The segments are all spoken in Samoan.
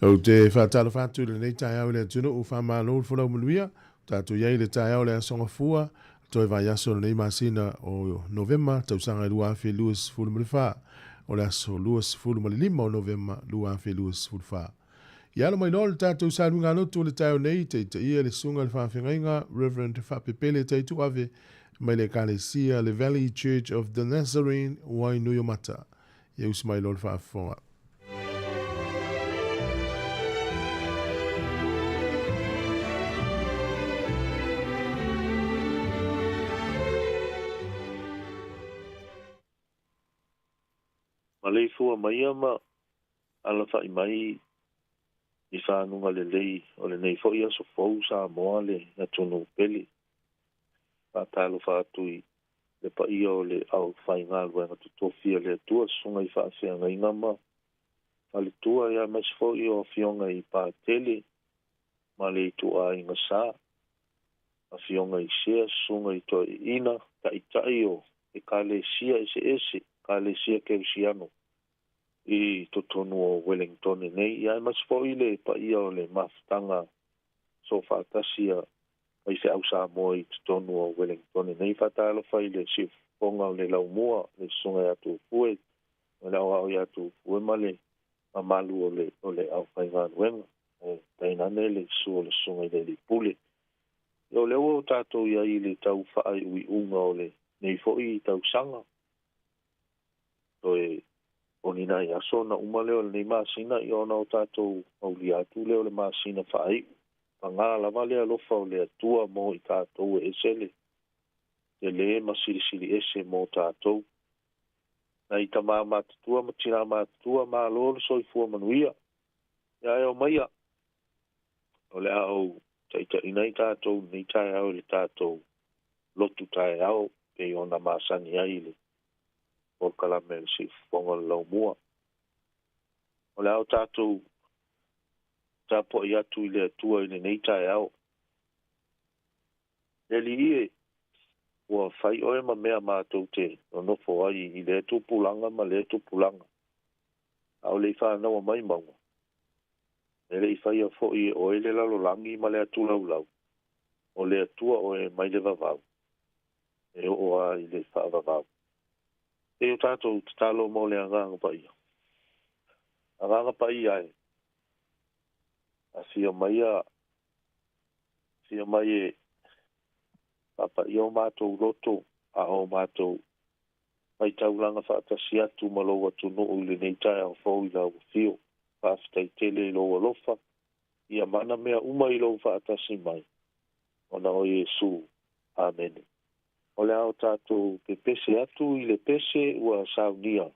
Ou te faatalofa atu i lenei taeao i le atunuu, faamalo le folau manuia. Ua tatou i ai i le taeao o le Aso Gafua, toe vaiaso o lenei masina o Novema, tausaga e 2024. O le aso 25 o Novema 2024. Ia alo mai loa le tatou saluga lotu o le taeao nei, taitaia le susuga i le faafeagaiga Reverend Faapepele Taituave mai le Ekalesia le Valley Church of the Nazarene, Wainuiomata. Ia usi mai loa le faafofoga. Maleifua maia ma alafaʻi mai i faguga lelei o lenei foi aso fou Samoa le atunuu pele. Faatalofa atu i le paia o le aufaigaluega totofi a le Atua, susuga i faafeagaiga ma faletua, ia aemaise foi o afioga i Patele ma le ituaiga sa, afioga i Sea, susuga i Toeaiina, taitai o Ekalesia eseese, Ekalesia Kerisiano i totonu o Wellingtone nei, ia aemaise foi le paia o le mafutaga soofaatasi a faifeau Samoa i totonu o Wellingtone nei. Faatalofa i le siufofoga o le Laumua, le susuga ia Tufue, o le aoao ia Tufue ma le mamalu o le, o le aufaigaluega. E tainane le susu o le susuga i le alii pule. O lea ua tatou i ai i le tau faaiuiuga o lenei foi tausaga. Toe o ni nai aso ona uma lea o lenei masina, ia ona o tatou aulia atu lea o le masina faaiu. Paga lava le alofa o le Atua mo i tatou e ese le tele ma silisili ese mo tatou. Nai tama matutua ma tina matutua, malo le soifua manuia. Ia e omaia, o le a ou taitaiina i tatou i lenei taeao i le tatou lotu taeao pei ona masani ai i le polokalame o le siufofoga o le laumua. O le a o tatou tapuai atu i le Atua i lenei taeao. Le Alii e, ua fai oe ma mea matou te nonofo ai i lea tupulaga ma lea tupulaga, a o le i fanaua mai mauga, e le i faia foi e oe le lalolagi ma le atulaulau, o le Atua oe mai le vavau, e oo lava i le faavavau. Se i o tatou tatalo mo le Agaga Paia. Agaga Paia e, afio mai a, afio mai e faapaia o matou loto a o matou faitaulaga faatasi atu ma lou atunuu i lenei taeao fou i lau afio. Faafetai tele i lou alofa, ia mana mea uma i lou faatasi mai, ona o Iesu. Amene. O le a o tatou pepese atu i le pese ua saunia.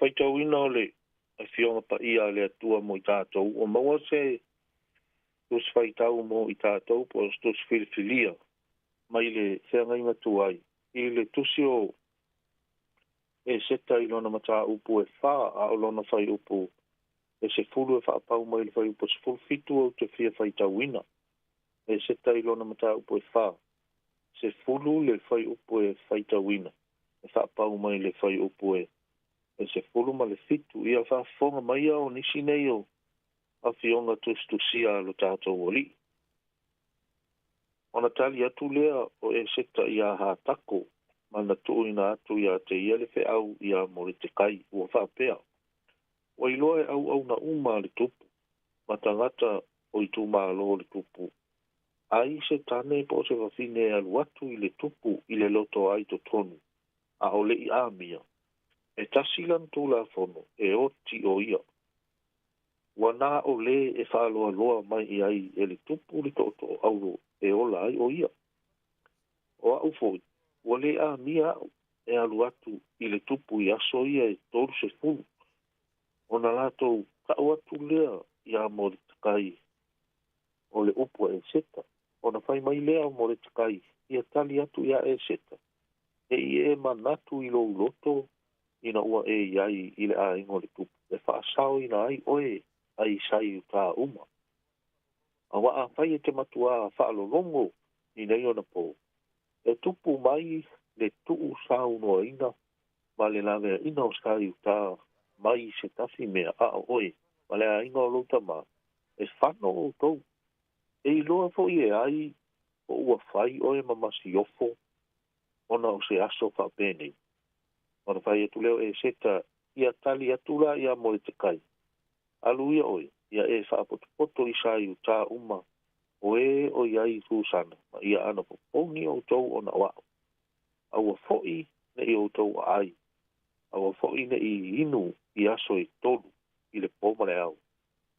Faitauina o le Afioga Paia a le Atua mo i tatou, ua maua se Tusi Faitau mo i tatou po o se Tusi Filifilia mai le Feagaiga Tuai i le Tusi o Eseta i lona mataupu e 4 a o lona fuaiupu e 10 e faapau mai le fuaiupu 17 ou te fia faitauina. Eseta i lona mataupu e 4, 10 le fuaiupu e faitauina e faapau mai le fuaiupu e 17. Ia faafofoga mai o nisi nei o afioga tusitusia a lo tatou Alii. Ona tali atu lea o Eseta iā Hatako ma na tuuina atu ia te ia le feau ia Moretekai ua faapea: Ua iloa e auauna uma a le tupu ma tagata o itumalo o le tupu, ai se tane po o se fafine e alu atu i le tupu i le loto ai totonu, a o le i amia, e tasi lana tulafono e oti o ia. Ua na o lē e faaloaloa mai i ai e le tupu le tootoo auro e ola ai o ia. O au foi, ua le amia au e alu atu i le tupu i aso ia e 30, ona latou tau atu lea ia Moretekai o le upu a Eseta. Ona fai mai lea o Moretekai ia tali atu ia Eseta, e i e manatu i lou loto ina ua e iai i le aiga o le tupu, e faasaoina ai oe ai sai uta uma. Aua afai e te matuā faalologo i nei ona po, e tupu mai le tuu saunoaina ma le laveaina o sai uta mai se tasi mea a o oe ma le aiga o lou tamā, e fano outou. E iloa foi e ai o ua fai oe ma masiofo ona o se aso faapenei. Ona fai atu lea o Eseta ia tali atu la ia Moretekai, alu ia oe, ia e faapotopoto i sa Iutā uma o e o iai i Susana, ma ia anapopogi outou ona o au. Aua foi ne i outou aai, aua foi ne i inu i aso e 3 i le po ma le ao.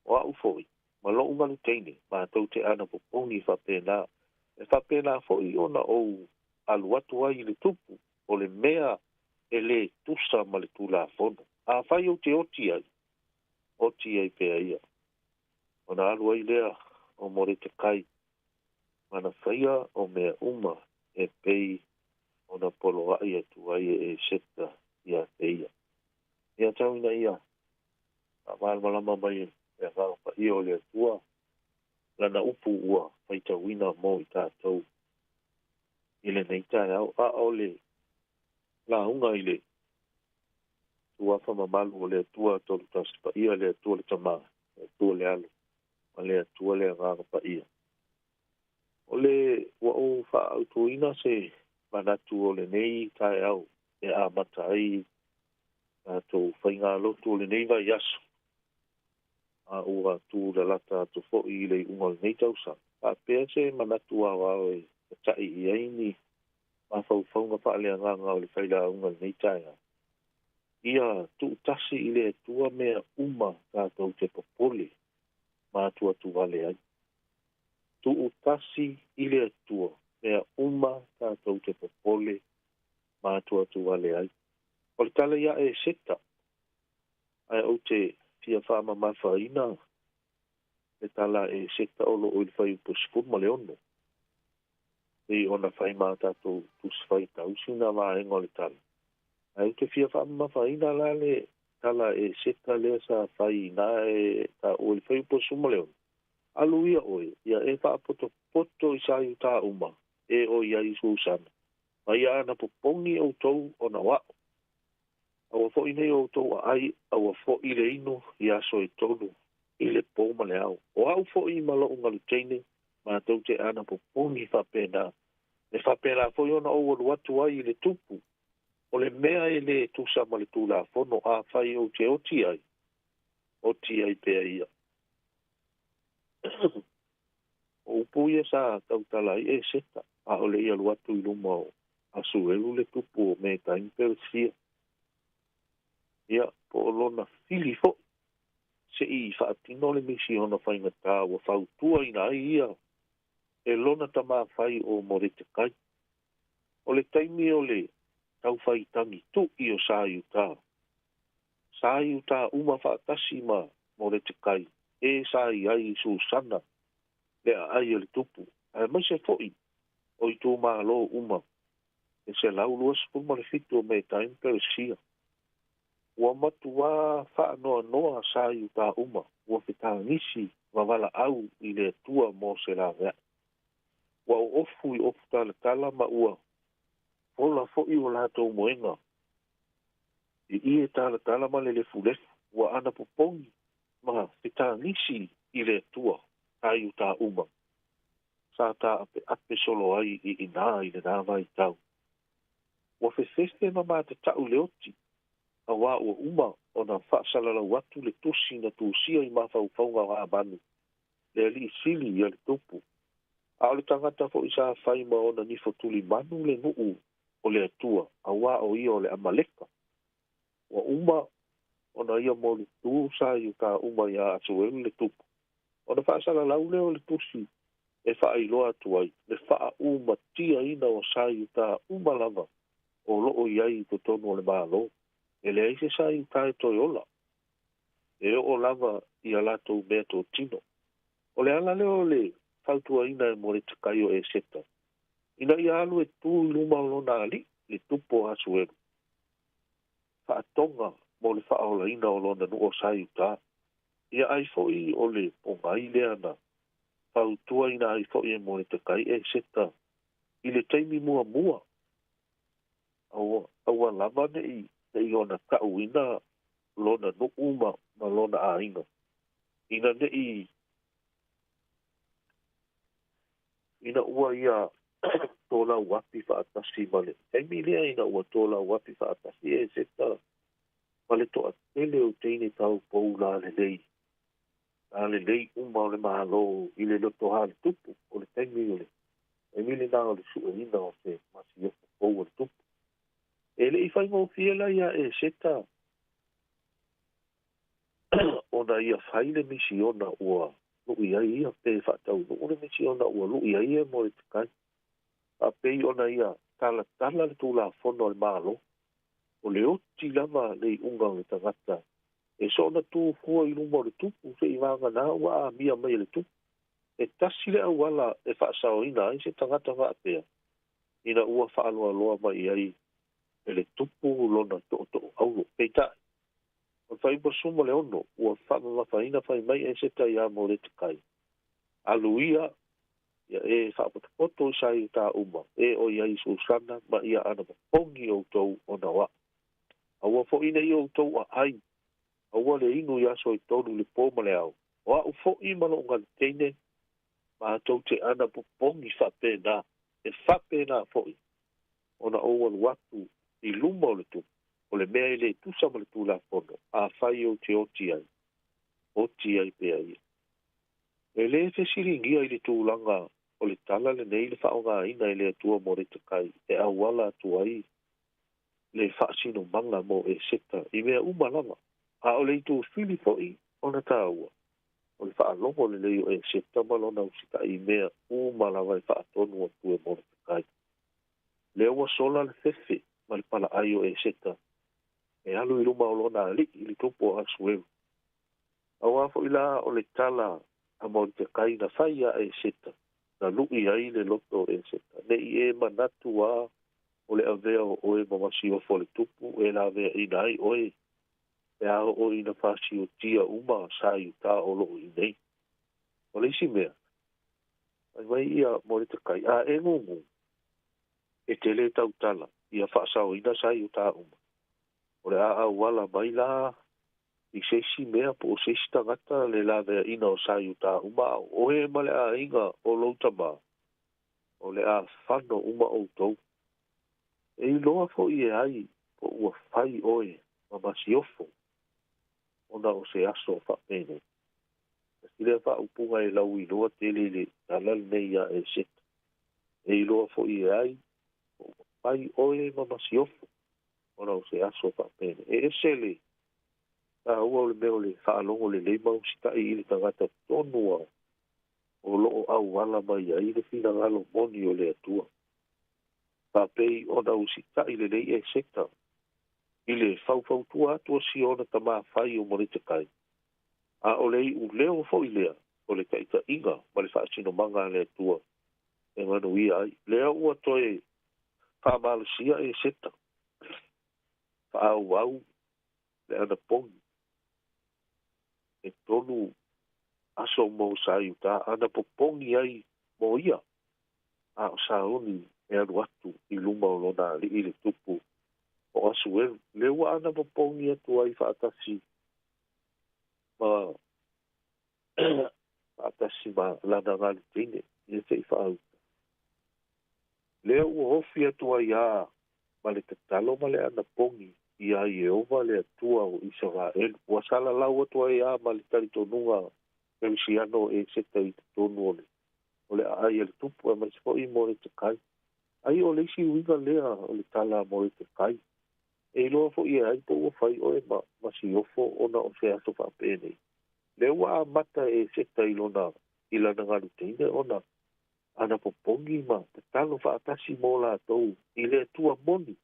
O au foi, ma lou galuteine, matou te anapopogi faapena, e faapena foi ona ou alu atu ai i le tupu, o le mea e lē tusa ma le tulafono. Afai ou te oti ai, oti ai pea ia. Ona alu ai lea o Moretekai, ma na faia o mea uma e pei ona poloai atu ai e Eseta ia te ia. Ia tau ina ia faamalamalama mai e Agaga Paia o le Atua lana upu ua faitauina mo i tatou i lenei taeao, a o le lauga i le tuafa mamalu o le Atua Tolu Tasi Paia, le Atua le Tama, le Atua le Alo, ma le Atua le Agaga Paia. O le ua ou faaautuina se manatu o lenei taeao e amata ai tatou faigalotu o lenei vaiaso, a ua tulalata atu foi i le iuga o lenei tausaga. Faapea se manatu aoao e tatai i ai ni mafaufauga faaleagaga o le failauga o lenei taeao. Ia tuutasi i le Atua mea uma tatou te popole ma atuatuvale ai. Tuutasi i le Atua mea uma tatou te popole ma atuatuvale ai. O le tala ia Eseta, ae ou te fia faamamafaina le tala Eseta o loo i le fuaiupu 16. Pei ona fai ma tatou tusi faitau sina vaega o le tala. Ae ou te fia faamamafaina la le tala Eseta lea sa fai ina e taua i le fuaiupu 16. Alu ia oe, ia e faapotopoto i sa Iutā uma, e o iai i Susana. Ma ia anapopogi outou ona o au. Aua foi nei outou aai, aua foi le inu i aso e 3 i le po ma le ao. O au foi ma lou galuteine, matou te anapopogi faapena. E faapena foi ona ou alu atu ai i le tupu, o le mea e lē tusa ma le tulafono, afai ou te oti ai, oti ai pea ia. O upu ia sa tautala ai Eseta, a o le i alu atu i luma o Asuelu le tupu o Metai ma Peresia. Ia, po o lona fili foi, se i faatino le misiona faigata ua fautuaina ai ia e lona tamāfai o Moretekai. O le taimi o le taufaitagi tu'i o sa Iutā, Sa Iutā uma faatasi ma Moretekai, e sa i ai i Susana le aai o le tupu, aemaise foi o itumalo uma e 127 o Metai ma Peresia. Ua matuā faanoanoa sa Iutā uma, ua fetagisi ma valaau i le Atua mo se laveai. Ua oofu i ofu talatala ma ua fola foi o latou moega i ie talatala ma le lefulefu, ua anapopogi ma fetagisi i le Atua sa Iutā uma, sa taapeape solo ai i inā i lenā vaitau. Ua fefefe ma matatau le oti, auā ua uma ona faasalalau atu le tusi na tusia i mafaufauga o Hamanu, le alii sili ia le tupu, a o le tagata foi sa fai ma ona nifo tulimanu le nuu o le Atua, auā o ia o le Amaleka. Ua uma ona ia molitū sa Iutā uma iā Asuelu le tupu, ona faasalalau lea o le tusi e faailoa atu ai le faaumatiaina o sa Iutā uma lava o loo i ai i totonu o le Malo. E leai se sa Iutā e toe ola, e oo lava i a latou meatotino. O le ala lea o le fautuaina e Moretekai o Eseta, ina ia alu e tu i luma o lona alii, le tupu o Asuelu, faatoga mo le faaolaina o lona nuu o sa Iutā. Ia ai foi o le pogai lea na fautuaina ai foi e Moretekai Eseta i le taimi muamua, aua lava nei ona tauina lona nuu ma lona aiga, ina nei ina ua ia tolau api faatasi ma le taimi lea, ina ua tolau api faatasi Eseta ma le toatele o teine taupou la lelei uma o le Malo i le lotohā le tupu. O le taimi o le taimi lenā o le sueina o se masiofo fou o le tupu. E le i faigofie la ia Eseta ona ia fai le misiona ua lui ai ia, pe faataunuu le misiona ua lui ai ia Moretekai. Faapei ona ia talatala le Tulafono a le Malo, o le oti lava le iuga o le tagata e soona tufua i luma o le tupu se'i vaganā ua amia mai e le tupu. E tasi le auala e faasaoina ai se tagata faapea, ina ua faaloaloa mai ai e le tupu lona tootoo aulo. Peitai, o le fuaiupu 16 ua faamamafaina fai mai Eseta iā Moretekai, alu ia ia e faapotopoto i sa Iutā uma, e o i ai Susana ma ia anapopogi outou ona o a'u. Aua foi nei outou aai, aua le inu i aso e tolu le pō ma le ao. O a'u foi ma lou galuteine, matou te anapopogi faapena, e faapena foi ona ou alu atu i luma o le tupu, o le mea e le tusa ma le Tulafono, afai ou te oti ai, oti ai pea ia. E lē fesiligia i le tulaga o le tala lenei le faaaogaina e le Atua Moretekai e auala atu ai le faasinomaga mo Eseta i mea uma lava, a o le itufili foi ona taua o le faalogo lelei o Eseta ma lona usitai i mea uma lava e faatonu atu e Moretekai. Lea ua sola le fefe ma le palaai o Eseta e alu i luma o lona alii i le tupu o Asuelu. Auā foi la o le tala a Moretekai na fai iā Eseta, na lui ai le loto o Eseta, nei e manatu a o le avea o oe ma masiofo o le tupu e laveaina ai oe, pe a oo ina fasiotia uma sa Iutā o loo i nei. O le isi mea, fai mai ia Moretekai, a e gugu, e te lē tautala ia faasaoina sa Iutā uma. O le a auala mai la i se isi mea po o se isi tagata le laveaina o sa Iutā uma, a o oe ma le aiga o lou tamā, o le a fano uma outou. E iloa foi e ai po ua fai oe ma masiofo ona o se aso faapenei. Tasi lea faaupuga e lauiloa tele i le tala lenei iā Eseta. E iloa foi e ai po ua fai oe ma masiofo ona o se aso faapenei. E ese le taua o le mea o le faalogo lelei ma usitai i le tagata tonu a o loo auala mai ai le finagalo moni o le Atua. Faapei ona usitai lelei Eseta I le faufautua atu o si ona tamā fai o Moletekai, a o le iʻuleo foʻi lea o le taʻitaʻiga ma le faasinomaga a le Atua e manuia ai. Lea ua toe faamalosia e Seta faaauau le anapogi e 3 aso mo sa iuta anapopogi ai mo ia, a o sauni e alu atu i luma o lona aliʻi le tupu o Asuelu. Le ua anapopogi atu ai faatasi ma lana galuteine ia seʻi faauta. Lea ua ofi atu ai a ma le tatalo ma le anapogi ia Ieova le Atua o Isaraelu. Ua salalau atu ai a ma le talitonuga kerisiano e Seta i totonu o le aai a le tupu aemaise foʻi Moletekai. Ai o le isi uiga lea o le tala a Moletekai, e iloa foʻi e ai po ua fai oe ma siofo ona o se aso faapenei. Lea ua amata e Seta i lona i lana galuteine ona anapopogi ma tatalo faatasi mo latou i le Atua moni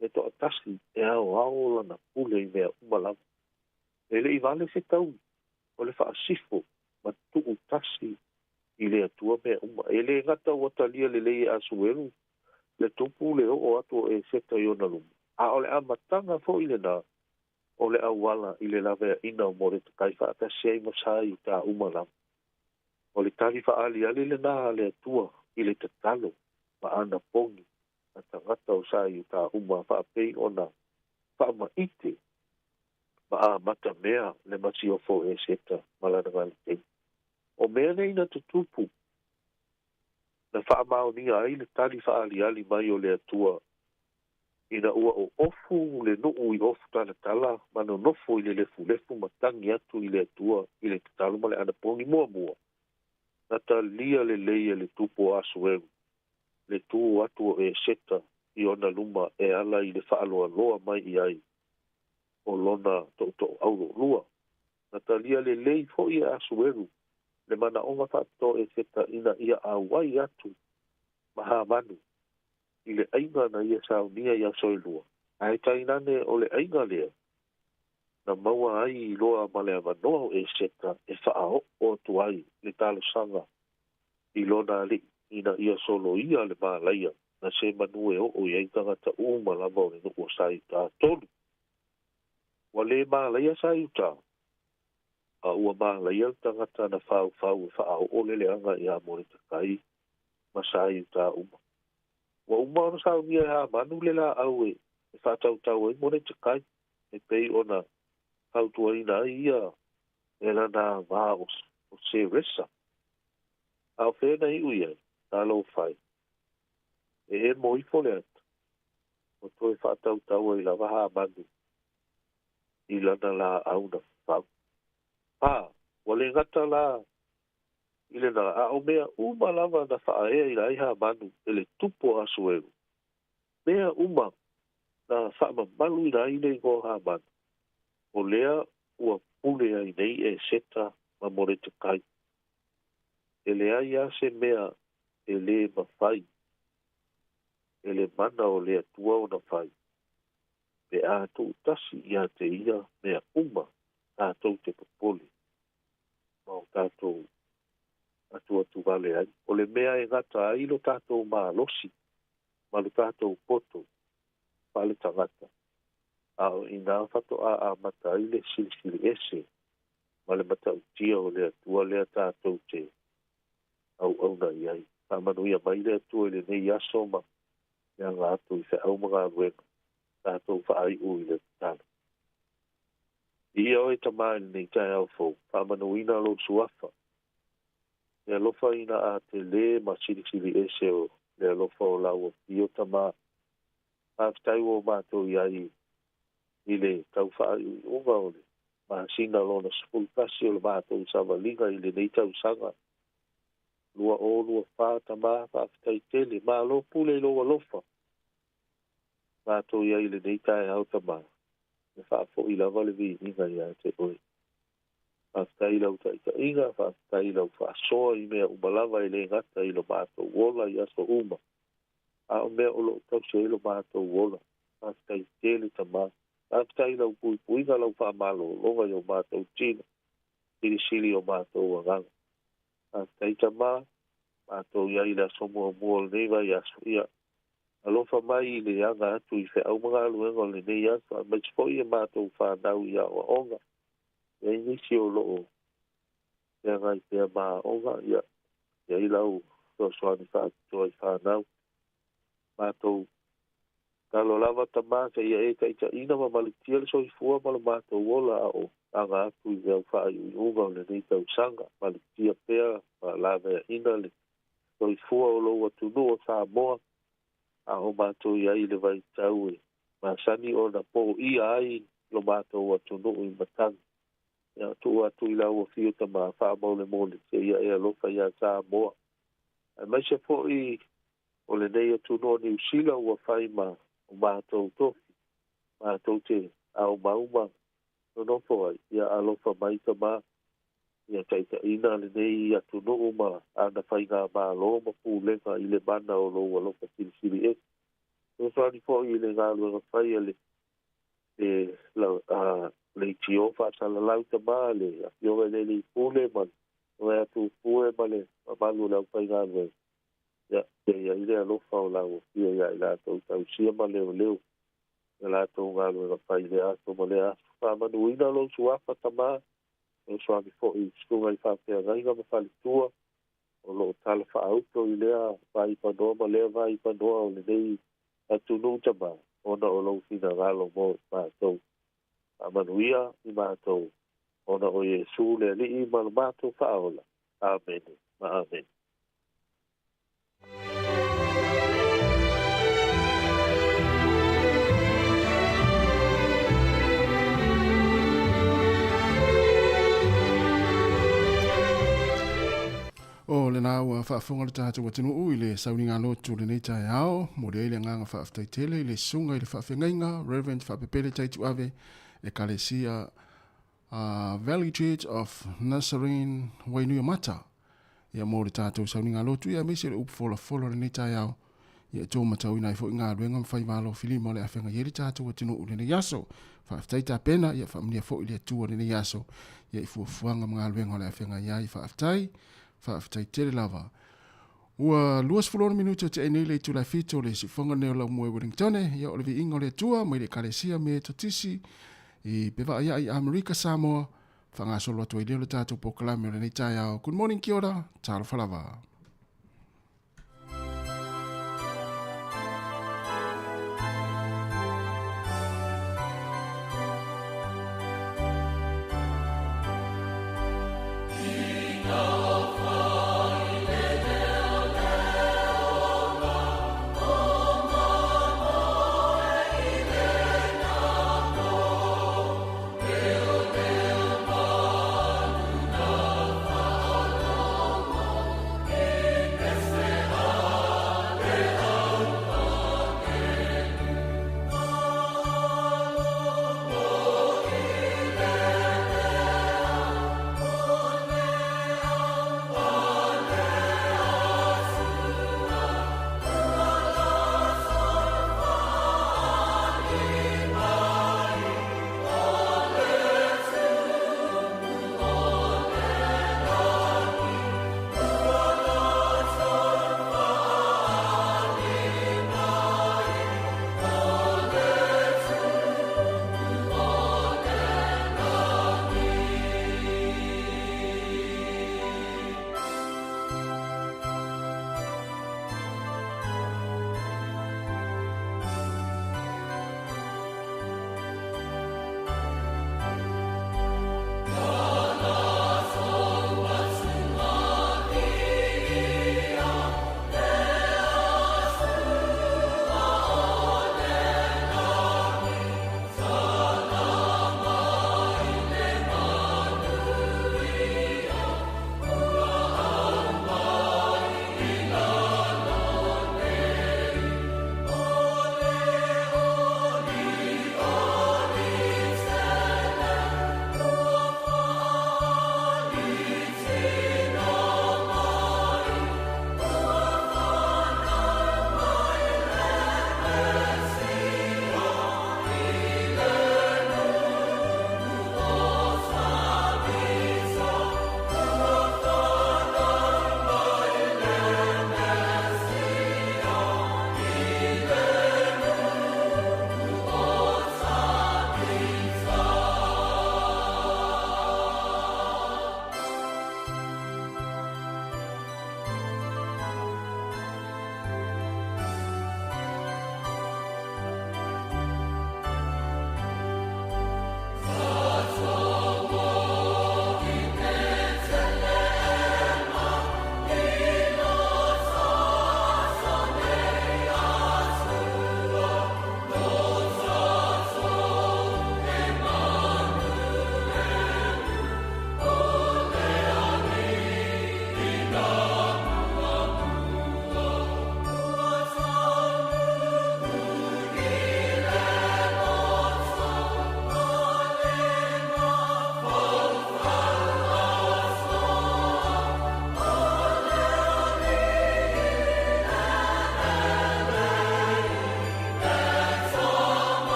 e toʻatasi e aoao lana pule i mea uma lava. E leʻi vale se taui o le faasifo ma tuu tasi i le Atua mea uma. E lē gata ua talia lelei e Asuelu le tupu le oo atu o Eseta i ona luma, a o le amataga foʻi lenā o le auala i le laveaʻina o Moletekai faatasi ai ma sa iutā uma lava. O le tali faaaliali lenā a le Atua i le tatalo ma anapogi a tagata o sa iutā uma faapei ona faamaite ma amata mea le masiofo e Seta ma lana galetei. O mea nei na tutupu na faamaonia ai le tali faaaliali mai o le Atua ina ua oofu le nuu i ofu talatala ma nonofo i le lefulefu ma tagi atu i le Atua i le tatalo ma le anapogi muamua. Na talia lelei e le tupu o Asuelu le tu atu o Eseta i ona luma e ala i le faaloaloa mai i ai o lona toʻutoʻuau loʻolua. Na talia lelei foʻi e Asuelu le manaʻoga faapitoa o Eseta ina ia auai atu ma Hamanu i le ʻaiga na ia saunia i aso e 2, ae tainane o le ʻaiga lea na maua ai loa ma le avanoa o Eseta e faaoo atu ai le talosaga i lona aliʻi ina ia soloia le malaia na se manu e oo i ai tagata uma lava o le nuu o sa iutā. 3. Ua lē malaia sa iutā, a ua malaia le tagata na faufau e faaoo le leaga iā Moletekai ma sa iutā uma. Ua uma ona saunia e Hamanu le laau e faatautau ai Moletekai e pei ona fautuaina ai ia e lana avā o Seresa. A o fea na iʻu i ai talo fai e emo ifo le ata o toe faatautau ai lava Hamanu i lana laau na fau. 4. Ua lē gata la i lenā a o mea uma lava na faaea i lai Hamanu e le tupu o Asuelu, mea uma na faamamalu ina ai le igoa o Hamanu, o lea ua pule ai nei e Seta ma Moletekai. E leai a se mea e lē mafai e le mana o le Atua ona fai pe a tuutasi ia te ia mea uma tatou te popole ma o tatou atu vale ai. O le mea e gata ai lo tatou malosi ma lo tatou poto faaletagata, a o inā fatoʻā amata ai le silisili ese ma le matautia o le Atua lea tatou te auauna i ai. Faamanuia mai le Atua i lenei aso ma le aga atu i feʻau ma galuega tatou faaiʻu i le tatalo. Ia oe tamā i lenei taeao fou, faamanuina lou suafa, e alofa ina a te lē ma silisili ese o le alofa o lau afio tamā. Faafetai ua o matou i ai i le taufaaiuiuga o le masina lona 11 o le matou savaliga i lenei tausaga 2024 tamā. Faafetai tele, malo pule i lou alofa matou i ai i lenei taeao tamā, e faafoʻi lava le viiga iā te oe. Faafetai lau taʻitaʻiga, faafetai lau faasoa i mea uma lava e lē gata i lo matou ola i aso uma, a o mea o loo tausi ai lo matou ola. Faafetai tele tamā. Faafetai i lau puipuiga lau faamalōlōga i o matou tino silisili o matou agaga. Faafetai tamā, matou i ai le aso muamua o lenei vaiaso. Ia alofa mai i le aga atu i feau ma galuega o lenei aso, aemaise foi e matou fanau i aoaoga. E ai nisi o loo feagai pea ma aoga, ia i ai lau fesoasoani faapitoa i fanau. Matou talo lava tamā seia e taitaiina ma malutia le soifua ma lo matou ola a o aga atu i le au faaiuiuga o lenei tausaga. Malutia pea ma laveaina le soifua o lou atunuu o Samoa, a o matou i ai i le vaitau e masani ona poia ai lo matou atunuu i matagi. Ia tuu atu i lau afio tamā faamaulemole seia e alofa iā Samoa. Aemaise foi o lenei atunuu o Niu Sila ua fai ma o matou tofi, matou te aumauma nonofo ai. Ia alofa mai tamā, ia taitaiina lenei atunuu ma ana faigamālō ma pulega i le mana o lou alofa silisili ese. Fesoasoani foi i le galuega fai a le leitio faasalalau tamā, le afioga i le alii pule ma le atu pue ma le mamalu o le aufaigaluega. Ia i ai le alofa o lau afio ia i latou tausia ma leoleo ia latou galuega fai i le aso ma le aso. Faamanuina lou suafa tamā, fesoasoani foi i susuga i faafeagaiga ma faletua o loo tala faauto i lea vaipanoa ma lea vaipanoa o lenei atunuu tamā, ona o lou finagalo mo matou. Faamanuia i matou, ona o Iesu le Alii ma lo matou faaola. Amene ma amene. O lena ua faafofoga le tatou atunuu i le sauniga lotu o lenei taeao. Momoli ai le agaga faafetai tele i le susuga i le faafeagaiga Reverend Faapepele Taituave Ekalesia Valley Church of Nazarene Wainuiomata. Ia mo le tatou sauniga lotu ia aemaise le upu folafola o lenei taeao. Ia e tou matauina ai foi galuega ma faiva alofilima o le afeagai ai le tatou atunuu i lenei aso. Faafetai tapena, ia faamanuia foi le Atua i lenei aso ia i fuafuaga ma galuega o le afeagai ai. Faafetai, faafetai tele lava. Ua 26 minute o te nei le itula e 7 o le siufoga nei o Laumua i Wellingtone, ia o le viiga o le Atua mai le Ekalesia Metotisi i Pevaaiai i Amerika Samoa, faagasolo atu ai lea o le tatou polokalame o lenei taeao. Good morning, kia ora, talofa lava.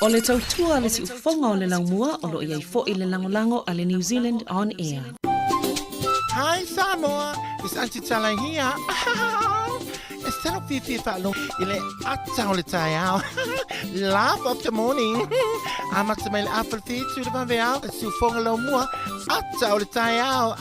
O le tautua a le siufofoga o le laumua o lo o i ai foi le lagolago a le New Zealand On Air. Hi Samoa, it's Aunty Tala here. E salo fiafia faalogo i le ata o le taeao. Laugh of the morning. Amata mai le afa le fitu le vaveao, le siufoga laumua, ata o le taeao.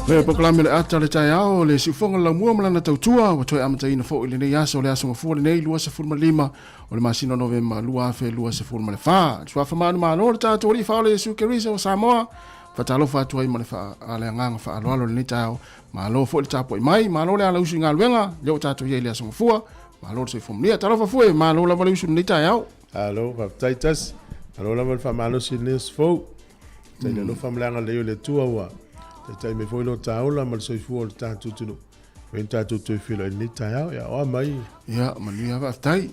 Le polokalame le ata le taeao le siufoga le laumua ma lana tautua ua toe amataina foi lenei aso le aso gafua lenei 25 o le masina o Novema 2024. Suafa manumalo le tatou Alii Faaola Iesu Keriso o Samoa. Faatalofa atu ai ma le faa, le agaga faaaloalo lenei taeao. Malo foi le tapuai mai, malo le ala usu i galuega, lea ua tatou i ai i le aso gafua. Malo le soifua manuia. Talofa fue, malo lava le usu i lenei taeao. Malo, faafetai tasi. Malo lava le faamalosi i lenei aso fou. Tai le alofa ma le agalelei o le Atua ua taitai mai foi lo ta ola ma le soifua o le tatou atunuu. Foi na tatou toe feiloai i lenei taeao. Ia, oa mai. Ia, manuia faafetai.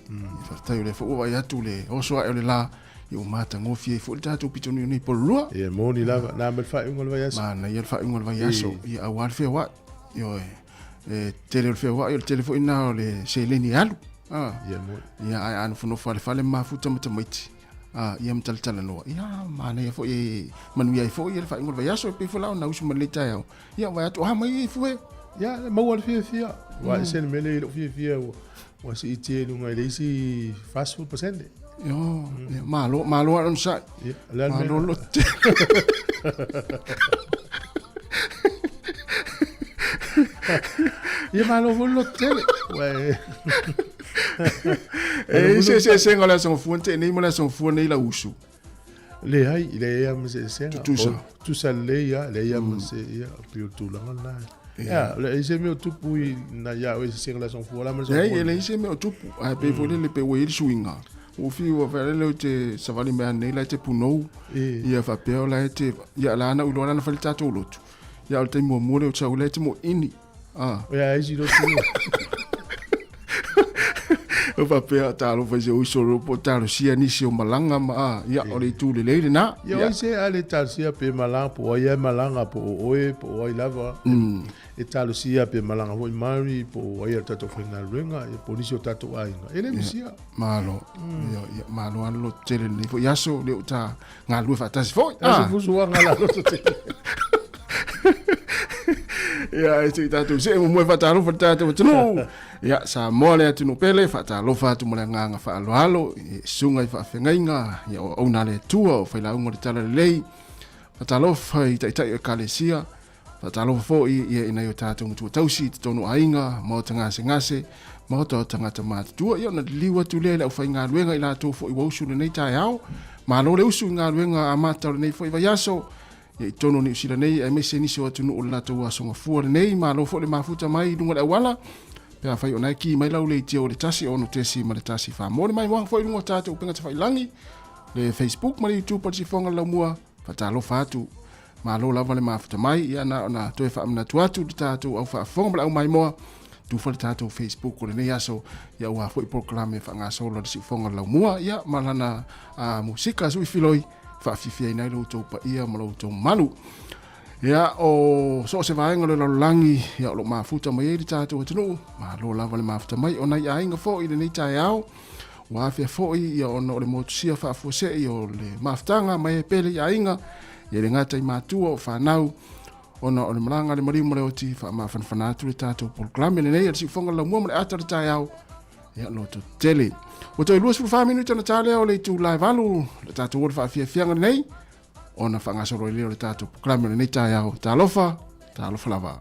Faafetai o lea foi ua vaai atu le oso ae o le la, ia ua matagofie ai foi le tatou pitonuu nei Pololua. Ia, moni lava. Na ma le faaiuga o le vaiaso. Manaia le faaiuga o le vaiaso. Ia, aua le feoai. Ioe. E tele o le feoai, o le tele foi lena o le seleni e alu. Ah. Ia, moni. Ia, ae a nofonofo lava i le fale ma mafuta ma tamaiti. Ah, ia ma talatalanoa. Ia, manaia foi e manuia ai foi le faaiuga o le vaiaso. E pei foi la ona usu mai lenei taeao. Ia, vaai atu, ah, mai e fue. Ia, e maua le fiafia. Ua ese le mea lea i lou fiafia ua, ua siitia i luga i le isi 40%. Io, ia, malo, malo lava onosai. Ia, o le a le mea? Malo le loto tele. Ia, malo foi le loto tele. Ua e... E i se eseesega o le aso gafua na tea nei ma le aso gafua nei lau usu? Leai, leai lava ma se eseesega. Tutusa. Tutusa lelei lava, leai lava ma se, ia, pei o le tulaga lena. Ia, leai se mea o tupu i na ia oe se eseesega o le aso gafua la ma le aso gafua. Leai, e leai se mea o tupu. Ae pei foi lele pei ua i ai le suiga. Ua fiu ua faia lele ou te savali mai nei la e te punou. Ia faapea o la e te, ia la na ou iloa la na fai le tatou lotu. Ia o le taimi muamua lea ou te sau la e te moini. Ah. Ia isi lotu. O faapea talofa i se uso ro po talosia nisi o malaga ma a ia o le itu lelei lena. Ia oi se a le talosia pe malaga po ai e malaga po o oe po o ai lava. E talosia pe malaga foi Mari po o ai a tatou faigaluega ia po o nisi o tatou aiga. E le misia. Malo. Ia ia malo lava le loto tele lenei foi aso lea ua ta galulue faatasi foi. Ah. Fusuaga la loto tele. Ia, e se i tatou see muamua e faatalofa i le tatou atunuu. Ia, Samoa le atunuu pele, faatalofa atu ma le agaga faaaloalo i susuga i faafeagaiga, ia o auauna a le Atua, o failauga o le Talalelei. Faatalofa i taitai o Ekalesia, faatalofa foi ia i nai o tatou matua tausi i totonu o aiga, maota gasegase, maota o tagata matutua. Ia ona liliu atu lea i le aufaigaluega i latou foi ua usu i lenei taeao. Malo le usu i galuega amata o lenei foi vaiaso. Ia i totonu o Niu Sila nei aemaise nisi o atunuu o le latou aso gafua lenei. Malo foi le mafuta mai i luga o le auala. Pe afai o na e ki mai lau leitia o le 1 6.1 Mo le maimoaga foi i luga o tatou upega tafailagi, le Facebook ma le YouTube o le Sifoga o le Laumua. Faatalofa atu. Malo lava le mafuta mai. Ia na ona toe faamanatu atu le tatou au faafofoga ma le au maimoa. Tufa le tatou Facebook o lenei aso. Ia aua foi polokalame faagasolo a le Siufoga o le Laumua. Ia ma lana musika suifiloi faafiafiaina ai lo outou paia ma lo outou mamalu. Ia, o so o se vaega o le lalolagi, ia, o lo o mafuta mai ai le tatou atunuu, malo lava le mafuta mai o nai aiga foi i lenei taeao, ua afea foi ia ona o le motusia faafuasei o le mafutaga mai e pele i aiga, ia le gata i matua o fanau, ona o le malaga a le maliu ma le oti, faamafanafana atu le tatou polokalame lenei a le Siufoga o le Laumua ma le Ata o le Taeao, ia loto tele. Ua toe 24 minute ona ta lea o le itula e 8, le tatou o le faafiafiaga lenei, ona faagasolo ai lea o le tatou polokalame o lenei taeao. Talofa, talofa lava.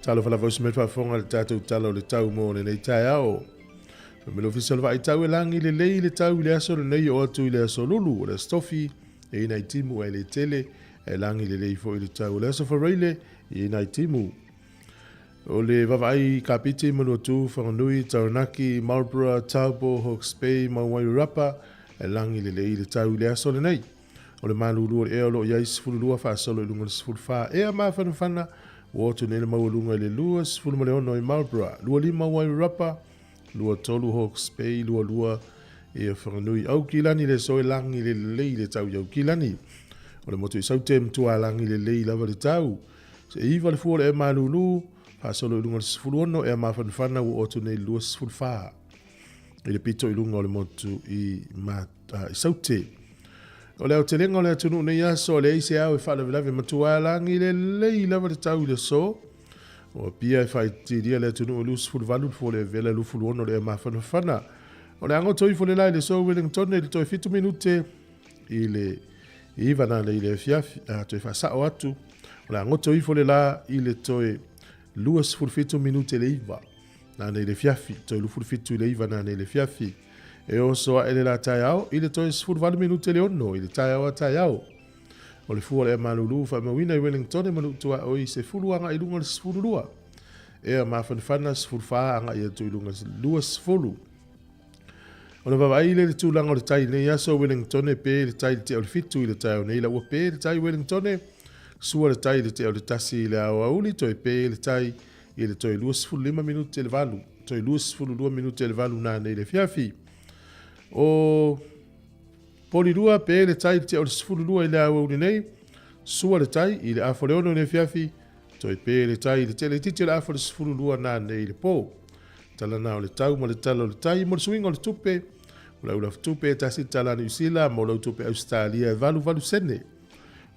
Talofa lava usi mai faafofoga i le tatou tala o le tau mo lenei taeao. Fai mai le Ofisa o le Vaai Tau e lagi lelei le tau i le aso lenei oo atu i le aso Lulu. O le aso Tofi e i ai nai timu ae le tele, ae lagi lelei foi le tau. O le aso Faraile e i ai nai timu. O le vaavaai i Kapiti, Manuatu, Whanganui, Taranaki, Marlborough, Taupo, Hawke's Bay ma Wairarapa, e lagi lelei le tau i le aso lenei. O le malulu o le ea o lo o i ai 12 faasolo i luga o le 14 ea mafanafana, ua oto nei le maualuga i le 26 i Marlborough, 25 Wairarapa, 23 Hawke's Bay, 22 i Whanganui. Aukilani le soe lagi lelei le tau i Aukilani. O le motu i Saute e matua alagi lelei lava le tau. Se 9 le fua o le ea malulu, faasolo i luga o le 16 ea mafanafana ua oo atu nei i le 24 i le pito i luga o le motu i, ma, i Saute. O le aotelega o le atunuu nei aso, e leai se ao e faalavelave matua alagi lelei lava le tau i le aso. O Apia e faaitiitia le atunuu e 28 le fua o le vela 26 le ea mafanafana. O le agoto ifo le la i le aso Wellington i le toe 7 minute i le 9 nanei i le afiafi, a toe faasao atu, o le agoto ifo le la i le toe 27 minute le 9 nanei i le afiafi, toe 27 i le 9 nanei i le afiafi. E oso ae le la taeao i le toe 18 minute le 6 i le taeao a taeao. O le fua o le ea malulu faamauina i Wellington e manu tuaoi 10 agai i luga o le 12. Ea mafanafana 14 agai atu i luga 20. Ona vaavaai lea i le tulaga o le tai i lenei aso, Wellingtone pe le tai i le tea o le 7 i le taeao nei la ua pe le tai Wellingtone, sua le tai i le tea o le 1 i le aoauli, toe pe le tai i le toe 25 minute le 8, toe 22 minute le 8 nanei i le afiafi. O Polirua pe le tai i le tea o le 12 i le aoauli nei, sua le tai i le afa o le 6 i le afiafi, Toe pē le tai i le tele itiiti o le afa o le 12 nanei i le pō. Tala na o le tau ma le tala o le tai mo le suiga o le tupe. O le aulafu tupe e tasi le tala Niu Sila ma o lau tupe Ausetalia e 88 sene.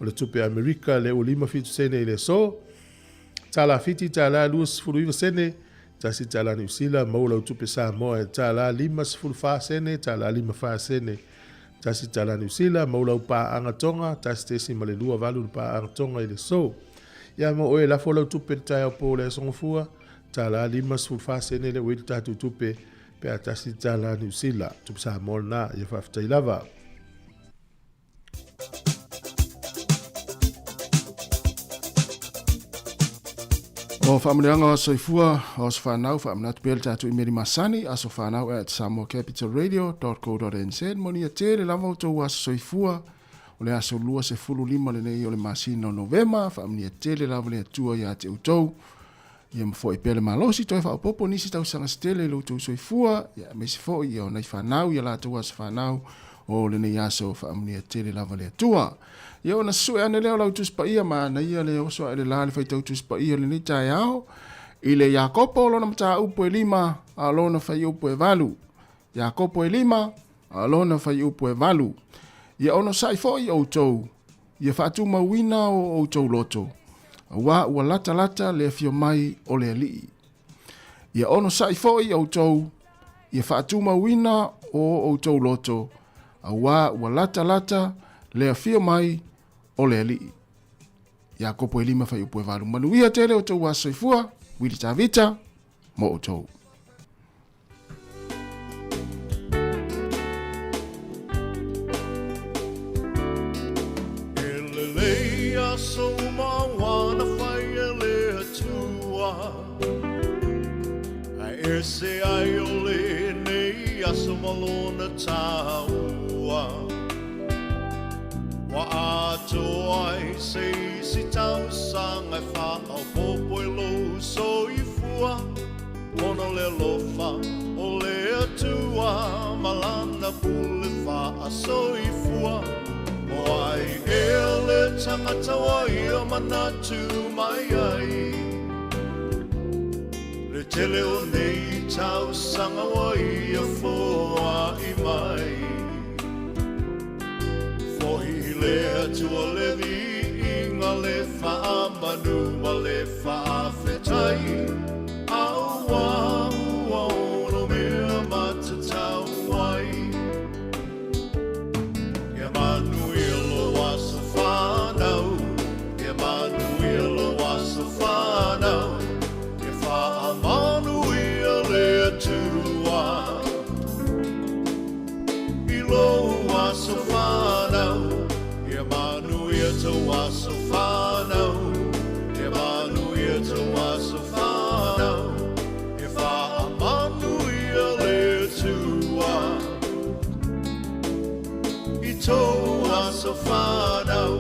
O le tupe Amerika le ua 57 sene i le aso. Tala Fiti tala 29 sene, tasi tala Niu Sila ma o lau tupe Samoa e tala 54 sene, tala 54 sene. Tasi tala Niu Sila ma o lau paaga Tonga, tasi tesi ma le 28 le paaga Tonga i le aso. Ia ma oe lafo lau tupe le taeao po le aso gafua, tala 54 sene le ua i le tatou tupe pe a tasi tala Niu Sila. Tupe Samoa lena, ia faafetai lava. O faamanuiaga o aso soifua o aso fanau faamanatu pea le tatou imeli masani aso fanau at samoacapitalradio.co.nz monia tele lava outou aso soifua O le aso 25 lenei o le masina o Novema, faamanuia tele lava le Atua ia te outou. Ia ma fo'i pea le malosi toe faaopoopo nisi tausaga se tele i lo outou soifua, ia aemaise foi ia o nai fanau ia latou aso fanau o lenei aso faamanuia tele lava le Atua. Ia ona sue ane lea o lau Tusi Paia manaia le oso ae le la le faitau Tusi Paia lenei taeao i le Iakopo lona mataupu e 5 a lona faiupu e 8. Iakopo e 5, a lona faiupu e 8. Ia onosai foi outou, ia faatumauina o outou loto, auā ua latalata le afio mai o le Alii. Ia onosai foi outou, ia faatumauina o outou loto, auā ua latalata le afio mai o le Alii. Iakopo e 5 faiupu e 8. Manuia tele outou aso soifua, Wili Tavita, mo outou. E lelei aso uma ua na fai e le Atua, Ae ese ai o lenei aso ma lona taua. Ua atoa ai se isi tausaga e faaopoopo i lou soifua. Ona o le alofa o le Atua ma lana pule faasoifua. O ai ea le tangata ua ia manatu mai ai? Le tele o nei tausaga ua ia foai mai. Fohi i le Atua le viiga, le faamanu ma le faafetai, Auā ua ono mea matatau ai. Ia manuia lou aso fanau, Ia manuia lou aso fanau, Ia faamanuia le Atua. I lou aso fanau, ia manuia tou aso fanau, ia manuia tou aso fanau, ia faamanuia le Atua i tou aso fanau.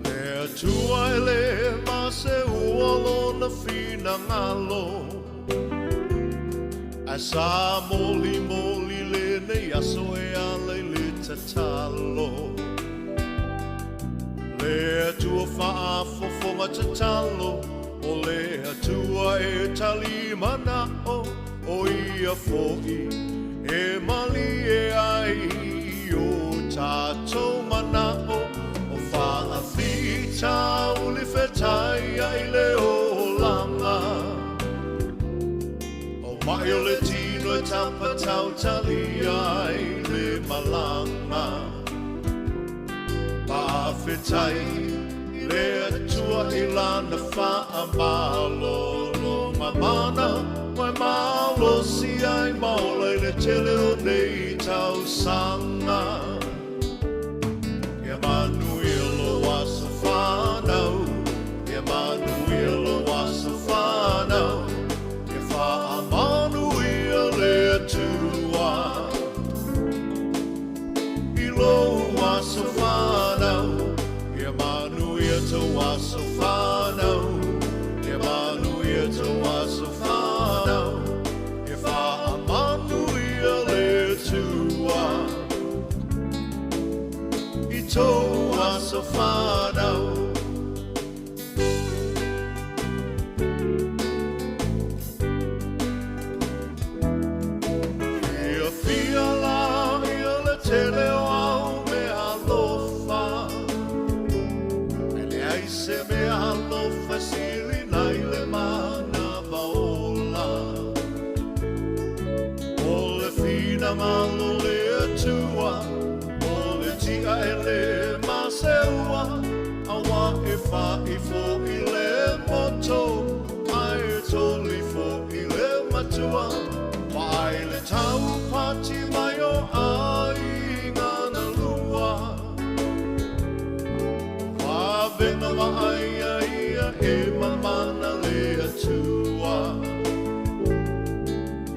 Le Atua e le maseua lona finagalo, ae Ae sa molimoli lenei aso e ala i le tatalo. Le Atua faafofoga tatalo, o le Atua e tali manao, o ia foi e malie ai i o tatou manao, o faafitauli fetaia i le olaga. O mai o le tino e tapatautalia ai le malaga. Faafetai i le Atua i lana faamalologa mana, ua e malosi ai ma ola i le tele o nei tausaga. Ia manuia lou aso fanau, ia manuia lou aso fanau, ia faamanuia le Atua i lou aso fanau, ia manuia tou aso fanau, ia manuia tou aso fanau, ia faamanuia le Atua i tou aso fanau. Fiafia la ia le tele o au mea alofa, e leai se mea alofa e sili nai le manava ola. O le finagalo o le Atua, o le ti'a e lē maseua, auā e fa'i fo'i le moto, ae toli fo'i le matua. Vaai le taupati mai o aiga na lua. Vavega vaaia ia e mamana le Atua.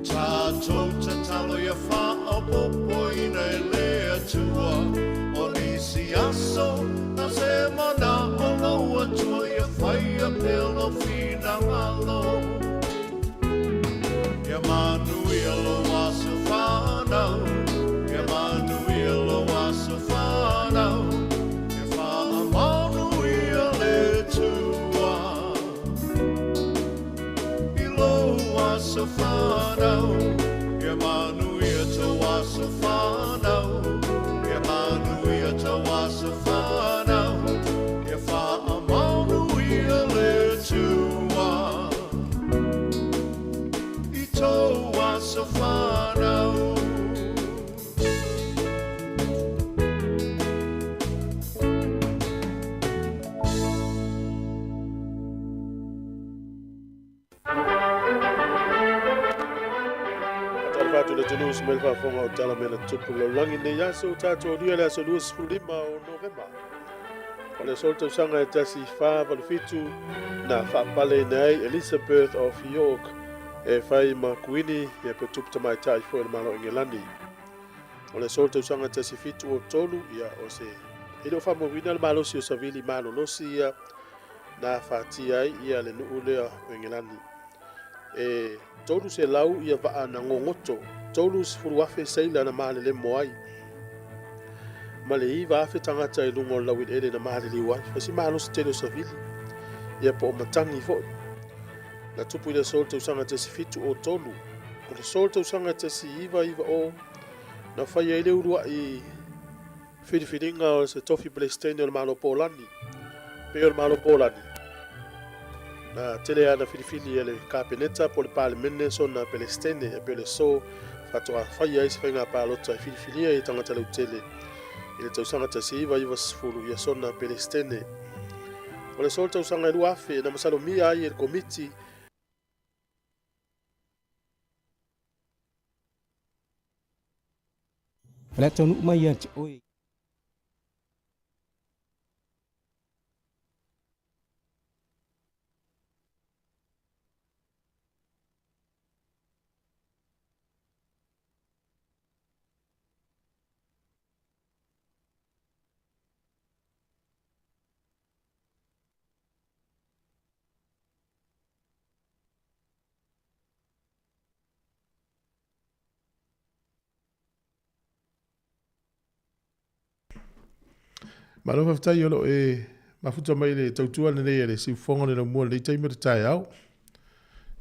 Tatou tatalo ia faaopoopoina e le Atua. O nisi aso na se manao lou Atua ia faia pea lou finagalo. Ia manuia lou aso fanau, ia manuia lou aso fanau, ia faamanuia le Atua i lou aso fanau, ia manuia tou aso fanau, ia manuia tou aso fanau, ia faamanuia le Atua i tou aso fanau. Faatalofa atu i le atunuu mai le faafofoga o Tala Mea na Tutupu i le Lalolagi i lenei aso, tatou aulia le aso 25 o Novema. O le aso le tausaga e 1487 na faapaleina ai Elizabeth of York e fai ma kuini ia pe tupu tamaitai foi o le Malo o Engelani. O le aso le tausaga e 1703 ia o se e le o faamauina le malosi o savili malolosi ia na afatia ai ia le nuu lea o Engelani. E 300 ia vaa na gogoto, 30,000 seila na malelemo ai, ma le 9,000 tagata i luga o le laueleele na maliliu ai. Fai si malosi tele o savili, ia po o matagi foi. Na tupu i le aso o le tausaga 1703. O le aso o le tausaga 1990 na faia ai le uluai filifiliga o se tofi Peresetene o le Malo Polani, pei o le Malo Polani. Na tele lava na filifili e le Kapeneta po o le Palemene sona Peresetene, e pei o le aso faatoa faia ai se faiga palota e filifilia ai e tagata lautele i le tausaga 1990 ia sona Peresetene. O le aso o le tausaga e 2000 na masalomia ai e le Komiti O le a taunuu mai ia te oe. Malo faafetai o loo e mafuta mai i le tautua lenei a le siufofoga o le laumua i lenei taimi o le taeao.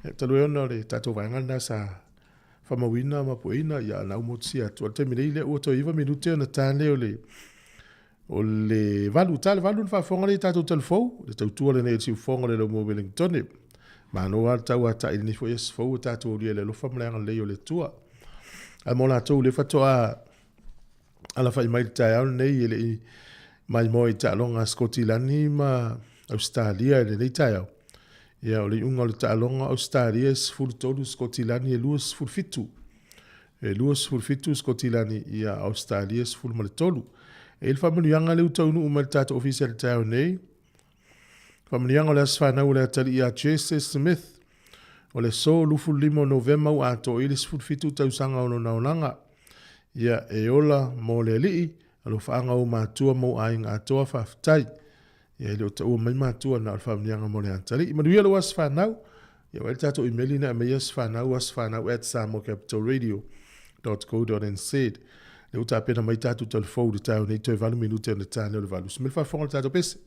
Ia, talu ai ona o le tatou vaega lena sa faamauina ma pueina, ia na uma motusia atu. O le taimi nei lea ua toe 9 minute ona ta lea o le o le 8, ta le 8 ona faafofoga lea i tatou talufou, le tautua lenei a le siufofoga o le laumua Wellingtone. Malo lava le tauatai i lenei foi aso fou ua tatou aulia i le alofa ma le agalelei o le Atua. Ae mo latou lea faatoa alafai mai i le taeao lenei e le i maimoa i taaloga a Sikotilani ma Ausetalia i lenei taeao. Ia, o le iuga o le taaloga Ausetalia e 13, Sikotilani e 27. E 27 Sikotilani, ia Ausetalia e 13. E i ai le faamanuiaga lea ua taunuu mai i le tatou ofisa i le taeao nei. Faamanuiaga o le aso fanau o le atalii ia Jesse Smith. O le aso 25 o Novema ua atoa i le 17 tausaga o lona olaga. Ia, e ola mo le Alii, alofaaga o ou matua ma ou aiga atoa, faafetai. Ia, e le o taua mai matua, na o le faamanuiaga mo le atalii. Manuia lou aso fanau. Ia, vaai le tatou imeli na aumai aso fanau, asofanau@samoacapitalradio.co.nz. Lea ua tapena mai tatou talufou i le taeao nei, toe 8 minute ona ta lea o le 8. Usi mai le faafofoga o le tatou pese.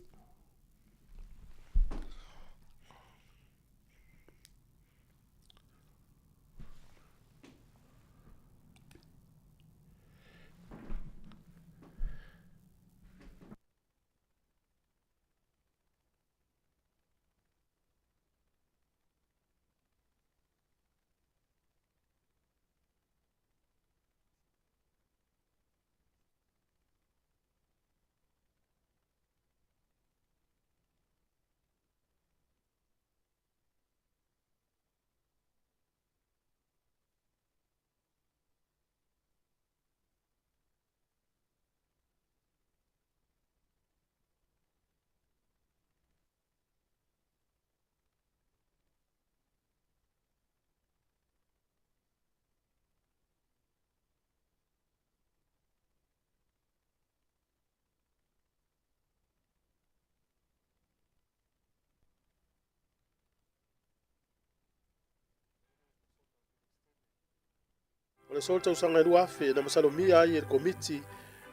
O le aso o le tausaga e 2000 na masalomia ai e le Komiti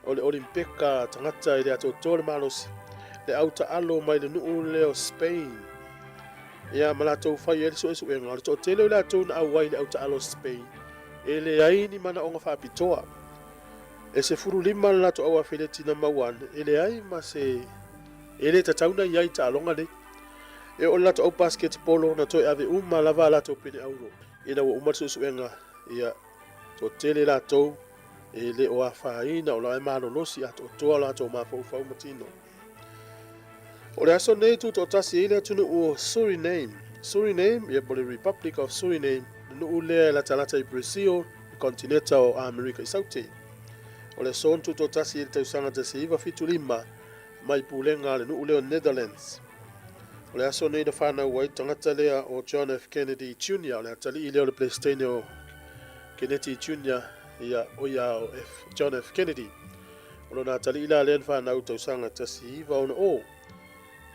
o le Olimpeka Tagata i le Atoatoa le Malosi le au taalo mai le nuu lea o Spain. Ia ma latou fai ai le suesuega o le toatele o i latou na auai i le au taalo o Spain e leai ni manaoga faapitoa. E 15 le latou au afeleti na maua ane e leai ma se e le tatau na i ai i taaloga nei. E oo i le latou au basketball na toe ave uma lava a latou pene auro ina ua uma le suesuega. Ia, toatele latou e le o afaina o la e malolosi atoatoa o latou mafaufau ma tino. O le aso nei tutoatasi ai le atunuu o Suriname. Suriname, ia po o le Republic of Suriname, le nuu lea e latalata i Brazil, le kontineta o Amerika i Saute. O le aso na tutoatasi ai le tausaga 1975 mai pulega a le nuu lea o Netherlands. O le aso nei na fanau ai le tagata lea o John F. Kennedy Jr. o le atalii lea o le Peresetene o Keneti Jr. ia o ia o F. John F. Kennedy. O lona atalii la lea na fanau tausaga 1960.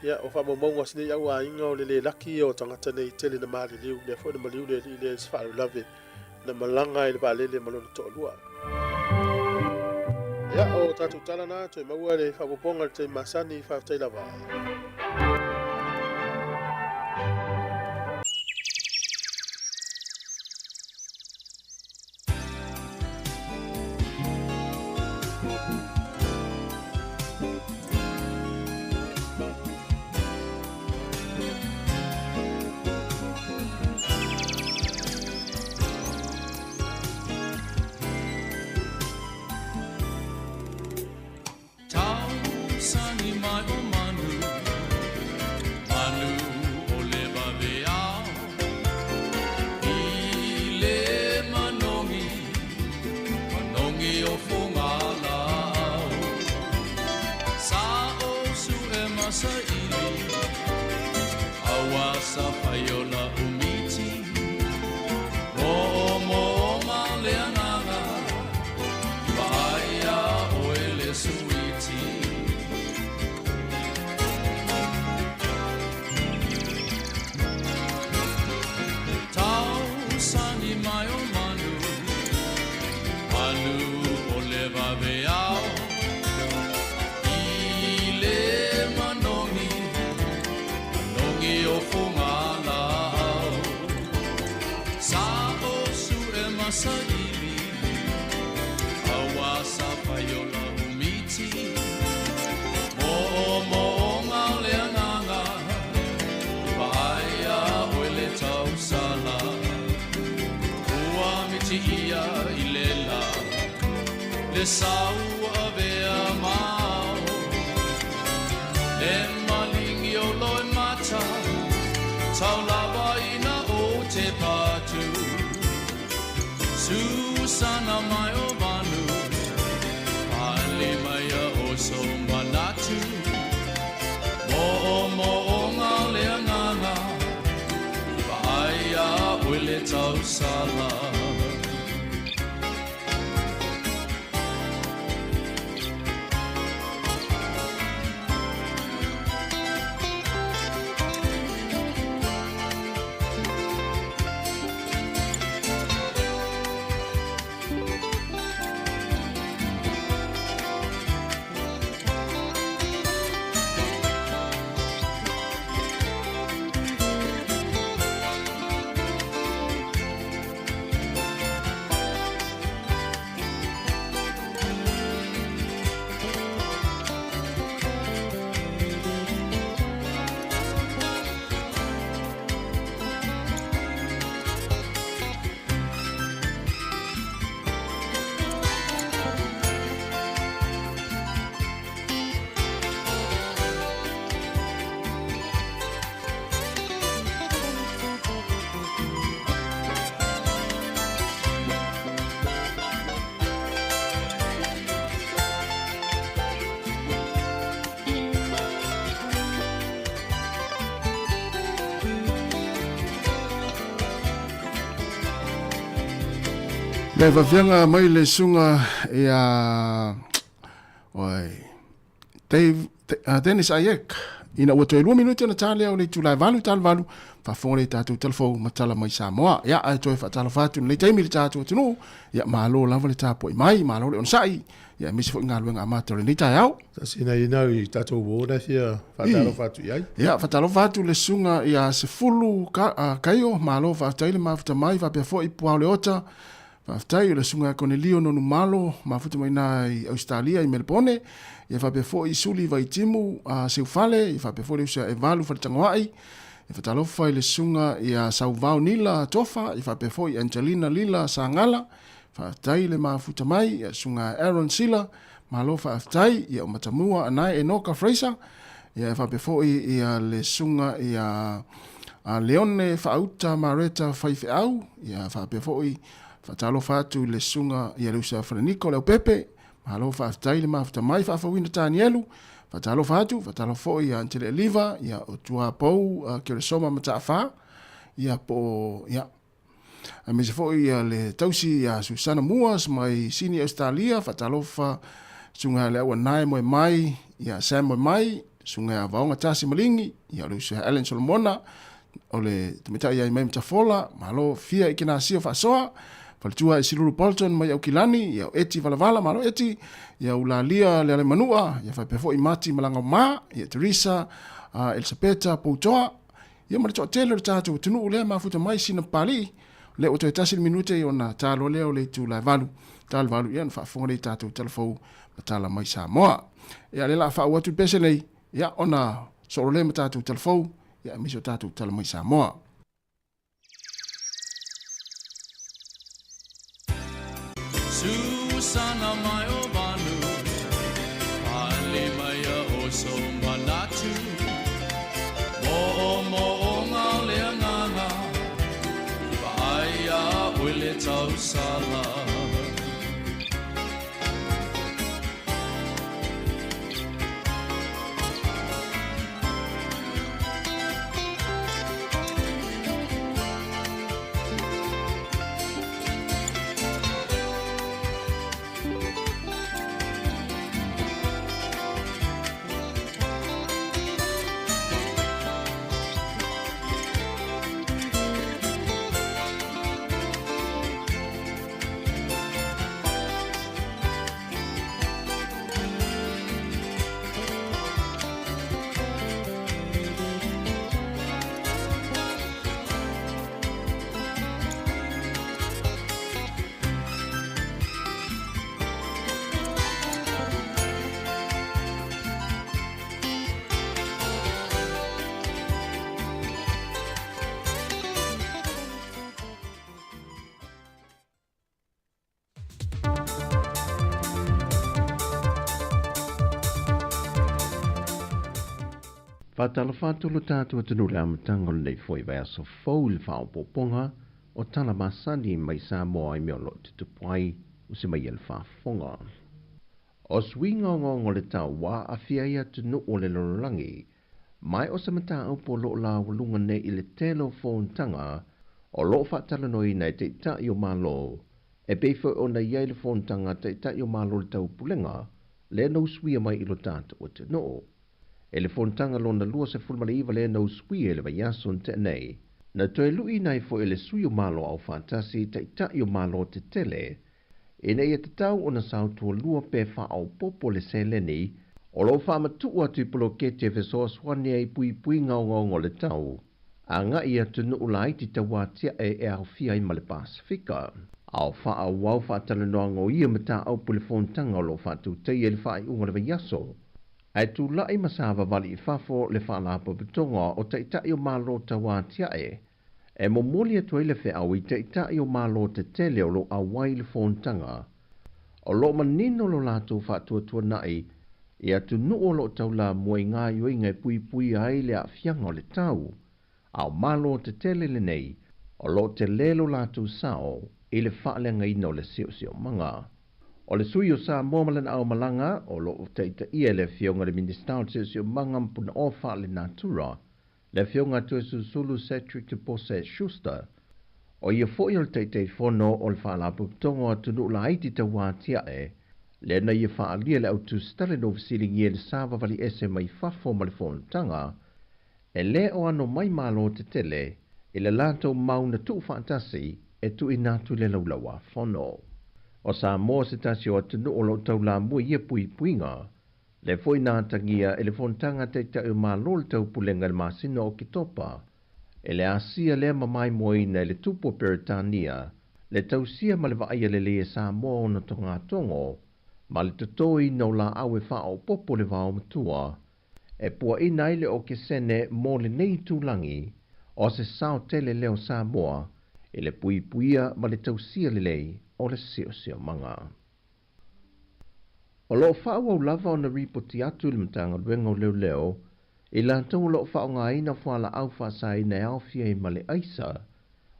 Ia, o faamaumauga a si nei au aiga o le le laki ia o tagata nei tele na maliliu, lea foi na maliu le alii lea i se faalavelave na malaga ai le vaalele ma lona toalua. Ia, o tatou tala na, toe maua le faaopoopoga i le taimi masani, faafetai lava. Tausani mai o manu, manu o le vaveao, i le manogi, manogi o Fogalau. Sa o su'e masaili, aua sa faiola umiti, moomoo ma le agaga, vaai a oe le suiti. Tausani mai o manu, manu o le vaveao, i saili Aua sa whai o la umiti Mo o mo o ngā le anganga Paia oe le tausala Ua miti ia i le la Le sau avea mau Le malingi o loe mata Tau lava ina o te patu Susana mai o vanu Pale mai a o so manatu Mo o mo o ngā le anganga Paia oe le tausala. Le vavianga mai le sunga ia oi Dave Dennis Ayek ina ua toe 2 minute ona tā lea o le itula e 8 talo 8 faafofoga le tatou talafou ma tala mai Samoa. Ia ae toe faatalofa atu i lenei taimi i le tatou atunuu. Ia malo lava le tapuai mai, malo le onosai. Ia aemaise foi galuega amata o lenei taeao. Tasi nai ina i tatou uo na fia faatalofa atu i ai. Ia faatalofa atu le susuga ia Sefulu Kaio, malo faafetai le mafuta mai faapea foi Puao Leota. Faafetai o le susuga ia Konelio Nonumalo, mafuta mai ina i Ausetalia i Melepone. Ia faapea foi Suli Vaitimu Seufale, ia faapea foi le uso ia Evalu Faletagoai. Ia faatalofa i le susuga ia Sauvao Nila Tofa, ia faapea foi Angelina Lila Sagala. Faafetai le mafuta mai ia susuga Aaron Sila, malo faafetai ia o Matamua Anae Enoka Fraser, ia e faapea foi ia le susuga ia Leone Faauta Mareta Faifeau, ia faapea foi faatalofa atu i le susuga ia le uso ia Fereniko Leaupepe, malo faafetai le mafuta mai Faafouina Tanielu, faatalofa atu, faatalofa foi ia Antele Eliva, ia o Tuapou Keresoma Mataafa, ia po o ia Aemaise foi ia le tausi ia Susana Muas mai Sini Ausetalia, faatalofa susuga ia Leauanae Moemai, ia Sam Moemai, susuga ia Vaoga Tasi Malingi, ia o le uso ia Allen Solomona, o le tamaitai ia Imai Matafola, malo fia i Kenasio Faasoa, faletua i Silulu Bolton mai Aukilani, ia o Eti Valavala, malo Eti, ia Ulalia Lealaimanua, ia faapea foi Mati Malagauma, ia Teresa Elisapeta Poutoa, Ia ma le toatele o le tatou atunuu lea mafuta mai sina Papalii, lea ua toe tasi le minute ia ona ta loa lea o le itula e 8, ta le 8 ia ona faafofoga lea i tatou talafou ma tala mai Samoa. Ia lea la a faauu atu le pese nei, ia ona solo lea ma tatou talafou, ia aemaise o tatou tala mai Samoa. Susana mai o vanu Pale mai a o so manatu Mo o mo o ngā le anganga Vaai a oe le tausala. Faatalofa atu lo tatou atunuu i le amataga o lenei foi vaiaso fou i le faaopoopoga o tala masani mai Samoa i mea o lo o tutupu ai usi mai e le faafofoga. O suiga ogaoga o le tau ua aafia ai atunuu o le lalolagi, ma o se mataupu o lo o laualuga nei i le tele o fonotaga o lo o faatalanoaina e Taitai o Malo, e pei foi ona i ai le fonotaga a Taitai o Malo o le Taupulega lea na usuia mai i lo tatou atunuu. E le fonotaga lona 29 lea na usuia i le vaiaso na tea nei, na toe luiina ai foi e le Sui o Malo Aufaatasi i Taitai o Malo Tetele ina ia tatau ona sautualua pe faaopoopo le seleni o lo o faamatuu atu i poloketi e fesoasoani ai i puipuiga ogaoga o le tau agai i atunuu laiti tauatiae e aofia ai ma le Pasefika. A o faaauau faatalanoaga o ia mataupu i le fonotaga o lo o faatautaia i le faaiuga o le vaiaso, ae tulai ma savavali i fafo le Faalapotopotoga o Taitai o Malo Tauatiae e momoli atu ai le feau i Taitai o Malo tetele o lo o auai i le fonotaga, o lo o manino lo latou faatuatuanai i atunuu o lo o taulamua i gaoioiga e puipuia ai le aafiaga o le tau, a o Malo tetele lenei o lo o tele lo latou sao i le faaleagaina o le siosiomaga. O le sui o Samoa ma lana aumalaga o lo o taitaia e le Afioga i le Minisita o le Siosiomaga ma Punaoa Faalenatura, le Afioga Toesulusulu Cedric Tupose Schuster, o ia foi o le Taitaifono o le Faalapotopotoga o Atunuu Laiti Tauatiae, lea na ia faaalia le autusitala ina ua fesiligia i le savavali ese mai fafo ma le fonotaga, e lē o ano mai Malo tetele i le latou mau na tuufaatasi e tuuina atu i le Laulau-a-Fono. O Samoa se tasi o atunuu o lo o taulamua i ia puipuiga, lea foi na atagia e le Fonotaga a Taitai o Malo o le Taupulega i le masina o Oketopa, e le Asia lea ma maimoaina e le Tupu o Peretania le tausia ma le vaaia lelei e Samoa ona togatogo ma le totoina o laau e faaopoopo le vaomatua e puaina ai le okesene mo lenei itulagi, o se sao tele lea o Samoa i le puipuia ma le tausia lelei o le siosiomaga. O lo o faaauau lava ona ripoti atu i le Matagaluega o Leoleo i latou o lo o faaaogaina fualaau faasaina e aofia ai ma le aisa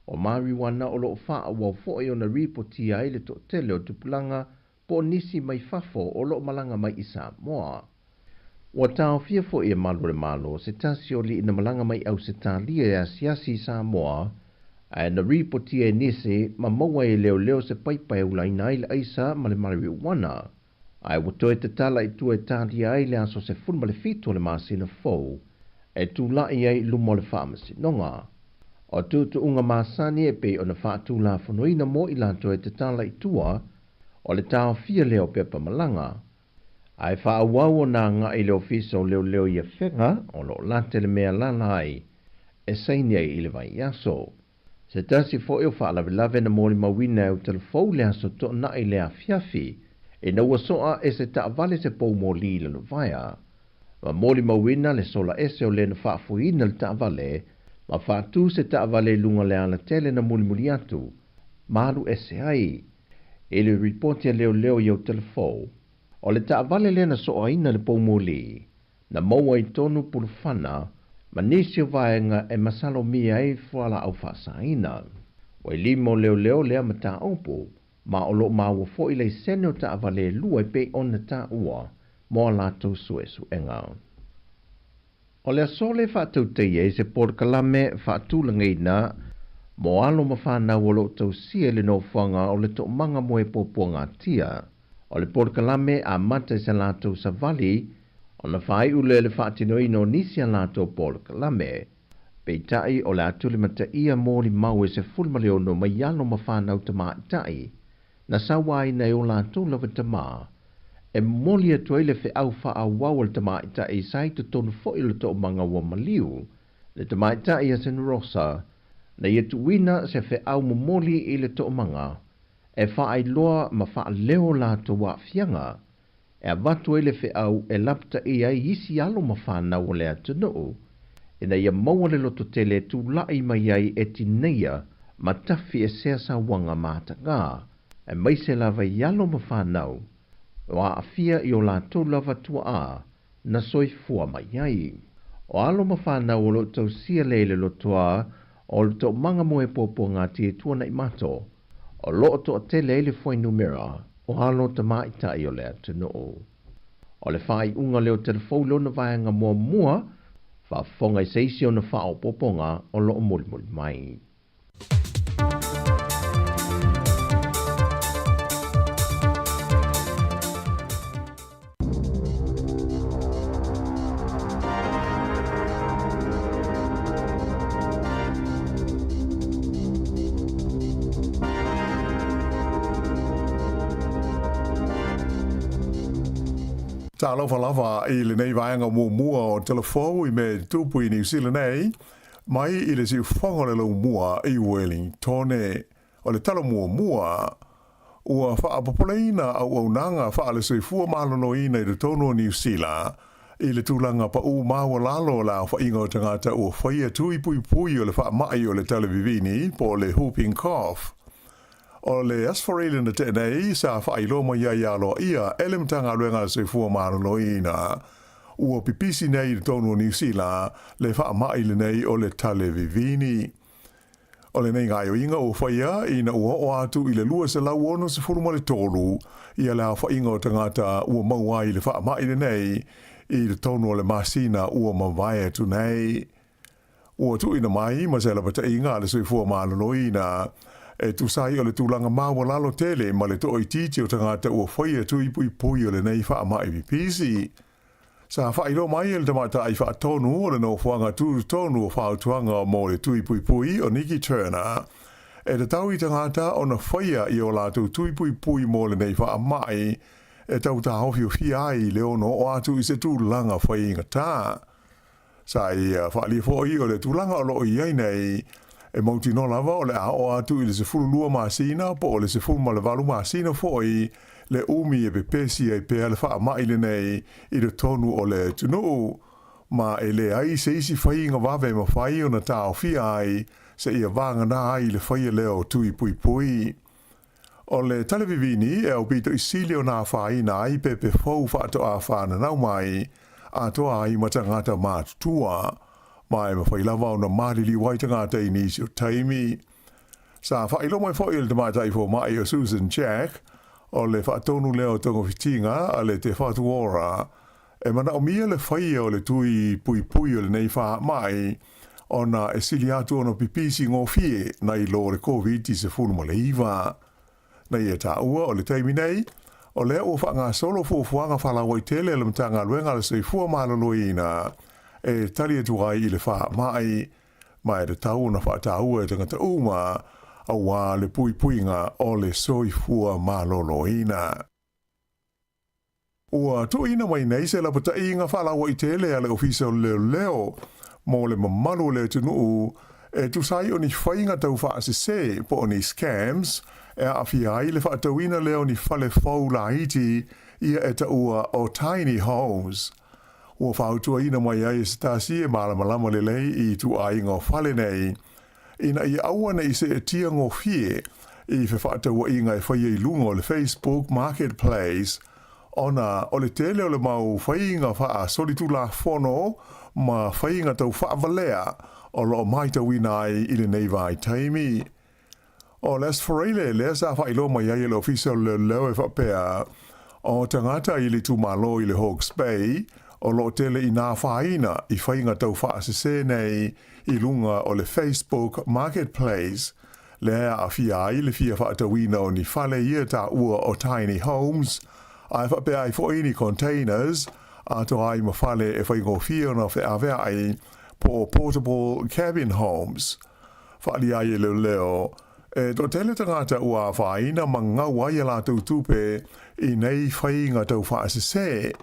o marijuana o lo o faaauau foi ona ripotia ai le toatele o tupulaga po o nisi mai fafo o lo o malaga mai i Samoa. Ua taofia foi e malu o le Malo se tasi o alii na malaga mai Ausetalia e asiasi i Samoa, ae na ripotia e nisi ma maua e leoleo se paipa e ulaina ai le aisa ma le mariuana, ae ua toe tatala i tua e talia ai le aso 17 o le masina fou e tulai ai i luma o le Faamasinoga. O tuutuuga masani e pei ona faatulafonoina mo i latou e tatala i tua, o le taofia lea o pepa malaga, ae faaauau ona agai le Ofisa o Leoleo i Afega o lo o late le mea lala ai e saini ai i le vaiaso. Se tasi foi o faalavelave na molimauina e Utalafou le aso toonai le afiafi, ina ua soa e se taavale se pou moli i lona vaea. Ma molimauina le sola ese o le na faafoeina le taavale ma faatu se taavale i luga o le alatele na mulimuli atu ma alu ese ai. I le ripoti a leoleo i Utalafou, o le taavale lea na soaina le pou moli, na maua i tonu pulufana ma nisi o vaega e masalomia ai fualaau faasaina. Ua i lima o leoleo lea mataupu, ma o lo o maua foi laisene o taavale e lua e pei ona taua mo a latou suesuega. O le aso lea e faatautaia ai se polokalame faatulagaina mo alo ma fanau o lo o tausia i le nofoaga o le Toomaga mo e Puapuagatia. O le polokalame amata i sa latou savali ona faaiu lea i le faatinoina o nisi a latou polokalame. Peitai o le a tulimataia molimau e 16 mai alo ma fanau tamaitai na sauaina e o latou lava tamā e momoli atu ai le feau faaauau a le tamaitai sa i totonu foi o le toomaga ua maliu, le tamaitai a Senarosa, na ia tuuina se feau momoli i le toomaga e faailoa ma faaleo latou aafiaga e avatu ai le feau e lapataia ai isi alo ma fanau o le atunuu ina ia maua le lototele e tulai mai ai e tineia ma tafi esea sauaga matagā, aemaise lava i alo ma fanau o aafia i o latou lava tuaa na soifua mai ai. O alo ma fanau o loo tausia lea i le lotoa o le toomaga mo e puapuaga e tuanaimato, o loo toatele ai le fuainumera o alo tamaʻitaʻi o le atunuu. O le faaiuga lea o Telefou lona vaega muamua, faafofoga i se isi ona faaopoopoga o loo mulimuli mai. Talofa lava i lenei vaega muamua o Telefou i mea e tutupu i Niu Sila nei, mai i le siufofoga o le laumua i Wellingtone. O le tala muamua, ua faapopoleina auaunaga faale-soifua maloloina i totonu o Niu Sila i le tulaga paʻū maualalo o le aofaiga o tagata ua faia tui puipui o le faamai o le talevivini po o le whooping cough. O le Aso Faraile na tea nei sa faailoa mai ai aloaia e le Matagaluega a le Soifua Maloloina ua pipisi nei i totonu o Niu Sila le faamai lenei o le talevivini. O lenei gaoioiga ua faia ina ua oo atu i le 263 ia le aofaiga o tagata ua maua ai i le faamai lenei i totonu o le masina ua mavae atu nei. Ua tuuina mai ma se lapataiga a le soifua maloloina e tusa ai o le tulaga maualalo tele ma le toaitiiti o tagata ua faia tui puipui o lenei faamai pipisi. Sa faailoa mai e le tamaitai faatonu o le nofoaga tutotonu o fautuaga mo le tui puipui o Nikki Turner, e tatau i tagata ona faia i o latou tui puipui mo lenei faamai e tau taofiofia ai le ono oo atu i se tulaga faigata. Sa ia faaalia foi o le tulaga o lo o i ai nei, e mautinoa lava o le a oo atu i le 12 masina po o le 18 masina foi le umi e pepesi ai pea le faamai lenei i totonu o le atunuu, ma e leai se isi faiga vave e mafai ona taofia ai seia vagana ai le faia lea o tui puipui. O le talevivini e aupito i sili ona afaina ai pepe fou faatoa fananau mai, atoa ai ma tagata matutua, ma e mafai lava ona maliliu ai tagata i nisi o taimi. Sa faailoa mai foi e le tamaitai fomai o Susan Jack, o le faatonu lea o togafitiga a le Te Whatu Ora, e manaomia le faia o le tui puipui o lenei faamai, ona e sili atu ona pipisi gofie nai lo le Koviti-19. Na ia taua o le taimi nei, o lea ua faagasolo fuafuaga faalauaitele a le Matagaluega a le Soifua Maloloina e tali atu ai i le faamai, ma e tatau ona faataua e tagata uma aua le puipuiga o le soifua maloloina. Ua tuuina mai nei se lapataiga faalauaitele a le Ofisa o Leoleo mo le mamalu o le atunuu e tusa ai o ni faiga tau faasese po o ni scams e aafia ai le faatauina lea o ni fale fou laiti ia e taua o tiny homes. Ua fautuaina mai ai e se tasi e malamalama lelei i ituaiga o fale nei ina ia aua ne i seetia gofie i fefaatauaiga e faia i luga o le Facebook Marketplace ona o le tele o le mau faiga faasolitulafono ma faiga tau faavalea o lo o matauina ai i lenei vaitaimi. O Les Freile lea sa faailoa mai ai e le Ofisa o Leoleo e faapea, o tagata i le itumalo i le Hawke's Bay o lo o tele ina afaina i faiga tau faasese nei i luga o le Facebook Marketplace, lea e aafia ai le fia faatauina o ni fale ia taua o tiny homes, ae faapea ai foi ni containers, atoa ai ma fale e faigofie ona feaveai, po o portable cabin homes. Faaalia ai e leoleo, e toatele tagata ua afaina ma gau ai a latou tupe i nei faiga tau faasese,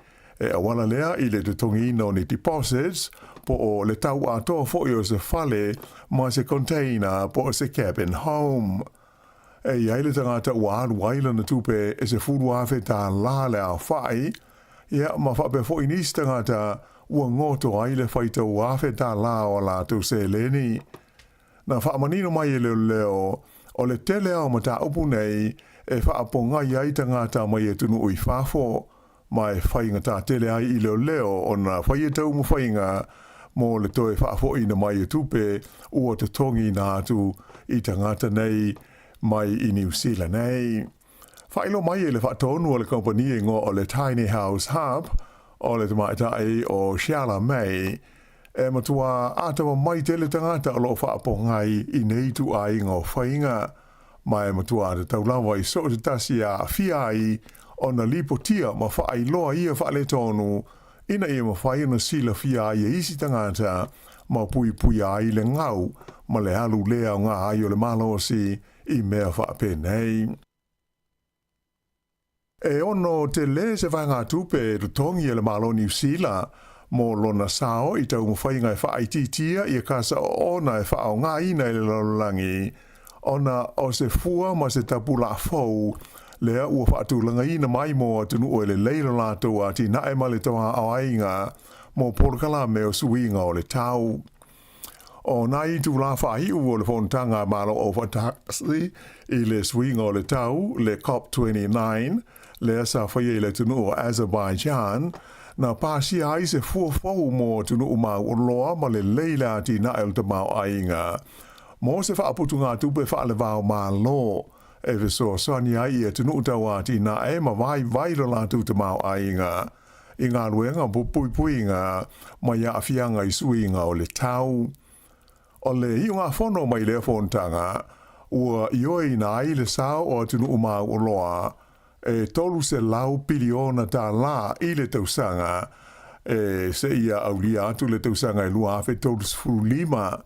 e auala lea i le totogiina o ni deposits po o le tau atoa foi o se fale ma se container po o se cabin home. E i ai le tagata ua alu ai lana tupe e $10,000 le aofai, ia ma faapea foi nisi tagata ua goto ai le faitau $1,000 o a latou seleni. Na faamanino mai e leoleo, o le tele lava o mataupu nei e faapogai ai tagata mai atunuu i fafo, ma e faigata tele ai i leoleo ona faia taumafaiga mo le toe faafoʻiina mai o tupe ua totogiina atu i tagata nei mai i Niu Sila nei. Faailoa mai e le faatonu a le kamupani e igoa o le Tiny House Hub o le tamaitai o Shala May, e matuā atamamai tele tagata o lo o faapogai i nei ituaiga o faiga, ma e matuā tatau lava i so o se tasi e aafia ai ona lipotia ma faailoa ia faaletonu ina ia mafai ona silafia ai e isi tagata ma puipuia ai le gau ma le alu le aoga ai o le malosi i mea faapenei. E ono tele se vaegatupe e totogi e le Malo Niu Sila mo lona sao i taumafaiga e faaitiitia ia kasa oona e faaaogaina e le lalolagi ona o se fua ma se tapulaa fou lea ua faatulagaina mai mo atunuu e lelei lo latou atinae ma le tamaoaiga mo polokalame o suiga o le tau. O nā itulā faaiu o le Fonotaga a Malo Aufaatasi i le Suiga o le Tau, le COP29, lea sa faia i le atunuu o Azerbaijan, na pasia ai se fua fou mo atunuu mauoloa ma lelei le atinae o le tamaoaiga mo se faaputugatupe faale-vao-Malo e fesoasoani ai i atunuu tauatinae ma vaivai lo latou tamaoaiga i galuega puipuiga mai aafiaga i suiga o le tau. O le iugafono mai lea fonotaga, ua ioeina ai le sao o atunuu mauoloa e $300 piliona tālā i le tausaga e seia aulia atu le tausaga e 2035.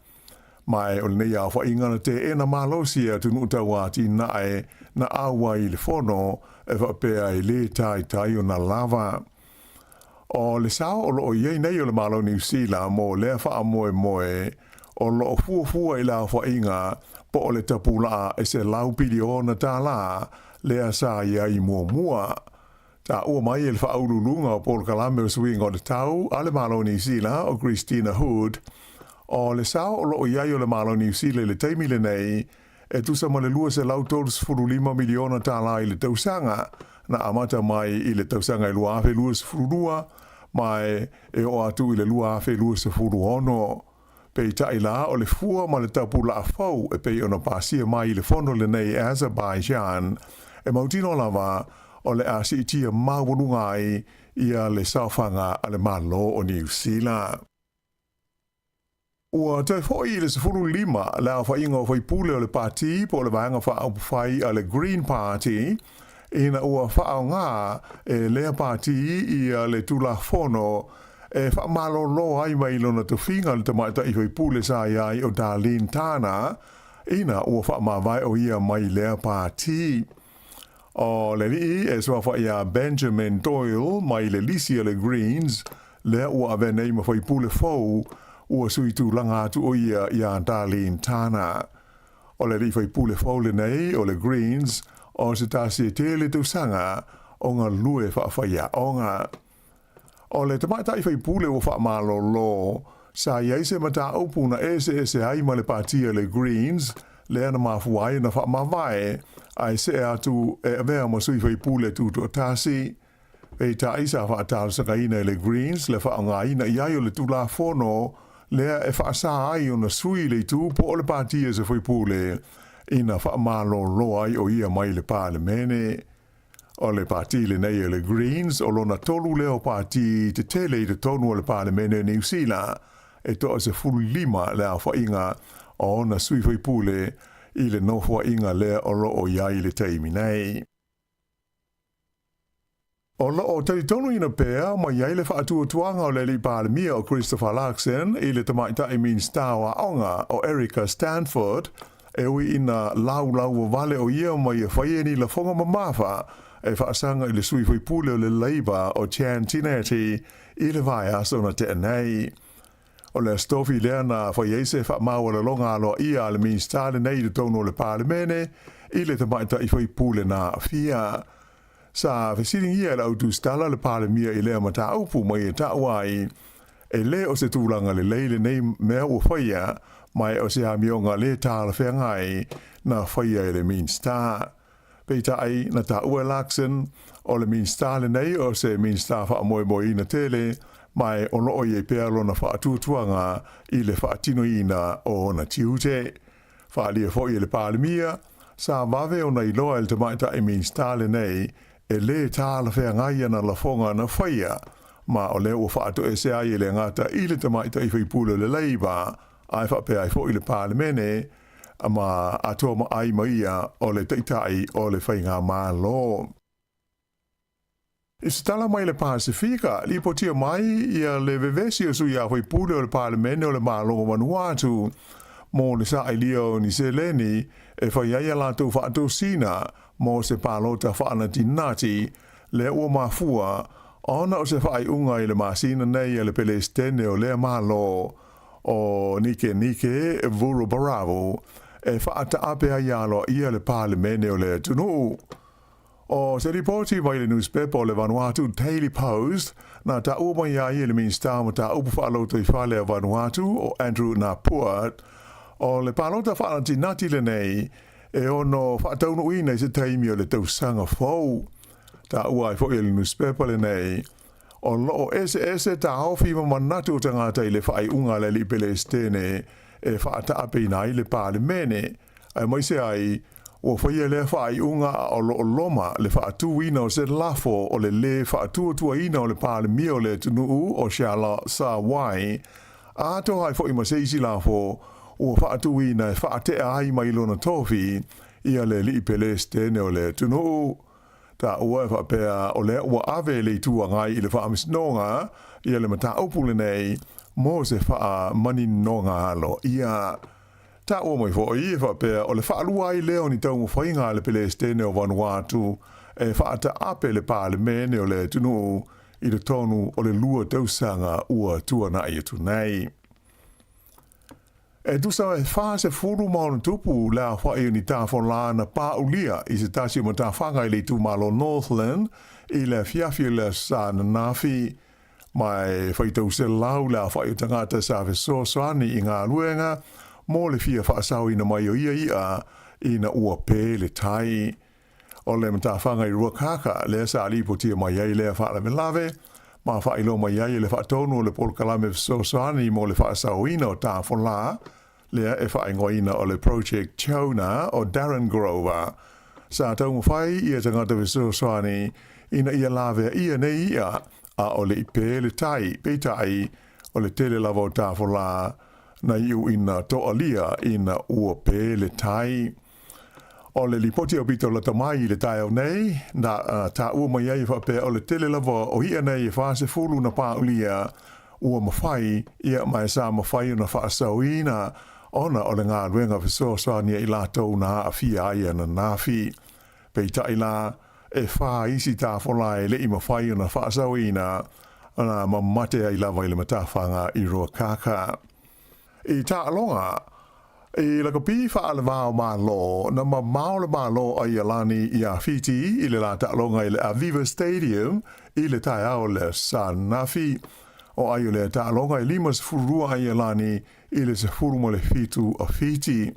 Ma e o lenei aofaiga na teena malosi e atunuu tauatinae na auai i le fono e faapea e lē taitai ona lava. O le sao o lo o i ai nei o le Malo Niu Sila mo lea faamoemoe o lo o fuafua i le aofaiga po o le tapulaa e $100 piliona lea sa i ai muamua. Taua mai e le faauluuluga o polokalame o suiga o le tau a le Malo Niu Sila o Christina Hood, o le sao o lo o i ai o le Malo Niu Sila i le taimi lenei e tusa ma le $235 miliona i le tausaga na amata mai i le tausaga e 2022 ma e oo atu i le 2026. Peitai la o le fua ma le tapulaa fou e pei ona pasia mai i le fono lenei Azerbaijan e mautinoa lava o le a siitia maualuga ai ia le saofaga a le Malo o Niu Sila. Ua toe foʻi i le 15 le aofaiga o faipule o le pati po o le Vaega Faaupufai a le Green Party ina ua faaaoga e lea pati ia le Tulafono e faamalōlō ai mai lona tofiga le tamaitai faipule sa i ai o Darlene Tana ina ua faamavae o ia mai lea pati. O le alii e suafa iā Benjamin Doyle mai le lisi o le Greens lea ua avea nei ma faipule fou ua sui tulaga atu o ia iā Darlene Tana. O le alii faipule fou lenei o le Greens o se tasi e tele tausaga o galue faafaiaoga. O le tamaitai faipule ua faamalōlō, sa i ai se mataupu na eseese ai ma le pati a le Greens lea na mafua ai ona faamavae ae see atu e avea ma sui faipule tutoatasi. Peitai sa faatalosagaina e le Greens le faaaogaina i ai o le Tulafono lea e faasā ai ona sui le itu po o le pati a se faipule ina faamalōlō ai o ia mai le Palemene. O le pati lenei o le Greens o lona tolu lea o pati tetele i totonu o le Palemene o Niu Sila e toa 15 le aofaiga o ona sui faipule i le nofoaiga lea o lo o i ai i le taimi nei. O lo o talitonuina pea ma i ai le faatuatuaga o le alii Palemia o Christopher Luxon i le tamaitai Minisita o Aoga o Erica Stanford e ui ina laulauavale o ia ma ia faia ni lafoga mamafa e faasaga i le sui faipule o le Labour o Chan Tinetti i le vaiaso na tea nei. O le Aso Tofi lea na fai ai se faamaualaloga aloaia a le Minisita lenei i totonu o le Palemene i le tamaitai faipule na aafia. Sa fesiligia e le au tusitala le Palemia i lea mataupu ma ia taua ai e lē o se tulaga lelei lenei mea ua faia ma e o se amioga lē talafeagai na faia e le Minisita. Peitai na taua e Luxon o le Minisita lenei o se Minisita faamoemoeina tele. Ma e o loo i ai pea lona faatuatuaga i le faatinoina o ona tiute. Faaalia foi e le Palemia, sa vave ona iloa e le Tamaitai Minisita lenei e lē talafeagai ana lafoga na faia, ma o lea ua faatoese ai e le gata i le Tamaitai Faipule o le Leipa ae faapea ai foi le Palemene ma atoa ma ai ma ia o le Taitai o le Faigamalo. I se tala mai le Pasefika, lipotia mai ia le vevesi o sui a faipule o le Palemene o le Malo o Vanuatu mo le saailia o ni seleni e fai ai a latou faatosina mo se palota faanatinati lea ua mafua ona o se faaiuga i le masina nei a le Pelesitene o lea Malo o Nikenike Vurobaravu e faataape ai aloaia le Palemene o le atunuu. O se lipoti mai le nusipepa o le Vanuatu Daily Post, na taua mai ai e le Minisita o Mataupu Faalotoifale a Vanuatu o Andrew Napuat, o le palota faanatinati lenei e ono faataunuuina i se taimi o le tausaga fou. Taua ai foi e le nusipepa lenei, o loo eseese taofi ma manatu o tagata i le faaiuga a le alii Pelesitene e faataapeina ai le Palemene, aemaise ai ua faia lea faaiuga a o loo loma le faatuina o se lafo o le lē faatuatuaina o le Palemia o le atunuu o Charlotte Sawai, atoa ai foi ma se isi lafo ua faatuina e faatea ai mai lona tofi ia le alii Pelesitene o le atunuu. Taua e faapea o lea ua ave le Itu Agai i le Faamasinoga ia le mataupu lenei mo se faamaninoga aloaia. Taua mai foi e faapea o le faalua ai lea o ni taumafaiga a le Pelesitene o Vanuatu e faataape le Palemene o le atunuu i totonu o le 2 tausaga ua tuanai atu nei. E tusa e 46 le aofai o ni tafolā na pāulia i se tasi o matafaga i le itumalo Northland i le afiafi o le Aso Sa ananafi. Ma e faitau selau le aofai o tagata sa fesoasoani i galuega mo le fia faasaoina mai o ia i'a ina ua pē le tai. O le matafaga i Ruakaka lea sa lipotia mai ai lea faalavelave, ma faailoa mai ai e le faatonu o le polokalame fesoasoani mo le faasaoina o tafolā, lea e faaigoaina o le Project Jonah o Darren Grover. Sa taumafai ia tagata fesoasoani ina ia lavea ia nei i'a, a o le i pē le tai, peitai, o le tele lava o tafolā na iu ina toalia ina ua pē le tai. O le lipoti aupito lata mai i le taeao nei, na taua mai ai e faapea o le tele lava o i'a nei e 40 na pāulia ua mafai, ia ma e sa mafai ona faasaoina ona o le galuega fesoasoani a i latou na aafia ai ananafi. Peitai la, e fa isi tafola e le i mafai ona faasaoina, na mamate ai lava i le matafaga i Ruakaka. I taaloga, i lakapi faalevao Malo, na mamao le Malo a Ialani iā Fiti i le la taaloga i le Aviva Stadium i le taeao le Sanafi. O ai o lea taaloga e 52 a Ialani i le 17 a Fiti.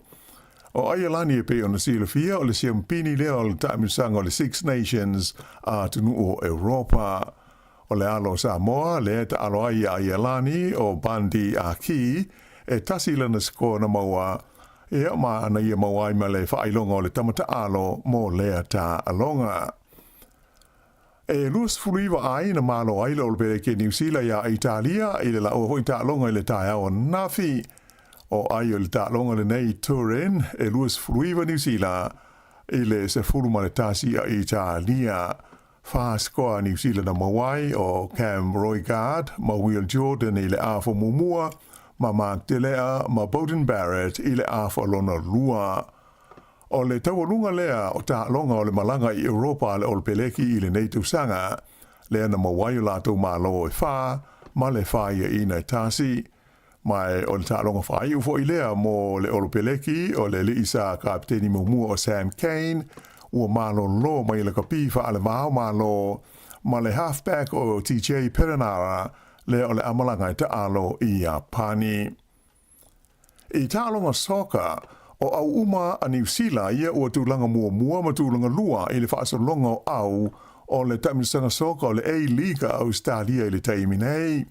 O Aialani e pei ona silafia o le siampini lea o le taamilosaga o le Six Nations a atunuu o Europa. O le alo o Samoa lea e taalo ai iā Ialani o Bundee Aki, e tasi lana sikoa na maua, ia ma na ia maua ai ma le faailoga o le tama taalo mo lea taaloga. E 29 ai na malo ai le Olopeleki Niu Sila iā Italia i le laua foi taaloga i le taeao ananafi. O ai o le taaloga lenei i Turin, e 29 Niu Sila i le 11 a Italia. Fa sikoa Niu Sila na maua ai o Cam Roigard ma Will Jordan i le afa muamua, ma Mark Delea ma Beauden Barrett i le afa lona lua. O le taualuga lea o taaloga o le malaga i Europa a le Olopeleki i lenei tausaga, lea na maua ai o latou malo e fa ma le faiaina e tasi. Ma e o le taaloga faaiu foi lea mo le Olopeleki o le alii sa kapiteni muamua o Sam Cane, ua malolo mai lakapi faalevao malo ma le halfback o TJ Perenara, lea o le a malaga e taalo i Iapani. I taaloga soccer, o au uma a Niu Sila ia ua tulaga muamua ma tulaga lua i le faasologa o au o le taamilosaga soccer o le A-League a Ausetalia i le taimi nei.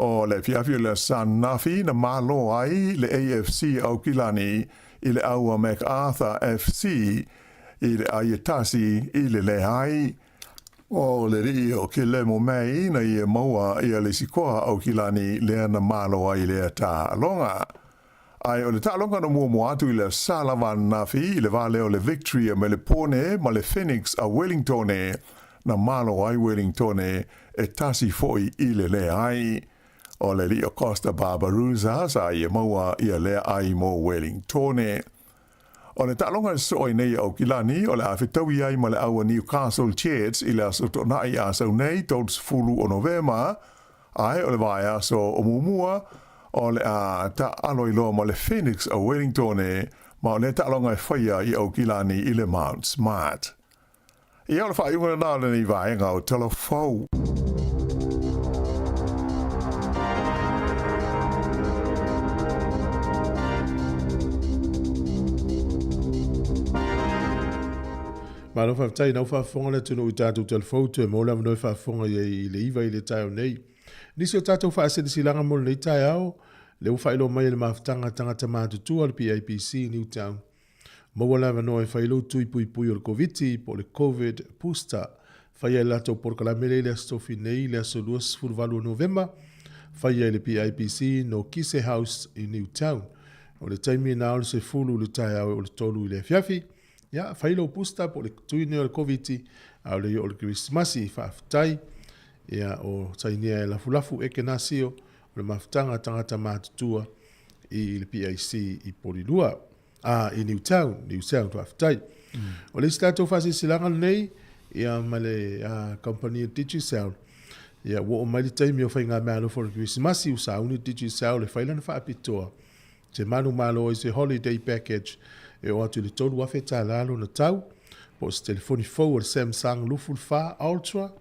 O le afiafi o le Aso Ananafi na malo ai le AFC Aukilani i le ʻAua MacArthur FC i le ʻai e tasi i le leai. O le alii o Kilemo May na ia maua ia le isi koa Aukilani lea na malo ai lea taaloga. Ae o le taaloga na muamua atu i le Asa lava ananafi i le va lea o le Victory a Melepone ma le Phoenix a Wellingtone na malo ai Wellingtone e tasi foi i le leai. O le alii o Costa Barbarousa sa ia maua ia lea ai mo Wellingtone. O le taaloga e sosoo ai nei i Aukilani, o le a fetaui ai ma le au a Newcastle Jets i le aso Toonai a sau nei, 30 o Novema, ae o le vaiaso o muamua, o le a taaalo ai loa ma le Phoenix a Wellingtone, ma o lea taaloga e faia i Aukilani i le Mount Smart. Ia, o le faaiuga lena o lenei vaega o Tala Fou. Malo faafetai nau faafofoga le atunuu i tatou telefou toe maua le avanoa e faafofoga i ai i le 9 i le taeao nei. Nisi o tatou faasilasilaga mo lenei taeao, lea ua faailoa mai e le mafutaga tagata matutua le PIPC i Newtown. Maua le avanoa e fai lou tui puipui o le Koviti po o le Covid Booster. Faia e le latou polokalame lea i le Aso Tofi nei i le aso 28 o Novema. Faia e le PIPC no Kise House i Newtown. O le taimi na o le 10 i le taeao e o le 3 i le afiafi. Ia, fai lou booster po o le tui nei o le Koviti, a o le o le Kerisimasi. Faafetai. Ia, o Sainia e lafulafu Ekenasio, o le mafutaga tagata matutua i le PIC i Polilua. Ah, i Newtown, Newtown, faafetai. O le isi tatou faasilasilaga lenei, ia ma le kamupani a Digicel, ia ua oo mai le taimi o faigameaalofa o le Kerisimasi, ua sauni le Digicel e fai lana faapitoa, se manumalo ai se holiday package e oo atu i le $3,000 lona tau, po o se telefoni fou o le Samsung 24 Ultra,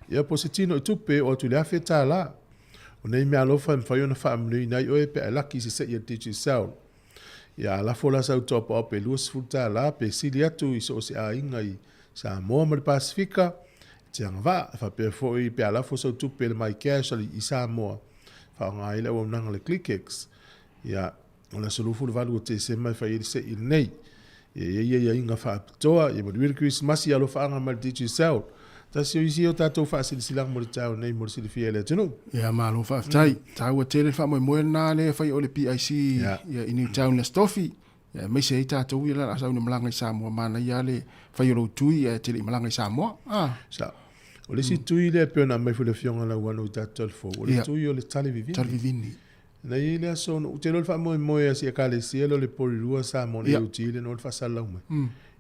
ia po o se tino i tupe e oo atu i le $1,000. O nei meaalofa e mafai ona faamanuiina ai oe pe a e laki i se se'i a le Digicel. Ia a lafo la sau top up e $20 pe sili atu i so o se aiga i Samoa ma le Pasefika, e te agavaa. E faapea foi pe a lafo sau tupe i le MyCash i Samoa, faaaoga ai le auaunaga a le ClickX. Ia, o le aso 28 o Tesema e fai ai le se'i lenei. Ia e i ai aiaiga faapitoa, ia manuia le Kerisimasi, ia alofaaga mai le Digicel. Tasi o isi o tatou faasilasilaga mo le taeao nei mo le silafia e le atunuu. Ia malo faafetai. Taua tele le faamoemoe lena lea e fai o le PIC ia i Newtown i le Aso Tofi. Ia aemaise ai tatou ia la sau ina malaga i Samoa manaia lava le fai o lou tui ae te le i malaga i Samoa. Ah. Sa. O le isi tui lea e pei ona aumai foi le Afioga Lauano i tatou talafou, o le tui o le tale vivini. Tale vivini. Na i ai le aso, ou te iloa le faamoemoe a si Ekalesia lea o le Porirua Samoa na AOG lea na o le faasalalau mai.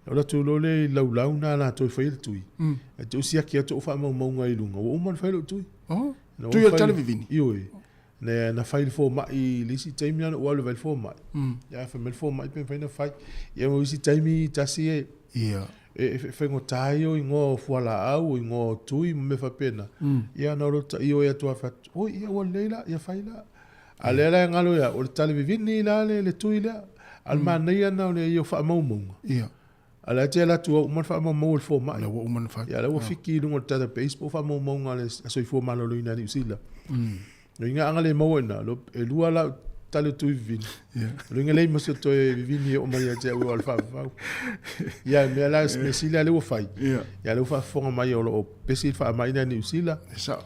Na ou alu atu loa lea i laulau na latou e faia le tui. Ae te i ua siaki atu ou faamaumauga i luga, ua uma ona fai lou tui. Oh, tui o le tale vivini? Ioe. Na, na fai le fomai i le isi taimi na ou alu e vaai le fomai. Ia, fai mai le fomai pe mafai ona fai. Ia, ma isi taimi tasi e, Ia. e, e faigata ia o igoa o fualaau, o igoa o tui ma mea faapena. Ia na o lota ioe atu lava fai atu, oi ia ua lelei la, ia fai la. A lea la e galo ia, o le tale vivini la le, le tui lea. A o le manaia lena o le ia o faamaumauga. Ia. A lea te alu atu ua uma ona faamaumau e le fomai. Lea ua uma ona fai. Ia lea ua fiki i luga o le database po o faamaumauga a le Soifua Maloloina a Niu Sila. O inga anga le maua ina, e lua lau tale o tui vivini. O inga lei ma se toe vivini e o mai ia te au o le faavavau. Ia, mea la, mea sili a lea ua fai. Ia lea ua faafofoga mai o lo o pesi le faamai lea Niu Sila. E sao.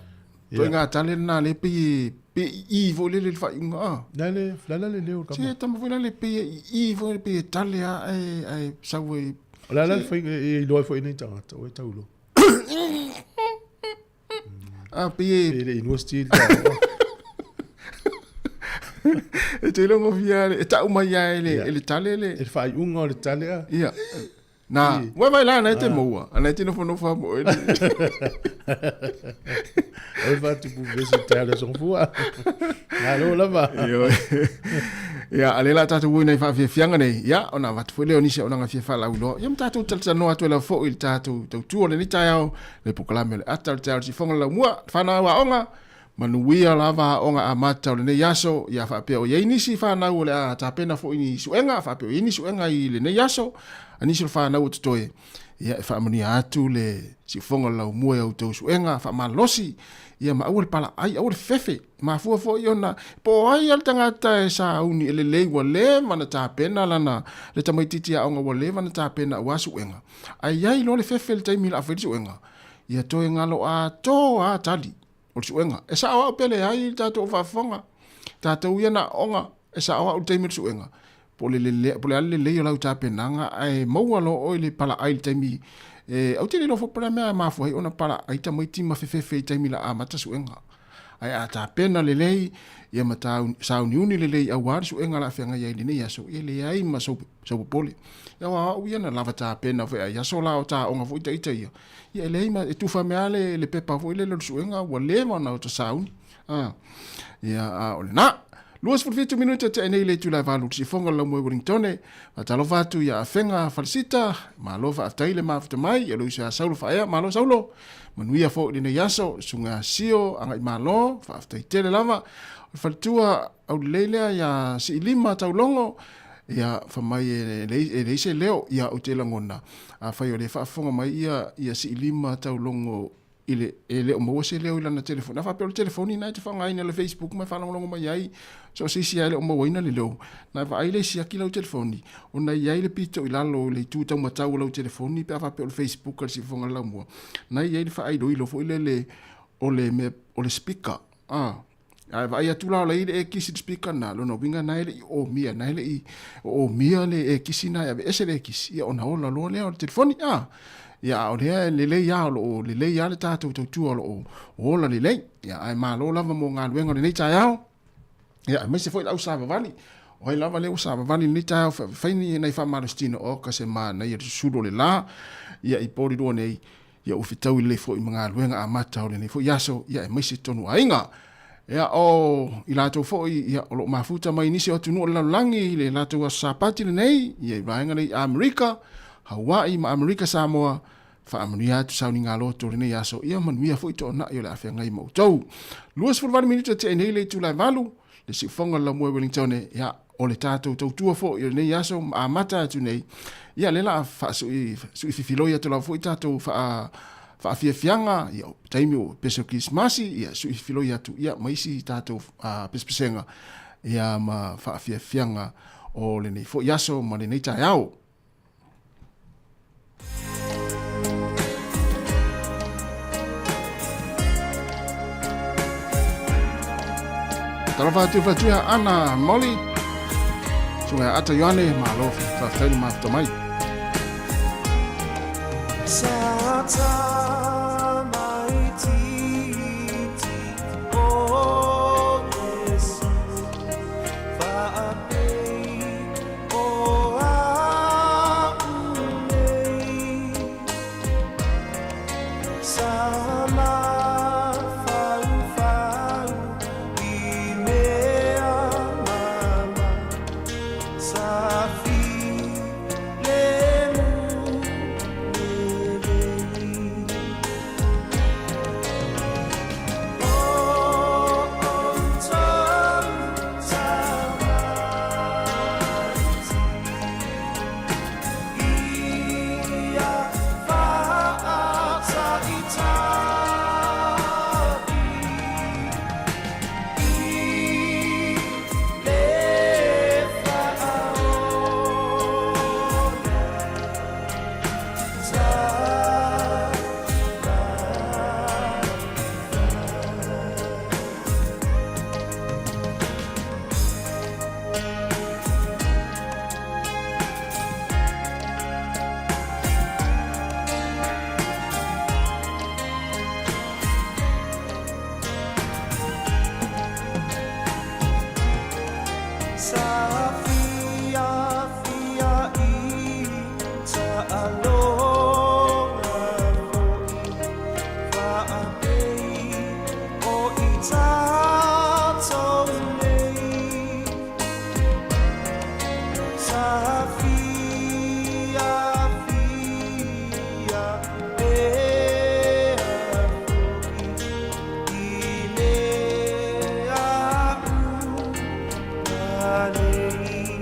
Toi ngā tale lena le pei e pe i i foi lele le faaiuga a. La le, la la le leo kama. Se tama foi la le pei e i i foi le pei e tale a e e sau e. O la la le fai e iloa foi nei tagata o e taulo. A pei e. Pei le university le ta. E te longo fia e tau mai ia e le e le tale le. E le faaiuga o le tale a. Ia. Na, ua vai la na te moua, ana te nofo nofo mo ele. O le faatupu vesi te ale songfua. Malo lava. Ioe. Ia, a le la tatou ui nei faafiafiaga nei, ia, ona avatu foi lea o nisi auaunaga fia faalauiloa. Ia ma tatou talatalanoa atu ai lava foi i le tatou tautua o lenei taeao, le polokalame o le ata o le taeao o le sifoga o le laumua, le fanau aoga, manuia lava aoga amata o lenei aso, ia faapea o i ai nisi fanau o le a tapena foi ni suega, faapea o i ai ni suega i lenei aso. a nisi o le fanau o totoe, ia e faamanuia atu le siufofoga o le laumua i a outou suega faamalosi, ia ma aua le palaai, aua le fefe. Mafua foi ona po o ai lava le tagata e sauni e lelei ua leva ona tapena lana le tamaitiiti aoga ua leva ona tapena aua suega, ae i ai loa le fefe i le taimi o le a fai le suega, ia toe galo atoa lava tali o le suega. E sao au pe leai le tatou faafofoga, tatou ia na aoga, e sao au i le taimi o le suega, po o le lele, po o le a le lelei o lau tapenaga, ae maua loa oe i le palaai i le taimi e, ou te le iloa foi po o le a mea e mafua ai ona palaai tamaiti ma fefefe i taimi la amata suega. Ae a tapena lelei, ia ma sauniuni lelei aua le suega o le a feagai ai i lenei aso, ia e leai ma sou, sou popole. Ia aua o au ia na lava tapena foi ai aso la o ta aoga foi ita ia, ia e leai ma, e tufa mea le, le pepa foi lele o le suega ua leva ona ota sauni. Ah, ia, a o lena. 27 minute tea nei le itula e valu i le siufofoga o le Laumua i Wellingtone. Faatalofa atu ia Afega Falesita, malo faafetai le mafuta mai, ia lou uso ia Saulo Faaea, malo Saulo. Manuia foi lenei aso, susuga Sio Agai Malo, faafetai tele lava. O le faletua aulelei lea ia Siilima Taulogo, ia fai mai e leai se leo, ia ou te lagona, afai o lea e faafofoga mai ia, ia Siilima Taulogo i le, e le o maua se leo i lana telefoni. A faapea o le telefoni na e te faaaogaina i le Facebook ma e faalogologo mai ai, so o se isi lava e le o mauaina le leo, na e vaai lea e siaki lau telefoni, ona e i ai le pito i lalo i le itu taumatau o lau telefoni pe a faapea o le Facebook a le Siufofoga o le Laumua, na e i ai le faailoilo foi lele o le mea, o le speaker. A, a e vaai atu la o la e i ai le ekisi i le speaker lena, lona uiga na e le i omia, na e le i omia le ekisi na e aveese le ekisi, ia ona ola loa lea o le telefoni. A, ia a o lea e lelei lava, o lo o lelei lava le tatou tautua o lo o ola lelei. Ia ae malo lava mo galuega o lenei taeao. Ia aemaise foi le au savavali. O ai lava lea ua savavali i lenei taeao fai ni nai faamalositino, oka se manaia le susulu o le la, ia i Porirua nei, ia ua fetaui lelei foi ma galuega amata o lenei foi aso, ia aemaise tonu aiga. Ia o i latou foi ia o lo o mafuta mai nisi o atunuu o le lalolagi i le latou aso Sapati lenei, ia i vaega nei i Amerika, Hawaii ma Amerika Samoa, Faamanuia atu sauniga loto o lenei aso, ia manuia foi toonai o le a feagai ma outou. 28 minute tea nei le itula e valu, le siufofoga o le Laumua i Wellingtone, ia, o le tatou tautua foi o lenei aso ma amata atu nei, ia lea la faasui sui fifiloi atu lava foi tatou faa faafiafiaga, ia, taimi o pese o Kerisimasi, ia, sui fifiloi atu, ia, ma isi tatou pesepesega, ia, ma faafiafiaga o lenei foi aso ma lenei taeao. Talofa atu whatua Ana Molly. Sunga Ata Ioane, malo whawhai le mafuta mai. Sa ta mai titi o Yesu whaapei O au nei Sa mafaufau i mea mama Sa filemu lelei O outou tamaiti Ia whaataita'i I le whaaola Sa fiafia i taaloga foi Faapei o i tatou nei Sa fiafia pea foi I mea uma nei.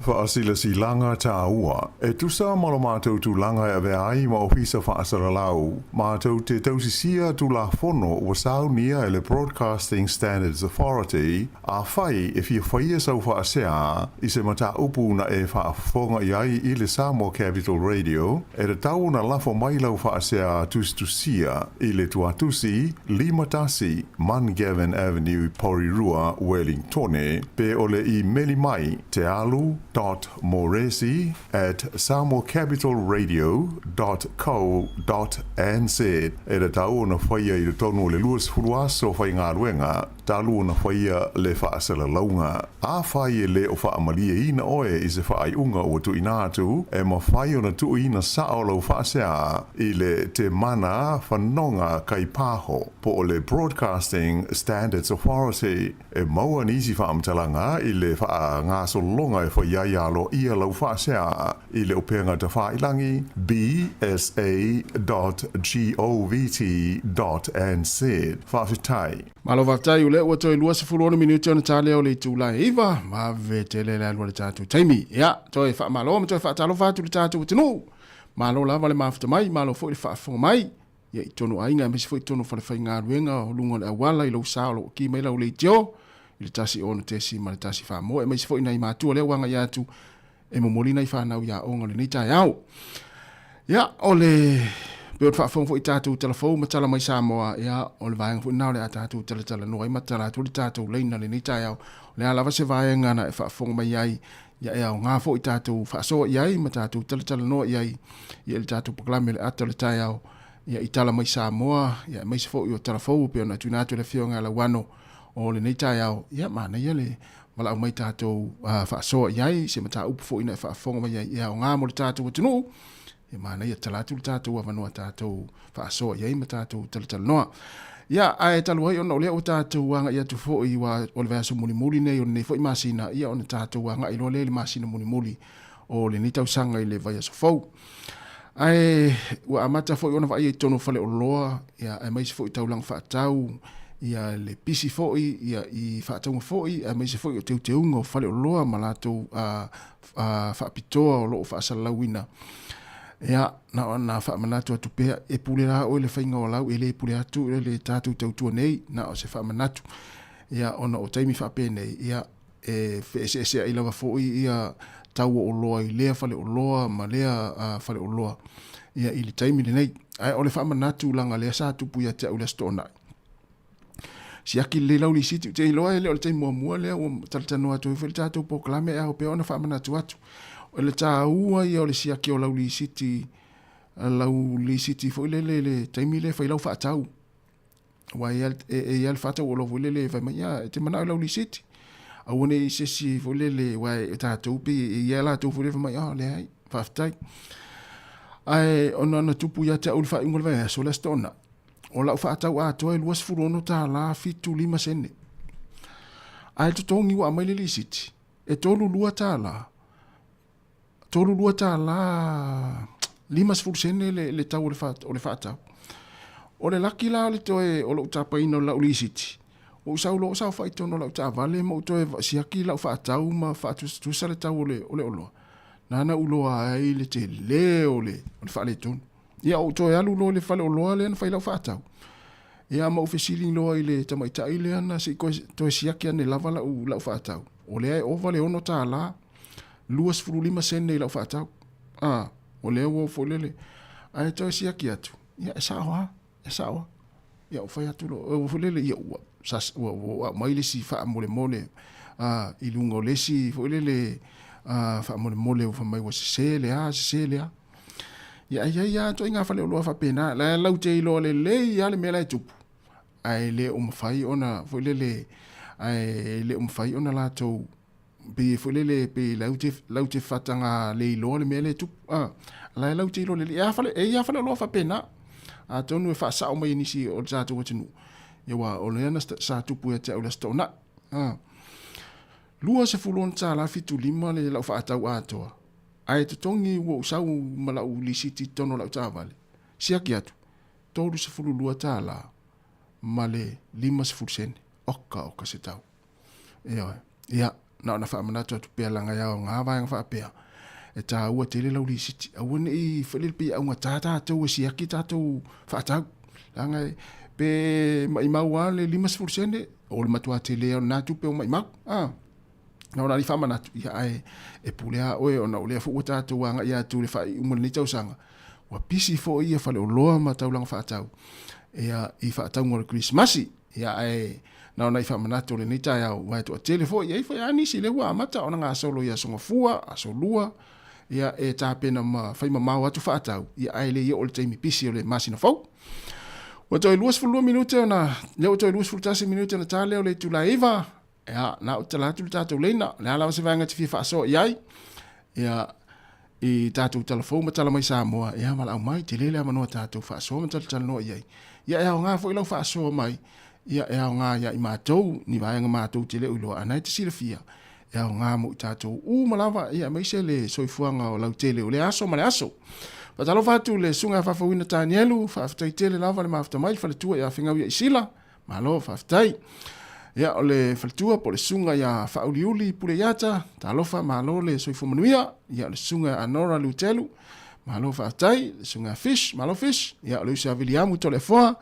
Faasilasilaga tāua. E tusa ma lo matou tulaga e avea ai ma ofisa faasalalau, matou te tausisia Tulafono ua saunia e le Broadcasting Standards Authority, Afai e fia faia sau faasea i se mataupu na e faafofoga i ai i le Samoa Capital Radio, e tatau ona lafo mai lau faasea tusitusia i le tuatusi 51 Mungavin Avenue, Porirua, Wellingtone, pe o le imeli mai tealu dot moresi at samoacapitalradio dot co dot nz. E tatau ona faia i totonu o le 20 aso faigaluega talu ona faia le faasalalauga. Afai e le o faamalieina oe i se faaiuga ua tuuina atu, e mafai ona tuuina sao lau faasea i le Te Mana Fanoga Kaipaho po o le Broadcasting Standards Authority. E maua nisi faamatalaga i le faagasologa e fai ai aloaia lau faasea i le upega tafailagi bsa.govt.nz. Faafetai. Malo faafetai o lea ua toe 26 minute ona ta lea o le itula e 9, vave tele le alu a le tatou taimi. Ia, toe faamalo ma toe faatalofa atu i le tatou atunuu. Malo lava le mafuta mai, malo foi le faafofoga mai. Ia i totonu o aiga aemaise foi i totonu o falefaigaluega o luga o le auala i lou sa o lo o ki mai lau leitio i le 1 6 ma le 1 4 moe aemaise foi nai matua lea ua agai atu e momoli nai fanau i aoga o lenei taeao. Ia, o le pei o le faafofoga foi i tatou tala fou ma tala mai Samoa, ia, o le vaega foi lena o le a tatou talatalanoa ai ma tatala atu le tatou laina lenei taeao. O le a lava se vaega na e faafofoga mai ai, ia e aoga foi tatou faasoa i ai ma tatou talatalanoa i ai ia i le tatou polokalame o le ata o le taeao, ia i tala mai Samoa, ia aemaise foi o tala fou pei ona tuuina atu e le Afioga ia Lauano o lenei taeao, ia manaia le valaau mai tatou faasoa i ai se mataupu foi na e faafofoga mai ai e aoga mo le tatou atunuu, e manaia tala atu le tatou avanoa tatou faasoa i ai ma tatou talatalanoa. Ia, ae talu ai ona o lea ua tatou agai atu foi ua o le vaiaso mulimuli nei o lenei foi masina, ia ona tatou agai loa lea i le masina mulimuli o lenei tausaga i le vaiaso fou. Ae ua amata foi ona vaaia i totonu o faleoloa, ia, aemaise foi taulaga faatau, ia le pisi foi, ia, i faatauga foi, aemaise foi o teuteuga o faleoloa ma latou faapitoa o lo o faasalalauina. Ia, na ona faamanatu atu pea, e pule la oe le faiga o lau, e le pule atu le tatou tautua nei, na o se faamanatu. Ia, ona o taimi faapenei, ia, e feeseeseai lava foi ia tau o oloa i lea faleoloa ma lea faleoloa ia i le taimi lenei. Ae o le faamanatu leaga lea sa tupu ia te au i le Aso Toonai. Siaki lelei lau lisiti, ou te iloa e le o le taimi muamua lea ua talatalanoa atu ai foi le tatou polokalame e ao pea ona faamanatu atu. O le taua ia o le siaki o lau lisiti, lau lisiti foi lele i le taimi lea e fai lau faatau. Aua e i ai le faatau oloa foi lele e fai mai, ia, e te manao i lau lisiti. Aua ne i se isi foi lele, aua e tatou pei e i ai latou foi lele fai mai, oh, leai, faafetai. Ae ona na tupu ia te au i le faaiuga o le vaiaso, le Aso Toonai, o lau faatau atoa e $26 75 sene. Ae totogi ua aumai le lisiti, e $32, $32 50 sene le tau o le faatau. O le laki la o le toe o lou tapaina o lau lisiti, ua ou sau loa ou saofai i totonu o lau taavale ma ou toe siaki lau faatau ma faatusatusa le tau o le oloa, na ou iloa ai le tele o le faaletonu. Ia ou toe alu loa i le faleoloa lea na fai lau faatau, ia ma ou fesili loa i le tamaitai lea na se i toe siaki ane lava lau faatau, o lea e ova le $6. 25 sene i lau faatau. A, o lea ua foi lele. Ae toe siaki atu, ia e sao lava, e sao lava. Ia ua fai atu loa, ua foi lele, ia ua, sas, ua, ua aumai le isi faamolemole a, i luga o le isi foi lele a, faamolemole ua fai mai ua sese le a, sese le a. Ia ai ai lava ituaiga faleoloa faapena, la e laute iloa lelei lava le mea la e tupu, ae le o mafai ona foi lele, ae le o mafai ona latou pei foi lele pe lau te lau te fataga le iloa le mea lea e tupu a la e lau te iloa lelei e a fale e ia faleoloa faapena atonu e faasao mai e nisi o le tatou atunuu ia aua o lea na sa tupu ia te au i le Aso Toonai a $26.75 le lau faatau atoa ae totogi ua ou sau ma lau lisiti i totonu o lau taavale siaki atu $32 ma le 50 sene oka oka se tau Ioe. Ia, na ona faamanatu atu pea leaga e aoga vaega faapea, e taua tele lau lisiti. Aua ne i foi lele pei e augata tatou e siaki tatou faatau. Leaga e, pe maimau lava le 50 sene, o le matua tele lava o lena tupe ua maimau. A, na ona faamanatu, ia ae e pule lava oe ona o lea foi ua tatou agai atu i le faaiuga o lenei tausaga, ua pisi foi ia faleoloa ma taulaga faatau, ia, i faatauga o le Kerisimasi. Ia ae na ona i faamanatu o lenei taeao, aua e toatele foi, e i ai foi lava nisi lea ua amata ona gasolo i Aso Gafua, Aso Lua, ia e tapena ma fai mamao atu faatau, ia ae le i oo i le taimi pisi o le masina fou. Ua toe 22 minute ona, lea ua toe 21 minute ona ta lea o le itula e 9, ia, na ou tala atu le tatou leina, o le a lava se vaega e te fia faasoa i ai, ia, i tatou tala fou ma tala mai Samoa, ia valaau mai, tele le avanoa tatou faasoa ma talatalanoa i ai. Ia e aoga foi lau faasoa mai, ia e aoga ia i matou, ni vaega matou te le o iloa, a na e te silafia, e aoga mo i tatou uma lava, ia aemaise le soifuaga o lautele o lea aso ma le aso. Faatalofa atu le Susuga ia Faafouina Tanielu, faafetai tele lava le mafuta mai le faletua ia Fegaui ia Isila, Malo faafetai. Ia, o le faletua po o le susuga ia Faauliuli Puleiata, talofa, malo le soifua manuia. Ia, o le susuga ia Anora Lutelu, malo faafetai. Le susuga ia Fish, malo Fish. Ia, o le uso ia Viliamu Toleafoa,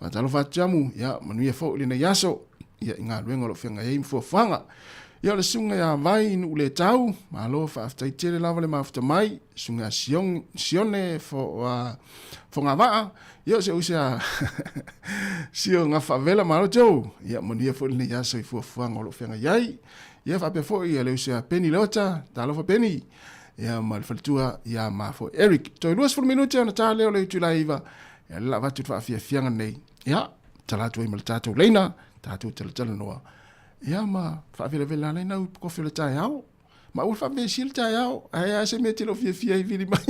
faatalofa atu Jamu, ia, manuia foi lenei aso, ia, i galuega o lo o feagai ai ma fuafuaga. Ia, o le susuga ia Vai Nuuletau, malo faafetai tele lava le mafuta mai. Susuga ia Sione Fogavaa, Ia, o si ou uso ia Sio Gafaavela, malo Joe. Ia, manuia foi lenei aso i fuafuaga o lo o feagai ai. Ia, faapea foi ia le uso ia Penny Leota, talofa Penny. Ia, ma le faletua ia ma foi Eric. Toe 20 minute ona ta lea o le itula e 9. Ia, le la avatu le faafiafiaga nei. Ia, tala atu ai ma le tatou leina, tatou talatalanoa. Ia, ma faavelavela alai nau kofi o le taeao. Ma ua faavesia le taeao, ae a se mea te lo fiafia ai vili mai.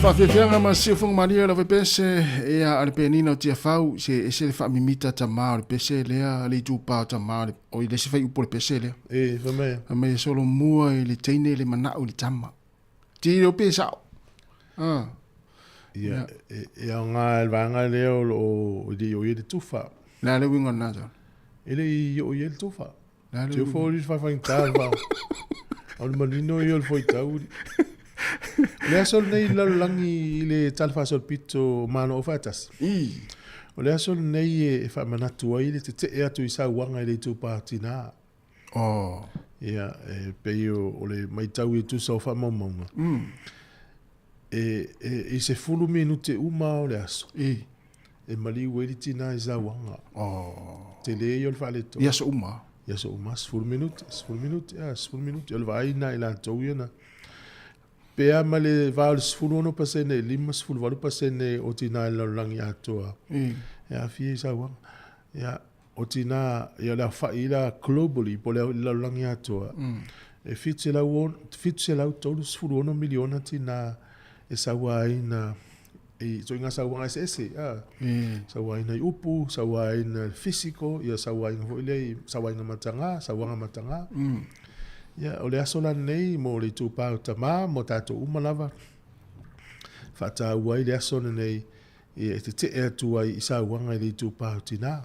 Faafiafiaga ma siufoga malie o le pese ia a le penina o Tiafau se ese le faamimita tamā o le pese lea le itupā o tamā o le oi le isi faiupu o le pese lea. E, fai mai. Fai mai e solomua i le teine le manao i le tama. Ti leo pe sa'o. Ah. Ia, e, e aoga i le vaega lea o lo o e le i oo i ai le tufa. Le a le uiga o lena tala? E le i oo i ai le tufa. Le a le Te uiga? fo le whawhaingta le whao. O le manino ia o le foitau. O le aso lenei i le lalolagi i le talafaasolopito o Malo Aufaatasi. I. O le aso lenei e faamanatu ai le tetee atu i sauaga i le itupa tinā. Oh. Ia, e pei o le matau e tusa o faamaumauga. E, e, i se fulu minute uma o le aso. I. E maliu ai le tinā i sauaga. Oh. Tele ia o le faaletonu. I aso uma. I aso uma, 10 minute, 10 minute, a, 10 minute. O le vaai lena i latou ia na. Pe a ma le va o le 16% i le 58% o tinā i le lalolagi atoa. I. E aafia i sauaga. Ia, o tinā, ia le aofa'i la globally, po o le lalolagi atoa, e 736 miliona tinā e sauaina i ituaiga sauaga eseese, a, sauaina i upu, sauaina i le physical, ia sauaina foi lea i sauaina matagā, sauaga matagā. Ia, o le aso la lenei mo le itupa o tamā, mo tatou uma lava, faataua ai le aso lenei e tetee atu ai i sauaga i le itupa o tinā.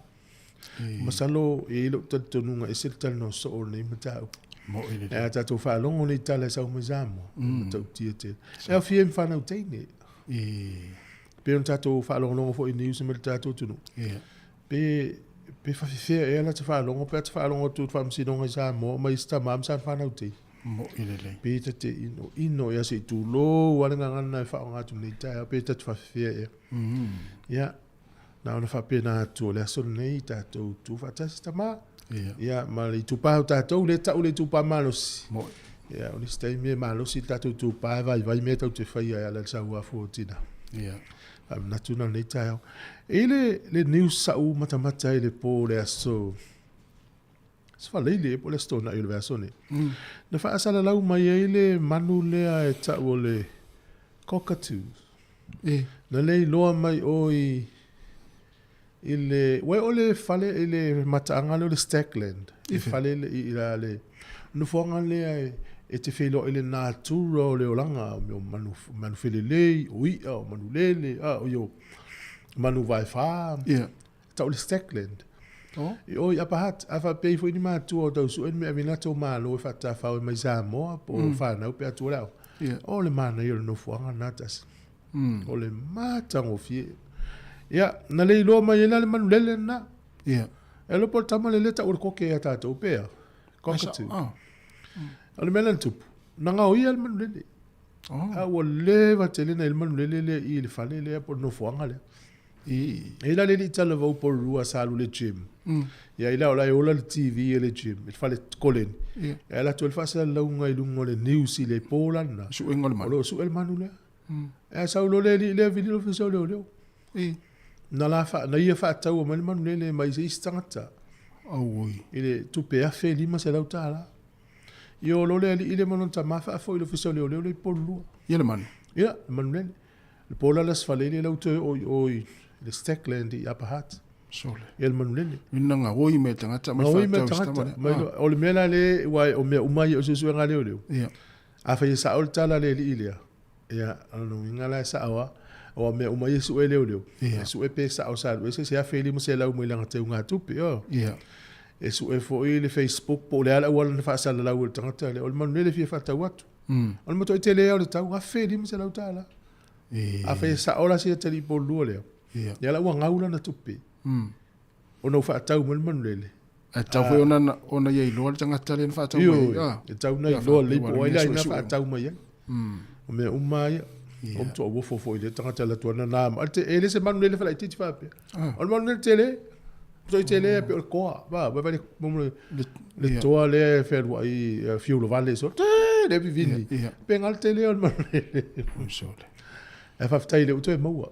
Masalo e i ai lou talitonuga e ese le talanoa soo o lenei mataupu. Mo'i lelei. Ae a tatou faalogo nei i tala e sau mai Samoa, e matautia tele. E aofia ai ma fanau teine. I. Pei ona tatou faalogologo foi i news mai le tatou atunuu. Ia. Pe pe faafefea ea la te faalogo pe a te faalogo atu i le faamasinoga i Samoa mai isi tama ma sana fanau teine. Mo'i lelei. Pe ta te ino ino ea se i tulou lava le gagana e faaaoga atu nei taeao pe ta te faafefea ea. Ia, Na ona faapena atu o le aso lenei tatou tu faatasi tama. Ia. Ia, ma le itupa o tatou, le tau le itupa malosi. Mo'i. Ia, o nisi taimi e malosi le tatou itupa e vaivai mea tatou te faia e ala i le sauafu o tina. Ia. Faamanatu na lenei taeao. E i le, le news sa'u matamata i le po o le aso Sefaleile po o le Aso Toonai o le vaiaso nei. Na faasalalau mai ai le manu lea e tau o le cockatoo. E. Na le iloa mai o i i le ua o le fale i le mataaga lea o le Stagland. I fale le i la le nofoaga lea e e te feiloai i le natura o le olaga o mea o manu manu felelei, o i'a, o manu lele, a o io manu vaefa. Ia. Tau le Stagland. Oh. I o i Upper Hutt, a faapea ifo i ni matua o tau sue ni mea ave latou malo e faatafao ai mai Samoa po o whanau pe atu o le ao. Ia. O le manaia o le nofoaga lena tasi. O le matagofie. Ia, na le iloa mai ai la le manulele lena. Ia. E iloa po o le tama lele tau o le koke ia tatou pea. Cockatoo. Ah. O le mea lea na tupu, na gaoia le manulele. Oh. A ua leva tele na i le manulele lea i le fale lea po o le nofoaga lea. I. E la le li talavou po rua sa alu le gym. Ia i la o la e ola le TV e le gym, i le fale koleni. Ia. E ala atu ai le faasalalauga i luga o le news i le po la lena. Suega o le O manu. lo o sue le manu lea. E sau loa le alii lea vili le ofisa o leoleo. I. Na la fa, na ia faataua mai le manu lele mai se isi tagata. Auoi. I le tupe $1,500. Ia o lo le alii lea ma lona tama faafoi i le ofisa o leoleo lea i Pololua. Ia le manu. Ia, le manu lele. Le po la le Aso Faraile la ua toe oo i o i le Stagland i Upper Hutt. Sole. Ia le manu lele. Ina gaoi mai le tagata mai Gaoi mai le faatau i se tagata. tama lea. Mai lo- o le mea la le, ua o mea uma ia o suesuega a leoleo. Ia. Afai e sao le tala a le alii lea, ia, o lona uiga la e sao lava, aua o mea uma ia e sue e leoleo. Ia. E sue pe sao sa alu ese se $1,500 mai lana teugatupe, oh. Ia. E sue foi le Facebook po o le a le auala na faasalalau e le tagata lea. O le manu lele e fia faatau atu. O le matuai tele lava o le tau, $1,500. E. Afai e sao la si atalii polulua lea. Ia. Ia la ua gau lana tupe. Ona ua faatau mai le manulele. Ae tatau foi ona ona ia iloa le tagata lea na faatau mai ai. Ioe, Ah. e tau na Ia, iloa lelei faapea po o ua ai la le ina suesue. faatau mai ai. O mea uma ia. O matua uofo foi i le tagata alu atu ana na ma. E le se manulele falaitiiti faapea. O le manulele tele. Toi tele e pei o le koa. Va, va le le le toa lea e fealuai fiulovale so. Te le vivini. Pe ngal tele o le manulele. Sole. E faafetai le uto e maua.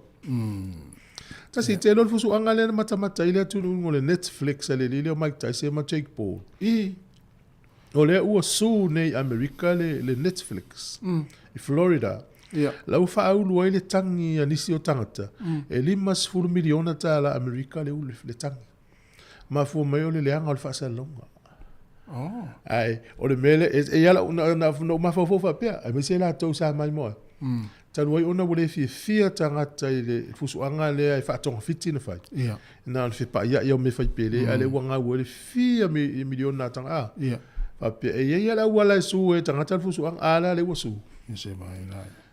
Tasi te lo le fusuaga lea na matamata ai le atunuu o le Netflix a le alii lea o Mike Tyson ma Jake Paul. I. O lea ua sue nei Amerika le, le Netflix. I Florida. La ua faaulu ai le tagi a nisi o tagata, e $50 miliona tala Amerika le ulu le tagi. Mafua mai o le leaga o le faasalalauga. Ae o le mea lea, e i ai lau, na, na, na ou mafaufau faapea, aemaise i latou sa maimoa ai. Talu ai ona ua le fiafia tagata i le fusuaga lea e faatogafiti na fai. Na o le fepaiai o mea fai pele, ae lea ua gau ai le fia miliona a tagata. Faapea, e i ai lava le auala e su ai e tagata le fusuaga, a la lea ua su.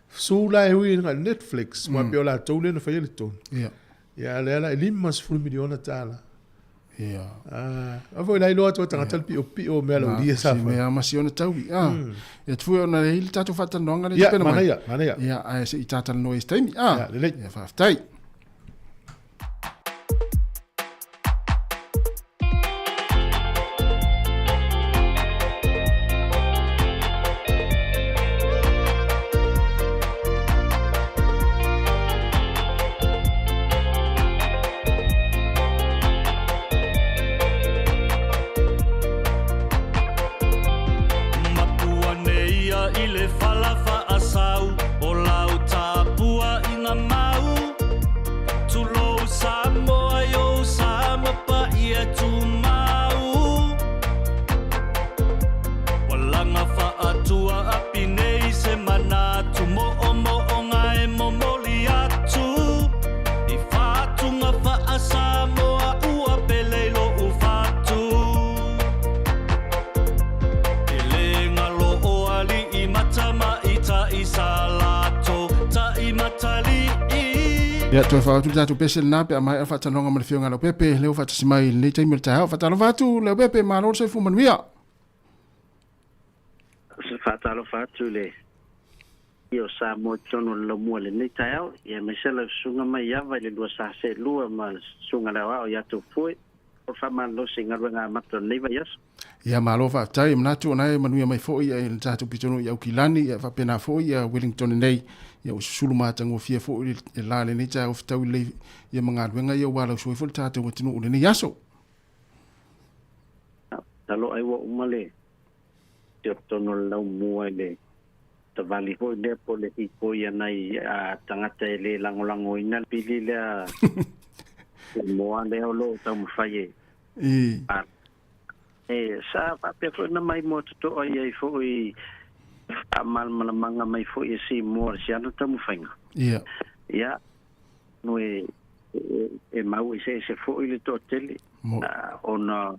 Su la e ui i le Netflix, aua pei o latou lea na faia le tonu. Ia, a lea la e $50 miliona tala. Ia. Ah, a foi la iloa atu e tagata le piopio o mea laulia sa fai. Mea ma si ona taui. Ah. Ia tufue ona e i le tatou faatalanoaga le Ia, tapena mai. manaia, manaia. Ia, ae se i tātalanoa i se taimi. Ah. Ia, lelei. Ia, faafetai. Mapua nei ia i le fala faasau o lau tapuaiga mau. Tulou Samoa i ou sa ma paia tumau. Ua laga faatua api nei se manatu moomooga e momoli atu. I faatuga faa-Samoa ua pele i lou fatu. E le galo o alii ma tamaitai sa latou taimatalii. Ia, toe faaoo atu le tatou pese lena pe a maea le faatalanoaga ma le Afioga ia Leaupepe, lea ua faatasi mai i lenei taimi o le taeao. Faatalofa atu Leaupepe, malo le soifua manuia. Faatalofa atu i le paia o Samoa i totonu o le laumua i lenei taeao, ia aemaise lau susuga Maiava i le lua sa seelua ma le susuga le aoao ia Tofue. O le faamalolosi i galuega amata o lenei vaiaso. Ia malo faafetai, e manatu ona e manuia mai foi i le tatou pitonuu i Aukilani, ia faapena foi ia Wellington nei, ia ua susulu matagofie foi le la lenei taeao fetaui lelei ia ma galuega ia ua lausu ai foi le tatou atunuu i lenei aso. Masalo ai ua uma le totonu o le laumua i le savali foi lea po o le hikoi a nai tagata e le lagolagoina le pili lea le moa lea o lo o taumafai e E sa faapea foi ona maimoa totoa i ai foi faamalamalamaga mai foi e Simoa i si ana taumafaiga. Ia. Ia, no e, e mau eseese foi le toatele ona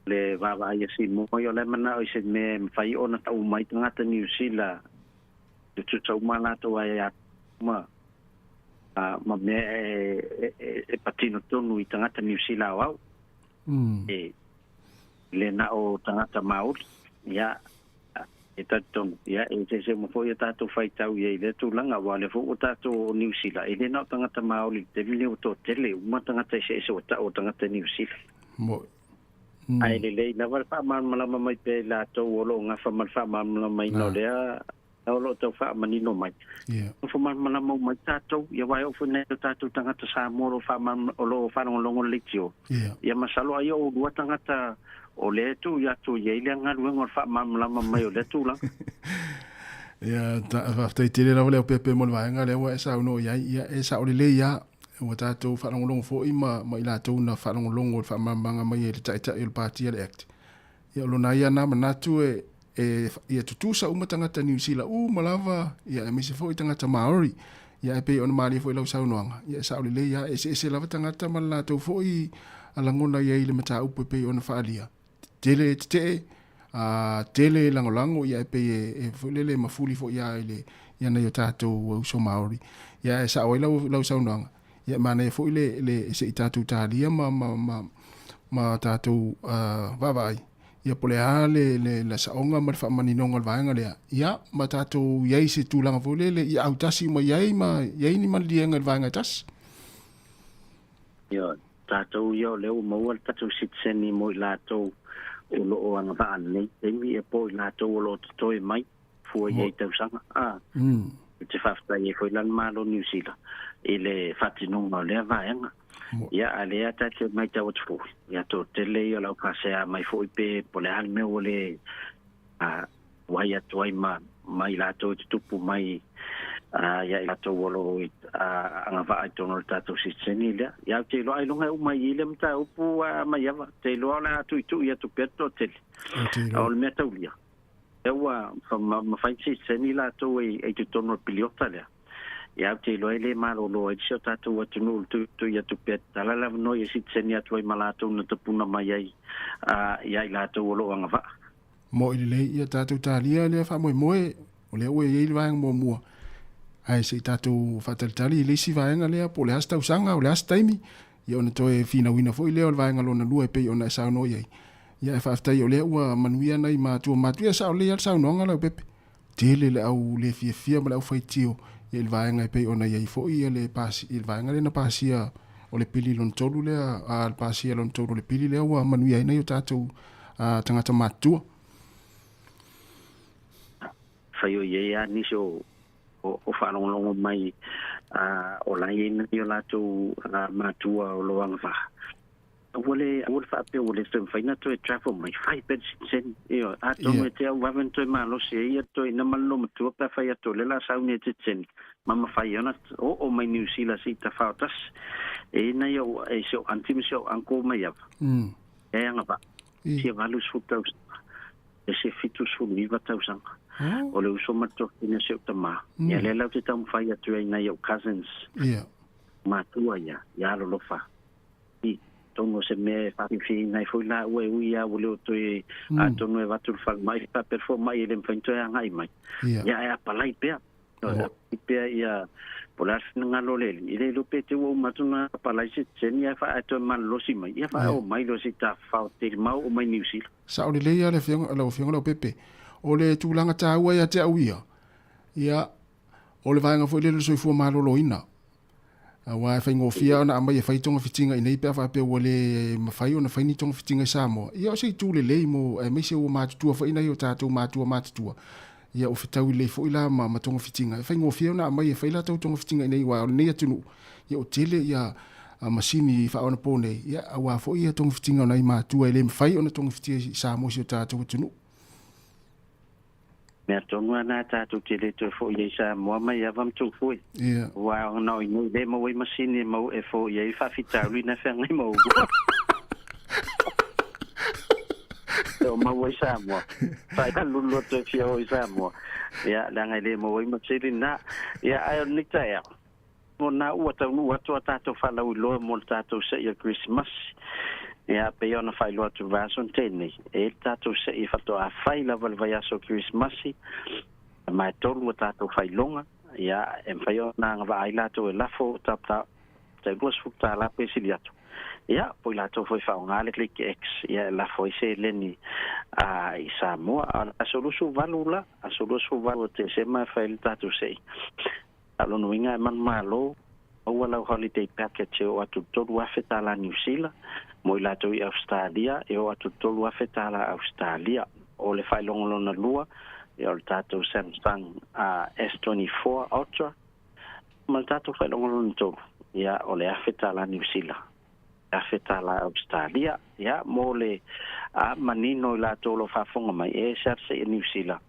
le vaavaai a Simoa ia o la e manao i se mea e mafai ona tau mai tagata Niu Sila e tutusa uma latou aia ma ma mea e patino tonu i tagata Niu Sila aoao. E le na o tagata Māori, ia, e talitonu, ia, e eseese uma foi a tātou faitau i ai i lea tulaga, aua o lea foi ua tātou o Niu Sila, e le na o tagata Māori i le taimi lenei ua toatele uma tagata eseese ua tau o tagata Niu Sila. Ae lelei lava le faamalamalama mai pea i latou o lo o gafa ma le faamalamalamaina o lea o lo o tau faamanino mai. Nofo malamalama uma ai tatou, ia aua e oo foi nai o tatou tagata Samoa o lo o faamalamalama, o lo o faalogologo i le leitio. Ia masalo ai o oulua tagata o lea e tuu atu i ai lea galuega o le faamalamalama mai o lea tulaga. Ia, faafetai tele lava Leaupepe mo le vaega lea ua e saunoa i ai. Ia, e sao lelei lava. Ua tatou faalogologo foi ma, ma i latou na faalogologo i le faamalamalamaga mai e le Taitai o le Pati a le Act. Ia, o lona ia na manatu e, e, ia tutusa uma tagata Niu Sila uma lava, ia aemaise foi tagata Māori. Ia ae pei ona malie foi lau saunoaga, ia e sao lelei lava, e eseese lava tagata ma le latou foi lagona i ai i le mataupu e pei ona faaalia. Tele e tetee, a tele e lagolago, ia e pei e, e foi lele e mafuli foi lava i le, ia nai o tatou uso Māori. Ia ae sao ai lau, lau saunoaga, ia e manaia foi le, le se i tatou talia ma, ma, ma, ma tatou vaavaai, ia po o le a le, le, le saoga ma le faamaninoga o le vaega lea, ia ma tatou i ai i se tulaga foi lele ia autasi uma i ai ma i ai ni maliliega i le vaega e tasi. Ia, tatou ia o lea ua maua le tatou sitiseni mo i latou o lo o agavaa nei taimi, ia po o i latou o lo o totoe mai fua i ai tausaga. A, ou te faafetai ai foi la le Malo o Niu Sila i le faatinoga o lea vaega. Ia, a lea ta te matau atu foi, ia toatele ia o lau faasea mai foi pe po o le a le mea ua le wai atu ai ma, ma i latou e tutupu mai Ia i latou o loo agavaa i totonu o le tatou sitiseni lea. Ia ou te iloa ailoga e uma ai i lea mataupu Maiava. Ou te iloa o le a tuitui atu pea le toatele. O le mea taulia, lea ua mafai ona sitiseni latou e i totonu o le piliota lea. Ia ou te iloa e le malolo ai si o tatou atunuu i le tuitui atu pea. Tala le avanoa ia sitiseni atu ai ma latou na tapuna mai ai ia i latou o loo agavaa. Moʻi lelei ia tatou talia lea faamoemoe, o lea ua i ai le vaega muamua, ae se i tatou faatalitali i le isi vaega lea po o le a se tausaga, o le a se taimi, ia ona toe finauina foi lea o le vaega lona lua e pei ona e saunoa i ai. Ia ae faafetai o lea ua manuia nai matua matuia, e sao lelei lava le saunoaga Leaupepe. Tele le au le fiafia ma le au faitio i le vaega e pei ona i ai foi ia le pasi, i le vaega lea na pasia o le pili lona tolu lea, a le pasia lona tolu o le pili lea ua manuia ai nai o tatou tagata matutua. Fai o i ai lava nisi o o faalogologo mai o la e i ai nai o latou matua o lo o agavaa. Aua le aua le faapea ua le toe mafai ona toe travel mai, fai pea le sitiseni. Ioe, atonu e te au vave ona toe malosi ai ia toeaina ma le loomatua pe afai atu o lea o le a sau nei e sitiseni ma mafai ai ona oo mai Niu Sila se i tafao tasi. E i ai nai ou e si ou aunty ma si ou uncle mai ava, e agavaa, fia 80 tausaga, e se 79 tausaga. O le uso ma le tuafafine o si ou tama. Ia lea la ou te taumafai atu ai i nai ou cousins, matua ia, ia alolofa. I tonu o se mea e faafiafiaina ai foi laua e ui lava ua le o toe atonu e avatu i le falemai, faapea le fomai e le mafai ona toe agai mai. Ia ae apalai pea. Apalai pea ia po o le a le finagalo o le Alii, e le iloa pe te ua uma atu ona apalai se sitiseni ae faa toe malolosi mai, ia faaoo mai loa se i tafafao tele ma oo mai Niu Sila. Sao lelei lava le afioga, lau Afioga Leaupepe. O le tulaga taua ia te au ia, ia, o le vaega foi lele o le soifua maloloina. Aua e faigofie lava ona aumai e fai togafitiga i inei pe a faapea ua le mafai ona fai ni togafitiga i Samoa. Ia o se itu lelei mo, aemaise ua matutua foi nai o tatou matua matutua, ia ua fetaui lelei foi la ma, ma togafitiga. E faigofie ona aumai e fai latou togafitiga i inei aua o lenei atunuu, ia ua tele ia masini faaonaponei, ia aua foi ia togafitiga o nai matua e le mafai ona togafitia i Samoa i si o tatou atunuu. Mea tonu a na tatou te le toe fo'i ai Samoa mai ava ma tou foe. Ua ona o i nei le maua ai masini e mau e fo'i ai faafitauli na feagai ma oulua. E o maua ai Samoa. Fai lulu atu e fia o i Samoa. Ia, leaga e le maua ai masini na. Ia, ae o lenei taeao. Mo na ua taunuu atu a tatou faalauiloa mo le tatou se'i o le Kerisimasi. Ia, pei ona faailoa atu i le vaiaso na tea nei, e i ai le tatou se'i e faatoa fai lava i le vaiaso o Kerisimasi, ma e tolu a tatou faailoga, ia, e mafai ona agavaa ai latou e lafo ta, ta, tai $20 pe sili atu. Ia, po i latou foi e faaaoga le Click X, ia, e lafo ai seleni a, i Samoa. A o le aso 28 la, aso 28 o Tesema e fai ai le tatou se'i. A o lona uiga e manumalo, maua lau holiday package e oo atu i le $3,000 Niu Sila, mo i latou i Ausetalia e oo atu i le $3,000 Ausetalia. O le faailoga lona lua, ia o le tatou Samsung S24 Ultra, ma le tatou faailoga lona tolu, ia o le $1,000 Niu Sila, $1,000 Ausetalia. Ia mo le manino i latou o lo o faafofoga mai, e ese lava le seia Niu Sila,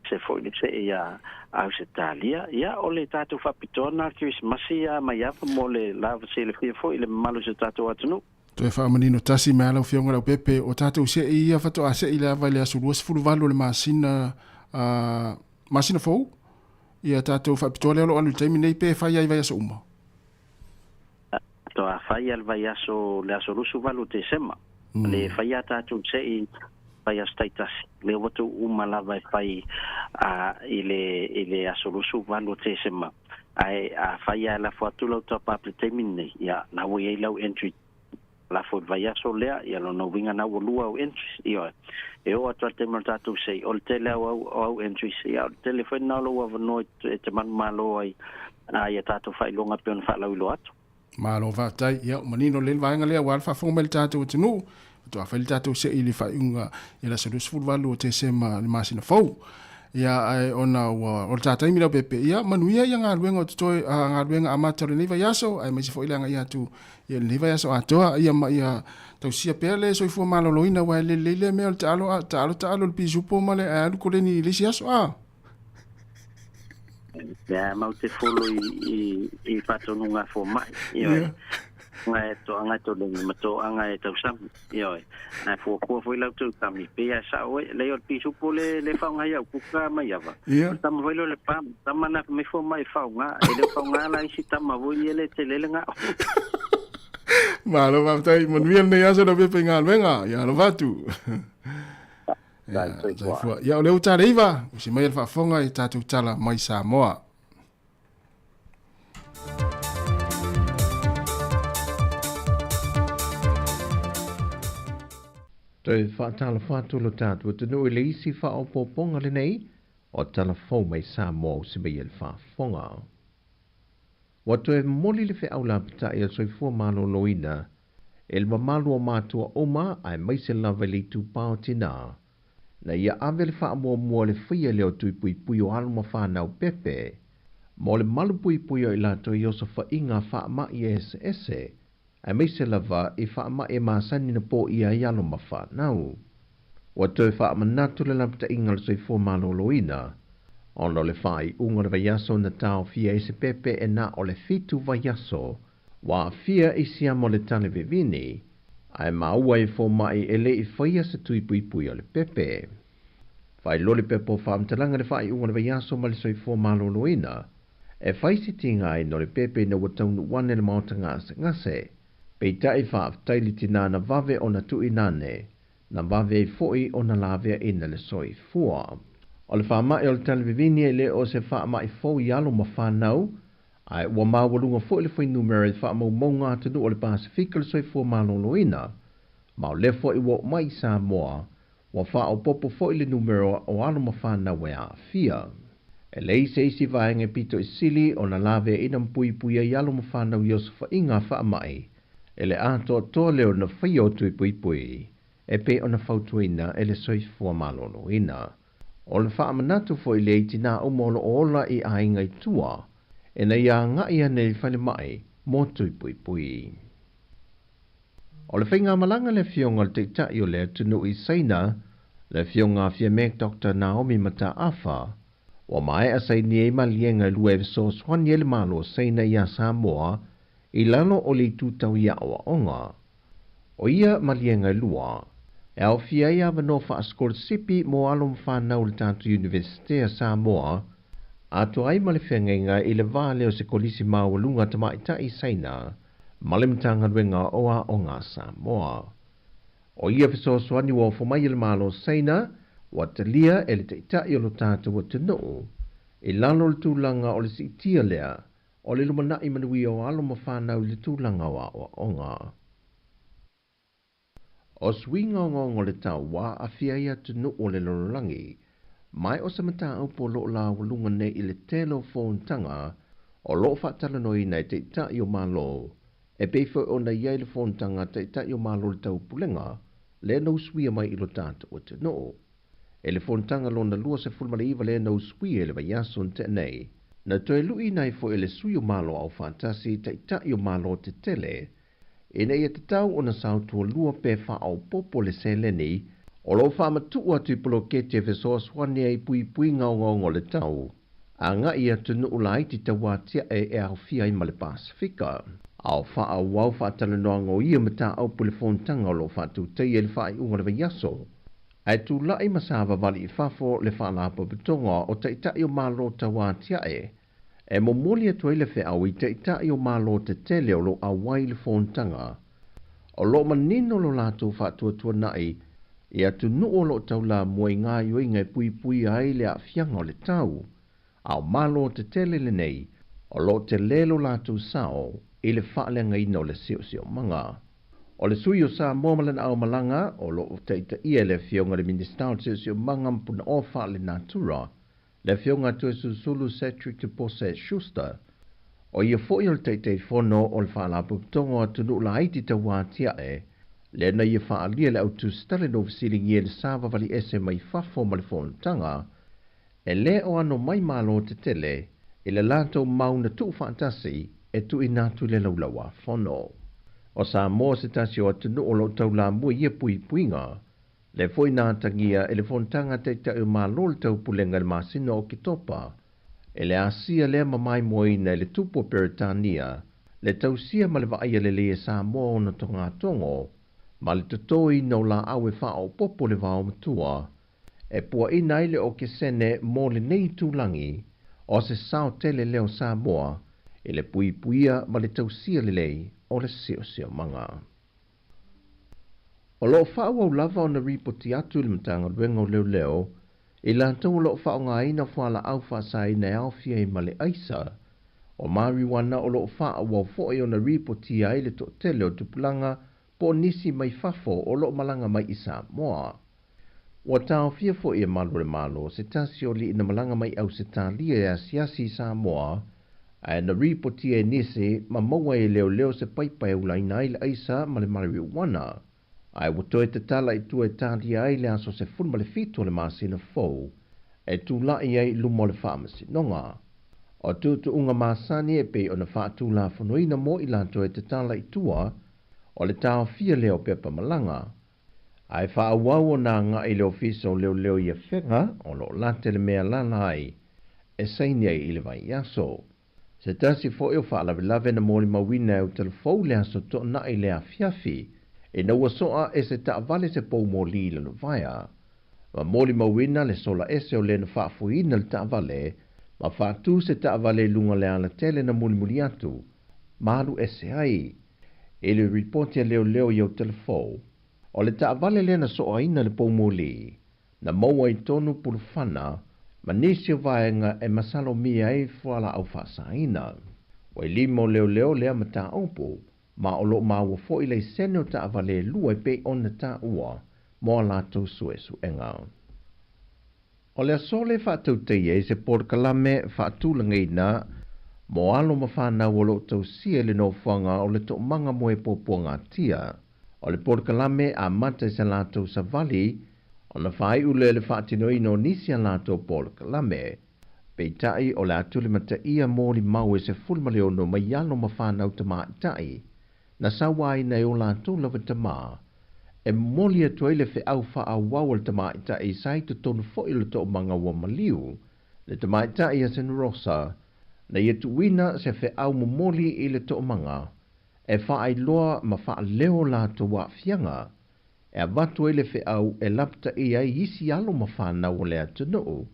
se foi le see ia Ausetalia. Ia, o le tatou faapitoa na Kerisimasi ia Maiava mo le lava silafia foi i le mamalu o si o tatou atunuu. Toe faamanino tasi mai lava lau Afioga Leaupepe, o tatou see ia faatoa see lava i le aso 28 o le masina, masina fou, ia tatou faapitoa lea o lo o alu i le taimi nei pe fai lava i vaiaso uma? Faatoa fai lava i le vaiaso, le aso 28 o Tesema. Le fai a tatou se'i vaiaso taitasi, lea ua tou uma lava e fai i le i le aso 28 o Tesema. Ae a fai lava e lafo atu lau top up i le taimi lenei, ia, na ua i ai lau entry lafo i le vaiaso lea, ia lona uiga na ua lua au entries. Ioe. E oo atu lava i le taimi o le tatou se'i, o le tele au au au entries, ia o le tele foi lena o lou avanoa e te manumalo ai i a tatou faailoga e pei ona faalauiloa atu. Malo faafetai. Ia, ua manino lelei le vaega lea aua le faafofoga mai le tatou atunuu. Faatoa fai le tatou se'i i le faaiuga i le aso 28 o Tesema le masina fou. Ia, ae ona ua o le ta taimi Leaupepe, ia manuia ia galuega o totoe, a galuega amata o lenei vaiaso, aemaise foi le agai atu i lenei vaiaso atoa, ia ma ia tausia pea le soifua maloloina, aua e le lelei lea mea o le taalo, taalo taalo i le pisupo ma le ae alu koleni i le isi aso, a. Lea mau te folo i faatonuga a fomaʻi, ioe, aga e toaga e toleni ma toaga e tausami, ioe, ae fuafua foi la outou tami pei a e saʻo ai lei o le pisupo le le faaaoga ai au kuka mai ava. O le tama foi lea o le pam tama na mai fomaʻi e faaaoga e le o faaaoga la isi tama foi ia le tele le gao. Malo faafetai, manuia lenei aso lau pepa i galuega, ia alofa atu. Soifua. Ia o lea ua tale iva, usi mai le faafofoga i tatou tala mai Samoa. Toe faatalofa atu lo tatou atunuu i le isi faaopoopoga lenei o tala fou mai Samoa usi mai e le faafofoga. Ua toe momoli le feau lapatai a le soifua maloloina e le mamalu o matua uma aemaise lava i le itupa o tinā, na ia ave le faamuamua le faia lea o tui puipui o alo ma fanau pepe, mo le malu puipui o i latou i osofaiga faamaʻi eseese, aemaise lava i faamaʻi e masani na poia ai alo ma fanau. Ua toe faamanatu le lapataiga o le soifua maloloina, ona o le faaiuga o le vaiaso na taofia ai se pepe e na o le 7 vaiaso, ua aafia i siama o le tale vevini, ae maua e fomaʻi e le i faia se tui puipui o le pepe. Faailoa le pepa o faamatalaga le faaiuga o le vaiaso ma le soifua maloloina, e fai se tiga ai no le pepe ina ua taunuu ane le maota gasegase, peitai faafetai le tinā na vave ona tuuina ane, na vave ai foi ona laveaina le soifua. O le faamaʻi o le tale vevini e le o se faamaʻi fou i alo ma fanau, ae ua maualuga foi le fuainumera i faamaumauga atunuu o le Pasefika le soifua maloloina, ma o lea foi ua oo mai i Samoa, ua faaopoopo foi le numera o alo ma fanau e aafia. E leai se isi vaega e pito i sili ona laveaina ma puipui ai alo ma fanau i osofaiga faamaʻi, e le atoatoa lea ona faia o tui puipui e pei ona fautuaina e le soifua maloloina. O le faamanatu foi lea i tinā uma o loo ola i aiga i tua, ina ia agaʻi ane i falemai mo tui puipui. O le faigamalaga le afioga o le Taitai o le atunuu i Saina, le afioga a Fiame Dr Naomi Mataafa, ua maea sainia ai maliega e lua e fesoasoani ai le Malo o Saina iā Samoa i lalo o le itu tau i aoaoga. O ia maliega e lua, e aofia ai avanoa faasikolasipi mo alo ma fanau o le tatou Iunivesite a Samoa, atoa ai ma le feagaiga i le va lea o se kolisi maualuga tamaitai i Saina ma le Matagaluega o Aoga a Samoa. O ia fesoasoani ua ofo mai e le Malo o Saina, ua talia e le Taitai o lo tatou atunuu, i lalo o le tulaga o le siitia lea o le lumanai manuia o alo ma fanau i le tulaga o aoaoga. O suiga ogaoga o le tau ua aafia ai atunuu o le lalolagi, mai o se mataupu o loo laualuga nei i le tele o fonotaga o loo faatalanoaina e Taitai o Malo, e pei foi ona i ai le fonotaga a Taitai o Malo o le Taupulega lea na usuia mai i lo tatou atunuu. E le fonotaga lona 29 lea na usuia i le vaiaso na tea nei, na toe luiina ai foi e le Sui o Malo Aufaatasi Taitai o Malo Tetele ina ia tatau ona saotualua pe faaopoopo le seleni o loo faamatuu atu i poloketi e fesoasoani ai i puipuiga ogaoga o le tau, agai i atunuu laiti tauatiae e aofia ai ma le Pasefika. A o faaauau faatalanoaga o ia mataupu i le fonotaga o loo faatutaia i le faaiuga o le vaiaso, ae tulai ma savavali i fafo le Faalapotopotoga o Taitai o Malo Tauatiae e momoli atu ai le feau i Taitai o Malo tetele o loo auai i le fonotaga. O loo manino lo latou faatuatuanaʻi i atunuu o loo taulamua i gaoioiga e puipuia ai le aafiaga o le tau, a o Malo tetele lenei o loo tele lo latou sao i le faaleagaina o le siosiomaga. O le sui o Samoa ma lana aomalaga o loo taitaia e le afioga i le Minisita o le Siosiomaga ma Punaoa Faalenatura, le afioga Toesulusulu Cedric Tupose Schuster, o ia foi o le Taitaifono o le Faalapotopotoga o Atunuu Laiti Tauatiae, lea na ia faaalia le autusitala ina ua fesiligia i le savavali ese mai fafo ma le fonotaga, e lē o ano mai Malo tetele i le latou mau na tuufaatasi e tuuina atu i le laulauāfono. O Samoa se tasi o atunuu o loo taulamua i ia puipuiga, lea foi na atagia e le fonotaga a Taitai o Malo le Taupulega i le masina o Oketopa E le asia lea ma maimoaina e le Tupu o Peretania le tausia ma le vaaia lelei e Samoa ona togatogo ma le totoina o laau e faaopoopo le vaomatua e puaina ai le okesene mo lenei itulagi o se sao tele lea o Samoa i le puipuia ma le tausia lelei o le siosiomaga. O lo o faaauau lava ona ripoti atu i le Matagaluega o Leoleo i latou o lo o faaaogaina fualaau faasaina e aofia ai ma le aisa o mariuana o lo o faaauau foi ona ripotia ai le toatele o tupulaga po o nisi mai fafo o lo o malaga mai i Samoa. Ua taofia foi e malu o le Malo se tasi o alii na malaga mai Ausetalia e asiasi i Samoa ae na ripotia e nisi ma maua e leoleo se paipa e ulaina ai le aisa ma le mariuana ae ua toe tatala i tua e talia ai le aso 17 o le masina fou e tulai ai i luma o le Faamasinoga. O tuutuuga masani e pei ona faatulafonoina mo i latou e tatala i tua o le taofia lea o pepa malaga, ae faaauau ona agai le Ofisa o Leoleo i Afega o lo o late le mea lala ai e saini ai i le vaiaso. Se tasi foi o faalavelave na molimauina e Utalafou le aso toonai le afiafi ina ua soa e se taavale se pou moli i Lalovaea. Ma molimauina le sola ese o le na faafoeina le taavale ma faatu se taavale i luga o le alatele na mulimuli atu ma alu ese ai. I le ripoti a leoleo i Utalafou, o le taavale lea na soaina le pou moli, na maua i tonu pulufana ma nisi o vaega e masalomia ai fualaau faasaina. Ua i lima o leoleo lea mataupu, ma o lo o maua foi laisene o taavale e lua e pei ona taua mo a latou suesuega. O le aso lea e faatautaia ai se polokalame faatulagaina mo alo ma fanau o lo o tausia i le nofoaga o le Toomaga Moe Puapuagatia. O le polokalame amata i sa latou savali ona faaiu lea i le faatinoina o nisi a latou polokalame. Peitai o le a tulimataia molimau e 16 mai alo ma fanau tamaitai na sauaina e o latou lava tamā e momoli atu ai le feau faaauau a le tamaitai sa i totonu foi o le toomaga ua maliu le tamaitai a Senarosa na ia tuuina se feau momoli i le toomaga e faailoa ma faaleo latou aafiaga e avatu ai le feau e lapataia ai isi alo ma fanau o le atunuu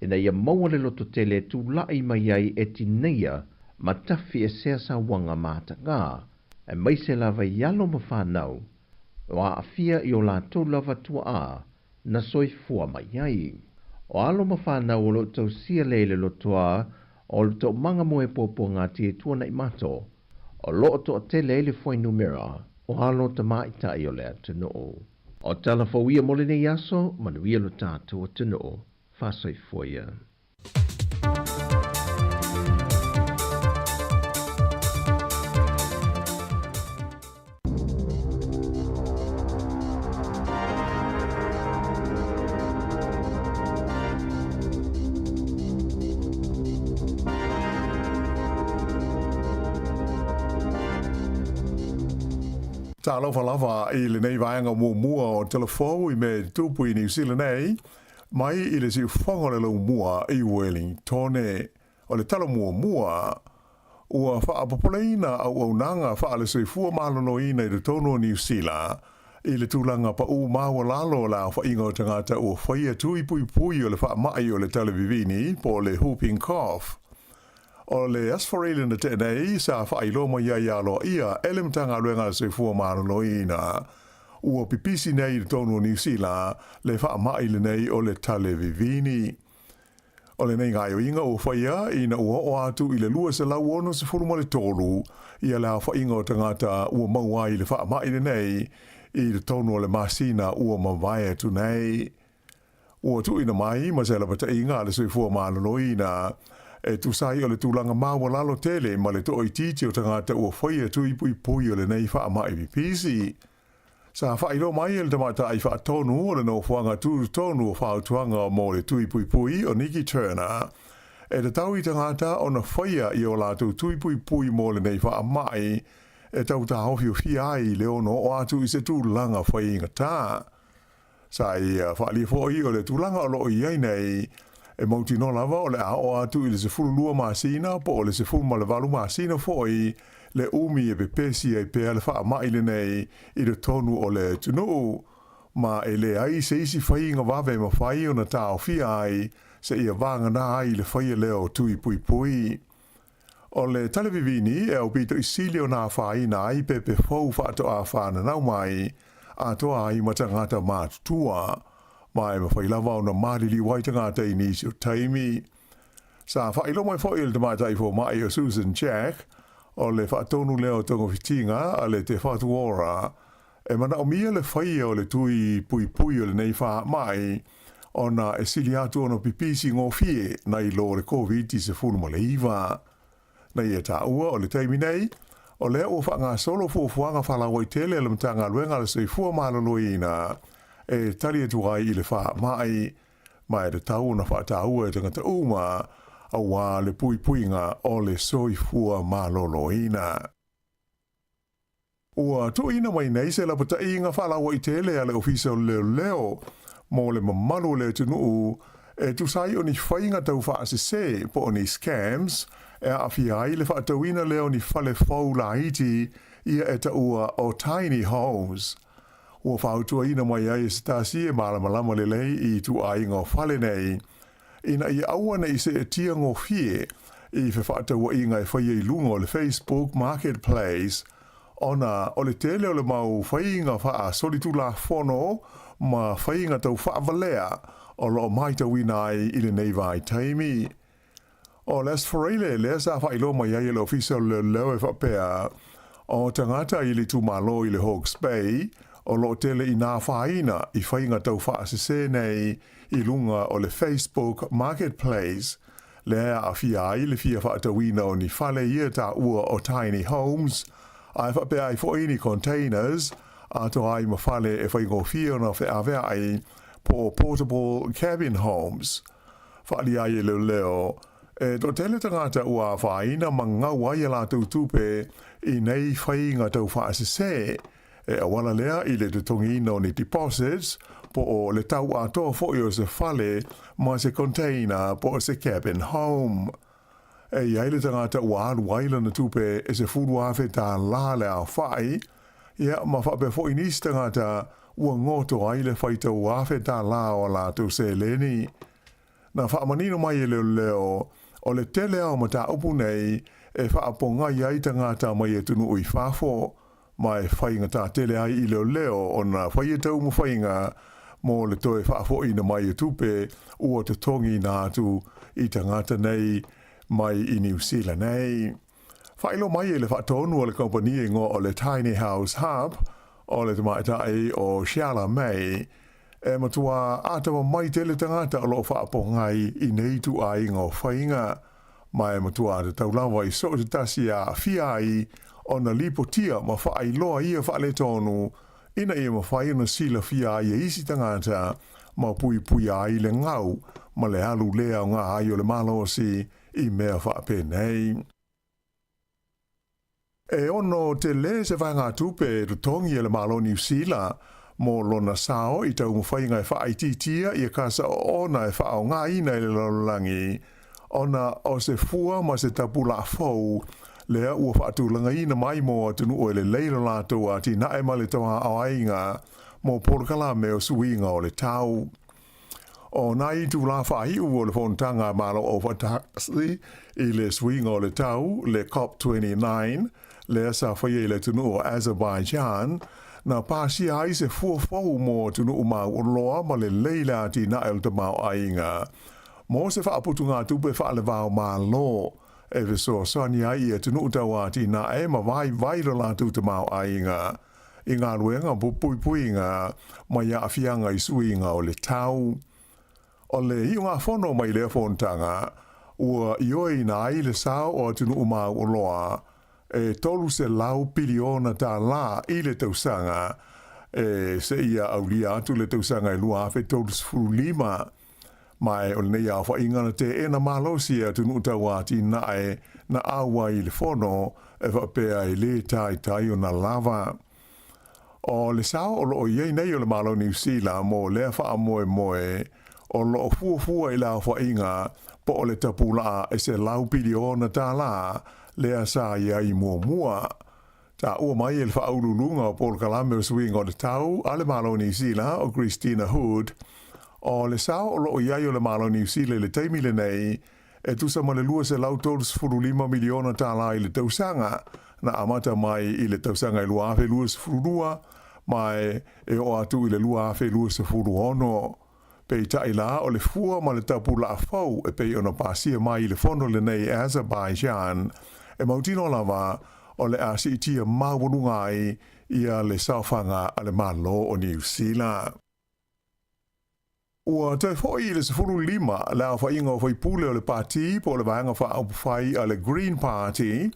ina ia maua le lototele e tulai mai ai e tineia ma tafi esea sauaga matagā aemaise lava i alo ma fanau o aafia i o latou lava tuaa na soifua mai ai. O alo ma fanau o lo o tausia lea i le lotoa o le toomaga moe puapuaga e tuanaimato, o lo o toatele ai le fuainumera o alo tamaitai o le atunuu. O tala fou ia mo lenei aso, manuia lo tatou atunuu. Faasoifua ia. Talofa lava i lenei vaega muamua o Telefou i mea e tupu i Niu Sila nei, mai i le siufofoga o le laumua i Wellingtone. O le tala muamua, ua faapopoleina auaunaga faale-soifua maloloina i totonu o Niu Sila i le tulaga paʻū maualalo o le aofaiga o tagata ua faia tui puipui o le faamai o le talevivini po o le whooping cough. O le Aso Faraile na tea nei sa faailoa mai ai aloaia e le Matagaluega a le Soifua Maloloina ua pipisi nei i totonu o Niu Sila le faamai lenei o le talevivini. O lenei gaoioiga ua faia ina ua oo atu i le 263 ia le aofaiga o tagata ua maua ai i le faamai lenei i totonu o le masina ua mavae atu nei. Ua tuuina mai ma se lapataiga a le soifua maloloina e tusa ai o le tulaga maualalo tele ma le toaitiiti o tagata ua faia tui puipui o lenei faamai pipisi. Sa faailoa mai e le tamaitai faatonu o le nofoaga tutotonu o fautuaga mo le tui puipui o Nikki Turner, e tatau i tagata ona faia i o latou tui puipui mo lenei faamai e tau taofiofia ai le ono oo atu i se tulaga faigata. Sa ia faaalia foi o le tulaga o lo o i ai nei, E mautinoa lava o le a oo atu i le 12 masina po o le 18 masina foi le umi e pepesi ai pea le faamai lenei i totonu o le atunuu, ma e leai se isi faiga vave e mafai ona taofia ai seia vagana ai le faia lea o tui puipui. O le tale vivini e aupito i sili ona afaina ai pepe fou faatoa fananau mai, atoa ai ma tagata matutua, ma e mafai lava ona maliliu ai tagata i nisi o taimi. Sa faailoa mai foi e le tamaitai fomai o Susan Jack, o le faatonu lea o togafitiga a le Te Whatu Ora, e manaomia le faia o le tui puipui o lenei faamai, ona e sili atu ona pipisi gofie nai lo le Koviti-19. Na ia taua o le taimi nei, o lea ua faagasolo fuafuaga faalauaitele a le Matagaluega a le Soifua Maloloina e tali atu ai i le faamai, ma e tatau ona faataua e tagata uma aua le puipuiga o le soifua maloloina. Ua tuuina mai nei se lapataiga faalauaitele a le Ofisa o Leoleo mo le mamalu o le atunuu e tusa ai o ni faiga taufaasese po o ni scams e aafia ai le faatauina lea o ni fale fou laiti ia e taua o tiny homes. Ua fautuaina mai ai e se tasi e malamalama lelei i ituaiga o fale nei ina ia aua ne i seetia gofie i fefaatauaiga e faia i luga o le Facebook Marketplace ona o le tele o le mau faiga faasolitulafono ma faiga taufaavalea o lo o matauina ai i lenei vaitaimi. O Les Freile lea sa faailoa mai ai e le Ofisa o Leoleo e faapea, o tagata i le itumalo i le Hawke's Bay o lo o tele ina afaina i faiga taufaasese nei i luga o le Facebook Marketplace, lea e aafia ai le fia faatauina o ni fale ia taua o tiny homes, ae faapea ai foi ni containers, atoa ai ma fale e faigofie ona feaveai, po o portable cabin homes. Faaalia ai e leoleo, e toatele tagata ua afaina ma gau ai a latou tupe i nei faiga taufaasese, e auala lea i le totogiina o ni deposits po o le tau atoa foi o se fale ma se container po o se cabin home. E i ai le tagata ua alu ai lana tupe e $10,000 le aofai, ia ma faapea foi nisi tagata ua goto ai le faitau $1,000 o a latou seleni. Na faamanino mai e leoleo, o le tele lava o mataupu nei e faapogai ai tagata mai atunuu i fafo, ma e faigata tele ai i leoleo ona faia taumafaiga mo le toe faafoiina mai o tupe ua totogiina atu i tagata nei mai i Niu Sila nei. Faailoa mai e le faatonu a le kamupani e igoa o le Tiny House Hub o le tamaitai o Sharla May, e matua atamamai tele tagata o lo o faapogai i nei ituaiga o faiga, ma e matua tatau lava i so o se tasi e aafia ai ona lipotia ma faailoa ia faaletonu ina ia mafai ona silafia ai e isi tagata ma puipuia ai le gau ma le alu lea o ngā ai o le malosi i mea faapenei. E ono tele se vaegatupe e totogi e le Malo o Niu Sila mo lona sao i taumafaiga e faaitiitia ia kasa oona e faaaogaina i le lalolagi ona o se fua ma se tapulaa fou lea ua faatulagaina mai mo atunuu e lelei lo latou atinae ma le tamaoaiga mo polokalame o suiga o le tau. O nā itulā faaiu o le Fonotaga a Malo Aufaatasi i le Suiga o le Tau, le COP29, lea sa faia i le atunuu o Azerbaijan, na pasia ai se fua fou mo atunuu mauoloa ma lelei le atinae o le tamaoaiga mo se faaputugatupe faale-vao-Malo e fesoasoani ai i atunuu tauatinae ma vaivai lo latou tamaoaiga i galuega puipuiga mai aafiaga i suiga o le tau. O le iugafono mai lea fonotaga, ua ioeina ai le sao o atunuu mauoloa e $300 piliona i le tausaga e seia aulia atu le tausaga e 2035. Ma e o lenei aofaiga na teena malosi e atunuu tauatinae na auai i le fono e faapea e lē taitai ona lava. O le sao o lo o i ai nei o le Malo o Niu Sila mo lea faamoemoe, O loo fuafua i le aofaiga po o le tapulaa e $100 piliona lea sa i ai muamua. Taua mai e le faauluuluga o polokalame o suiga o le tau a le Malo o Niu Sila o Christina Hood, o le sao o loo i ai o le Malo o Niu Sila i le taimi lenei e tusa ma le $235 miliona i le tausaga na amata mai i le tausaga e 2022 ma e oo atu i le 2026. Peitai la o le fua ma le tapulaa fou e pei ona pasia mai i le fono lenei e Azerbaijan e mautinoa lava o le a siitia maualuga ai ia le saofaga a le Malo o Niu Sila. Ua toe foi i le 15 le aofaiga o faipule o le pati po o le vaega faaupufai a le Green Party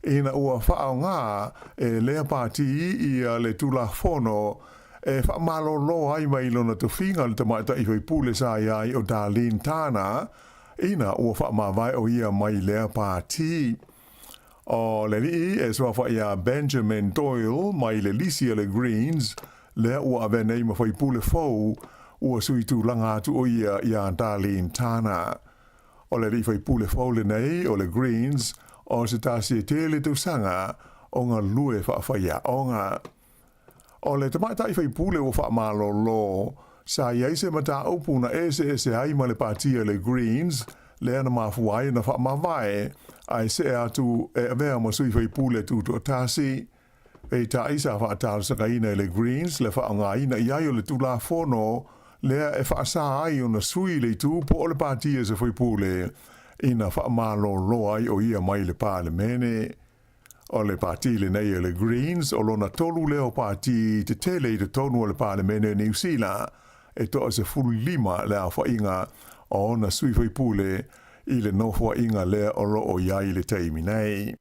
ina ua faaaoga e lea pati ia le tulafono e faamalōlō ai mai lona tofiga le tamaitai faipule sa i ai o Darlene Tana ina ua faamavae o ia mai lea pati. O le alii e suafa ia Benjamin Doyle mai le lisi a le Greens lea ua avea nei ma faipule fou ua sui tulaga atu o ia iā Darlene Tana. O le alii faipule fou lenei o le Greens o se tasi e tele tausaga o galue faafaiaoga. O le tamaitai faipule ua faamalōlō, sa i ai se mataupu na eseese ai ma le pati a le Greens lea na mafua ai ona faamavae ae see atu e avea ma sui faipule tutoatasi. Peitai sa faatalosagaina e le Greens le faaaogaina i ai o le tulafono lea e faasā ai ona sui le itu po o le pati a se faipule ina faamalōlō ai o ia mai le Palemene. O le pati lenei o le Greens o lona tolu lea o pati tetele i totonu o le Palemene o Niu Sila e 15 le aofaiga o ona sui faipule i le nofoaiga lea o loo i ai i le taimi nei.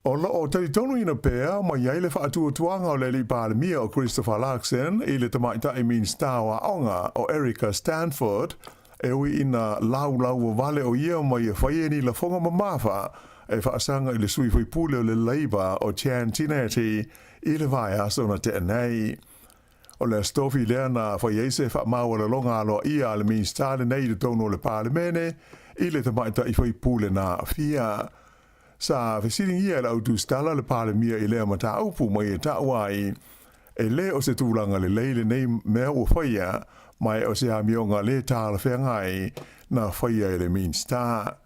O loo talitonuina pea ma i ai le faatuatuaga o le alii Palemia o Christopher Luxon i le tamaitai Minisita o Aoga o Erica Stanford e ui ina laulauavale o ia mai e faia ni lafoga mamafa e faasaga i le sui faipule o le Labour o Chan Tinetti i le vaiaso na tea nei. O le Aso Tofi lea na fai ai se faamaualaloga aloaia a le Minisita lenei i totonu o le Palemene i le tamaitai faipule na aafia. Sa fesiligia e le autusitala le Palemia i lea mataupu ma ia taua ai e lē o se tulaga lelei lenei mea ua faia ma e o se amioga lē talafeagai na faia e le Minisita.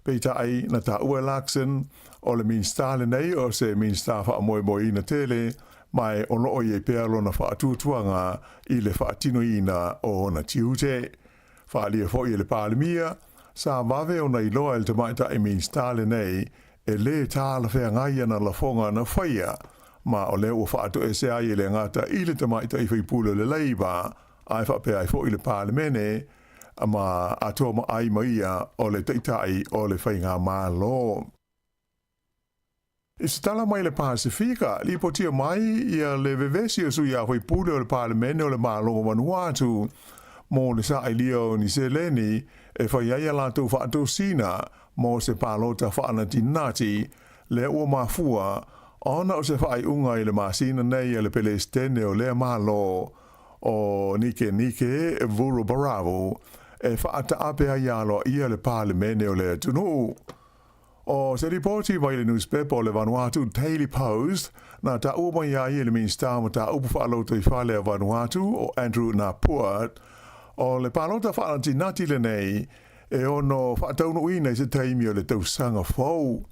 Peitai na taua e Luxon o le Minisita lenei o se Minisita faamoemoeina tele ma e o loo i ai pea lona faatuatuaga i le faatinoina o ona tiute. Faaalia foi e le Palemia, sa vave ona iloa e le tamaitai Minisita lenei e lē talafeagai ana lafoga na faia ma o lea ua faatoese ai e le gata i le tamaitai faipule o le Labour ae faapea ai foi le Palemene ma atoa ma ai ma ia o le taitai o le faigamālō. I se tala mai le Pasifika, lipotia mai ia le vevesi o sui usufono o le Palemene o le Malo o Vanuatu mo le sailiga o ni seleni e fai ai a latou faatosina mo se palota faanatinati lea ua mafua ona o se faaiuga i le masina nei a le Pelesitene o lea Malo o Nikenike Vurobaravu e faataape ai aloaia le Palemene o le atunuu. O se lipoti mai le nusipepa o le Vanuatu Daily Post na taua mai ai e le Minisita o Mataupu Faalotoifale a Vanuatu o Andrew Napua o le palota faanatinati lenei e ono faataunuuina i se taimi o le tausaga fou.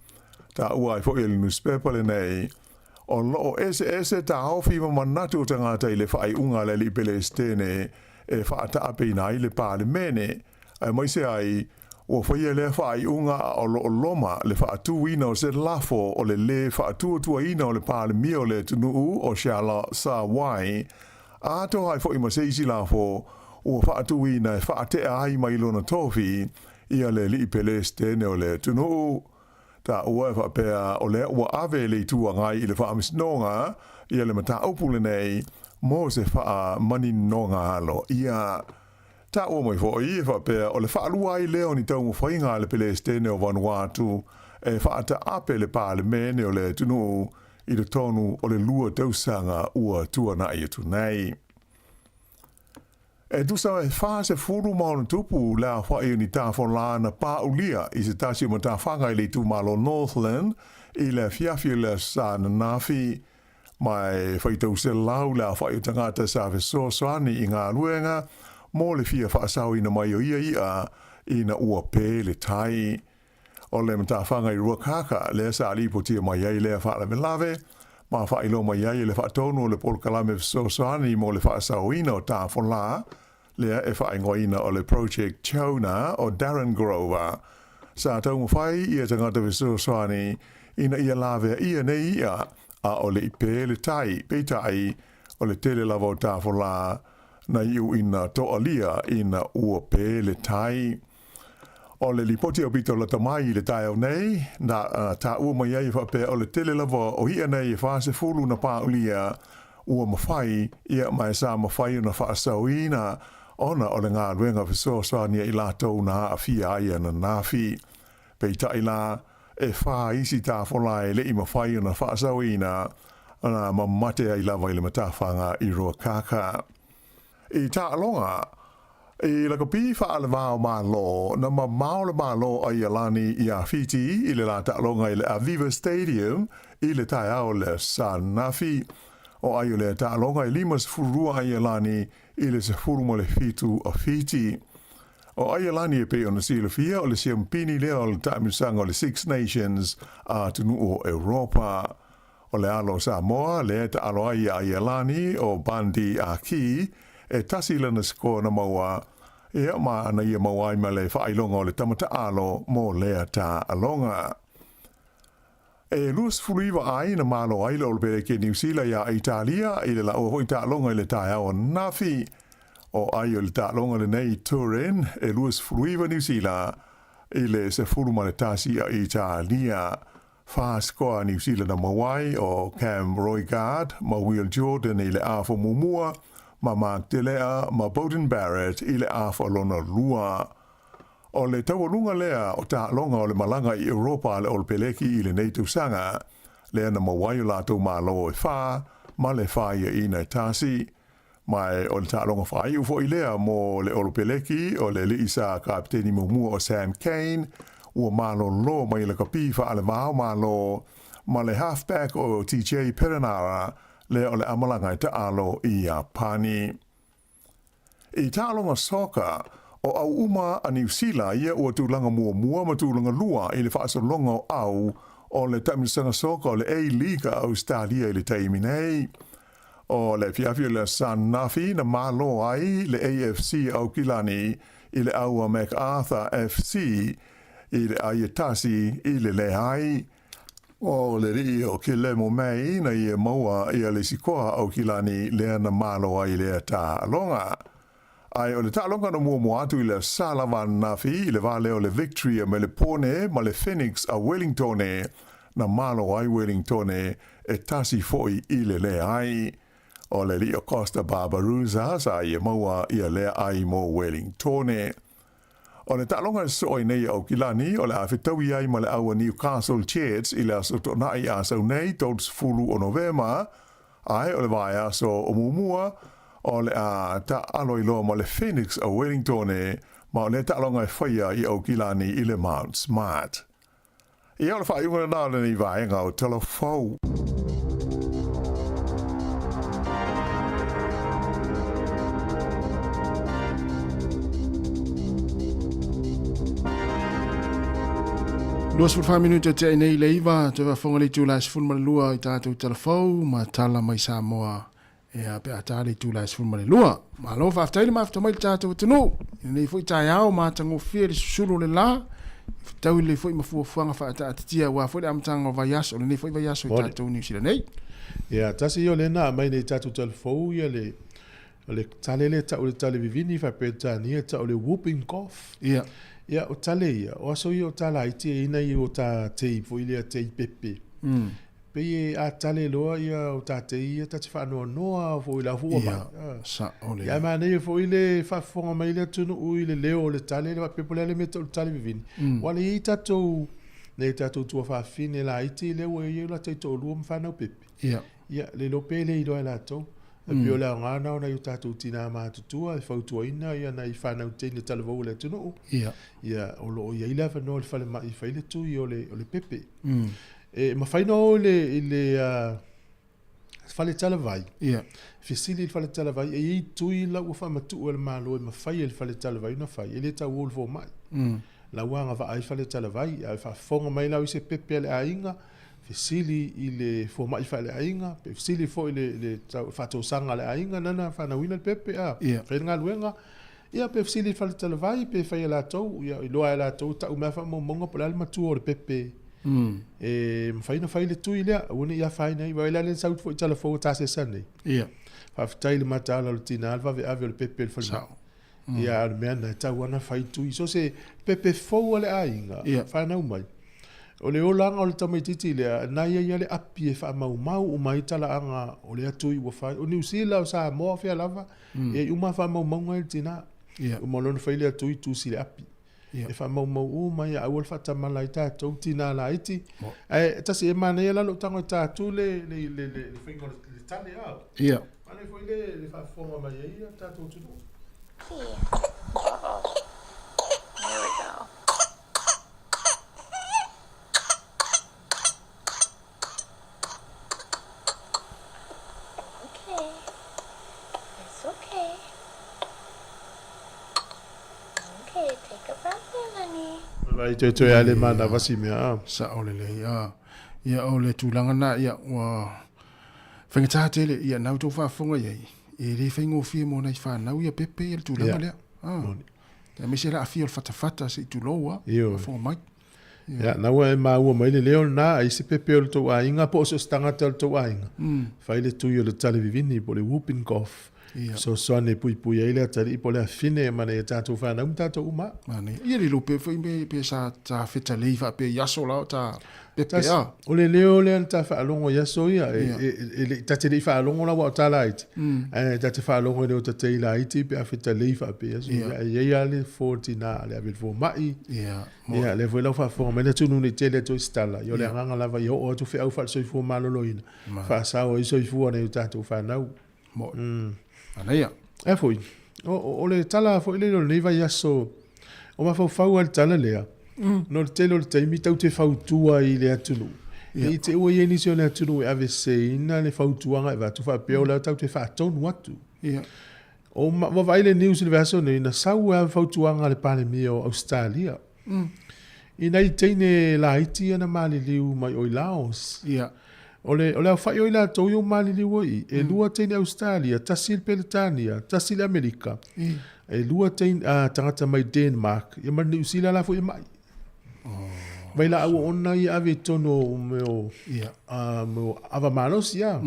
Taua ai foi e le nusipepa lenei o loo eseese taofi ma manatu o tagata i le faaiuga a le alii Pelesitene e faataapeina ai le Palemene aemaise ai ua faia lea faaiuga a o loo loma le faatuina o se lafo o le lē faatuatuaina o le Palemia o le atunuu o Charlot Salwai atoa ai foi ma se isi lafo ua faatuina e faatea ai mai lona tofi ia le alii Pelesitene o le atunuu. Taua e faapea o lea ua ave le Itu Agai i le faamasinoga ia le mataupu lenei mo se faamaninoga aloaia. Taua mai foi e faapea o le faalua ai lea o ni taumafaiga a le Pelesitene o Vanuatu e faataape le Palemene o le atunuu i totonu o le 2 tausaga ua tuanai atu nei. E tusa e 40 ma ona tupu le aofa'i o ni tafolā na pā'ulia i se tasi o matafaga i le itumalo Northland i le afiafi o le Aso Sa ananafi. Ma e faitau selau le aofa'i o tagata sa fesoasoani i galuega mo le fia fa'asaoina mai o ia i'a ina ua pē le tai. O le matafaga i Ruakaka lea sa lipotia mai ai lea faalavelave, ma faailoa mai ai e le faatonu o le polokalame fesoasoani mo le faasaoina o tafolā, lea e faaigoaina o le Project Jonah o Darren Grover. Sa taumafai ia tagata fesoasoani ina ia lavea ia nei i'a, a o le i pē le tai, peitai, o le tele lava o tafolā na iu ina toalia ina ua pē le tai. O le lipoti aupito lata mai i le taeao nei, na taua mai ai e faapea o le tele lava o i'a nei e 40 na pāulia ua mafai, ia ma e sa mafai ona faasaoina ona o le galuega fesoasoani a i latou na aafia ai ananafi. Peitai la, e fa isi tafola e le i mafai ona faasaoina, na mamate ai lava i le matafaga i Ruakaka. I taaloga, i lakapi faalevao Malo, na mamao le Malo o Aialani iā Fiti i le la taaloga i le Aviva Stadium i le taeao o le Aso O ai o lea taaloga e 52 Aialani i le 17 o Fiti. O Aialani e pei ona silafia o le siampini lea o le taamilosaga o le Six Nations a atunuu o Europa. O le alo o Samoa lea e taalo ai iā Aialani o Bundee Aki, e tasi lana sikoa na maua, ia ma na ia maua ai ma le faailoga o le tama taalo mo lea taaloga. E 29 ai na malo ai le Olopeleki a Niu Sila iā Italia i le laua foi taaloga i le taeao ananafi. O ai o le taaloga lenei i Turin, e 29 Niu Sila i le 11 a Italia. Fa sikoa a Niu Sila na maua ai o Cam Roigard ma Will Jordan i le afa muamua, ma Mark Delea ma Beauden Barrett i le afa lona lua. O le taualuga lea o taaloga o le malaga i Europa a le Olopeleki i lenei tausaga, lea na maua ai o latou malo e fa ma le faiaina e tasi. Ma e o le taaloga faaiu foi lea mo le Olopeleki o le alii sa kapeteni muamua o Sam Cane, ua malolo mai lakapi faalevao malo ma le halfback o TJ Perenara lea o le a malaga e taalo i Iapani. I taaloga soccer, o au uma a Niu Sila ia ua tulaga muamua ma tulaga lua i le faasologa o au o le taamilosaga soccer o le A-League a Ausetalia i le taimi nei. O le afiafi o le Aso Ananafi na malo ai le AFC Aukilani i le au a Macarthur FC i le ai e tasi i le leai. O le alii o Kilemo May na ia maua ia le isi koa Aukilani lea na malo ai lea taaloga. Ae o le taaloga na muamua atu i le Aso Sa lava ananafi i le va lea o le Victory a Melepone ma le Phoenix a Wellingtone, na malo ai Wellingtone e tasi foi i le leai. O le alii o Costa Barbarouses sa ia maua ia lea ai mo Wellingtone. O le taaloga e sosoo ai nei a Aukilani, o le a fetaui ai ma le au a Newcastle Jets i le aso Toonai a sau nei, 30 o Novema, ae o le vaiaso o muamua, o le a taaalo ai loa ma le Phoenix a Wellingtone, ma o lea taaloga e faia i Aukilani i le Mount Smart. Ia, o le faaiuga lena o lenei vaega o Tala Fou. 24 minute tea i nei le iva, toe faafofoga le itula e 12 i tatou tala fou ma tala mai Samoa e pe a tā le itula e 12. Malo faafetai le mafuta mai le tatou atunuu i lenei foi taeao matagofie le susulu o le la, fetaui lelei foi ma fuafuaga faataatitia aua foi le amataga o vaiaso, o lenei foi vaiaso i tatou Niu Sila nei. Ia, tasi ia o lea na aumai nei tatou tala fou ia le O le tale lea tau le tale vivini faa-Peretania tau le whooping cough. Ia. Ia, o tale ia, o aso ia o tala iti e ina i o tā tei foi lea tei pepe. Pei e a tale loa ia o tā tei ia ta te faanoanoa foi la fua mai. Ia, sa o le. Ia manaia foi le faafofoga mai le atunuu i le leo o le tale le faapea po o le a le mea tau le tale vivini. Ua le i ai tatou nei tatou tuafafine laiti lea ua i ai o latou toalua ma fanau pepe. Ia. Ia, le iloa pe le iloa e latou. E pei o le aoga lena o nai o tatou tinā matutua e fautuaina ia nai fanau teine talavou o le atunuu. Ia. Ia, o lo o i ai le avanoa i le falemai e fai le tui o le, o le pepe. E mafai ona o i le, i le fale talavai. Ia. Fesili i le fale talavai, e i ai tui la ua faamatuu e le Malo e mafai e le fale talavai ona fai, e le tau o i le fomai. La ua agavaa ai fale talavai, a faafofoga mai la o i se pepe a le aiga, fesili i le fomai faaleaiga, pe fesili foi i le, le faatosaga a le aiga nana fanauina le pepe, a Ia. fai le galuega, ia pe fesili i le fale talavai, pe fai e latou, ia iloa e latou tau mai faamaumauga po o le a le matua o le pepe. E mafai ona fai le tui lea, aua ne i afaina ai, vaai la lea na sau foi tala fou a tasesa nei. Ia. Faafetai i le mataala o le tina, le vaveave o le pepe i le falemai. Sao. Ia, a o le mea lena e tatau lava ona fai tui. So se pepe fou a le aiga, fanau mai. O le olaga o le tamaitiiti lea, na ia ia le api e faamaumau uma ai talaaga o lea tui ua fai. O Niu Sila, o Samoa, o fea lava, e i ai uma faamaumauga i le tina. Uma loa ona fai lea tui, tusi i le api. E faamaumau uma ia, aua le faatamala ai tatou tina laiti. Ae tasi e manaia la lou tago e ta atu le faiga o le tale a. Manaia foi le faafofoga mai ai le tatou atunuu. Uh-oh. There we go. Okay. It's okay. Okay, take a breath in, honey. Vai toe toe ale mana vasi mea a. Sao lelei a. Ia o le tulaga na ia ua faigata tele ia nau tou faafofoga i ai e le faigofie mo nai fanau ia pepe ia le tulaga lea. A. Aemaise le aafia o le fatafata se i tulou a. Faafofoga mai. Ia, na ua e maua mai le leo lena, ai se pepe o le tou aiga po o so o se tagata o le tou aiga, fai le tui o le tale vivini po o le whooping cough, fesoasoani e puipui ai le atalii po o le afine ma nai a tatou fanau ma tatou uma. Manaia. Ia le iloa pea foi me pe sa ta fetalei faapea i aso la o ta pepe a. O le leo lea na ta faalogo i aso ia, e le, ta te le i faalogo la aua o ta laiti, ae ta te faalogo i le otatei laiti pe a fetalei faapea i aso ia. E i ai lava le fo tina a le ave i le fomai. Ia, lea foi la ua faafofoga mai le atunuu nei tele atu ai se tala. Ia, o le agaga lava ia oo atu feau faale-soifua maloloina, faasao ai soifua o nai o tatou fanau. Manaia. E foi, o le tala foi lele o lenei vaiaso, o mafaufau lava i le tala lea, no le tele o le taimi tatou te fautua i le atunuu. Ne i te i ua i ai nisi o le atunuu e aveseina le fautuaga e avatu faapea o lea tatou te faatonu atu. O ua vaai le news i le vaiaso nei, na sau lava fautuaga a le Palemia o Ausetalia i nai teine laiti ia na maliliu mai o i Laos. O le, o le aofai o i latou ia ua maliliu ai i, e lua teine Ausetalia, tasi le Peretania, tasi le Amerika, e lua teine, tagata mai Denmark, ia ma le Niu Sila la foi e mai. Mai laau ona ia ave i totonu o mea o, mea o ava malosi a.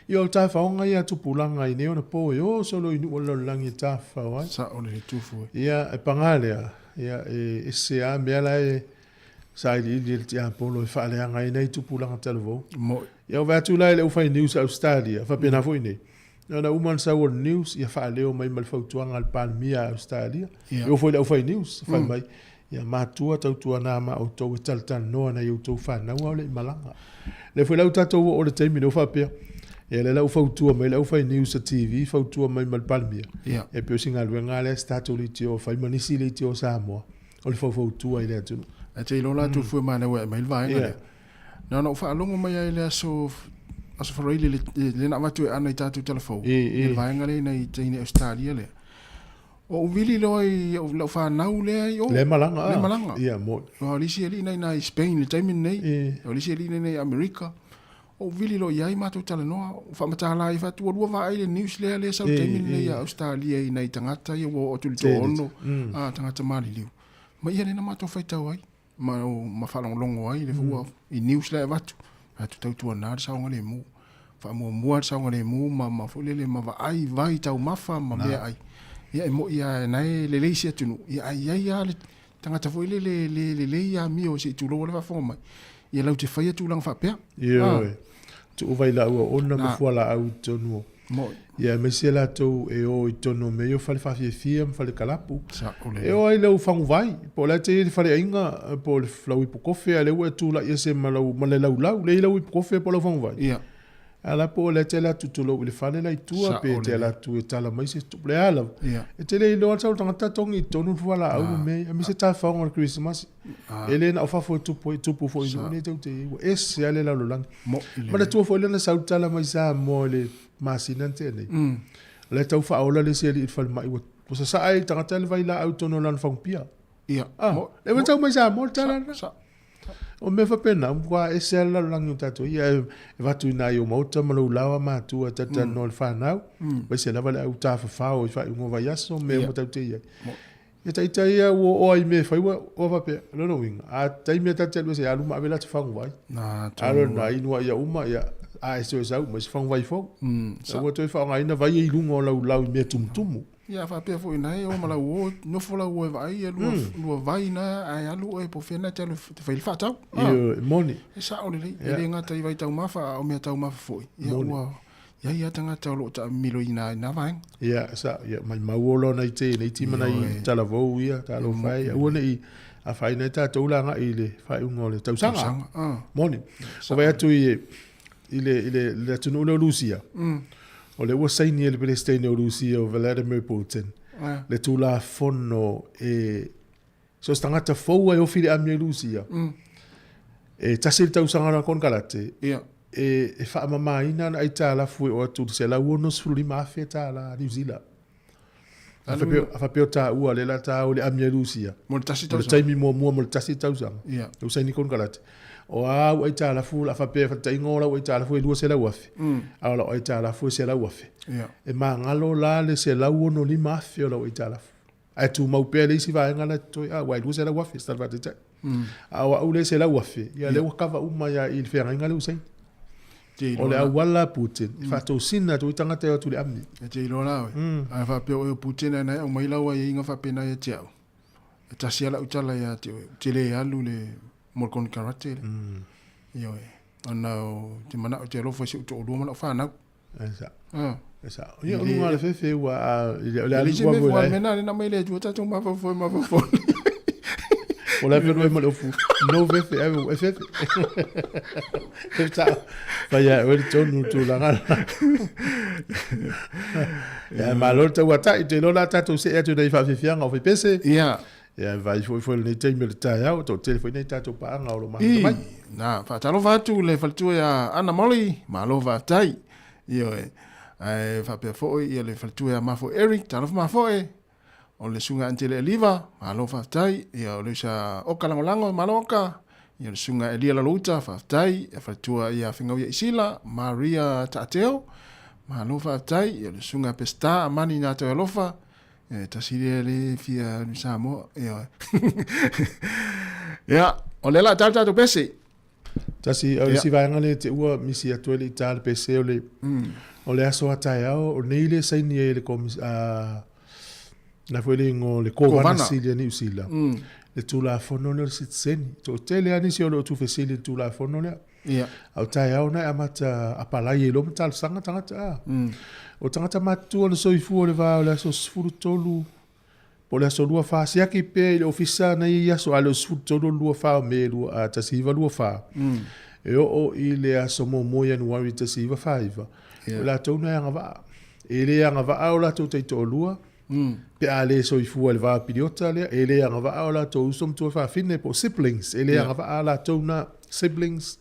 Ia o tafaoga ia a tupulaga i nei ona po e o solo i nuu o le lalolagi e tafafao ai. Sao le tufu e. Ia e paga lea, ia e ese a mea la e sailiili e le tiapolo e faaleaga ai nei tupulaga talavou. Moi. Ia o vaai atu la i le aufai news a Australia, faapena foi nei. Na ona uma ona sau o le news, ia faaleo mai ma le fautuaga a le Palemia a Australia. Ia. E oo foi i le aufai news, fai mai, Ia matua tautuana ma outou e talatalanoa nai outou fanau a o le i malaga. Lea foi la ua tatou oo i le taimi lea ua faapea, ia lea la ua fautua mai le aufai news a TV, fautua mai ma le Palemia, e pei o si galuega lava lea a si tatou leitio e fai ma nisi leitio o Samoa, o le faufautua i le atunuu. Ae te iloa la atu fua manau e aumai le vaega lea. Na ona ou faalogo mai lava i le aso aso Faraile lea na avatu e Ana i tatou tala fou, i le vaega lea i nai teine Ausetalia lea. O ou vili loa i lau fanau lea i o. Lea malaga. Lea malaga. Ia, moni. O le isi alii na i ina i Spain i le taimi lenei. O le isi alii na i ina i Amerika. O ou vili loa i ai matou talanoa, ou faamatala ai fai atu, ua lua vaai le news lea lea e sau i le taimi lenei ia Ausetalia i nai tagata ia ua oo atu i le toaono tagata maliliu. Ma ia lea na matou faitau ai ma, ma faalogologo ai le ua i news la e avatu. Atu tautuana le saogalemu. Faamuamua le saogalemu ma, ma foi lele ma vaai vai taumafa ma meaai. Ia e moi lava na e lelei se atunuu, ia ae i ai lava le tagata foi lele le lelei amio se i tulou le faafofoga mai. Ia lau te faia tulaga faapea. Ioe. Tuu vailaau auauna ma fualaau i totonu o Moi. Ia aemaise latou e o i totonu o mea ia o fale faafiafia ma fale kalapu. Sao lelei. E o ai lau faguvai, po o le a te i ai le faleaiga, po o le lau ipukofe, a o lea ua e tulai ese ma lau, ma le laulau, lea e i lau ipukofe po o lau faguvai. Ia. A la po o le te ala atu tulou i le fale la i tua pe te ala atu e tala mai se tupu le a lava. E te le iloa le sau tagata togi i totonu le fualaau ma mea ia, aemaise tafaoga o le Kerisimasi. E le na o fafo e tupu ai, e tupu foi i nuu nei tatou te i ai, ua ese lava le lalolagi. Manatua foi lea na sau le tala mai Samoa i le masina na tea nei, o la e tau faaola le isi alii i le falemai ua sasaa ai i le tagata le vailaau i totonu o lana fagupia. Lea ua tau mai Samoa le tala lena. O mea faapena, ua ese lava le lalolagi o tatou ia, e avatu i nai ou maota ma lou laoa matua e talatalanoa i le fanau, aemaise lava le au tafafao i faaiuga o vaiaso ma mea uma tatou te i ai. Ia ita ia ua oo lava i mea e fai ua faapea, o lona uiga, a taimi lava ta te alu ese, alu ma ave lata faguvai. Alu na inu ai ia uma, ia, a e toe sau ma isi faguvai fou. Ua toe faaaogaina vai ia i luga o lau lau i mea tumutumu. Ia faapea foi na e o ma lau uo, nofo lau uo e vaai ia lua, lua vai na ae alu oe po o fea na e te alu e fai le faatau. Ioe, e moni. E sao lelei, e le gata i vaitaumafa a o meataumafa foi, ia ua i ai lava tagata o lo o taamilo i na vaega. Ia, sao, ia maimau ola nai te nei ti ma nai talavou ia, talofa e, aua ne i afaina ai tatou le agai i le faaiuga o le tausaga. Tausaga, Moni. O vaai atu i i le, i le, le atunuu lea o Rusia, o lea ua saini e le Peresetene o Rusia o Vladimir Putin le Tulafono e so o se tagata fou e ofi i le ami o Rusia, e tasi le tausaga o lana konekarate, e faamamaina ana aitalafu e oo atu i le $165,000 Niu Sila. A faapea o taua lea o le a ta o i le ami a Rusia. Mo le tasi tausaga. Mo le taimi muamua mo le tasi tausaga. Ua saini konekarate. O a au aitalafu, o le a faapea faataitaiga o lau aitalafu e $200,000, a o lau aitalafu e $100,000. E magalo la le $165,000 o lau aitalafu. Ae tumau pea le isi vaega la e totoe, aua e $200,000 se tala faataitai. A o au lea e $100,000, ia lea ua kava uma ia i le feagaiga lea ua saini. O le auala a Putin, e faatosina atu ai tagata e o atu i le ami. E te iloa la oe, a faapea o oe o Putin ae na e aumai lau aiaiga faapena ia te au, e tasi lava lau tala ia te oe, ou te le alu i le mo le konekarate lea. Ioe, ona ou te manao ou te alofa i si ou toalua ma lau fanau. E sao. E sao. Ia, o luga o le fefe ua, o le alu ua moe lai. Mena le na mai le Atua tatou mafaufau e mafaufau. O le afe ma le ofu. No fefe, ai e fefe. E sao. Fai ai oe le tonu tulaga. Ia, malo le tauatai, te iloa la tatou see atu i nai faafiafiaga o faipese. Ia. Ia, e vaai foi foi lenei taimi o le taeao, toatele foi nei tatou paaga o lo o mafuta mai. Na, faatalofa atu le faletua ia Ana Molly, malo faafetai. Ioe. Ae faapea foi ia le faletua ia Mafo Eric, talofa mafoe. O le susuga Antele Eliva, malo faafetai. Ia o le usa Oka Lagolago, malo Oka. Ia le susuga Elia Lalouta, faafetai. Ia faletua ia Fengauia Isila, Maria Taateo, malo faafetai. Ia le susuga Peseta Amani Natoi Alofa, E tasi lea le fia alu i Samoa. Ia. Ia, o lea la tau tatou pese. Tasi, o le isi vaega lea te ua misi atu ai le i tā le pese o le, o le aso a taeao, o nei le saini ai le komis, a, na foi le ingoa o le Kovana Sili a Niu Sila, le Tulafono lea o le sitiseni. Toatele lava nisi o lo o tuufesili i le Tulafono lea. Ia. A o taeao na e amata apalai ai loa ma talosaga tagata a. O tagata matutua na soifua i le va o le aso 13 po o le aso 24, siaki pea i le ofisa na i aso a le 13 o le 24 o Me 1924, e oo i le aso muamua o Ianuari 1949, o latou na e agavaa. E le agavaa o latou taitoalua, Pe a le soifua i le va piliota lea, e le agavaa o latou uso ma tuafafine po o siblings, e le agavaa a latou na siblings,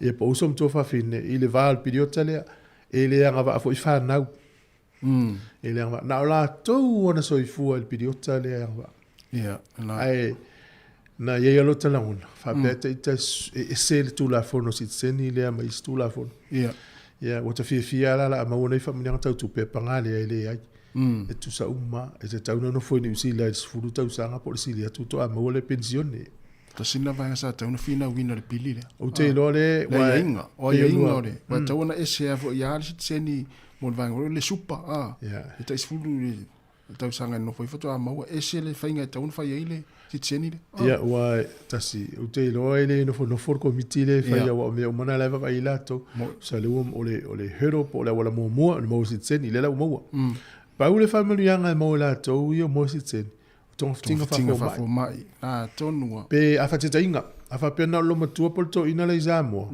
ia po o uso ma tuafafine i le va o le piliota lea, e le agavaa foi fanau. E le agavaa. Na o latou na soifua i le piliota lea e agavaa. Ae na i ai lava lota lagona, faapea ita e ese le Tulafono Sitiseni lea ma isi Tulafono. Ia, ua ta fiafia lava la o le a maua nei faamanuiaga tau tupe, paga lea e leai. E tusa uma, e tatau ona nofo i Niu Sila i le 10 tausaga po o le sili atu faatoa maua le penisione. Tasi lena vaega sa tatau ona finauina le pili lea. Ou te iloa le... Le aiaiga, o aiaiga o le... Ua tatau ona ese lava foi ia le sitiseni mo le vaega foi lea o le super, e tai 10 le tausaga e nofo ai faatoa maua, ese le faiga e tatau ona fai ai le sitiseni lea. Ia, ua tasi, ou te iloa e le nofonofo le komiti lea e fai aua o mea uma na la e vaavaai latou. So lea ua, o le, o le hurdle po o le auala muamua o le maua sitiseni, lea la ua maua. Pau le faamanuiaga e maua e latou ia o maua sitiseni, o togafitiga faafomai. Atonu lava. Pe a faataitaiga, a faapea na o le loomatua po o le toeaina la i Samoa,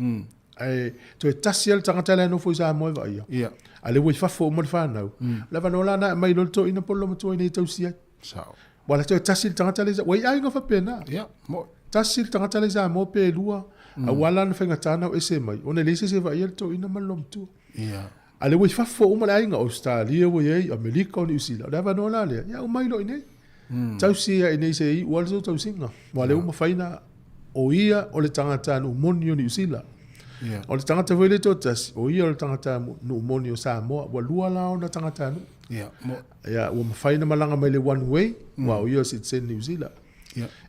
Ae toe tasi lava le tagata la e nofo i Samoa e vaaia. Ia. A lea ua i fafo uma le fanau. O le avanoa la na aumai loa le toeaina po o le olomatua i inei e tausi ai. Sao. Ua la toe tasi le tagata lea i Ua i aiga faapena. Ia, mo'i. Tasi le tagata lea i Samoa pe lua, aua la na faigata ona o ese mai, ona e leai se isi e vaaia le toeaina ma le olomatua. Ia. A lea ua i fafo uma le aiga, Ausetalia ua i ai, Amerika o Niu Sila. O le avanoa la lea, ia aumai loa i inei. Tausi ia i inei se i iu ai le tou tausiga. Aua o lea ua mafai ona o ia o le tagatanuu moni o Niu Sila. O le tagata foi lea e toatasi, o ia o le tagatanuu moni o Samoa. Ua lua la ona tagatanuu. Ia, ua mafai ona malaga mai le one way, aua o ia o le citizen Niu Sila.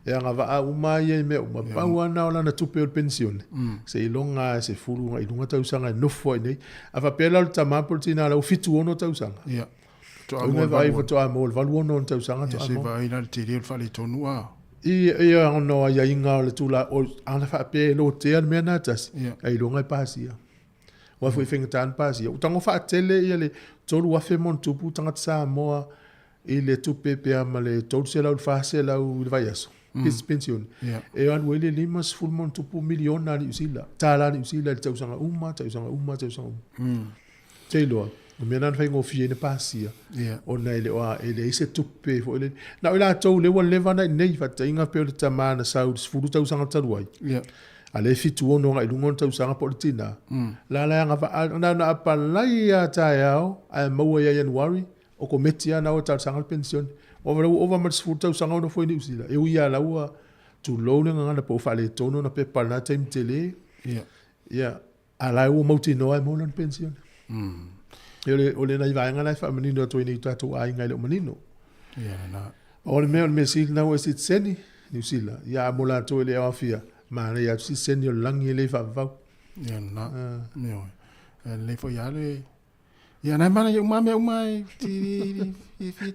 E agavaa uma ia i mea uma, pau lava na o lana tupe o le penisione, seiloga lava e 10 i luga tausaga e nofo ai nei. A faapea la o le tama po o le tina la ua 76 tausaga. Faatoa Uiga mo le vaai 86. faatoa mo le 86 ona tausaga Ia faatoa se mo. vaai la le tele o le faaletonu a. I ia ona o aiaiga o le tula o ana faapea e lotea le mea na tasi, Ia. ailoga e pasia. Aua foi e faigata ona pasia. Ua tago faatele ia le 3,000 ma ona tupu tagata Samoa i le tupe pe a ma le 300 i le 400 i le vaiaso, penisione, Ia. e alu ai le 50 ma ona tupu miliona a Niu Sila, tala a Niu Sila i le tausaga uma, tausaga uma, tausaga uma. Te iloa, o mea na na faigofie ai na pasia, ona e le o a, e leai se tupe foi lele. Na o i latou lea ua leva ona i inei, faataitaiga pei o le tama na sau i le 10 tausaga talu ai, a lea e 76 agai i luga ona tausaga po o le tina, la la e agavaa, na ona apalai lava taeao ae maua ia Ianuari, o kometi lava na o e talosaga le penisione. Ua ova ua ova ma le 10 tausaga o nofo i Niu Sila, e ui lava la ua tulou le gagana po ua faaletonu ona pepa i lena taimi tele. Ia, A la e ua mautinoa e maua lana penisione. Ia o le nai vaega la e faamanino atu ai nei i o tatou aiga e le o manino. Ia lena. O le mea o le mea sili lena ua e sitiseni, Niu Sila. Ia a mo latou e le o aofia, manaia atu sitiseni o le lagi e le faavavau. Ia lena. Ioe. E lelei foi lava le Ia nai mana ia uma mea uma e ti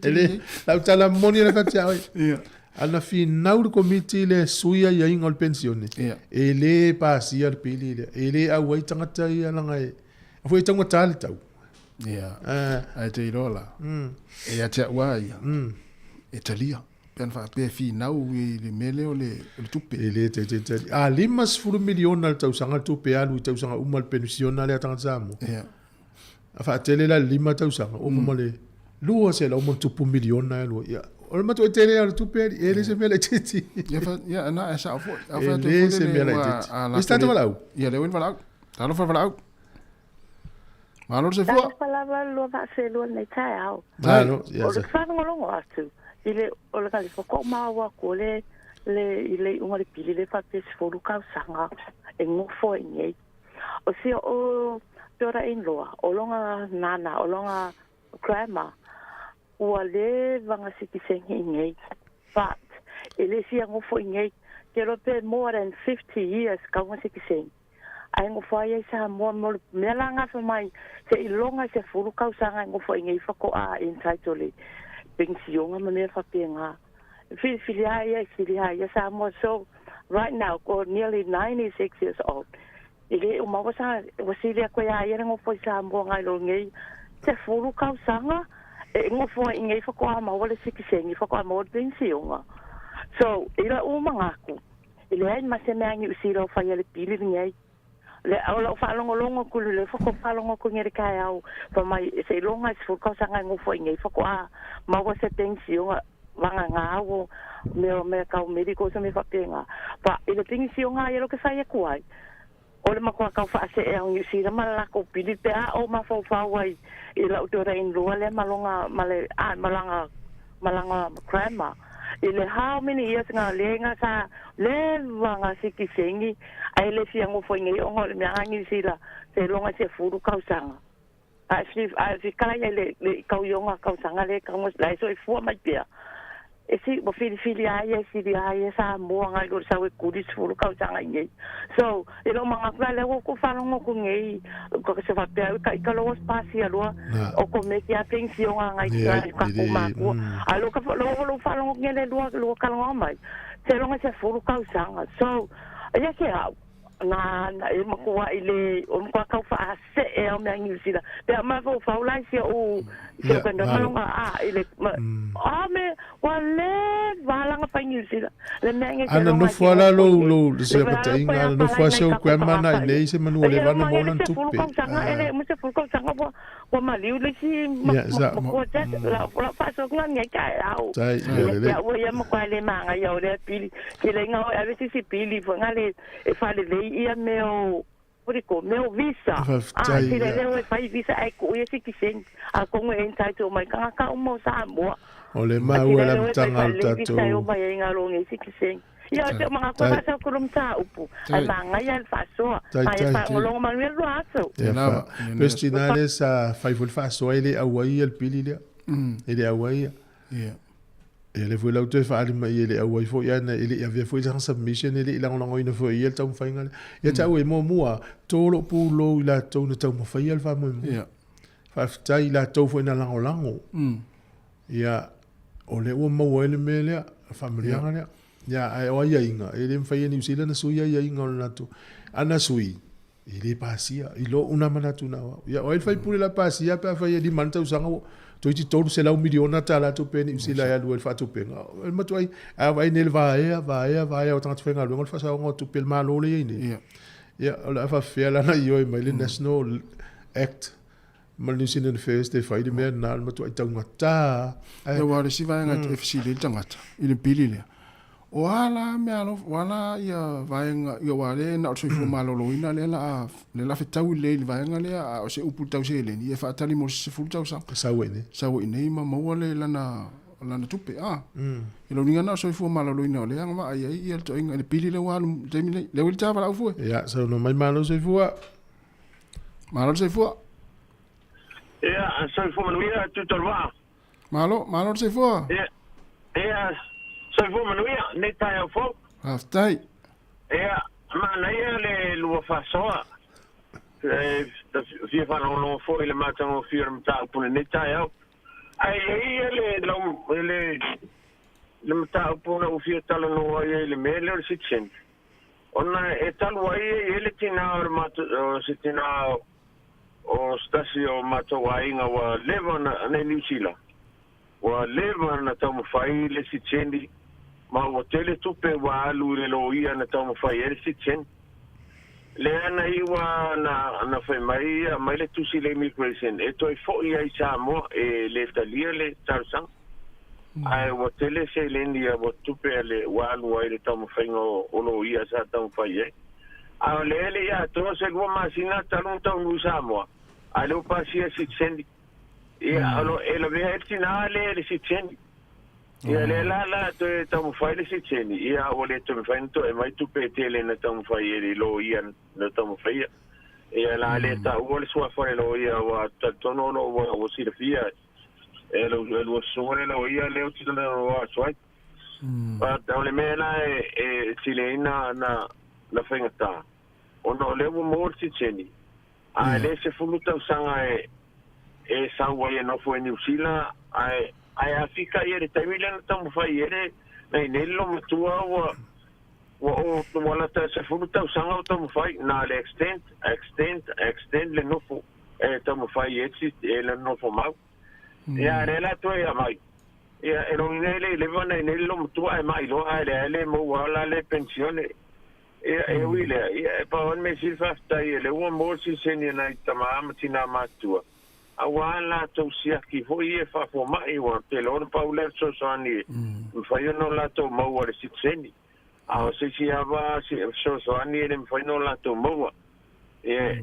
E le, lau tala moni le fatia oi. Ia. Ana finau le komiti le sui aiaiga o le penisione, e le pasia le pili lea. E le auai tagata ia laga e, foi e taugata le tau. Ia. Ae te iloa la, e ia te au lava ia, e talia. Pe ana faapea e finau i le mea lea o le tupe. E le te te tali. A 50 miliona le tausaga le tupe e alu i tausaga uma le penisiona lea a tagata Samoa. Ia. A faatele la le 5 tausaga, ova ma le 200 ma ona tupu miliona e alu ai. Ia, o le matuai tele lava o le tupe alii, e le se mea laitiiti. Ia, fa, ia, na, e sao foi. A E fai atu le foi se lele mea ua, laitiiti. a Isi latou tagata le, valaau? ia, lea ua i le valaau. Talofa valaau. Malo le soifua. Talofa lava le lua vaaselua i lenei taeao. Malo, ia O le sa. faalogologo atu i le o le kalifa ko maua atu o le le i le iuga o le pili le faapea 10 tausaga e gofo ai nei. O si o'u daughter in law o loga nana o loga grandma ua leva ona sitiseni i nei but e le fia gofo i nei ke iloa pe more than 50 years kau ona sitiseni ae gofo ai ai Samoa mo le mea la gafa mai seiloga i se 10 tausaga e gofo ai nei faatoa entitled i penisiona ma mea faapena filifili lava ia e sili lava ia Samoa so right now ko nearly 96 years old e le o maua sa ua sili atu ia ia le gofo i Samoa nai lo nei 10 tausaga e gofo ai i nei faatoa maua le sitiseni faatoa maua le penisiona so i la'u manatu e leai ma se mea Niu Sila o faia le pili lenei le o la'u faalogologo atu i le faatoa faalogo atu nei i le taeao fai mai seiloga i le 10 tausaga e gofo ai nei faatoa maua se penisiona vagagā ua mea mea tau medical se mea faapena. But i le penisioga ia lo ke fai atu ai, o le matua tau faasee o Niu Sila ma le latou pili pe a ou mafaufau ai i lau daughter in law lea ma lona ma le a ma lana ma lana grandma i le how many years nga le nga sa leva nga sitiseni ae le fia nofo i nei ona o le mea a Niu Sila seiloga i se 10 tausaga. Ae fi ae fi kala ia le le kau ionga tausaga le kau la e soifua mai pea. E si ua filifili a ia e sili a ia Samoa ngai lo le sau e kuli 10 tausaga i nei. So e leo manatu la lea ua kou faalogo atu nei ko se faapea ka i ka loa pasia loa o ko me ki a pensionga ngai Ia, ka ka e ko le, makua. A lo ka lo lo faalogo atu nei le lua lua kalonga mai. Seiloga se 10 tausaga. So ia ke au Na na e makuaʻi le o makuaʻi taufaꞌaseʻe ao mea Niu Sila pe a mafaufau la i sia ou Ia, grandma malo. Malonga a i le a me ua lē valaga fai Niu Sila le mea age Ana nofo ala lou lou le se patainga ana nofo a seu grandma na i nei se manu o le vana mo lan sefulu tupe. tausaga e le uma 10 tausaga ua maliu le isi Ia, sa. makua la la faasoaga gai taeao. Tai, ia lelei. Ia ua ia makuai le magaia o lea pili keleiga o ave sisi pili foga le e falelei ia mea o ko mea o visa a Faafetai, sila ia. lea ua e fai visa ae kuʻu ia sitiseni atonu e entitle mai tagata uma o Samoa. O le maua la mataga o le visa e o tatou. mai ai galogi sitiseni ia o te o magaku Tai. faasaukulo mataupu ae Tai. magaia le faasoa Tai, ae tai. faalogologo manuia lua aso. Ia Lava, fa. ia Pestina le sa fai foi le faasoa e le auai le pili lea. E le auai ia. Ia. Ia le foi lau toe faalima i e le auai foi ana e le i avea foi sana submission e le i lagolagoina foi ia le taumafaiga lea. Ia taua e muamua, tolo pulou i latou na taumafaia le faamoemoe. Ia. Faafetai i latou foi na lagolago. Ia, o lea ua maua ai le mea lea, le faamanuiaga lea. Ia, ae o aiaiga, e le mafai e Niu Sila na sui aiaiga o le latou. Ana sui, e le pasia, i lou na manatu na o au. Ia, o ai le faipule la pasia pe afai e 5 tausaga ua toeitiiti $300 miliona tala tupe Niu Sila e alu ai le faatupenga. O le matuai, a vaai nei le vaea, vaea, vaea o tagata faigaluega o le faasaoga o tupe a le Malo lea e i ai nei. Ia. Ia, o le a faafefea la na ioe mai le National Act ma le New Zealand First e fai le mea lena, o le matuai taugata. Ae, Ia, aua o le isi vaega e fesili ai le tagata i le pili lea. O a la mea alofa, o a la ia vaega, ia aua lea na o le soifua maloloina lea la a, lea la fetau lelei i le vaega lea, a o se upu tau seleni, ia e faatali mo se 10 tausaga. Sau ai nei. Sau ai nei ma maua le lana tupe, a. I lou niga na o soifua maloloina o lea agavaa i ai ia le toaiga i le pili lea ua alu i le taimi nei. Lea ua i le tavalau fue. Ia, saunoa mai malo soifua. Malo le soifua. Ia, soifua manuia, Tutaluvaa. Malo, malo le soifua. Ia, ia, soifua manuia, nei taeao fou. Faafetai. Ia, manaia le lua faasoa. E, fia faalogologo foi i le matagofie o le mataupu lenei taeao. Ae i ai ia le lau le mataupu na ua fia talanoa ai i le mea lea o le citizen. Ona e talu ai e i ai le tinā o le matou o se tinā o se tasi o matou aiga ua leva na nei Niu Sila. Ua leva na taumafai le citizen ma ua tele tupe ua alu i le loia na taumafai ai le citizen. Lea na iwa na fai mai ia mai le tusi le immigration e toe foʻi ai Samoa e le talia le talosaga. Ae ua tele seleni ia ua tupe a le ua alu ai le taumafaiga o loia sa taumafai ai. A o lea le ia atoa se 2 masina talu ona taunuu i Samoa. Ae lea ua pasia citizen. Ia o lo e lavea ai le tinā lea i le citizen. Ia lea la la toe taumafai le citizen. Ia ua le toe mafai ona toe mai tupe e tele na taumafai e le loia na taumafaia. Ia la le taua le suafa o le loia ua talitonu ona ua silafia e lua susuga le loia lea ou te talanoa atu ai. O le mea la e sileina na faigata. Ona o lea ua maua le citizen. Ae le 10 tausaga e sau ai e nofo e Niu Sila ae ae afika ia le taimi lea na taumafai ai le nei nei le lomatua ua ua o ua lata 10 tausaga o taumafai na le extend extend extend le nofo e taumafai e si e le nofo mau. Ia le la toe ia mai. Ia e logi nei le leva nei nei le lomatua ae mai loa ae le le maua la le pensione. Ia e ui lea ia e pau le mea sili faafetai e le ua maua le siliseni nai tamā ma tinā matua. Auā latou siaki foi e faafomaʻi ua tele ona pau lea fesoasoani e mafai ona o latou maua le sitiseni. A o se isi ava fesoasoani e le mafai ona o latou maua. Ia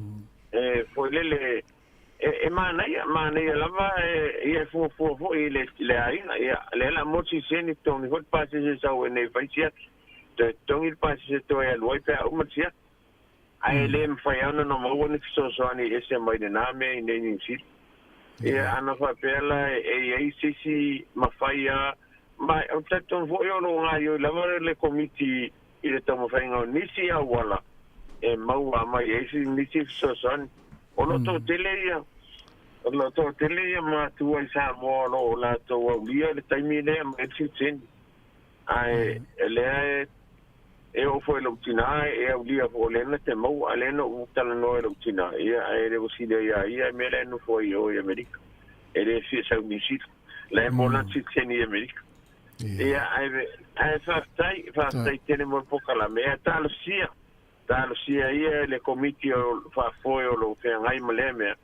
e foi lele e manaia, manaia lava e ia e fuafua foi i le aiga. Ia lea la mo siliseni totogi foi le pasese sau e nei fai siaki. Toe totogi le pasese toe alu ai pe a uma le siaki. Ae le mafai ona na maua ni fesoasoani ese mai lenā mea i nei Niu Sila. Ia ana faapea la e i ai se isi mafai a ma o le talitonu foi o loo gaioi lava le komiti i le taumafaiga o nisi auala e maua mai ai se nisi fesoasoani. O loo toatele ia o loo toatele ia matua i Samoa o loo latou aulia le taimi lea mai le sitiseni. Ae lea E o foi lou tina e au lia fo le na te mau a le no u tala no e lou tina ia e le o sile ia ia me le no foi o i Amerika e le fia sau New Zealand le mo na tini i Amerika ia ai ai faafetai tele mo pokala me talosia talosia ia le komiti o faafoe o lou feagai ma lea mea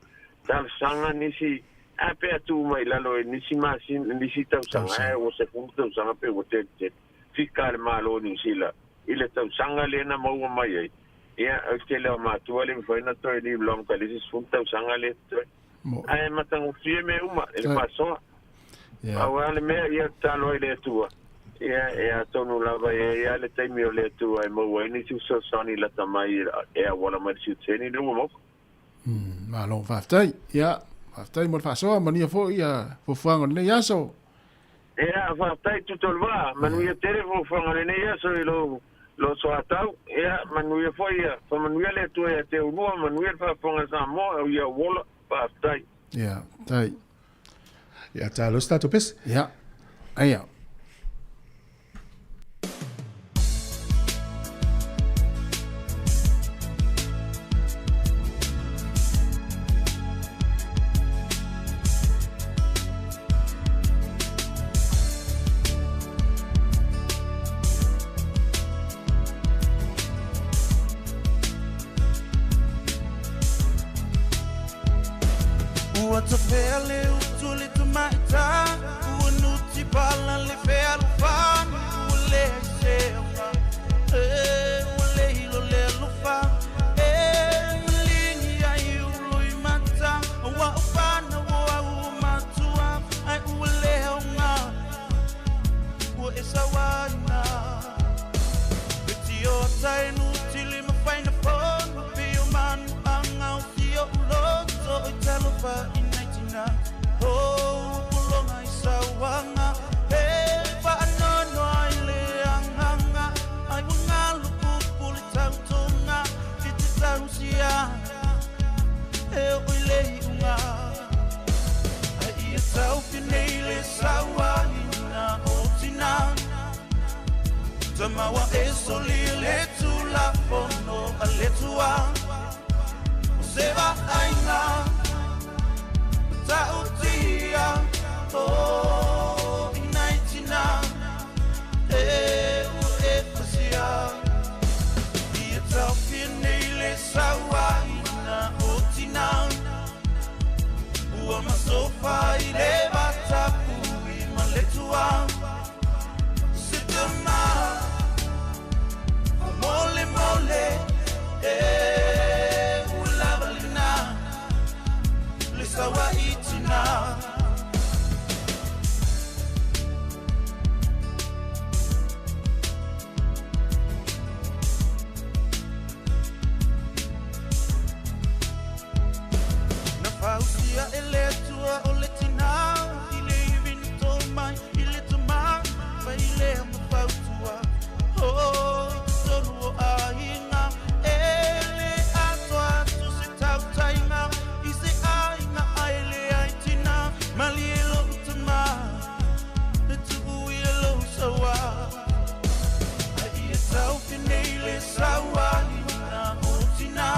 talosaga nisi a pe atu mai lalo e nisi masina nisi tausaga e ua sefulu tausaga pe ua tele fika le Malo o Niu Sila i le tausaga lea na maua mai ai ia o tele o matua le mafai na toe live long ka le isi sefulu tausaga lea toe ae matagofie mea uma e le faasoa auā le mea ia tatalo ai le Atua ia e atonu lava e ia le taimi o le Atua e maua ai nisi fesoasoani lata mai e auala mai le siutiseni le ua maua. Malo faafetai. Ia, faafetai mo le faasoa, manuia foi ia fuafuaga o lenei aso. Ia, faafetai Tutolva, manuia tele fuafuaga o lenei aso i lou lo soatau. Ia, manuia foi ia, faamanuia le Atua ia te ulua, manuia le faafofoga a Samoa, ia ua ola, faafetai. Ia, tai. Ia, talosi tatou pese. Ia, aia. Ua tafea le utu le tamaita Ua nuti pala le fealofani Ua le seoga E ua le hilo le alofa E malingi ai ulo i mata Ua upana ua au matua Ai ua le haunga Ua e sawaina E tio tai nuti le mafaina fono Pio manu anga o sio uloto I talofa i naitina Oh, pulonga i sawanga E whaanono ai le anganga Ai wangalu pupuli tautonga I te tausia E o i le iunga Ai ia taufi nei le sawaina o tina Tamawa e soli le tulafono a le tua O se vaaiga Ta'utia O i nai tina E ua e pasia Ia taofia nei le sauaina o tina Ua masofa i le vatapui ma le tua Se tama Mole mole E ua lava lena Le sauai tina. Na fausia e le Atua o le tina I le iwi na tō mai i le tama Mai i le mafautua Oh, i te tonu o aiga E le atoa atu se tautainga I se aiga ai le ai tina Mali e lou tama E tuu i e lou saua Ai ia taufi nei le sauaina o tina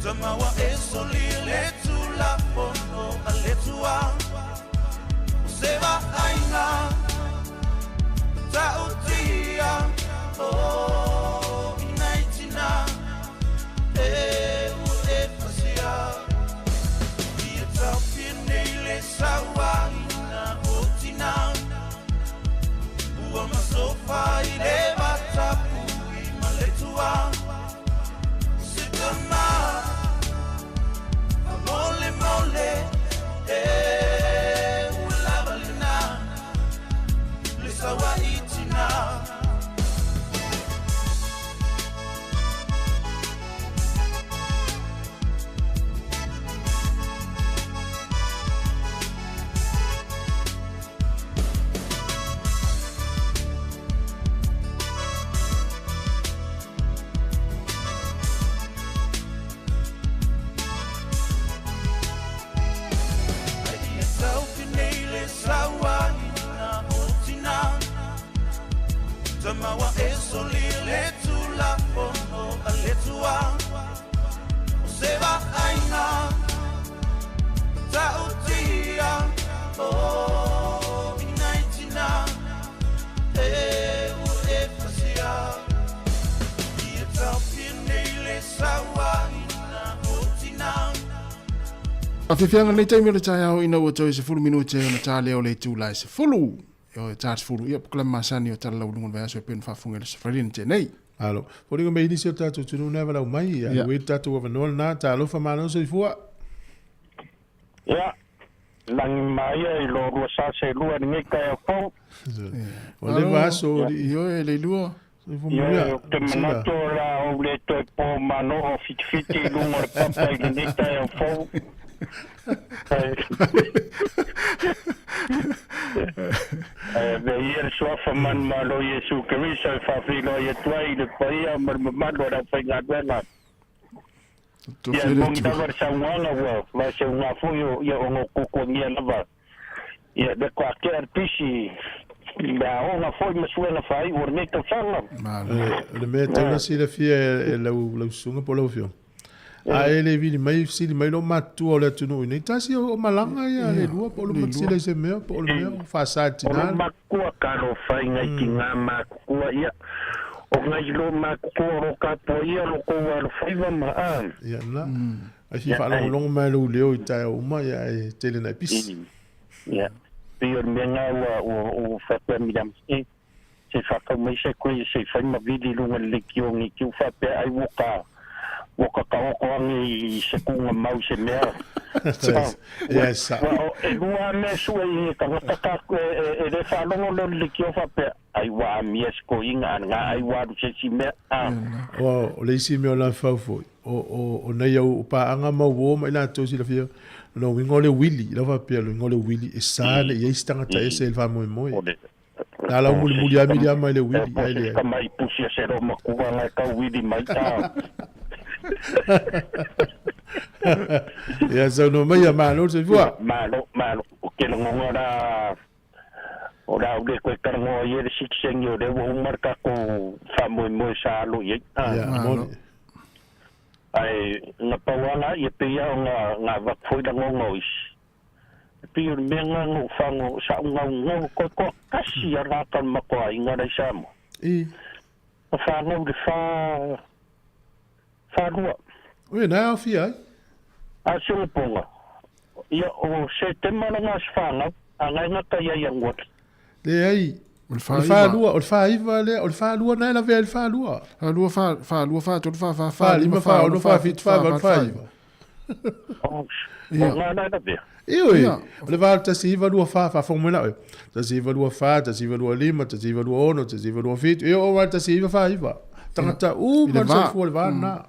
Tamawa e soli le tulafono a le tua O se vaaiga Ta'utia O i nai tina E ua e pasia Ia taofia nei le sauaina o tina Ua masofa i le vatapui ma le tua Se tama Afiafiaga lenei taimi o le taeao ina ua toe 10 minute ona ta lea o le itula e 10. O ta 10 ia pokla masani o tala lauluga o le vaiaso e pei ona faafofoga i le Aso Faraile na tea nei. Malo. Foliga mai nisi o tatou atunuu na e valaau mai, ia alu ai le tatou avanoa lena, talofa malo soifua. Ia, lagi maia i lo lua sa se lua lenei taeao fou. Ua leva aso, alii. Ioe, le lua. Soifua manuia. Ioe, ou te manatu o le a ou le toe po manoa o fitifiti i luga o le papa i lenei taeao fou. Ae avea ia le suafa manumalo o Iesu Keriso e faafeiloai atu ai i le paia ma le mamalu o le aufaigaluega. Ia, e moni lava le saunoaga ua vaeseuga foi o ia ona o kukuagia lava. Ia, le toakea le pisi i le aoga foi ma suega faaiu o lenei tausaga. O le mea e tatau ona silafia e lau susuga po o lau afioga, a e le vili mai sili mai lou matutua o le atunuu i nei, tasi o malaga ia le lua po o luma sila i se mea po o le mea o faasa e tina. O lou matutua talofa i ngai tina matutua ia, o ngai lo matutua o lo tapuaia lo tou alofaiva ma a. Ia na. Ai fia faalogologo mai lou leo i taeao uma ia e tele na e pisi. Ia. Pei o le mea na ua ua faapea Miriam e se whakau mai se koe se whai ma vili lunga le lekiō ngi ki u whapea ai woka woka ka oko ange i se kunga mau se mea. Yes. Wa e lua mea sue i e tangata ka e le whalongo lo le lekiō whapea ai wa amia se ko inga an ngā ai wa aru se si mea. O le isi mea o la whau foi. O nei au o paanga mau o mai latou silafia no uiga o le uili lau faapea le uiga o le uili e sa le i ai se tagata ese i le faamoemoe na lau mulimuli lava miliama i le uili ae leai. Ka mai pusi a se ro makua ngai kau uili mai ta. Ia saunoa mai ia malo le soifua. Malo malo o ke lagonga la o le a ou le koe talanoa i ai le sikiseni o lea ua uma le tatou faamoemoe sa alo i ai. Ia, moni. Ae na pau lava la, ia pei lava ona na avatu foi lagona o isi. E pei o le mea lena na ou fago, sa ou gaugau koe toatasi a lata o le matou aiga la i Samoa. I. Na fanau i le fa, falua. Oi, na e aofia ai. A si ona ponga. Ia, o Setema lena aso fanau, a na e gata ia Ianuari. Leai. O le falua, o le faiva lea, o le falua na e lavea ai le falua. Falua, fa, falua, fatolu, fa, fa, fa, lima, fa, ono, fa, fitu, fa, valu, fa, iva. O ngā na e lavea. Ioe, o le 8, 1, 9, 2, 4, faafofoga mai la oe. 1, 9, 2, 4, 1, 9, 2, 5, 1, 9, 2, 6, 1, 9, 2, 7, e oo mai le 1, 9, 4, 9. Tagata uma le soifua i le va lena.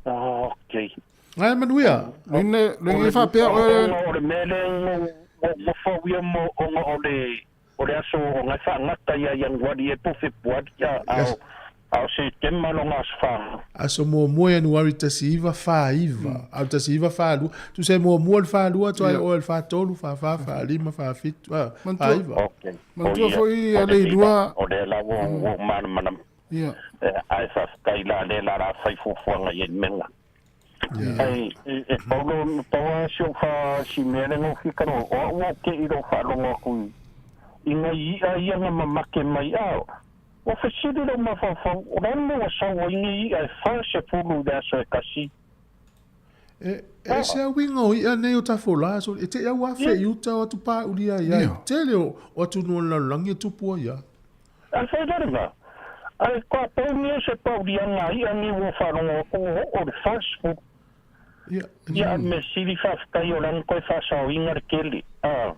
Ok. Ae manuia. Lene, lene faapea oe. O le mea lea ua nofo au ia mo ona o le o le aso o ngai faagata ia Ianuari e po Fepuari a o Setema lona aso faga. Aso muamua Ianuari 1949, a o le 1942, tusa e muamua le 42 atu ai oe le 43, 44, 45, 47, 49. Ok. Manatua foi a Leilua. O lea la ua ou malamalama. Ia. Ae faafetai la lea la la fai fuafuaga i ai le mea lena. Ai, e pau lo, pau lava si ou fa, si mea lea na ou fia talanoa, o au ua te i lou faalogo atu i, i nai i'a ia na mamake mai a, ua fesili lou mafaufau, o le a le mea ua sau ai nei i'a e 40 i le aso e tasi? E, e se uiga o i'a nei o Tafolā, so, e te i au afe i uta o atu pāuli ai ai, tele o, o atunuu o le lalolagi e tupu ai a. A whai raranga, ai ka paungia se paulianga i'a nei ua faalogo atu o o le 40. Ia, Ia, me sili faafetai o lana koe faasaoina le kele, a,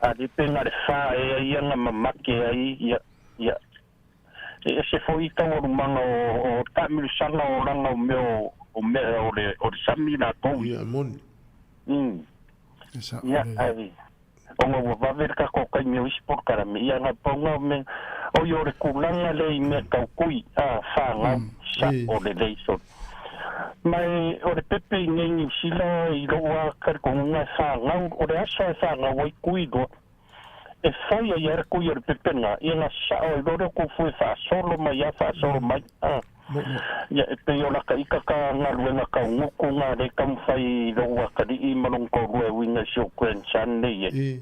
a le pe na le fa ea ia na mamake ai, ia, ia. E ese foi taualumaga o, o taamilosaga o lana o mea o, o mea o le, o le sami latou. Ia, moni. Ia, ai, ona ua vave le tatou taimi o isi polokalame, ia na pau o mea, oi o le tulaga lea i mea tau kui, a, fanau, sa, o lelei solo. Ma e, o le pepe i nei Niu Sila i lou a talitonuga e fanau, o le aso e fanau ai kui loa, e fai ai a le kui o le pepe lena, ia na sao ai loa lea o kou fue faasolo mai a faasolo mai, a. Ia, e pei o laka ika ka galuega kaugutu na le taumafai i lou atalii ma lona toalua e uiga i si ou grandson nei e.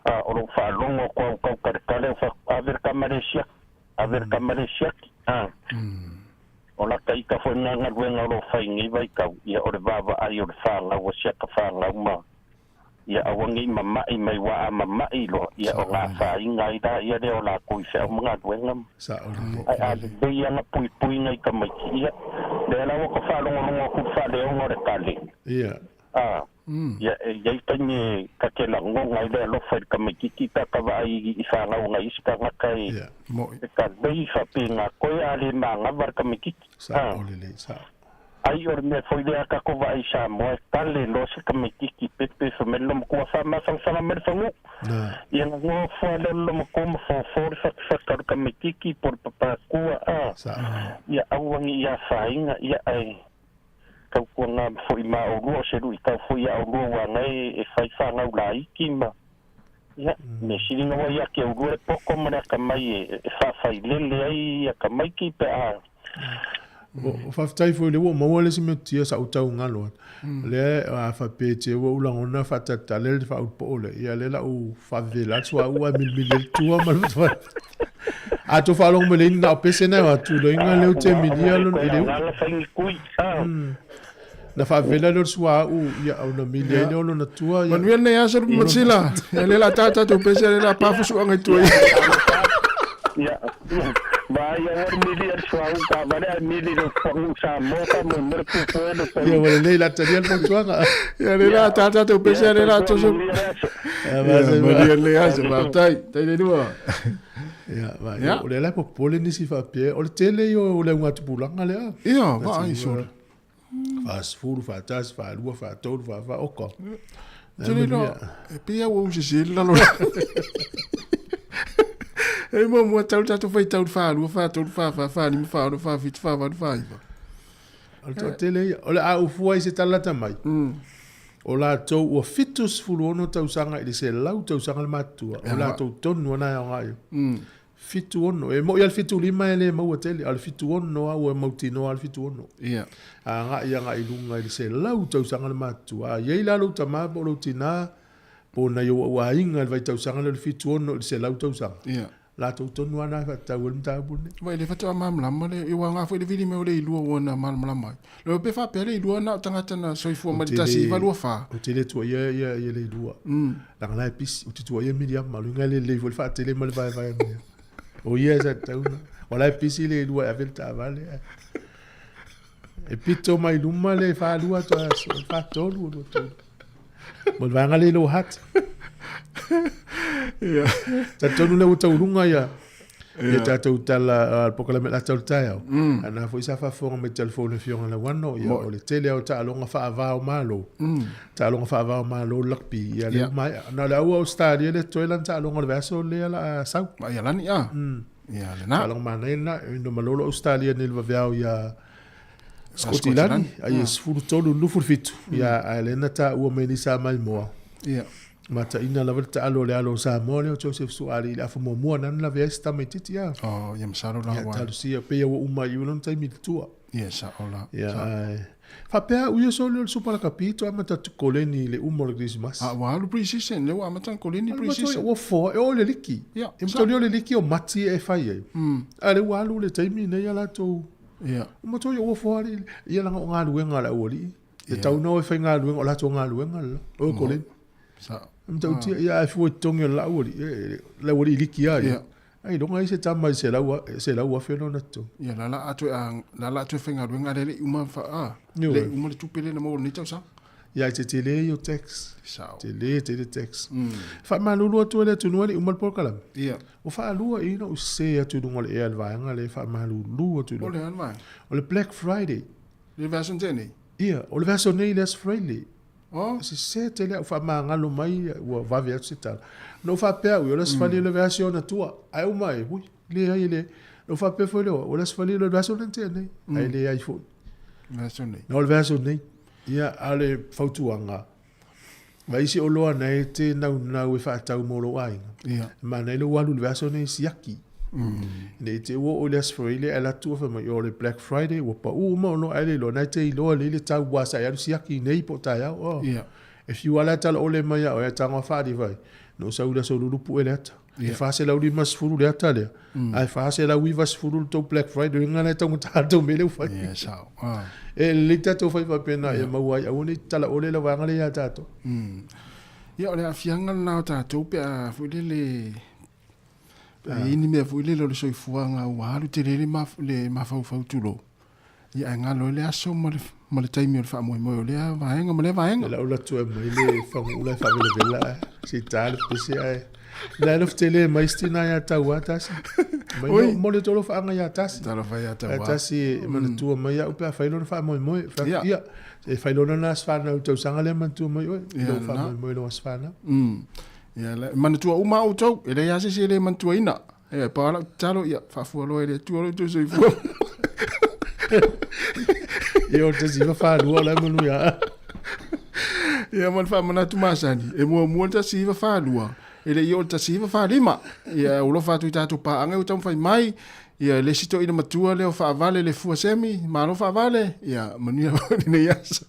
A o lou faalogo atu au tau taletale o fai atu, ave le tama lea e siaki, ave le tama lea e siaki, a. O laka ika ika fo'i na galuega o loo fai nei vaitau ia o le vaavaai o le faagau a siaka fagau ma ia aua nei mama'i mai ua a mama'i loa ia o gafāiga ai laia lea o lakou i feau ma galuega ae a lelei ana puipuiga i tamaiti ia lea la ua ka faalogologo aku le faaleoga o le kale a ia e iai taimi e ta te lagoga ai le alofa i le tamaititi pe a ka vaai i fanau a nai isi tagata e e kalei faapena koe a le magava le tamaititi a ai o le mea foi lea a tatou vaai i Samoa e kale loa se tamaititi pepe fai mai le lomatua faamafanafana mai le faguu ia na nofo lava lea o le lomatua ma fofo le fatafata o le tamaititi po o le papatua a ia aua ne i afaina ia ae tautuaga fo'i ma oulua o se lu'itau foi iā oulua ua agai e fai fanau laiti ma ia mea sili na ua ia te oulua le poto ma le atamai e faafailele ai tamaiti pe a O faafetai foi lea ua maua le isi metotia sa ou taugalo atu. Lea a faapea e te ua ou lagona faatalitali le faaulupoo lea, ia lea la ou faavevela atu suauu ae milimili ai le tua ma le A tou faalogo mai lea na o pese na o atu loiga lea ou te milia lona i le uu. Na faavevela lea o le suauu ia ona mili ai lea o lona tua. Ia. Manuia lenei aso Lupe-Matasila. Ia lea la ta tatou pese lea la pa fusuaga i tua. Ia, vaai aua le mili a le suauu taavale ae mili i le paguu Samoa faamoemoe le pupuea le Ia ua lelei la talia le fautuaga. Ia lea la ta tatou pese lea la toso. Ia manuia lenei aso. Faafetai. Tai le lua. Ia, vaai, o lea la e popole nisi faapea, o le tele ia o le augatupulaga lea. Ia, vaai sole. 40, 41, 42, 43, 44, oka. Te le iloa, e pei lava ua ou sese le lalo. E muamua tau le tatou faitau le 42, 43, 44, 45, 46, 47, 48, 49. O le toatele ia. O le a ou fua i se tala lata mai. O latou ua 76 tausaga i le 100 tausaga le matutua. O latou tonu lava na e aoga i ai. 76. E moi lava le 75 e le maua tele, a o le 76 lava ua mautinoa lava le 76. Ia. Agai agai i luga i le 100 tausaga le matutua. A i ai la lou tama po o lou tina po o nai ou auaiga i le vaitausaga lea o le 76 i le 100 tausaga, Ia. latou tonu lava na e faatatau ai le mataupu lenei. Vai le faatoa malamalama le, ia ua aoga foi le vili mai o le ilua ua na malamalama ai. Leo pe faapea le ilua na o tagata na soifua mai le 1924. Ou te le tuuaia ia ia le ilua. Leaga la e pisi, ou te tuuaia Miriama, o luga e lelei foi le faatele ma le vaevae mea. O ia sa tatau na. O la e pisi le ilua e ave le taavale. E pito mai luma le 42 atu a 43 o 23. Mo le vaega le i lou hat. Ia. Talitonu lea ua tauluga ia ia tatou tala le polokalame o le a tau le taeao. A na foi sa faafofoga mai telefoni Afioga Lauano, ia o le tele lava o taaloga faava o Malo. Taaloga faava o Malo le rugby, ia lea ua maea. Na o le au Ausetalia lea totoe lana taaloga o le vaiaso lea o le a sau. Ma ia lani a. Ia lena. Taaloga manaia lena, ina malolo Ausetalia nei i le vaveao ia Skotilani, ai e 13 27, ia ae lea na taua mai nei sa maimoa. Ia. Mataina lava le taalo o le alo o Samoa lea o Joseph Suaalii i le afa muamua nana lavea ai se tamaitiiti a. Oh, ia masalo la Ia ua. talosia pei ua uma i lona taimi i le tua. Ia sao la. Ia ae faapea au ia sole o le Supa Lakapi to amata atu koleni i le uma o le Kerisimasi. A ua alu pre-season, lea ua amata ona koleni pre-season. Ua foa, e oo i le liki. Ia, E mataulia o le liki o Mati e fai ai. A lea ua alu le taimi nei a latou. Ia. Mataulia ua foa alii. Ia leaga o galuega a le aualii. E tau na o e faigaluega, o latou galuega le la. O koleni. Sao. Matautia, ia ae fua i totogi o le aualii, le aualii liki lava ia. Ailoga ai se tama i 100,000 lona totogi. Ia, la la a toe, la la a toe faigaluega a lea le i uma fa, a, le i uma le tupe lea na maua i lenei tausaga. Ia, e tetele ia o tax. Sao. Tele tele tax. Faamalulu atu ai le atunuu e le i uma le polokalame. Ia. Ua faalua i ina ou sese atu i luga o le ea i le vaega lea e faamalulu atu i O luga. le a le vaega? O le Black Friday. Le vaiaso na tea nei? Ia, o le vaiaso nei le Aso Faraile. Oh. Sese tele au faamagalo mai ua vave atu se tala. Na ou faapea au, o le Aso Faraile o le vaiaso ona tua. Ae uma e, ui, leai e le. Na ou faapea foi lea, o le Aso Faraile o le vaiaso lea na tea nei. Ae leai foi. Vaiaso nei. Na o le vaiaso nei. Ia, a o le fautuaga, vaai isi oloa na e te naunau e faatau mo lou aiga. Ia. E manaia lou alu i le vaiaso nei e siaki. Nei te ua oo i le Aso Faraile ae alu atu fai mai o le Black Friday ua pau uma oloa ae le iloa na e te iloa lelei le tau aua sa e alu siaki nei po o taeao. Oh. Ia. E fiu lava la e talaole mai ia oe ae tago lava faaali fai. Na ou sau i le aso lulupu e le ata. E 450 le ata lea, ae 490 le tou Black Friday, o le uiga lena e taugata le tou mea lea ua fai. Ia, sao. E lelei tatou fai faapena ia maua ai, aua ne i talaole le vaega lea ia tatou. Ia, o le aafiaga lena o tatou pe a foi lele, pe a i ai ni mea foi lele o le soifuaga ua alu tele ai le mafaufau tulou. Ia ae galo ai le aso ma le, ma le taimi o le faamoemoe o lea vaega ma lea vaega. E lau atu e aumai le faguula e faavelavela ae se i ta le pese ae la e lofu tele mai si tina ia Tauā tasi. Mai Oi. no, mo le tolo faaga ia tasi. Talofa ia Tauā. Tasi e manatua mai au pe a fai lona faamoemoe. Fai atu, Ia. ia, e fai lona na aso fanau i tausaga lea manatua mai oe. Ia, Lou lena. faamoemoe i lou aso fanau. Ia, manatua uma outou, e leai lava se isi e le manatuaina. E pau lau tatalo, ia faafualoa e le Atua lo outou soifua. Ia o le 1942 la e manuia. Ia ma le faamanatu masani, e muamua le 1942, e le i oo i le 1945. Ia ua alofa atu i tatou paaga ua taumafai mai, ia le isi toeaina matua lea o faavale le fua semi, malo faavale, ia manuia foi lenei aso.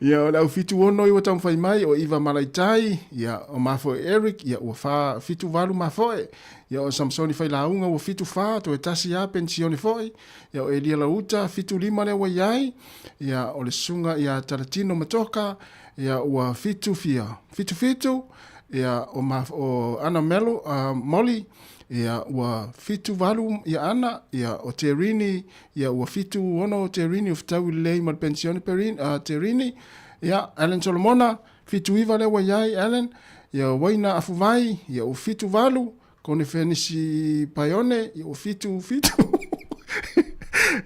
Ia o le au 76 i ua taumafai mai, o Iva Malaitai, ia o mafoe Eric, ia ua fa 78 mafoe, ia o Samsoni Failauga ua 74, toe tasi lava penisione foi, ia o Elia Lauta 75 lea ua i ai, ia o le susuga ia Talatino Matoka, ia ua 7 fia 77, ia o, ma, o Ana Melo, Molly, ia ua 78 ia Ana, ia o Terini, ia ua 76 Terini o fetaui lelei ma le penisione Terini, ia Alan Solomona, 79 lea ua i ai Alan, ia Waina Afuvai, ia ua 78, Kone Fenisi Paione, ia ua 77.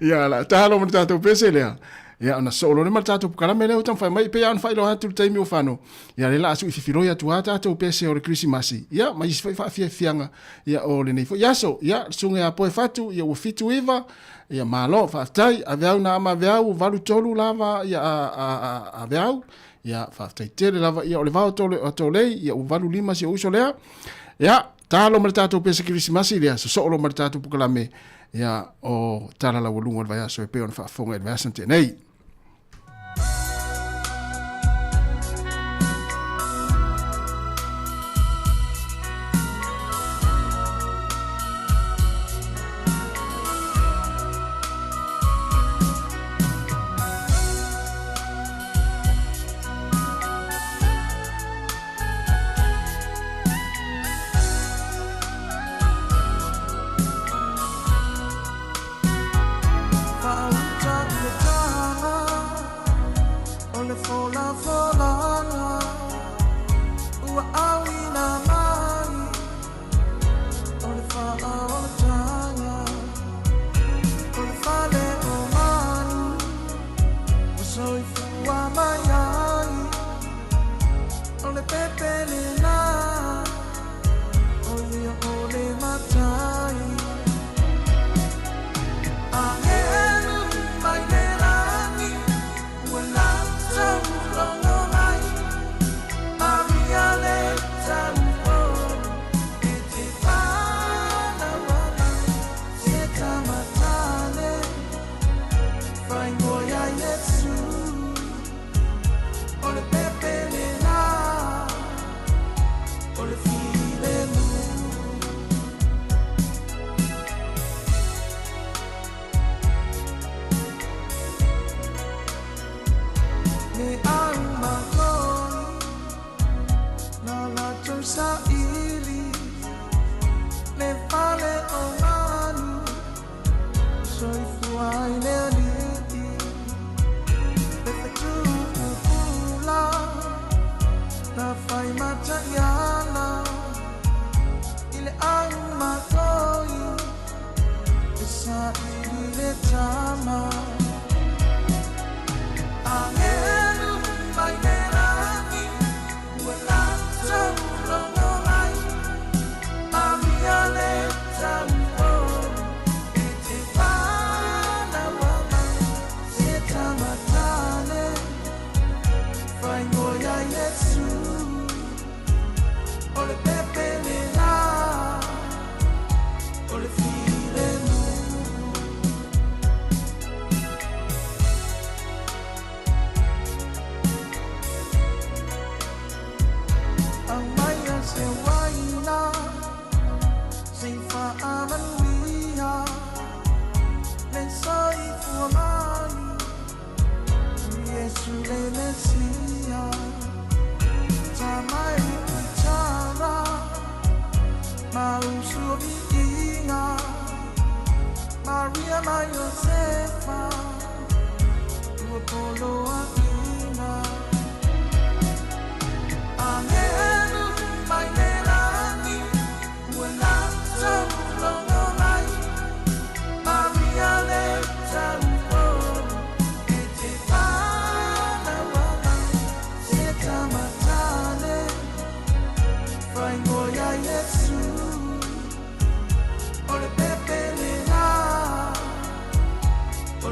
Ia la talo ma le tatou pese lea. Ia ona soo loa lea ma le tatou polokalame lea ua taumafai mai pei lava ona faailoa atu le taimi ua fano. Ia lea la a sui fifiloi atu lava tatou pese o le Kerisimasi. Ia ma isi foi faafiafiaga ia o lenei foi aso. Ia le susuga ia Poe Fatu, ia ua 79. Ia malo, faafetai. Aveau na ama Aveau, ua 83 lava ia a Aveau. Ia faafetai tele lava. Ia o le vao tole o Tolei, ia ua 85 si ou uso lea. Ia talo ma le tatou pese Kerisimasi lea, sosoo loa ma le tatou polokalame. Ia o tala laualuga o le vaiaso e pei ona faafofoga i le vaiaso na tea nei.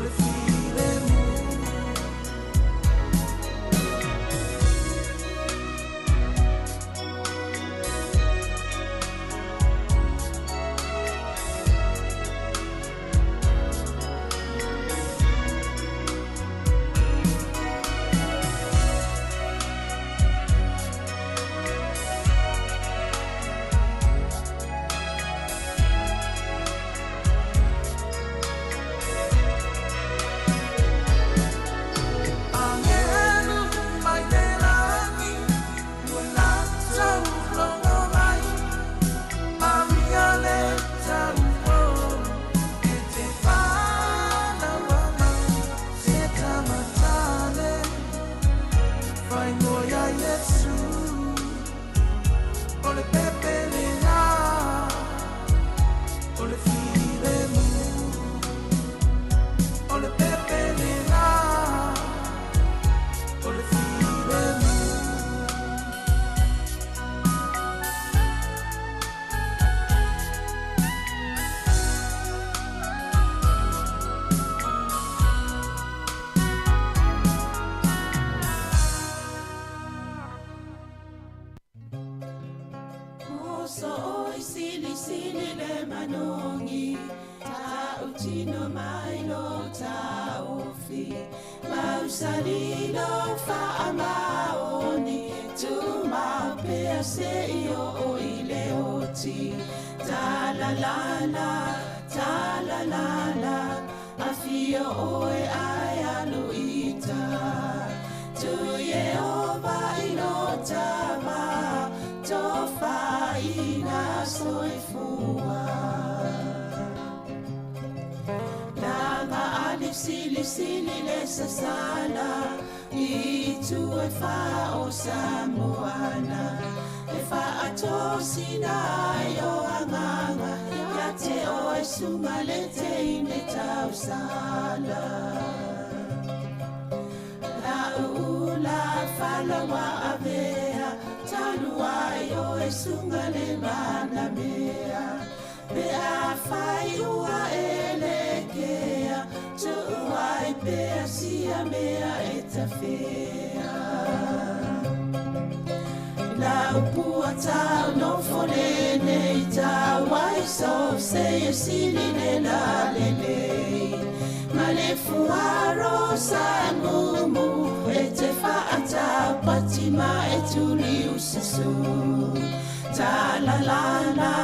le filemu. Agelu mai le lagi ua latou logo mai, Maria le tauo e te whānaua mai, se tamatane whaingoa ia Iesu, o le pepe lena, o le filemu, o le pepe lena, o le filemu. Moso oi sili sili le manongi, ta utino mai lo taofi, mausali lo faamaoni, tu maupea se i o i le oti. Ta la la la, ta la la la, afio oe ai alu ita. Tu Yehova i lo tama, tofa ina soifua. Langa ali sili sili le sasala, i tu e fa o Samoana. E fa atosina ai o anganga, ia te o e sunga le te ine tausala. La ula falawa avea, talu ai o e sunga le manamea. Pe a fai ua e le kea, tu ai pe a sia mea e tawhea. La upua tau no fole nei tau ai so se e sili le la le le. Ma le fuaro sa mumu e te whaata patima e tuli usasu. Ta la la la,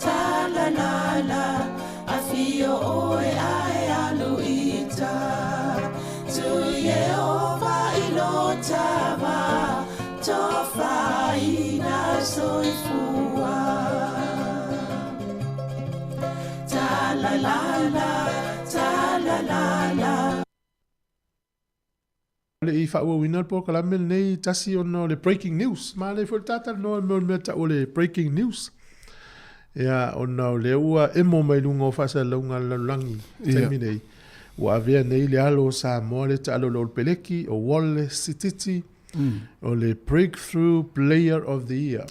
ta la la la, afio oe ae alu ita. Tu Yehova i lo tava, tofa ina soifua. Ta la la la, ta la la la. Le i faaauauina le polokalame lenei tasi ona o le breaking news. Ma le foi le tatalanoa i mea o le mea tau o le breaking news. Ia ona o lea ua emo mai luga o faasalalauga a le lalolagi i le taimi nei, ua avea nei le alo o Samoa lea e taalolo o le peleki o Wallace Sititi, o le Breakthrough Player of the Year.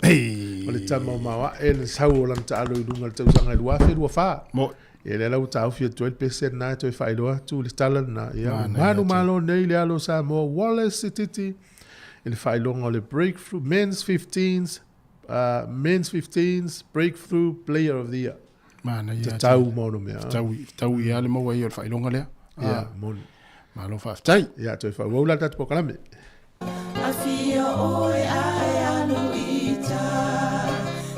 O le tama o maoae le sau o lana taalo i luga i le tausaga e 2024. Ia lea la ua taofi atu ai le pese lena e toe faailoa atu le tala lena. Ia ua manumalo nei le alo o Samoa Wallace Sititi i le faailoga o le Breakthrough Men's 15s Men's 15s Breakthrough Player of the Year. Manaia. Tatau ma ono mea. Fetaui ia le maua ia o le faailoga lea. Ia, moni. Malo faafetai. Ia, toe faaauau la le tatou polokalame. Afio oe ae alu ita,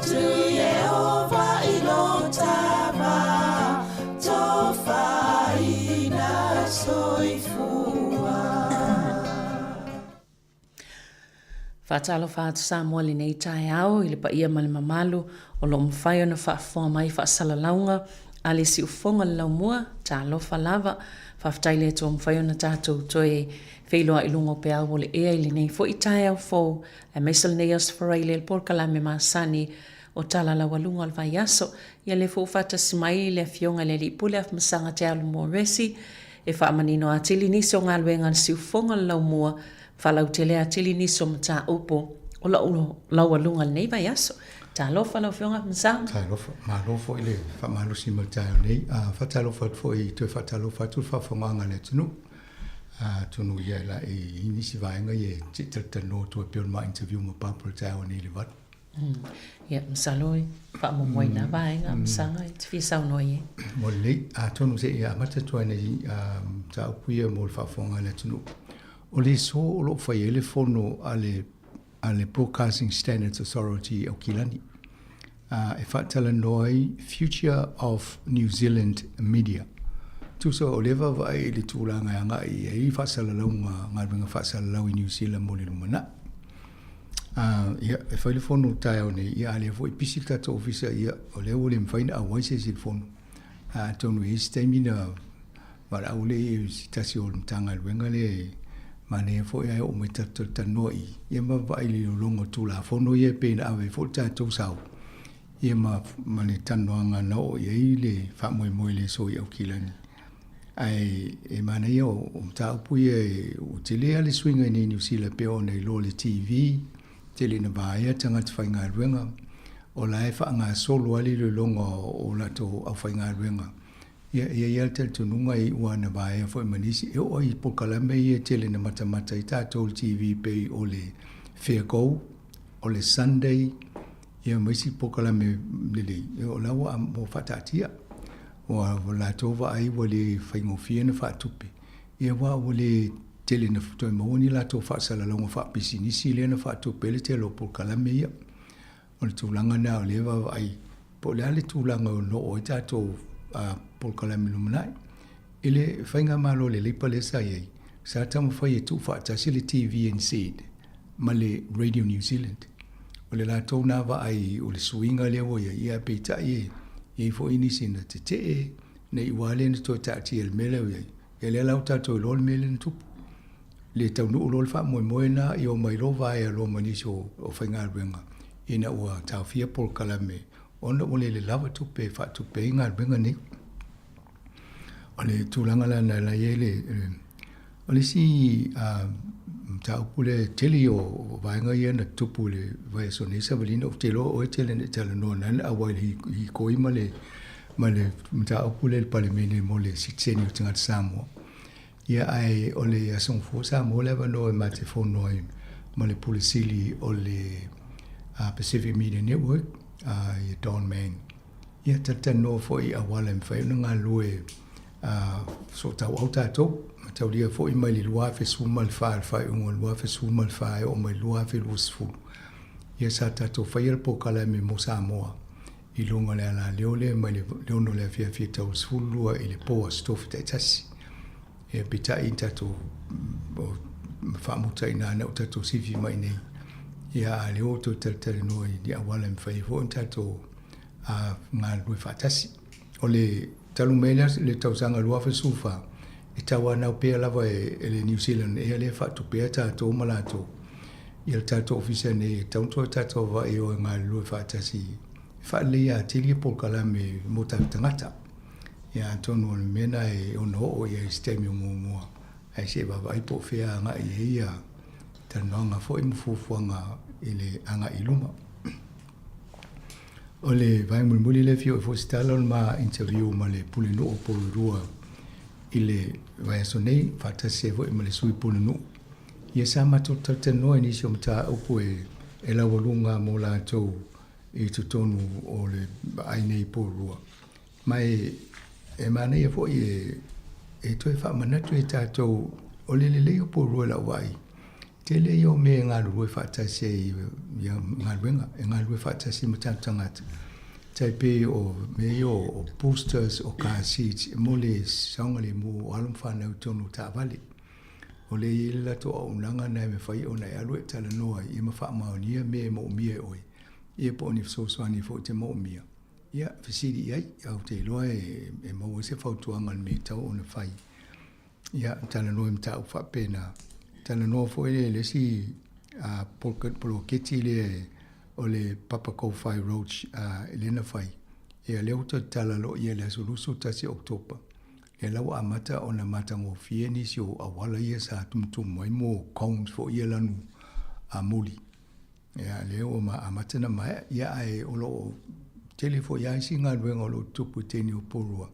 tu Yehova i lo tama, tofa ina soifua. Faatalofa atu Samoa i lenei taeao i le paia ma le mamalu o lo o mafai ona faafofoga mai faasalalauga a le siufofoga o le laumua, talofa lava. Faafetai le Atua ua mafai ona tatou toe feiloai i luga o peau o le ea i lenei foi taeao fou aemaise lenei aso Faraile le polokalame masani o Tala Laualuga o le Vaiaso. Ia lea foi ua faatasi mai le Afioga i le Alii Pule Afamasaga Te Alu Moresi e faamanino atili nisi o galuega a le siufofoga o le laumua, faalautele atili nisi o mataupu. o lou laualuga i lenei vaiaso. Talofa lau Afioga Masaga. Talofa. Malo foi le faamalosi mai le taeao nei. Faatalofa atu foi, toe faatalofa atu le faafofogaaga a le atunuu. Atonu ia e la i nisi vaega ia se i talatalanoa atu ai pei o le ma interview ma Barbara i le taeao nei i le 8. Ia, masalo e faamuamua i na vaega, Masaga, e te fia saunoa i ai. Mo lelei, atonu se i amata atu ai nei mataupu ia mo le faafofoga a le atunuu. O le aso o lo o fai ai le fono a le a le Broadcasting Standards Authority i Aukilani, e faatalanoa ai Future of New Zealand Media. Tusa o lea vaavaai i le tulaga e agai i ai faasalalauga, galuega faasalalau i Niu Sila mo le lumanai. Ia, e fai le fono taeao nei, ia a lea foi pisi le tatou ofisa, ia, o lea ua le mafai ona auai se isi i le fono. Atonu e i ai se taimi na valaau lea i se tasi o le Matagaluega lea e manaia foi ae oo mai tatou talanoa i i, ia ma vaai i le iloiloga o Tulafono ia pei ona ave ai foi le tatou sao, ia ma, ma le talanoaga na oo i ai le faamoemoe i le aso i Aukilani. Ae e manaia o, o mataupu ia e, ua tele lava le suiga i nei Niu Sila pei ona iloa le TV, tele ina vaea tagata faigaluega, o la e faagasolo lava le iloiloga o, o latou aufaigaluega. Ia, e i ai lava le talitonuga e iu lava ina vaea foi ma nisi, e oo i polokalame ia e tele ina matamata ai tatou i le TV pei o le Fair Go, o le Sunday, ia ma isi polokalame lelei, o la ua faataatia. Ua latou vaai ua le faigofie ona faatupe, ia aua ua le tele ina toe maua ni latou faasalalauga faapisinisi lea na faatupe ai le tele o polokalame ia. O le tulaga lena o lea e vaavaai po o le a le tulaga o lo o oo ai tatou polokalame lumanai. I le faigamalo a le Leipa lea sa i ai, sa taumafai e tuufaatasi le TVNZ ma le Radio New Zealand. O le latou na vaai o le suiga lea ua i ai, ae peitai e i ai foi nisi na tetee, ne i ua lea na toe taatia i le mea lea ua i ai. Ia lea la ua tatou iloa le mea lea na tupu. Le taunuu loa le faamoemoe lena, ia omai loa vaea loa ma nisi o faigaluega ina ua taofia polokalame ona ua le lava tupe e faatupe ai galuega nei. O le tulaga la lena la i ai le, o le isi mataupu lea e tele ia o vaega ia na tupu i le vaiaso nei Savalina, ou te iloa o oe tele na e talanoa na na auai i le hikoi ma le ma le mataupu lea i le Palemene mo le sitiseni o tagata Samoa. Ia ae o le Aso Gafua Samoa le avanoa e ma te fono ai ma le Pule Sili o le Pacific Media Network, ia Don Mann. Ia talatalanoa foi i auala e mafai ona galulue sootauau tatou. Mataulia foi mai le 2014 le faaiuga o le 2014 e oo mai le 2020, ia sa tatou faia le polokalame mo Samoa i luga o le alaleo lea mai le 6 o le afiafi e tau le 12 i le po Aso Tofi taitasi. Ia peitai tatou faamuta i ina na o tatou sifi mai nei. Ia a lea ua toe talatalanoa i ni auala e mafai ai foi ona tatou galulue faatasi. O le talu mai lea le tausaga 2014, e tauanau pea lava e le New Zealand Air lea e faatupea tatou ma latou. Ia le tatou ofisa nei e tatau ona toe tatou vaai o e galulue faatasi e faaleleia atili ia polokalame mo tatou tagata. Ia atonu o le mea lena e ono oo i ai i se taimi o muamua ae se i vaavaai po o fea agai i ai ia talanoaga foi ma fuafuaga i le agai i luma. O le vaega mulimuli lea e fia oo foi se tala o le ma interview ma le Pulenuu o Porirua i le vaiaso nei faatasi ai foi ma le Sui Pulenuu. Ia sa matou talatalanoa i nisi o mataupu e, e laualuga mo latou i totonu o le vaai nei i Porirua. Ma e, e manaia foi e, e toe faamanatu e tatou o le lelei o Porirua i lau vaai. Tele ia o mea e galulue faatasi ai ia galuega, e galulue faatasi ma tatou tagata. Tai pei o mea ia o boosters, o car seats, mo le saogalemu o alo ma fanau i totonu o taavale. O lea e i ai le latou auaunaga lena e mafai ona e alu e talanoa ai ia ma faamaonia mea e moomia e oe, ia po o ni fesoasoani foi e te moomia. Ia, fesili i ai, ou te iloa e maua ai se fautuaga i le mea e tatau ona fai. Ia, talanoa i mataupu faapena. Talanoa foi le, le isi poloketi lea o le Papa Kowhai Roach lea na fai. Ia, lea ua toe tatala loa i le aso 21 o Oketopa. Lea la ua amata ona matagofie nisi o auala ia sa tumutumu ai mo cones foi ia lanu muli. Ia, lea ua ma amata ona maea, ia ae o lo o tele foi lava isi galuega o lo o tutupu i teine o Porirua,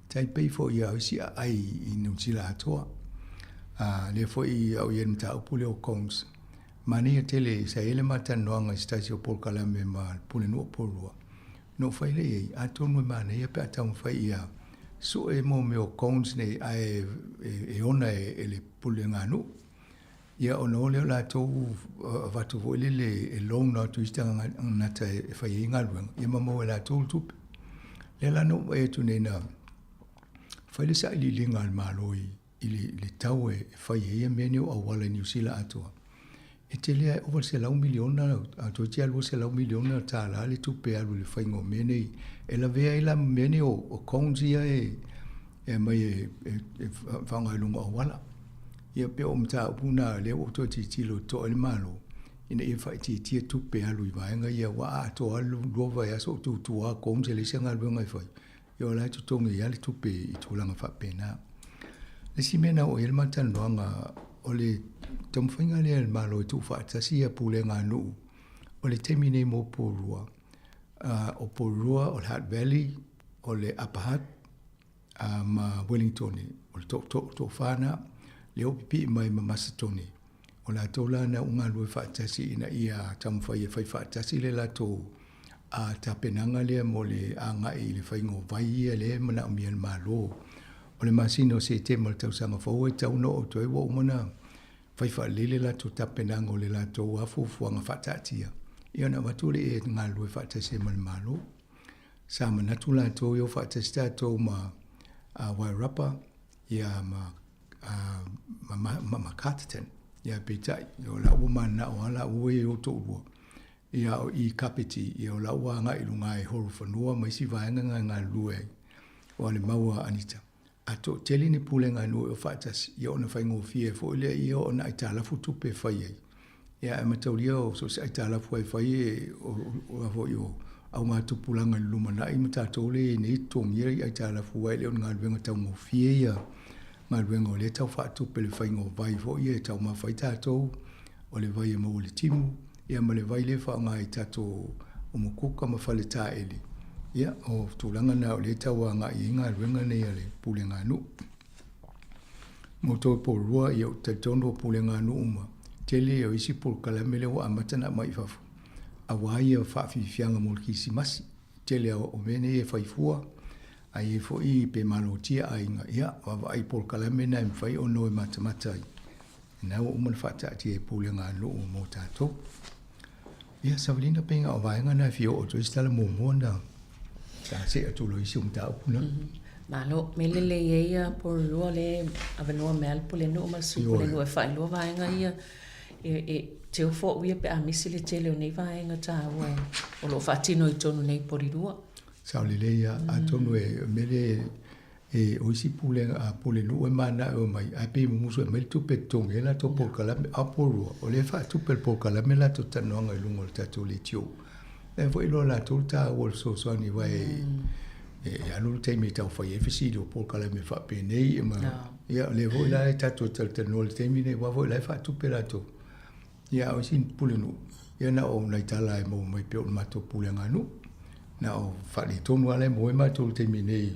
tai pei foi ia isi aai i Niu Sila atoa. A, lea foi a o i ai le mataupu lea o cones. Manaia tele, sa i ai le ma talanoaga i se tasi o polokalame ma le Pulenuu o Porirua, na ou fai lea i ai, atonu e manaia pe a taumafai ia sue mo mea o cones nei ae e ona e le puleganuu. Ia ona o lea o latou avatu foi lele e loan atu i isi tagata e fai ai galuega, ia ma maua e latou le tupe. Lea la na ou vaai atu nei na fai le sailiiliga a le Malo i i le tau e fai ai ia mea nei o auala i Niu Sila atoa. E tele lava e ova i le $100 miliona, toeitiiti lava $200 miliona tala le tupe e alu i le faiga o mea nei. E lavea ai la ma mea nei o cones ia e aumai e faaaoga i luga o auala. Ia pei o mataupu na lea ua ou toe tilotilo totoa i le Malo ina ia faaitiitia tupe alu i vaega ia aua a atoa lava le 2 vaiaso o tutu lava cones e leai se galuega e fai, ia o la e totogi ai lava le tupe i tulaga faapena. Le isi mea na oo i ai le ma talanoaga o le taumafaiga lea a le Malo e tuufaatasi ia pulega a nuu o le taimi nei mo Porirua. O Porirua, o le Hutt Valley, o le Upper Hutt, a ma Wellingtone, o le toafa lena, lea ua pipii mai ma Masetone. O latou la na ua galulue faatasi ina ia taumafai e fai faatasi le latou tapenaga lea mo le agai i le faiga o vai ia lea e manaomia e le Malo. O le masina o Setema o le tausaga fou e tatau ona oo atu ai ua uma ona fai faalelei le latou tapenaga o le latou lava fuafuaga faataatia, ia ona avatu lea e galulue faatasi ai ma le Malo. Sa manatu latou e o faatasi tatou ma Wairarapa ia ma ma ma Carterton. Ia peitai, o la ua mananao lava laua ia e o toalua. Ia o i Kapiti, ia o la ua agai i luga i Horowhenua ma isi vaega na e galulue ai. Aua o le mau a Anita, a toatele ni pulega nuu e o faatasi, ia ona faigofie ai foi lea ia ona aitalafu tupe e fai ai. Ia ae mataulia o so o se aitalafu lava e fai e o foi o augatupulaga i le lumanai ma tatou lea e i ai nei e totogia i aitalafu aua e le o ni galuega taugofie ia galuega o lea e tau faatupe le faiga o vai foi ia e taumafa ai tatou, o le vai e maua i le timu, ia ma le vai lea e faaaoga i tatou umukuka ma faletaele. Ia o tulaga na o lea e tau agai i ai galuega nei a le Pulega a Nuu. Mo tou Porirua, ia ou te talitonu o Pulega a Nuu uma, tele ia o isi polokalame lea ua amata ona aumai i fafo, aua ia faafiafiaga mo le Kirisimasi. Tele lava o mea nei e fai fua, a i ai foi pe malotia aiga, ia vaavaai i polokalame na e mafai ona o e matamata ai. Lena ua uma ona faataatia e Pulega a Nuu mo tatou. Ia, Savalina, pei na o vaega na e fia oo atu ai se tala muamua na sa see atu loa i isi o mataupu na. Malo, me lelei ai ia Porirua le avanoa mai a le Pulenuu ma le Sui Pulenuu e faailoa vaega ia e teu fo'u ia pe a misi le tele o nei vaega taua o lo o faatino i totonu nei i Porirua. Sao lelei ia, atonu e mele E, o isi pulega a Pulenuu e mana'o e omai, ae pei e mumusu e aumai le tupe e totogi ai latou polokalame. A o Porirua, o lea e faatupe e le polokalame latou talanoaga i luga o le tatou leitio. E foi iloa latou le taua o le fesoasoani aua e, e alu le taimi e tau fai ai fesili o polokalame faapenei ma, ia, o lea foi la e tatou talatalanoa i le taimi lenei aua foi o la e faatupe latou. Ia, a o isi pulenuu, ia na o nai tala e maua mai pei o le matou pulega nuu. Na o faaletonu lava la e maua ai matou i le taimi nei,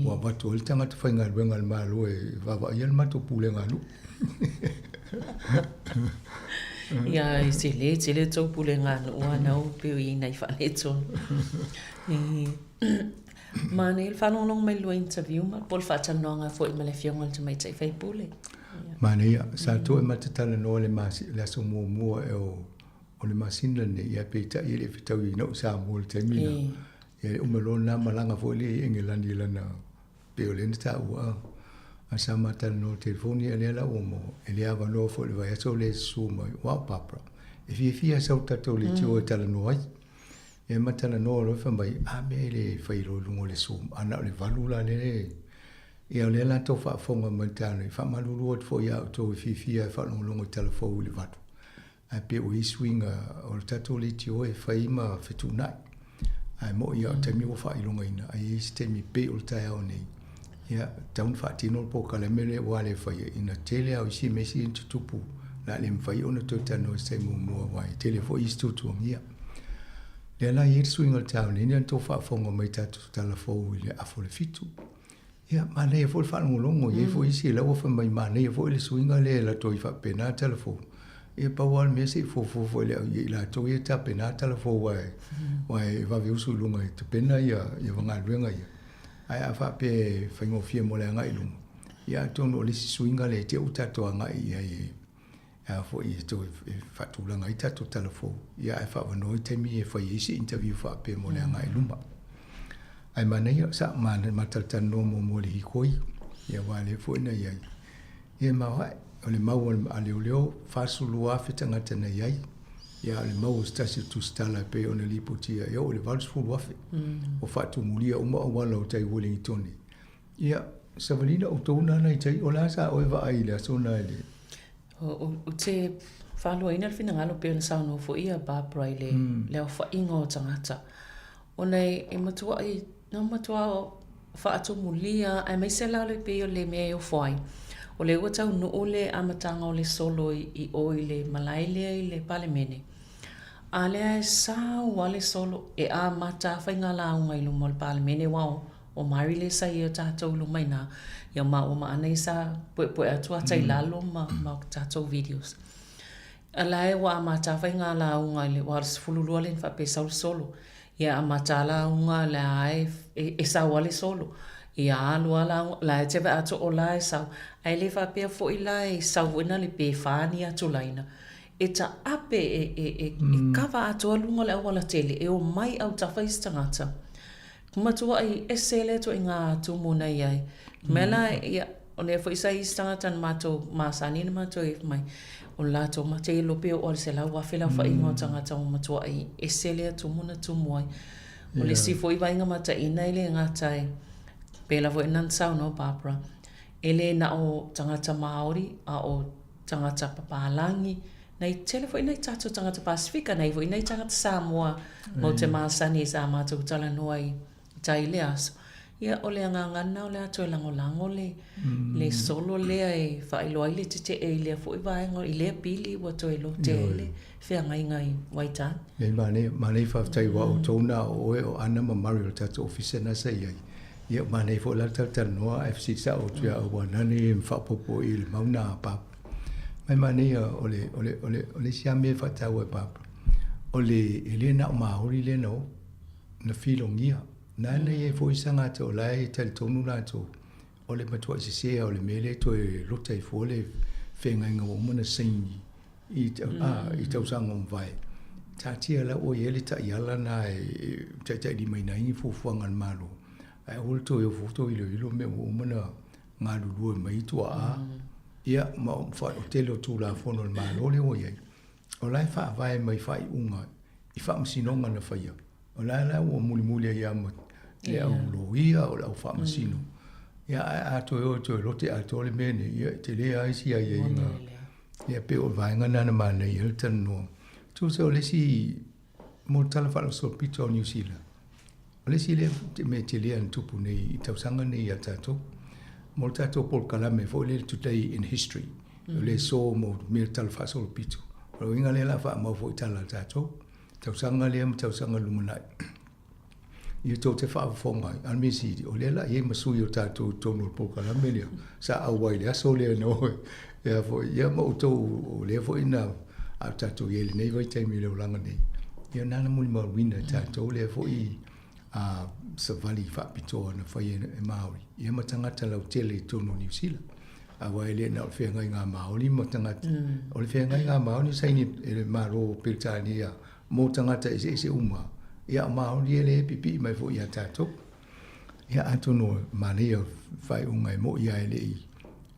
ua avatu ai le tagata faigaluega a le Malo e vaavaaia le matou pulega nuu. Ia, e tele, tele tou pulega nuu a nau pei o i ai nai faaletonu. Manaia le faalogologo mai i le lua interview ma po o le faatalanoaga foi ma le Afioga i le Tamaitai Faipule. Manaia, sa toe ma te talanoa le masi, le aso muamua e o, o le masina lenei, ia peitai e le i fetaui ai na'u i Samoa i le taimi lena. Ia e uma loa lena malaga foi lea i Engelani i lana, pei o lea na taua a. A sa ma talanoa i le telefoni, ia lea la ua maua, e le avanoa foi i le vaiaso lea e susu mai, ua o Barbara, e fiafia e sau i le tatou leitio e talanoa ai. Ia ma talanoa loa fai mai, a mea e le fai loa i luga o le Zoom, a na o le 8 la lea Ia o lea la tou faafofoga mai le taeao nei, faamalulu atu foi ia outou e fiafia e faalogologo i tala fou i le 8. Ae pei ua i ai suiga o le tatou leitio e fai ma fetuunai. Ae mo'i lava o taimi ua faailogaina, ae i ai se taimi pei o le taeao nei, ia, tatau ona faatino le polokalame lea ua le faia ina tele lava o isi mea sili ona tutupu Le a le mafai ona toe talanoa i se taimi muamua aua e tele foi isi tuatuagia. Lea la e i ai le suiga o le taeao nei na tou faafofoga mai i tatou tala fou i le afa o le fitu. Ia, manaia foi le faalogologo, e i ai foi isi la ua fai mai manaia foi le suiga lea e latou ai faapena tala fou. Ia pau lava le mea se i fuafua foi i le i latou ia e tapena tala fou aua aua e vave usu i luga e tapena ia ia galuega ia. Ae a faapea e faigofie mo le agai i luma, ia atonu o le isi suiga lea e te i ua tatou agai i ai e a foi e toe faatulaga ai tatou tala fou, ia ae faaavanoa ai taimi e fai ai se interview faapea mo le agai i luma. Ae manaia, sa ma talatalanoa muamua i le hikoi, ia aua lea foi na i ai. Ia e maoae, o le mau a leoleo, 42,000 tagata na i ai, ia a o le mau a se tasi o tusitala e pei ona lipotia, e oo i le 80,000. Ua faatumulia uma auala o tai Uelingitone. Ia, savalina outou nana i tai, o le a sa oe vaai i le aso na i le. Ou te faaluaina le finagalo pei ona saunoa foi ia Barbara i le, mm. le aofaiga o tagata. Ona e, e matuai, na matua faatumulia, aemaise la le pei o le mea e ofo ai. O lea ua taunuu le amataga o le solo i, i o i le malae lea i le Palemene. A lea e sau lava le solo e amata faiga lauga i luma o le Palemene, aua o O Mari lea sa i ai o tatou i luma i ina, ia maua ma Ana sa puepue atu ata i lalo ma, ma tatou videos. A la e ua amata faiga lauga i le ua 12 lea na faapea e sau le solo. Ia amata lauga la e, e, e sau a le solo. Ia alu a lauga, la e te vaai atu o la e sau. Ae le faapea foi la e sau foi na le pe whā ni atu laina. E taape e, e, e, e kava atoa luga o le auala tele, e omai autafa isi tagata. Matuai ese lea ituaiga tumu na i ai. Mea la, ia, o lea foi sa i isi tagata na matou masani na matou i mai, o le latou mate i lope o le 100,000 le aofaiga o tagata ua matuai ese lea tumu na tumu ai. O le isi foi vaaiga mataina e le gata e, pēlā foi na saunoa Barbara, e le na o tagata Māori a o tagata papalagi, Nei tele foi nai tatou tagata Pasifika, nei foi nai tagata Samoa mau te masani sa matou talanoa i tai i le aso. Ia, o le agaga lena o le a toe lagolago le, le solo lea e faailoa ai le tetee i lea foi vaega, i lea pili ua toe lote ai le feagaiga i Waitangi. Nei, manaia, manaia faafetai aua o outou na o oe o Ana ma Murray o le tatou ofisa na sa i ai. Ia, manaia foi la le talatalanoa ae fesili sao atu ia au aua nani e faaopoopo i le mau na a Papa. Mai manaia o le, o le, o le, o le isi lava mea e faataua e Papa, o le, e le na o Māori lea na o, na filogia. Na na i ai foi se tagata o la e talitonu latou, o le matuai sese lava o le mea lea e toe lota ai fua le feagaiga ua uma ona saini i, a, i tausaga ua mavae. Taatia la ua i ai le taiala na e taitailimaina ai ni fuafuaga a le Malo, ae aua le toe ofo toe iloilo mea ua uma ona galulue mai tuaa, ia, ma o le tele o Tulafono a le Malo lea ua i ai, o la e faavae mai faaiuga i faamasinoga na faia. O la la ua mulimuli ai lava ma le au loia o le au faamasino. Ia, ae a toe o e toe lote atoa le mea nei, ia, e tele lava isi aiaiga. Ia, pei o le vaega lena na manaia ai le talanoa. Tusa o le isi mo le Tala Faasolopito o Niu Sila, O le isi lea mea tele na tupu nei i tausaga nei ia tatou, mo le tatou polokalame foi lea Today in History, o le aso mo mea tala faasolopito. O le uiga lea o le a faamau foi i tala a tatou, tausaga lea ma tausaga lumanai. Ia tou te faafofoga ai, a o le mea sili, o lea o le a i ai ma sui o tatou i totonu o le polokalame lea, sa auai i le aso lea na o ai, foi, ia ma outou o lea foi na a o tatou i ai i lenei vaitaimi i le olaga nei, ia na na molimauina e tatou lea foi a savali faapitoa na fai e Māori, ia ma tagata lautele i totonu o Niu Sila. Aua e le na o le feagaiga a Māori ma tagata, o le feagaiga a Māori saini e le Malo o Peretania mo tagata eseese uma, ia o Māori e le pipii mai foi ia tatou. Ia atonu e manaia faaiuga e mo'i lava e le i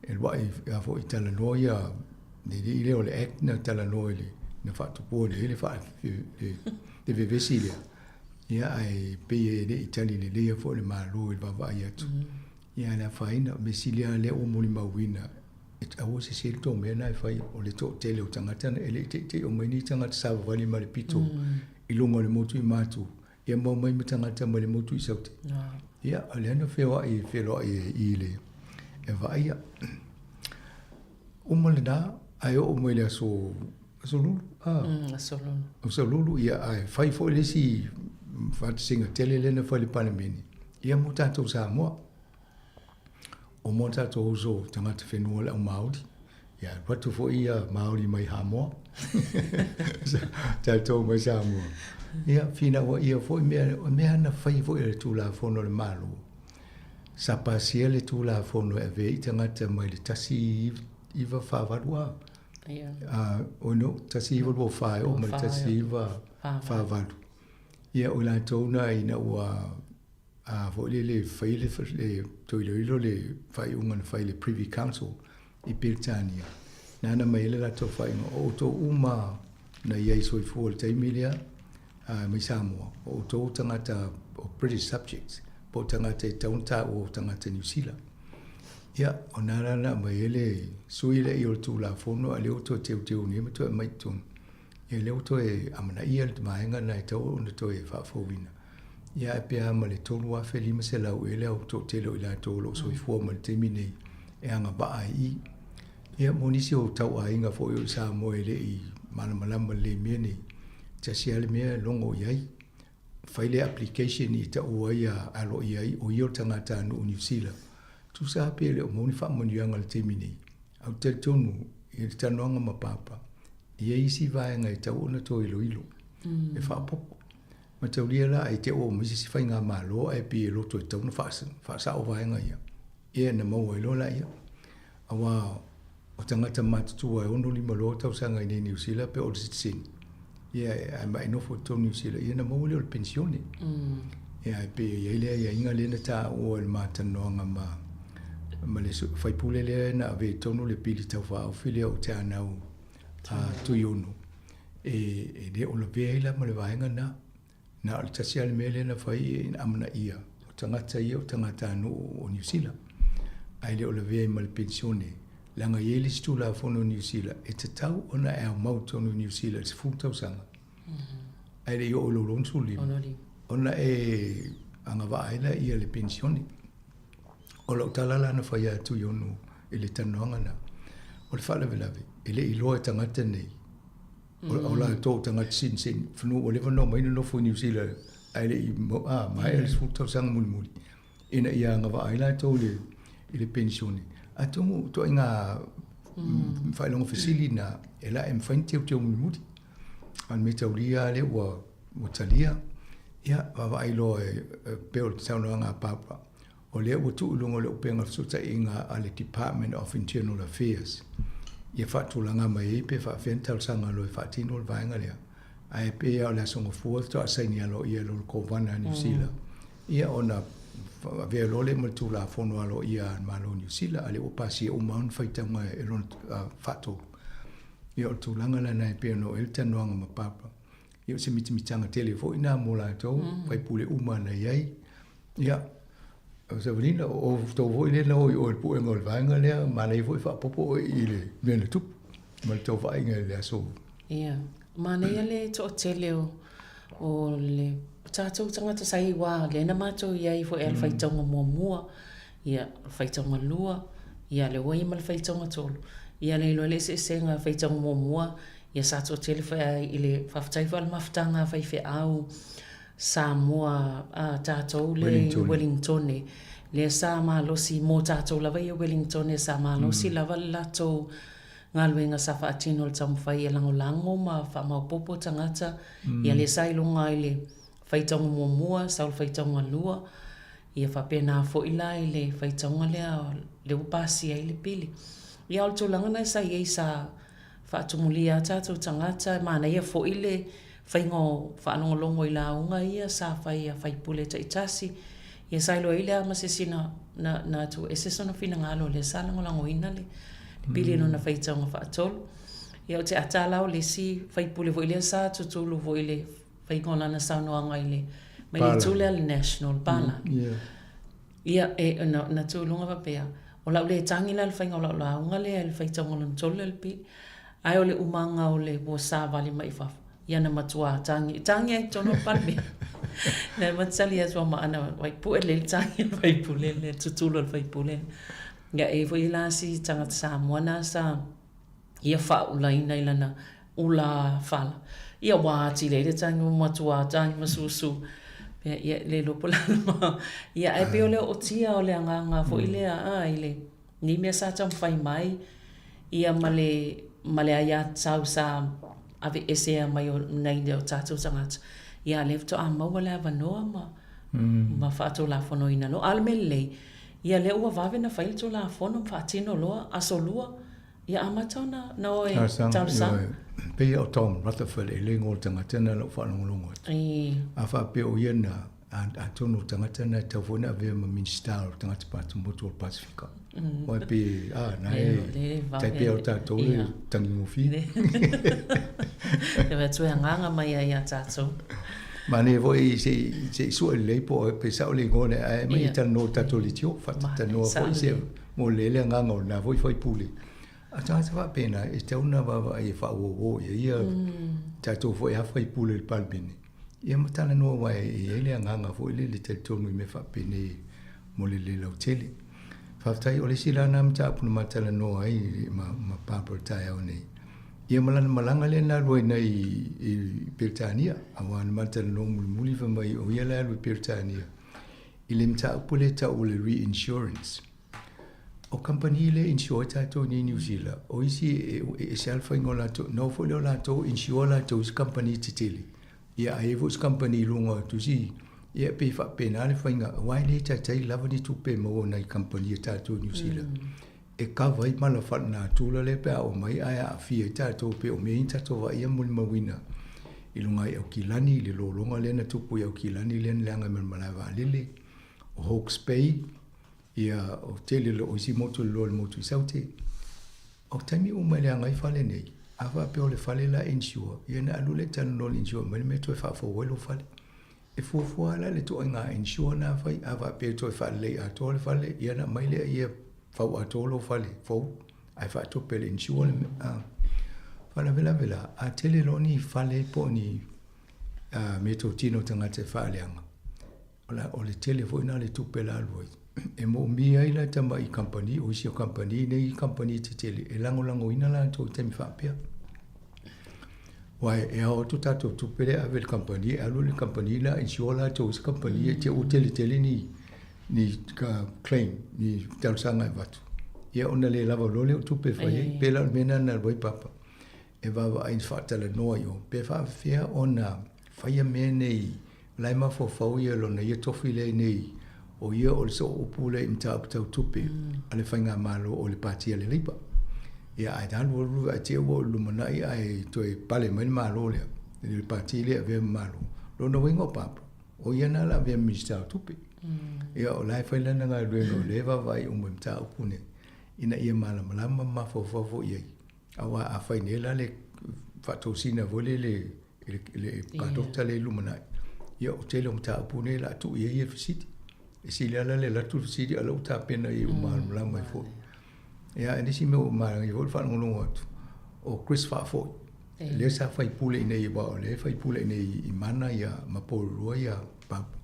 e lua'i a foi talanoa ia le alii lea o le Act na talanoa i le na faatupua nei le faa le vevesi lea. Ia ae pei e le i tali lelei foi le Malo i le vaavaai atu. Ia ae le afaina, o le mea sili lava lea ua molimauina e aua e sese le tou mea lena e fai, o le toatele o tagata e le i teitei omai ni tagata savavali mai le pito i luga o le motu i Matu Ia mau mai ma tagata mai le motu i Saute. Ia, o lea na feoai, feloai i le e vaaia. Uma lena, Ae oo mai le aso aso lulu a. Aso lulu. Aso lulu ia ae fai foi le isi faatasiga tele lea na fai i le Palemene ia mo tatou Samoa. O mo tatou uso tagata whenua le au Māori. Ia, alu atu foi ia Māori mai Hamoa. Tatou mai Samoa. Ia, finaua ia foi mea, o mea na fai foi e le Tulafono a le Malo. Sa pasia le Tulafono e avea i tagata mai le 1948 a. Ia. Oi no, 1924 e oo mai le 1948. Ia, o i latou na ina ua a foi lele fai le, le toe iloilo le faaiuga na fai i le Privy Council i Peretania, nāna mai ai le latou faaiuga, o outou uma na i ai soifua i le taimi lea mai Samoa, o outou tagata o British subjects, po o tagata e tatau ona taua o tagata Niu Sila. Ia, o nā la na aumai ai le sui lea i o le Tulafono, a o lea ua toe teuteu nei ma toe aumai i totonu. Ia lea ua toe amanaia le vaega lena e tatau ona toe faafouina. Ia ae pe a ma le 3,500 ea le au toatele o i latou o lo o soifua mai i le taimi nei e agavaa ai i i. Ia mo nisi o tauaiga foi o i Samoa e le i malamalama lelei i mea nei, tasi lava le mea e logo i ai, fai le application i taua ai a aloaia ai o ia o le tagatanuu o Niu Sila. Tusa lava pe le o maua ni faamanuiaga i le taimi nei. Ae ou te talitonu i le talanoaga ma Papa, e i ai isi vaega e tatau ona toe iloilo e faaopoopo. Mataulia la ai te oo mai se isi faigamalo ae pei e loto e tatau ona faasao vaega ia, ia na maua ai loa laia. Aua o tagata matutua e 65 loa tausaga i inei i Niu Sila pe o le sitiseni, ia ae ma e nofo i totonu o Niu Sila, ia na maua lea o le penisione. Ia ae pei e i ai le aiaiga lea na taua i le ma talanoaga ma ma le faipule lea na ave i totonu le pili taufaaofi lea o Te Anau a Tuiono. E le o lavea ai la ma le vaega lena. Na o le tasi lava le mea lea na fai e amanaia, o tagata ia o tagatanuu o Niu Sila, ae le o lavea ai ma le penisione, leaga e i ai le isi Tulafono o Niu Sila e tatau ona e aumau i totonu o Niu Sila i le 10 tausaga, ae le i oo i lou 65, ona e agavaa ai lea le penisione. O lau tala la na fai atu i ono i le talanoaga lena, o le faalavelave, e le i iloa e tagata nei, o latou o tagata sinisini, fanua ua leva ona omai nonofo i Niu Sila ae le i maea le 10 tausaga mulimuli, ina ia agavaa ai latou i le penisione. Atonu o ituaiga faailoga fesili na, e la e mafai ona teuteu mulimuli. A o le mea taulia lava lea ua talia, ia vaavaai loa e pei o le saunoaga a Barbara, o lea ua tuu i luga o le upega o le fesootaiga a le Department of Internal Affairs ia faatulaga mai ai pe faafefea ni talosaga loa e faatino le vaega lea. Ae pei lava o le Aso Gafua faatoa saini aloaia e lona Kovana a Niu Sila, ia ona avea loa lea ma le Tulafono aloaia a le Malo o Niu Sila, a o lea ua pasia uma lava ona faitauga e lona faatolu. Ia o le tulaga la lena e pei ona oo i ai le talanoaga ma Barbara. Ia o se mitamitaga tele foi lena mo latou, faipule uma na i ai. Ia, o Savalina, o outou foi lea na o i o i le puega o le vaega lea, manaia foi faaopoopo oe i le mea na tupu ma le tou vaaiga i le aso. Ia, manaia le toatele o, o le tatou tagata sa i ai aua lea na matou i ai foi i le faitauga muamua, ia, o le faitauga lua, ia lea ua i ai ma le faitauga tolu. Ia le iloa le eseesega faitauga muamua, ia sa toatele foi i le faafetai foi i le mafutaga a faifeau Samoa a tatou le i Uelintone lea sa malosi mo tatou lava ia Uelintone sa malosi lava le latou galuega sa faatino i le taumafai e lagolago ma faamaopopo tagata ia lea sa iloga i le faitauga muamua sau le faitauga lua ia faapena foi la i le faitauga lea lea ua pasia ai le pili. Ia o le tulaga lena sa i ai sa faatumulia a tatou tagata, e manaia foi le faiga o faalogologo i lauga ia sa fai a faipule taitasi, ia sa iloa ai lea ma se isi na, na, na tuu ese sona finagalo lea sa lagolagoina le pili i lona faitauga faatolu. Ia o te ata la o le isi faipule foi lea sa tutulu foi i le faiga o lana saunoaga i le, mai le itu lea a le National, Palan. Ia, e, na, na tuu i luga faapea, o lau le tagi la i le faiga o lau lauga lea i le faitauga lona tolu lea o le pili, ae o le umaga o le ua savali mai i fafo, ia na matua tagi, tagi ai i totonu o le Palemene. Na e matali atu a maana, wai pue lelei le tagi a le faipule lea, le tutulu a le faipule lea. Ia, e i ai foi la si tagata Samoa na sa. Ia faaulaina i lana ula fala. Ia ua atili ai le tagi ma matua tagi ma susu. Pea ia le iloa po o le a le ma. Ia ae pei o le ootia o le agaga foi lea a i le nei mea sa taumafai mai ia ma le ma le aiatatau sa aveesea mai o nai o tatou tagata. Ia a lea faatoa maua le avanoa ma ma faatulafonoina loa. A o le mea lelei, ia lea ua vave ona fai le Tulafono ma faatino loa aso lua. Ia amata ona na o e talosaga. Ioe, pei o Tom Rutherford e le igoa o le tagata lena na ou faalogologo atu. A faapea o ia na, atonu o le tagata lena e tatau foi ona avea ma Minisita o Tagata Patumotu o le Pasefika. Aua e pei, a, na e tai pei o tatou le tagigofie. E atu e agaga mai ai ia tatou. Manaia foi se i sue lelei po o pe sao le igoa lea, ae aumai e talanoa i le tatou leitio, faatalanoa foi se mo le le agaga o lena foi faipule. A tagata faapena, e tatau ona vaavaai e faauouo i ai ia tatou foi a faipule i le Palemene, ia ma talanoa aua e i ai le agaga foi lele e talitonu i mea faapenei mo le le lautele. Faafetai, o le isi la lena mataupu na ma talanoa ai ma, ma Barbara i le taeao nei, ia ma lana malaga lea na alu ai nei i Peretania, aua na ma talanoa mulimuli fai mai o ia la e alu i Peretania i le mataupu lea e tau o le reinsurance. O kamupani lea e insure ai tatou nei i Niu Sila, o isi e ese lava le faiga o latou, na oo foi lea o latou insure latou i isi kamupani tetele, ia a i ai foi se kamupani i luga atu isi, ia e pei e faapena le faiga, aua e le taitai lava ni tupe e maua nai kamupani a tatou i Niu Sila e kava ai mala faalenatura lea pe a oo mai ae aafia ai tatou pei o mea ia na tatou vaaia molimauina i luga i Aukilani, i le lologa lea na tupu i Aukilani lea na leaga ai ma le malae vaalele, o Hawke's Bay, ia o tele o isi motu i le loa i le motu i Saute. O taimi uma e leaga ai fale nei, a faapea o le fale la e insure, ia ona alu lea e talanoa i le insure mai le mea e toe faafou ai lou fale. E fuafua lava la le ituaiga insure lena e fai, a faapea e toe faalelei atoa le fale, ia ona aumai lea ia fau atoa lou fale fou, ae faatupe e le insure le mea. A faalavelave la, a tele loa ni fale po o ni meatotino a tagata e faaleaga, o le tele foi lena o le tupe o le a alu ai. E moomia ai la tamai kamupani, o isi o kamupani nei kamupani tetele e lagolagoina latou i taimi faapea. Aua e ao atu tatou tupe lea e ave i le kamupani, e alu le kamupani la insure latou i isi kamupani e te i ua tele tele ni ni claim, ni talosaga e avatu. Ia ona le lava loa lea o tupe e fai ai. Pei la o le mea lena na alu ai Papa e vaavaai faatalanoa i o, pe faapefea ona faia mea nei O la e mafaufau ia lona ia tofi lea nei, o ia o le sooupu lea i mataupu tau tupe a le faigamalo o le Pati a le Labour. Ia ae alu alu ae te i ua lumanai ae toe pale mai le Malo lea, le Pati lea e avea ma Malo. Lona uiga o Papa, o ia na la avea ma Minisita o Tupe. Ia o la e fai lana galuega o lea e vaavaai uma i mataupu nei ina ia malamalama ma mafaufau foi i ai. Aua a fai nei la le faatosina foi lele i le padokta lea i lumanai, ia o tele o mataupu nei o le a tuu i ai ia fesili. E sili lava la le alu atu le fesili a o la ua tapena i ai ua malamalama ai foi. Ia a o nisi mea ua manaia foi le faalogologo atu, o Chris Faafoi, lea sa faipule i inei aua o lea e faipule i inei i Mana ia ma Porirua ia Papa.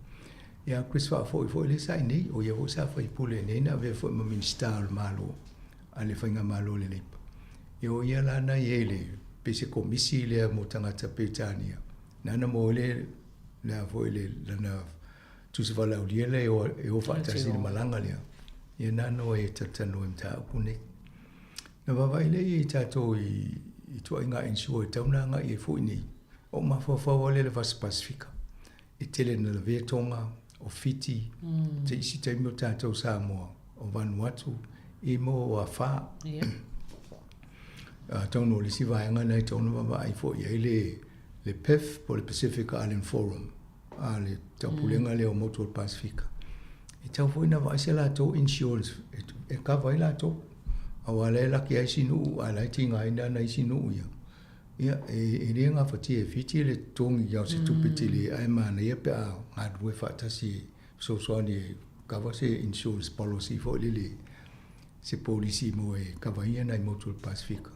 Ia Chris Faafoi foi lea sa i inei, o ia foi sa faipule i inei na avea foi ma Minisita o le Malo a le Faigamalo a le Labour. Ia o ia la na i ai le pei se komisi lea mo tagata Peretania, nana mo le le a foi le lana tusi valaaulia lea e o, e o faatasi i le malaga lea. Ia nana o e talatalanoa i mataupu nei. Na vaavaai lea i tatou i, i tuaiga insure e tau na agai ai foi nei. O mafaufau lava lea i le Vasa Pasifika. E tele na lavea Tonga, o Fiti, te isi taimi o tatou Samoa, o Vanuatu, i mo o Afā. Atonu o le isi vaega lena e tatau ona vaavaai foi i ai le, le PIF po o le Pacific Island Forum, a le taupulega lea o motu o le Pasefika. E tatau foi ona vaai se latou insurance e, e kava ai latou. Aua la e laki ai isi nuu ae la e tigaina nai isi nuu ia. Ia, e, e le gafatia e Fiti le totogi o se tupe tele ae manaia pe a galulue faatasi e fesoasoani e kava se insurance policy foi lele, se polisi mo e kavaina nai motu o le Pasefika.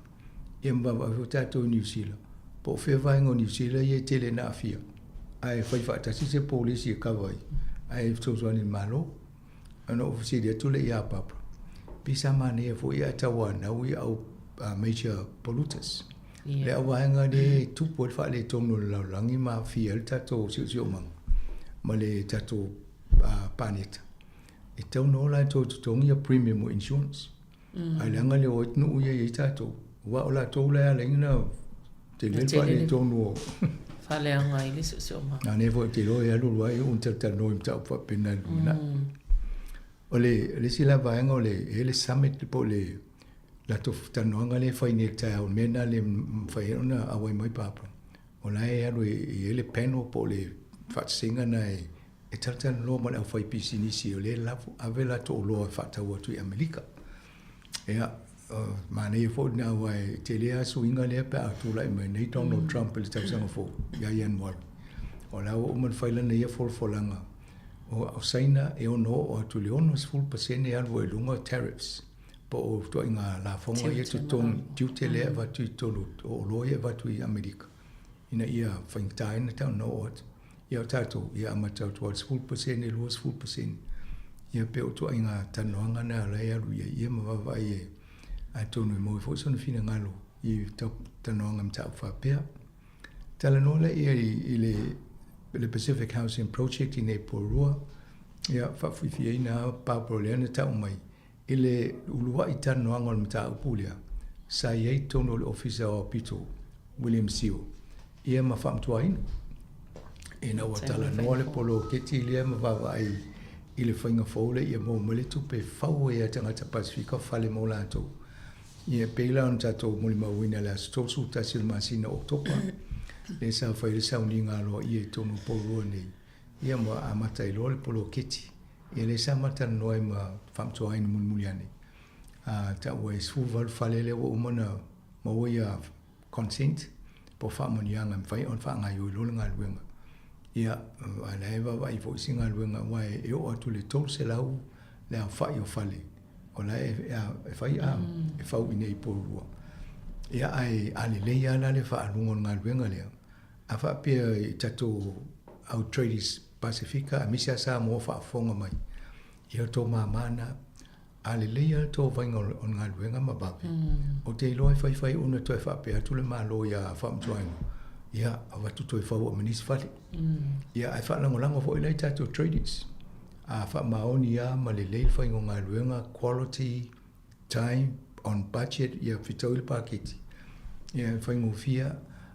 Ia ma vaavaai foi tatou i Niu Sila, po o fea vaega o Niu Sila ia e tele ina aafia, ae fai faatasi se polisi e kava ai, ae fesoasoani i le Malo. Ona ou fesili atu lea ia Barbara, pei sa manaia foi ae tauanau ia au. major polluters. Le au vaega lea e tupu ai le faaletonu o le lalolagi ma aafia ai le tatou siosiomaga ma le tatou paneta, e tatau ona o latou e totogi ia premium o insurance. Ae leaga le o ai nuu ia e i ai tatou, aua o latou la e ala ai ona tele le faaletonu o faaleaga ai le siosiomaga. A nei foi ou te iloa e alu alu lava e uu ona talatalanoa i mataupu faapena i le lumanai. O le isi la vaega o le, e i ai le summit po o le latou talanoaga lea e fai nei i le taeao, o le mea lena e le mafai ai ona auai mai Barbara. O la e alu e i ai le panel po o le faatasiga lena e talatalanoa ma le aufaipisinisi o lea e lafo, ave latou oloa e faatau atu i Amerika. Ia, manaia foi lena aua e tele lava suiga lea pe a tulai mai nei Donald Trump i le tausaga fou ia Ianuari. O la ua uma ona fai lana ia folafolaga, o Saina e ono oo atu i le 60% alu ai i luga tariffs po o ituaiga lafoga ia totogi, tiute lea e avatu i totonu o oloa ia e avatu i Amerika ina ia faigata ai ona oo atu. Ia o tatou, ia amata atu lava i le 10%, 20%, ia pei o ituaiga talanoaga na o la e alu i ai, ia ma vaavaai e atonu e maua ai foi sona finagalo i talanoaga mataupu faapea. Talanoa laia i le le Pacific Housing Project i nei Porirua, ia faafiafiaina lava Barbara lea na tau mai i le uluai talanoaga o le mataupu lea sa i ai i totonu o le Ofisa o Aupito William Sio ia ma faamatuaina. Ina ua talanoa le poloketi lea ma vaavaai i le faiga fou lea ia maua mai le tupe e fau ai e tagata Pasefika fale mo latou. Ia e pei la ona tatou molimauina i le aso 31 o le masina o Oketopa lea sa fai ai le sauniga aloaia i totonu o Porirua nei ia ma amata ai loa le poloketi. Ia lea sa ma talanoa ai ma faamatuaina mulimuli ane, a taua e 18 fale lea ua uma ona maua ia consent po o faamanuiaga e mafai ona faagaoioi loa le galuega. Ia, a o la e vaavaai foi isi galuega aua e oo atu i le 300 le aofai o fale o la e fai a e fau i inei i Porirua. Ia, ae a lelei lava la le faaaluga o le galuega lea, a faapea i tatou au tradies Pasefika aemaise lava Samoa o faafofoga mai, ia o tou mama na. A lelei lava le tou vaaiga o le galuega ma vave, ou te iloa e faifai ona toe faapea atu le Malo ia Faamatuaina, ia avatu toe fau ai ma nisi fale. Ia ae faalagolago foi la i tatou traders. A faamaoni lava ma lelei le faiga o galuega, quality, time, on budget, ia fetaui le paketi, ia e faigofie.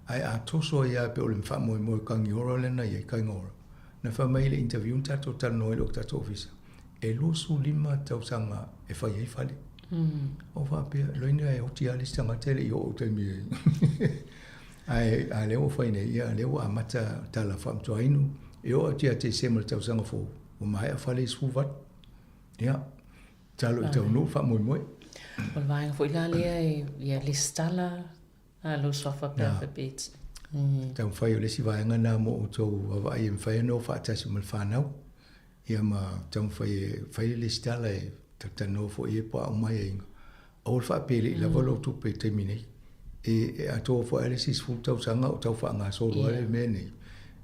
Ae a toso ai lava pei o le faamoemoe o Kangiora lea na i ai, Kaingora, na fai mai i le interview na tatou talanoa ai i lou tatou ofisa, e 25 tausaga e fai ai fale. Ou faapea, loina e oti lava le isi tagata e le i oo i taimi e. Ae a lea ua fai nei, ia lea ua amata tala faamatuainu, e oo atu ia Tesema i le tausaga fou, ua maea fale i 18. Ia, talo i taunuu faamoemoe. O le vaega foi la lea e, ia lesitala lou suafa pe a faapea Taumafai o le isi vaega lena mo outou vaavaai e mafai ona o faatasi ma le fanau. Ia ma taumafai e fai le lesitala e talatalanoa foi i ai po o a uma aiaiga. Aua le faapea e le i lava lou tupe i le taimi nei. E atoa foi lava le isi 10 tausaga o tau faagasolo lava le mea nei.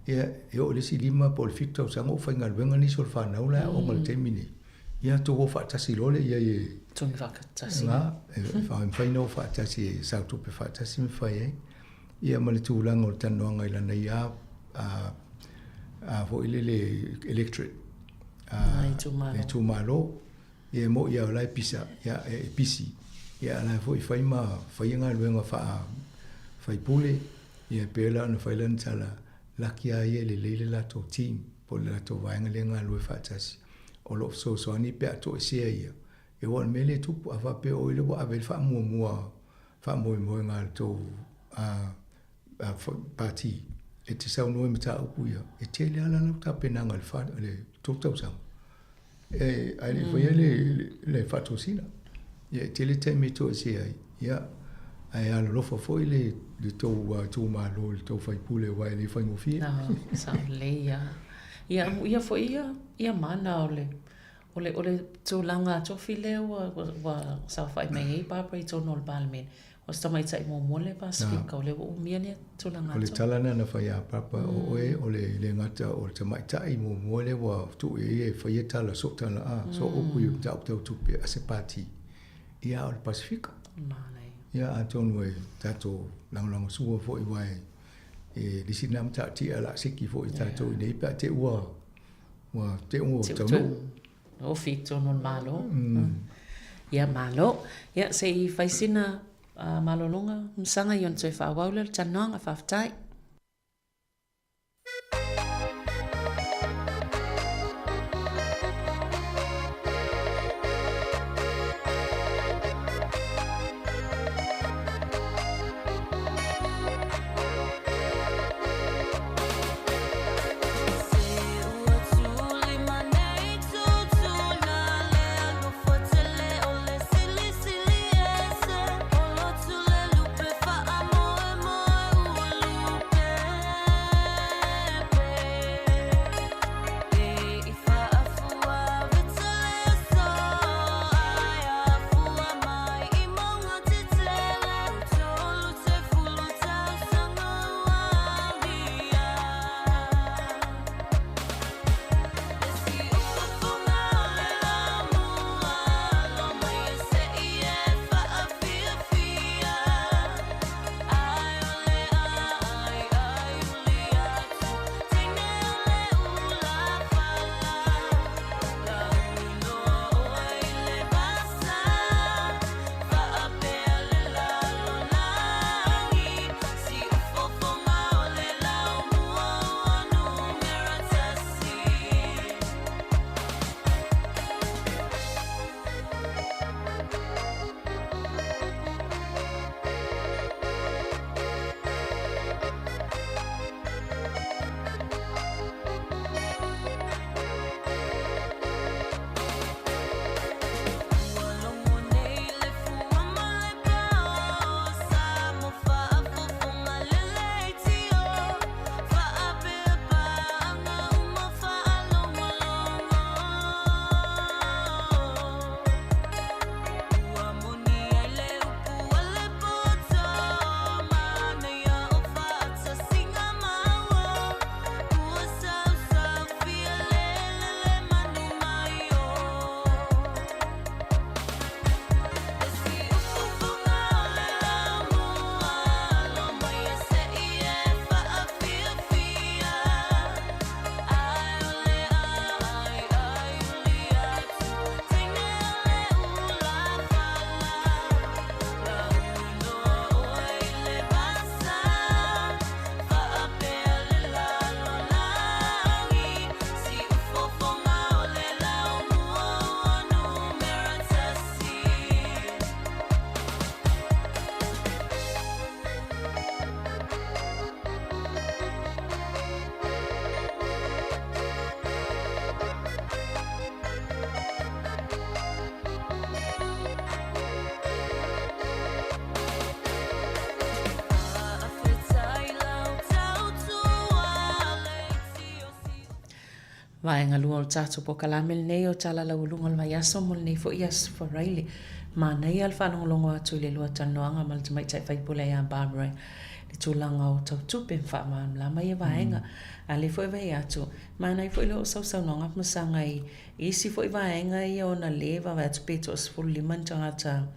Ia, e oo i le isi 5 po o le 7 tausaga o faigaluega nisi o le fanau la e aoga i le taimi nei. Ia, tou o faatasi loa lea i ai e... Togi faatasi. Na, e mafai ona o faatasi e sao tupe faatasi ma fai ai. Ia ma le tulaga o le talanoaga i lana ia a foi lele electorate a le itumalo. Ia e moni lava o la e pisa, ia e pisi, ia a o la e foi e fai ma fai galuega faa-faipule, ia e pei la ona fai lana tala, laki lava ia e lelei le latou team po o le latou vaega lea e galulue faatasi, o lo o fesoasoani pe a toesea ia. Ia aua o le mea lea e tupu, a faapea o oe lea ua ave i ai le faamuamua faamoemoega a le tou pati e te saunoa i mataupu ia, e tele lava la lau tapenaga i le tou tausaga. E, ae le i faia le, le faatosina. Ia, e tele taimi e toesea ai. Ia, ae alolofa foi le, le tou itumalo i le tou faipule aua e le faigofie. Ah, sao lelei lava. Ia, amuia foi ia, ia mana o le, o le, o le tulaga tofi lea ua, ua, ua saofai mai ai Barbara i totonu o le Palemene. O se tamaitai muamua lea Pasefika, o lea ua umia lea tulaga O le tala lena na fai ia Papa, o oe o le le gata o le tamaitai muamua lea ua tuu i ai e faia tala, soo tala, a, soo upu i mataupu tau tupe a se pati, ia a o le Pasefika. Ia, atonu e tatou lagolagosua foi aua e le isi lena matautia o le a seki foi i tatou i inei pe a te i ua ua te ua taunuu. Ofi i totonu o le Malo. Ia, malo. Ia, se i fai sina malologa masaga i ona toe faaauau lea o le talanoaga. Faafetai. Vaega lua o le tatou polokalame lenei o Tala Laualuga o le Vaiaso mo lenei foi Aso Faraile. Manaia le faalogologo atu i le lua talanoaga ma le tamaitai faipule ia Barbara i le tulaga o tau tupe ma faamalamalama ia vaega. A lea foi e vaai atu, manaia foi le oo sausaunoaga masaga i isi foi vaega ia ona le vaavaai atu pe toa 15 ni tagata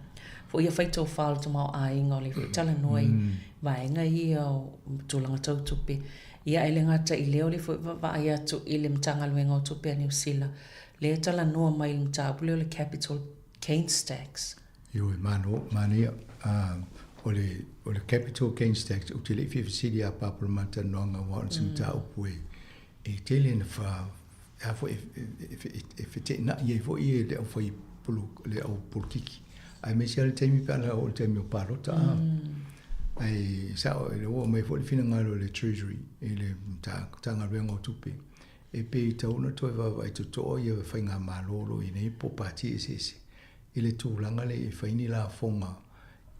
foi ia fai tofa o le tamaoaiga o lea foi talanoa i vaega ia o tulaga tau tupe. Ia e le gata i lea o lea foi vaavaai atu i le Matagaluega o Tupe a Niu Sila lea e talanoa mai i le mataupu lea o le Capital Gains Tax. Ioe, malo, manaia. O le, o le Capital Gains Tax, ou te le i fia fesili ia Papa le ma talanoaga aua o se mataupu e, e tele ina fa, e a foi, e feteenai ai foi le aufai polo, le au polokiki. Aemaise lava le taimi pe ana oo i le taimi o palota a. Ae sao, e ua aumai foi le finagalo e le Treasury i le Matagaluega o Tupe e pei e tatau ona toe vaavaai totoa ia faigamalo o lo o i ai nei po o pati eseese i le tulaga lea e fai ni lafoga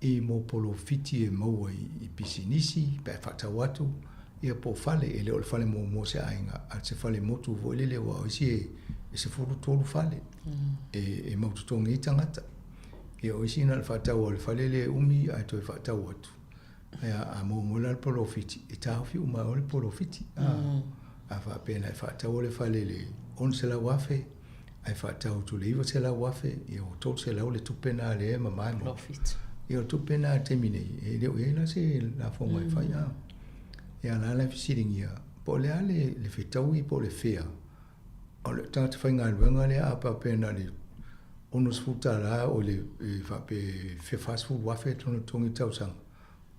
i mo polofiti e maua i pisinisi pe a faatau atu ia po o fale, e le o le fale muamua o se aiga a o se fale motu foi lele aua o isi e 13 fale e mau totogi ai tagata. Ia o isi na o le faatau o le fale lea e umi ae toe faatau atu. Ae a maua mai la le polofiti, e taofi uma ai le polofiti. A faapea na e faataua le fale i le $600,000 ae faatau atu i le $900,000, ia ua $300 le tupe lena lea e mama e maua. Ia o tupe na i le taimi nei, e le o i ai la se lafoga e fai a. Ia la la e fesiligia, po o le a le, le fetaui po o le fea o le tagata faigaluega lea a faapea na o le $60 o le faapea $40,000 tonu totogi i le tausaga.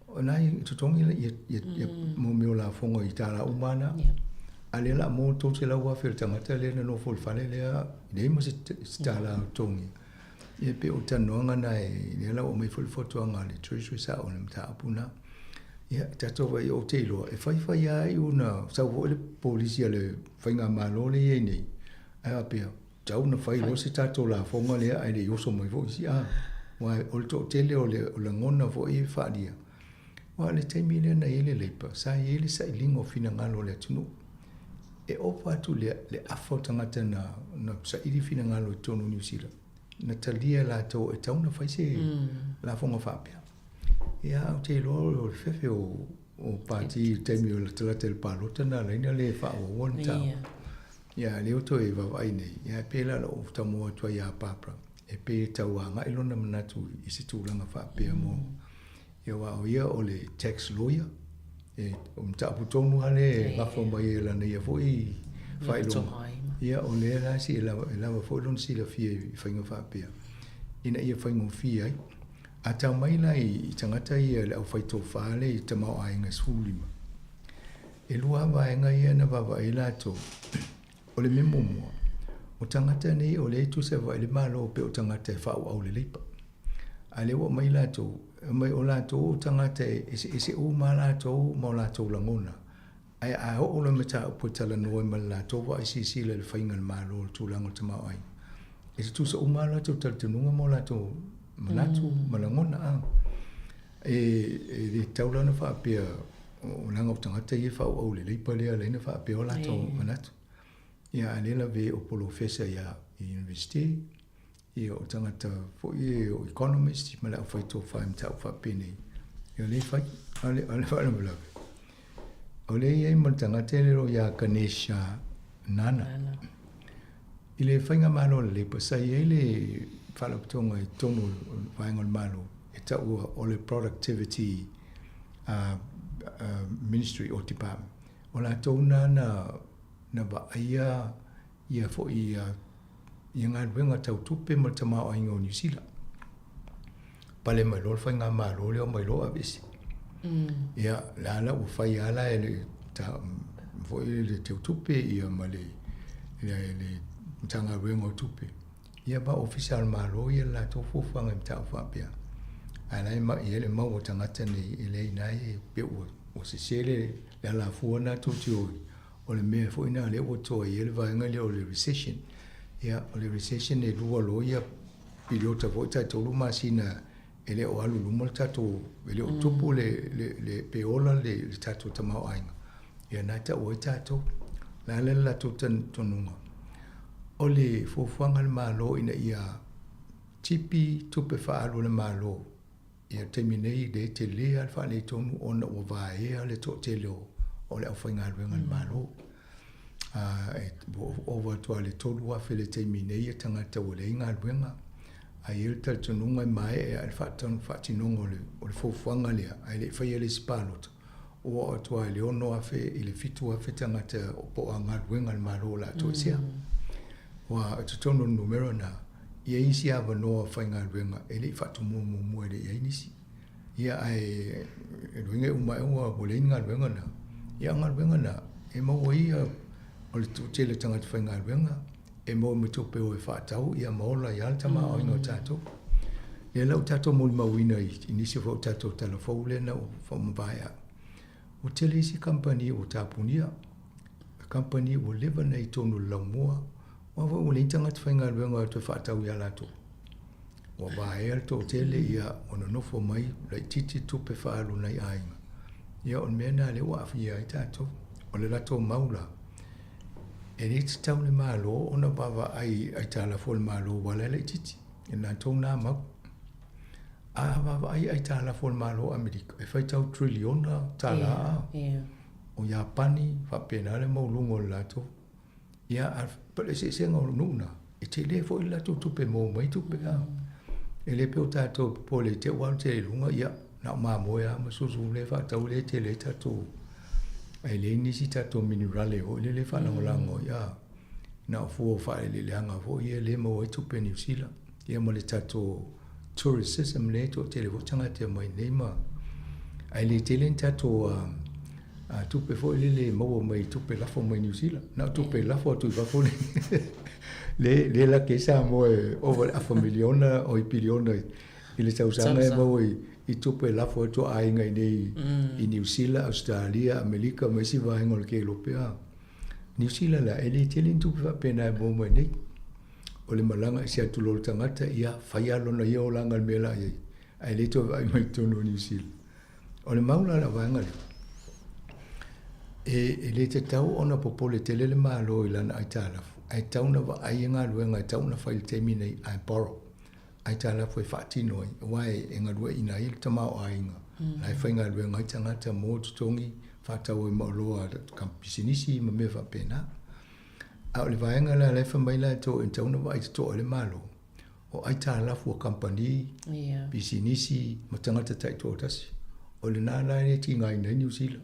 O na e totogi ia, ia, ia mo mea o lafoga i tala uma na. A lea la mo $300,000 le tagata lea na nofo i le fale lea, leai ma se tala o totogi. Ia pei o talanoaga na e lea la ua aumai foi le fautuaga a le Treasury sa o le mataupu na. Ia tatou vai ou te iloa e faifai lava iu na sau foi le polisi a le faigamalo lea i ai nei ae faapea tau na fai loa se tatou lafoga lea ae le i oso mai foi isi a. Aua o le toatele o le lagona foi e faaalia aua o le taimi lea na i ai le Labour sa i ai le sailiga o finagalo o le atunuu. E ova atu le, le afa o tagata na, na saili finagalo i totonu o Niu Sila, na talia e latou e tatau ona fai se lafoga faapea. Ia, ou te iloa o le fefe o, o pati i le taimi o latalata i le palota na ala ai ona le faaauaua le mataupu. Ia, lea ua toe vaavaai nei, ia e pei la o lou taumua atu ai ia Barbara, e pei e tau agai lona manatu i se tulaga faapea mo Ia aua o ia o le tax lawyer, e o mataupu tonu lava lea e gafa mai ai e lana ia foi faailoga. Ia o lea la si e lava, e lava foi lona silafia i faiga faapea, ina ia faigofie ai. A tau mai la i tagata ia le aufaitofa lea i tamaoaiga e 15, e lua lava vaega ia na vaavaai ai latou. O le mea muamua, o tagata nei o lea e tusa e vaai le Malo pei o tagata e faaauau le Labour. A lea ua aumai latou, aumai o latou o tagata e eseese uma lava latou ma o latou lagona. Ae a oo loa i mataupu e talanoa ai ma le latou vaai silasila i le faiga a le Malo i le tulaga o le tamaoaiga, e tutusa uma lava o latou talitonuga ma o latou manatu ma lagona. A. E, e le tatau la ona faapea, leaga o tagata ia e faaauau i le Labour lea e ala ai ona faapea o latou manatu. Ia, a lea lava e o polofesa ia i Universite, ia o tagata foi ia o economist ma le aufaitofa i mataupu faapenei, ia o lea e fai. A o le, a o le faalavelave, o lea e i ai ma le tagata lea o ia Ganesh Nana. I le faigamalo a le Labour, sa i ai le faalapotopotoga i totonu o le vaega o le Malo e taua o le Productivity Ministry or Department. O latou na na vaaia ia foi ia galuega tau tupe ma le tamaoaiga o Niu Sila. Pale mai loa le faigamalo lea omai loa aveese. Ia, la la ua fai lava la e le ta, foi le teutupe ia ma le le le Matagaluega o Tupe. Ia ma ofisa o le Malo ia le latou fuafuaga i mataupu faapea. Ae la e ma i ai le mau a tagata nei e leai na e pei ua ua sese le le alafua na tou te o ai. O le mea foi na lea ua toa i ai le vaega lea o le recession. Ia, o le recession e lua loa ia piliota foi tai tolu masina e le o alu i luma le tatou, e le o tupu le, le, le, pe ola le, le tatou tamaoaiga. Ia na e tau ai tatou. Le a le latou talitonuga? O le fuafuaga a le Malo ina ia tipi tupe faaalu a le Malo Ia taimi nei le tele lava le faaletonu ona ua vaea le toatele o, o le aufaigaluega a le Malo. E ua ova atu lava i le 3,000 le taimi nei ia tagata ua leai galuega. Ae i ai le talitonuga e maea le faatinoga o le, o le fuafuaga lea ae le i faia le isi palota, ua oo atu lava i le 6,000 i le 7,000 tagata po o a galuega a le Malo o le a toesea. Ua i totonu o le numera lena, i ai isi avanoa faigaluega e le i faatumua muamua e le i ai nisi. Ia ae e luiga e uma ua ua leai ni galuega na. Ia o galuega na e maua ai ia o le tele o tagata faigaluega e maua ma tupe o e faatau ia ma ola ai lava le tamaoaiga o tatou. Lea la ua tatou molimauina i nisi foi o tatou tala fou lea na ua mavae atu. Ua tele isi kamupani ua tapunia, kamupani ua leva ona i totonu o le laumua, Aua foi ua leai ni tagata faigaluega e toe faatau ia latou. Ua vaea le toatele, ia, ua nonofo mai laitiiti tupe faaalu a nai aiga. Ia, o le mea lena lea ua aafia ai tatou. O le latou mau la, e le tatau i le Malo ona vaavaai i aitalafu a le Malo aua o la e laitiiti, e latou na mau. A vaavaai i aitalafu a le Malo o Amerika, e faitau triliona tala. O Iapani, faapena le maualuga o le latou. Ia, a o le eseesega o nuu na, e tele foi le latou tupe e maua mai tupe. A. E le pei o tatou e popole i te ua alu tele i luga, ia, na o mamoe lava ma susu lea e faatau lea e tele ai tatou, ae leai nisi tatou minerale foi lele e faalagolago ai, a, na o fua o faaeleeleaga foi ia lea e maua ai tupe a Niu Sila, ia ma le tatou tourism lea e toatele foi tagata e omai nei ma, ae le tele ni tatou tupe foi lele e maua mai tupe lafo mai Niu Sila, na o tupe lafo atu i fafo le le le laki ai Samoa e ova i le afa miliona oi piliona i le tausaga e maua i tupe lafo atu a aiga i nei i Niu Sila, Ausetalia, Amerika ma isi vaega o le Kelope a. Niu Sila la, e le tele ni tupe faapena e maua mai nei. O le malaga ese atu loa o le tagata, ia fai lava lona ia olaga i le mea la i ai, ae le toe vaai mai i totonu o Niu Sila. O le mau la o le vaega lea, e, e le tatau ona popole tele le Malo i lana aitalafu, ae tatau ona vaai i galuega e tatau ona fai i le taimi nei ae borrow aitalafu e faatino ai, aua e, e galueaiina ai le tamaoaiga, mm. la e faigaluega ai tagata mo totogi faatau ai ma oloa a pisinisi ma mea faapena. A o le vaega la la e fai mai latou e tatau ona vaai totoa i le Malo, o aitalafu a kamupani, pisinisi ma tagata taitoatasi. O lena la e tigaina ai Niu Sila.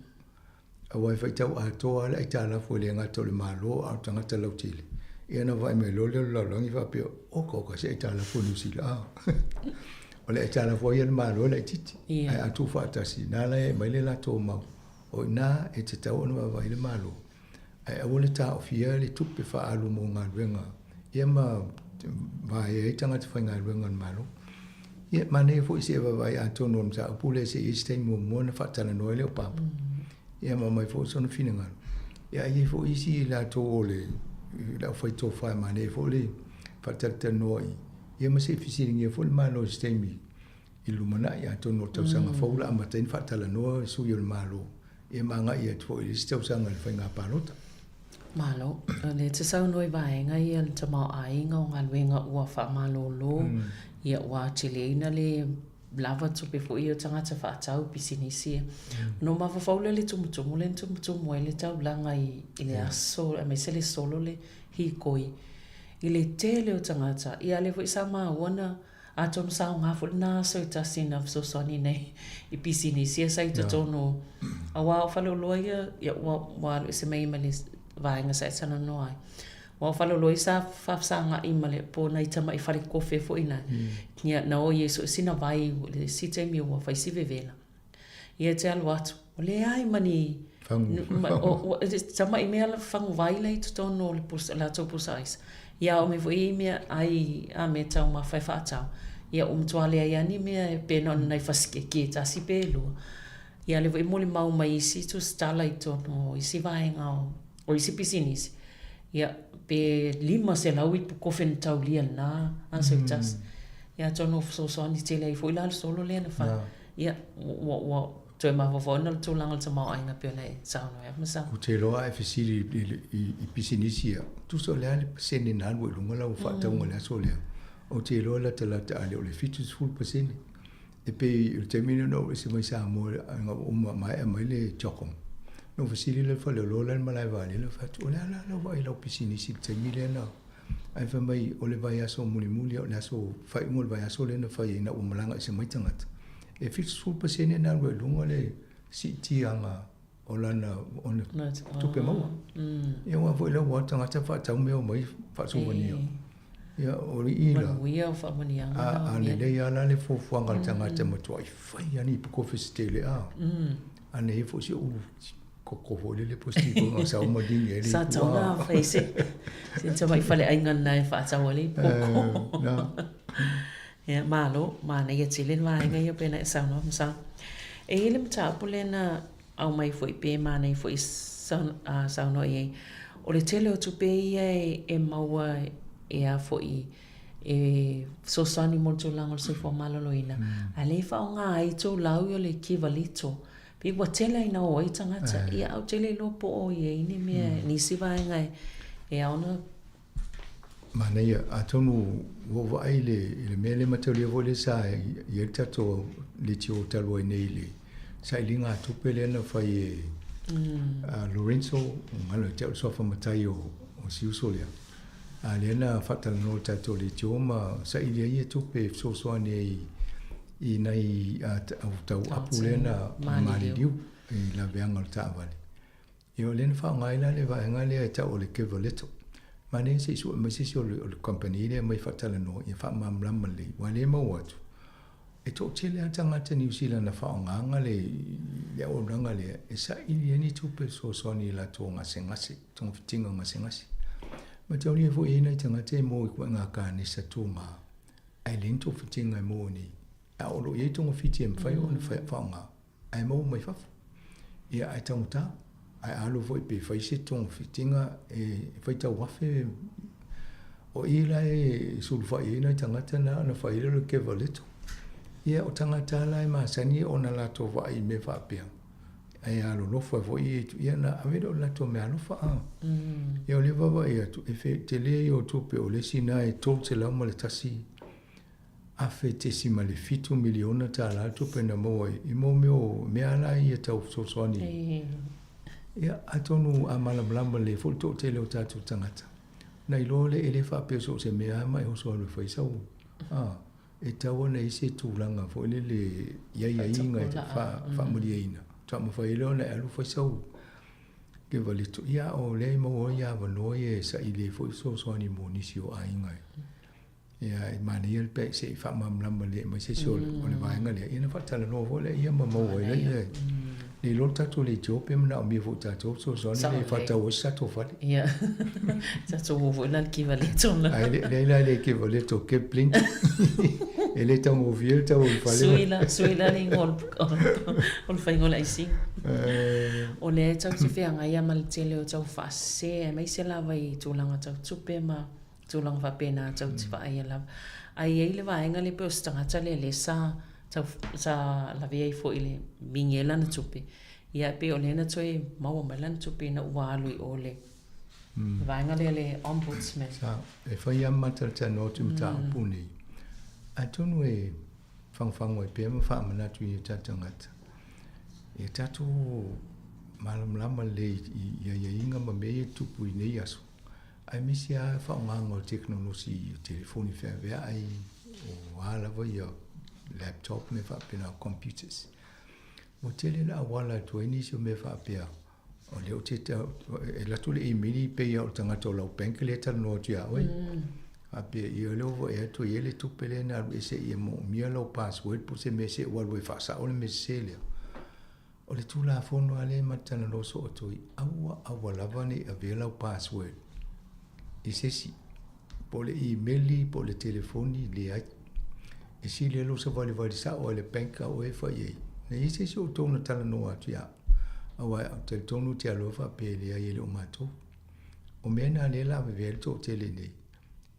Aua e faitau atoa lava le aitalafu e le gata o le Malo a o tagata lautele. Ia ona vaai mai loa lea o le lalolagi faapea, oka oka se aitalafu a Niu Sila. A. O le aitalafu lava ia a le Malo e laitiiti. Ae a tuufaatasi, na la e aumai le latou mau. O i ina e tatau ona vaavaai le Malo. Ae aua le taofia le tupe faaalu mo galuega ia ma vaea ai tagata faigaluega a le Malo. Ia, manaia foi se i vaavaai atonu o le mataupu lea se i ai se taimi muamua ona faatalanoa ai lea o Papa. Ia ma aumai foi sona finagalo. Ia ae i ai foi isi i latou o le le aufai tofa e manaia foi le faatalatalanoa i ia ma se i fesiligia foi le Malo i se taimi i le lumanai atonu o le tausaga fou o le a amata ai ona faatalanoa sui o le Malo ia ma agai atu foi i le isi tausaga i le faiga palota. Malo. O lea e te saunoa i vaega ia le tamaoaiga o galuega ua faamalolo, ia ua atiliina le lava tupe foi ia o tagata faatau pisinisi ia. Ona ou mafaufau lea i le tumutumu lea na tumutumu ai le taulaga i le aso aemaise le solo le hikoi i le tele o tagata. Ia a o lea foi sa maua na Atonu sa aoga foi lena aso e tasi na fesoasoani nei i pisinisi ia sa i totonu aua o faleoloa ia, ia ua, ua alu ese mai ma le vaega sa e talanoa ai. Aua o faleoloa ia sa faafesaga'i ma le po o nai tamai falekofe foi na, ia na o i ai so o sina vai le isi taimi ua fai si vevela. Ia te alu atu, ua leai ma ni Fagu. Ma, o, o, tama'i mea la fagu vai la i totonu o le pusa, latou pusa aisa. Ia a o mea foi ia i mea ai a mea taumafa e faatau, ia ua matua leai lava ni mea e pei na o ni nai fasikeke e tasi pe lua. Ia lea foi e molimau mai isi tusitala i totonu o isi vaega o, o isi pisinisi, ia pe 500 ipu kofe na taulia i lena aso e tasi. Ia atonu o fesoasoani tele ai foi la le solo lea na fai. Ia, ua, ua toe mafaufau ona o le tulaga o le tamaoaiga pei ona e saunoa ai Masao. Ou te iloa a e fesili i pisinisi ia, tusa o le a le pasene na alu ai i luga lau faatauga i le aso lea, ou te iloa latalata a le o le 70%. E pei o le taimi lea na ou ese mai Samoa ina ua uma maea mai le CHOGM, na ou fesili lea i le faleoloa la i le malae vaalele, ou fai atu, o le a la lau vaai i lau pisinisi i le taimi lea na Ae fai mai, o le vaiaso mulimuli, o le aso faaiuga o le vaiaso lea na fai ai ina ua malaga ese mai tagata, e 70% na alu ai i luga le siitiaga o lana ona tupe maua. Ia aua foi la ua o tagata faatau mea omai faasouvanir. Ia o i la. Manuia o faamanuiaga na. A lelei lava la le fuafuaga a le tagata e matuai fai lava ni ipu kofi se tele a. A nei foi si ou koko foi lele po si ko sa uma ding e Sa tau na fai se se tamai faleaiga lena e faatau ai le ipu koko. Na. Ia, malo, manaia tele le vaega ia pei ona e saunoa Masao. E i ai le mataupu lea na aumai foi pe manaia foi saunoa i ai, o le tele o tupe ia e maua e a foi e fesoasoani mo le tulaga o le soifua maloloina, a o lea e faaaoga ai itulau ia o le kivalito. Pei ua tele ina o ai tagata, ia ae ou te le iloa po o i ai ni mea, nisi vaega e ao ona. Manaia, atonu ua ou vaai i le, i le mea lea mataulia foi lea sa i ai le tatou leitio talu ai nei i le sailiga tupe lea na fai e Lorenzo, galo ia te au le suafa matai o si uso lea. A lea na faatalanoa le tatou leitio ma saili ai ia tupe e fesoasoani ai i nai au tauapu lea na maliliu i laveaga o le taavale. Ia o lea na faaaoga ai la le vaega lea e tau o le Give a Little. Manaia se i sue mai se isi o le company lea e aumai faatalanoa ia faamalamalama lelei aua o lea e maua atu e toatele lava tagata Niu Sila na faaaogaina le auaunaga lea e saili ai ni tupe fesoasoani i latou gasegase, togafitiga o gasegase. Mataulia foi e i ai nai tagata e moe i ituaiga kanesa tuga ae leai ni togafitiga e maua nei. A o lo o i ai togafiti e mafai ona faaaoga ae maua mai fafo. Ia ae taugata, ae alu foi pe fai se togafitiga e faitau afe. O i la e sulufai ai nai tagata na ona fai lea o le give a little. Ia o tagata la e masani ona latou vaai i mea faapea, ae alolofa foi ia ona ave lea o le latou meaalofa. Ia o lea e vaavaai atu, e tele ia o tupe o le isi na e 301 $1,7 miliona le tupe na maua i mo mea o mea la ia tau fesoasoani. Ia, atonu a malamalama lelei foi le toatele o tatou tagata, na iloa lea e le faapea so o se mea lava ma e oso alu e fai sau, a, e tatau ona i ai se tulaga foi lele i aiaiga e faamalieina, faatoa mafai ai lea ona e alu fai sau kevaleto. Ia, a o lea e maua ai avanoa ia e saili ai foi fesoasoani mo nisi o aiga. Ia, e manaia le pe se i faamalamalama lelei mai se isi o le vaega lea, ia ona faatalanoa foi lea ma maua ai lea. Ne i iloa le tatou leitio pe manaomia foi e tatou fesoasoani lea e faatau ai se tatou fale. Ia, tatou o foi la i le kevaleto la. Ai, leai la le kevaleto, kev plenty. E le taugofie le tau o le fale. Sui la, sui la le igoa o le faiga o le aisiga. O lea e tau te feagai lava ma le tele o tau faasese aemaise lava i tulaga tau tupe ma tulaga faapena tau te vaaia lava. Ae i ai le vaega lea pei o se tagata lea lea sa tau sa lavea ai foi i le mingi ai lana tupe, ia e pei o lea na toe maua mai lana tupe ina ua alu i o le vaega lea le Ombudsman. Sa, e fai lava ma talatalanoa atu i mataupu nei, atonu e fagofago ai pea ma faamanatu i o tatou tagata, ia tatou malamalama lelei i aiaiga ma mea ia e tupu i nei aso. Aemaise lava le faaaogaina o le tekonolosi i telefoni feaveai, o a lava ia laptop ma mea faapena, computers. Ua tele le auala atu ai nisi o mea faapea, o lea ou te e alu atu le email e pei lava o le tagata o lau bank lea e talanoa atu ia oe. Faapea, ia o lea ua vaai atu e i ai le tupe lea na alu ese ia moomia lau password po o se mea se i ou alu ai e faasao le mea sese lea. O le Tulafono lava lea e ma te talanoa soo atu ai, aua aua lava ne i avea lau password i se isi, po o le imeli, po o le telefoni, leai. E sili ai lou savalivali sao i le bank a oe e fai ai. Na i ai se isi o outou na talanoa atu ia au, aua ou te talitonu ou te alu ai faapea e leai e le o matou. O mea na lea la avevea ai le toatele nei,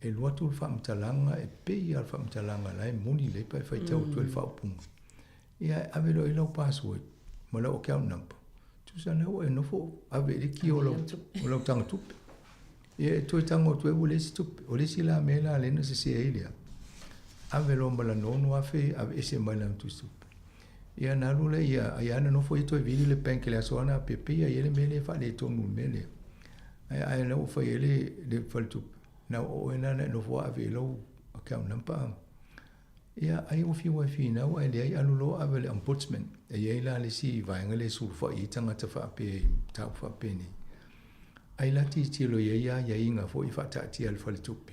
e alu atu le faamatalaga e pei lava o le faamatalaga la e moni lelei pe a e faitau atu ai le faaupuga. Ia e ave loa i lau password ma lau account number. Tusa na ua e nofo ave i le ki o lau, o lau taga tupe. Ia e toe tago atu ai ua leai se tupe. O le isi la mea la lea na sese ai lea, ave loa ma lana 6,000 aveese mai lana tusitupe. Ia na alu lea ia, ai lava na nofo ia toe vili le bank i le aso ana pea, pei lava e i ai le mea lea e faaletonu i le mea lea. Ae ai la ua fai ai le, le faletupe, na o oe la na e nofo ave i lau account number. Ia, ai ua fiu e finau ae leai alu loa ave le Ombudsman. E i ai la le isi vaega lea e sulufai ai tagata faapea i mataupu faapenei. Ai la tilotilo i ai aiaiga foi e faataatia e le faletupe.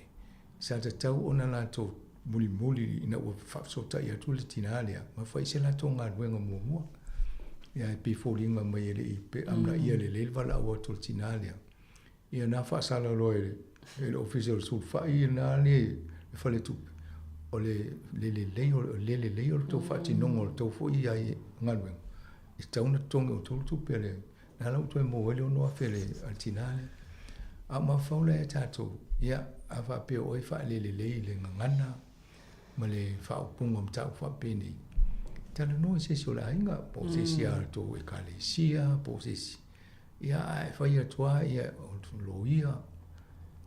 Sa tatau ona latou mulimuli ina ua faafesootai atu le tina lea ma fai se latou galuega muamua. Ia, e pei e foliga mai e le i amanaia lelei le valaau atu o le tina lea. Ia na faasala loa e le Ofisa o le Sulufai na le faletupe, o le le lelei o le lelei o le tou faatinoga o le tou foi ai galuega, e tatau ona totogi e outou le tupe a le na la ua toe maua ai le 6,000 a le tina lea. A o mafaufau la ia tatou, ia a faapea o oe e faalelelei i le gagana ma le faaupuga o mataupu faapenei, talanoa i se isi o le aiga, po o se isi o le tou ekalesia, po o se isi. Ia, ae fai atu lava, ia, o loia,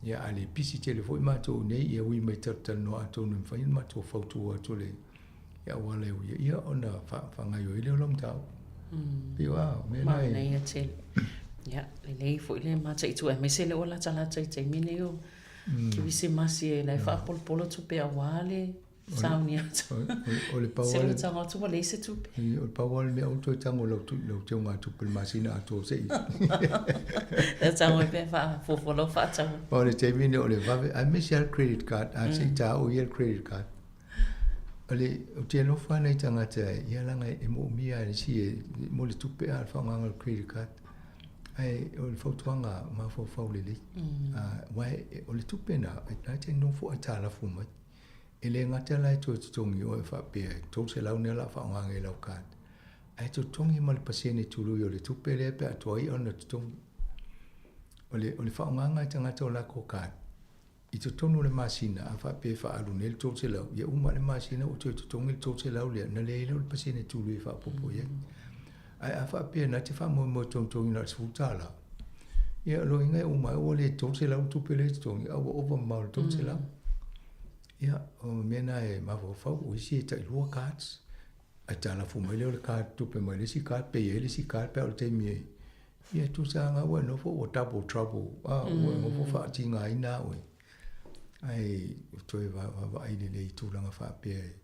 ia, a le pisi tele foi matou i inei, ia ui mai talatalanoa atonu e mafai ona matou fautua atu le auala e uia, ia, ona faagaoioi lea o lau mataupu. Pei o a, o mea na e... Manaia tele. Ia, lelei foi le mataitu aemaise lea ua latalata i taimi nei o Kerisimasi la e faapolopolo tupe auā le sauni atu. O le pau Se le tago atu ua leai se tupe. O le pau lava le mea aua toe tago i lau teugatupe i le masina atoa se i. E tago ai pea faafuafua lau faatauga. O le taimi lenei o le vave, aemaise lava le credit card, a se i taoi ia le credit card. O le, ou te alofa lava i tagata ia leaga e moomia e isi e, mo le tupe a le faaaogaina o le credit card. Ae o le fautuaga mafaufau lelei. Aua o le tupe na, na te nofo aitalafu mai. E le gata la e toe totogi oe faapea e 300 lea o le a faaaoga nei i lau card, ae totogi ma le pasene tului o le tupe lea pe a tuai ona totogi. O le, o le faaaogaga e tagata o lakou card, i totonu o le masina, a faapea e faaalu nei le 300, ia uma le masina ua toe totogi le 300 lea, ona leai lea o le pasene tului e faaopoopo i ai. Ae a faapea na te faamoemoe e togitogi na o le $10, ia o lona uiga e uma ai ua le 300 le tupe lea e totogi, a ua ova mamao i le 300. Ia, o mea na e mafaufau, o isi e tailua cards, aitalafu mai lea o le card tupe mai le isi card, pay ai le isi card pe a o le taimi e, ia e tusa lava ua e nofo ua double trouble, a, ua e nofo faatigaina oe. Ae toe vaavaai lelei i tulaga faapea e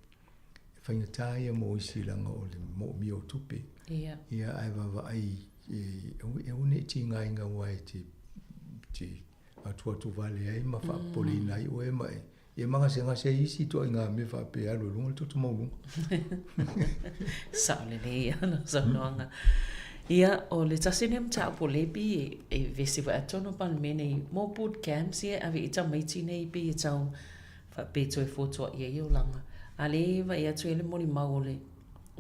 faigata ia mo isi leaga o le moomia o tupe. Ia. Ia ae vaavaai e aua ne i tigaina aua e te atuatuvale ai ma faapopoleina ai oe ma e ia magasegase ai isi ituaiga mea faapea e alu i luga le toto maualuga. Sao lelei ia lau saunoaga. Ia, o le tasi lea mataupu o lea pei e vevesi foi atu ona Palemene i mo boot camps ia e ave i tamaiti nei pei e tau faapea e toe fotuai ai olaga. A lea e vaai atu ai le molimau o le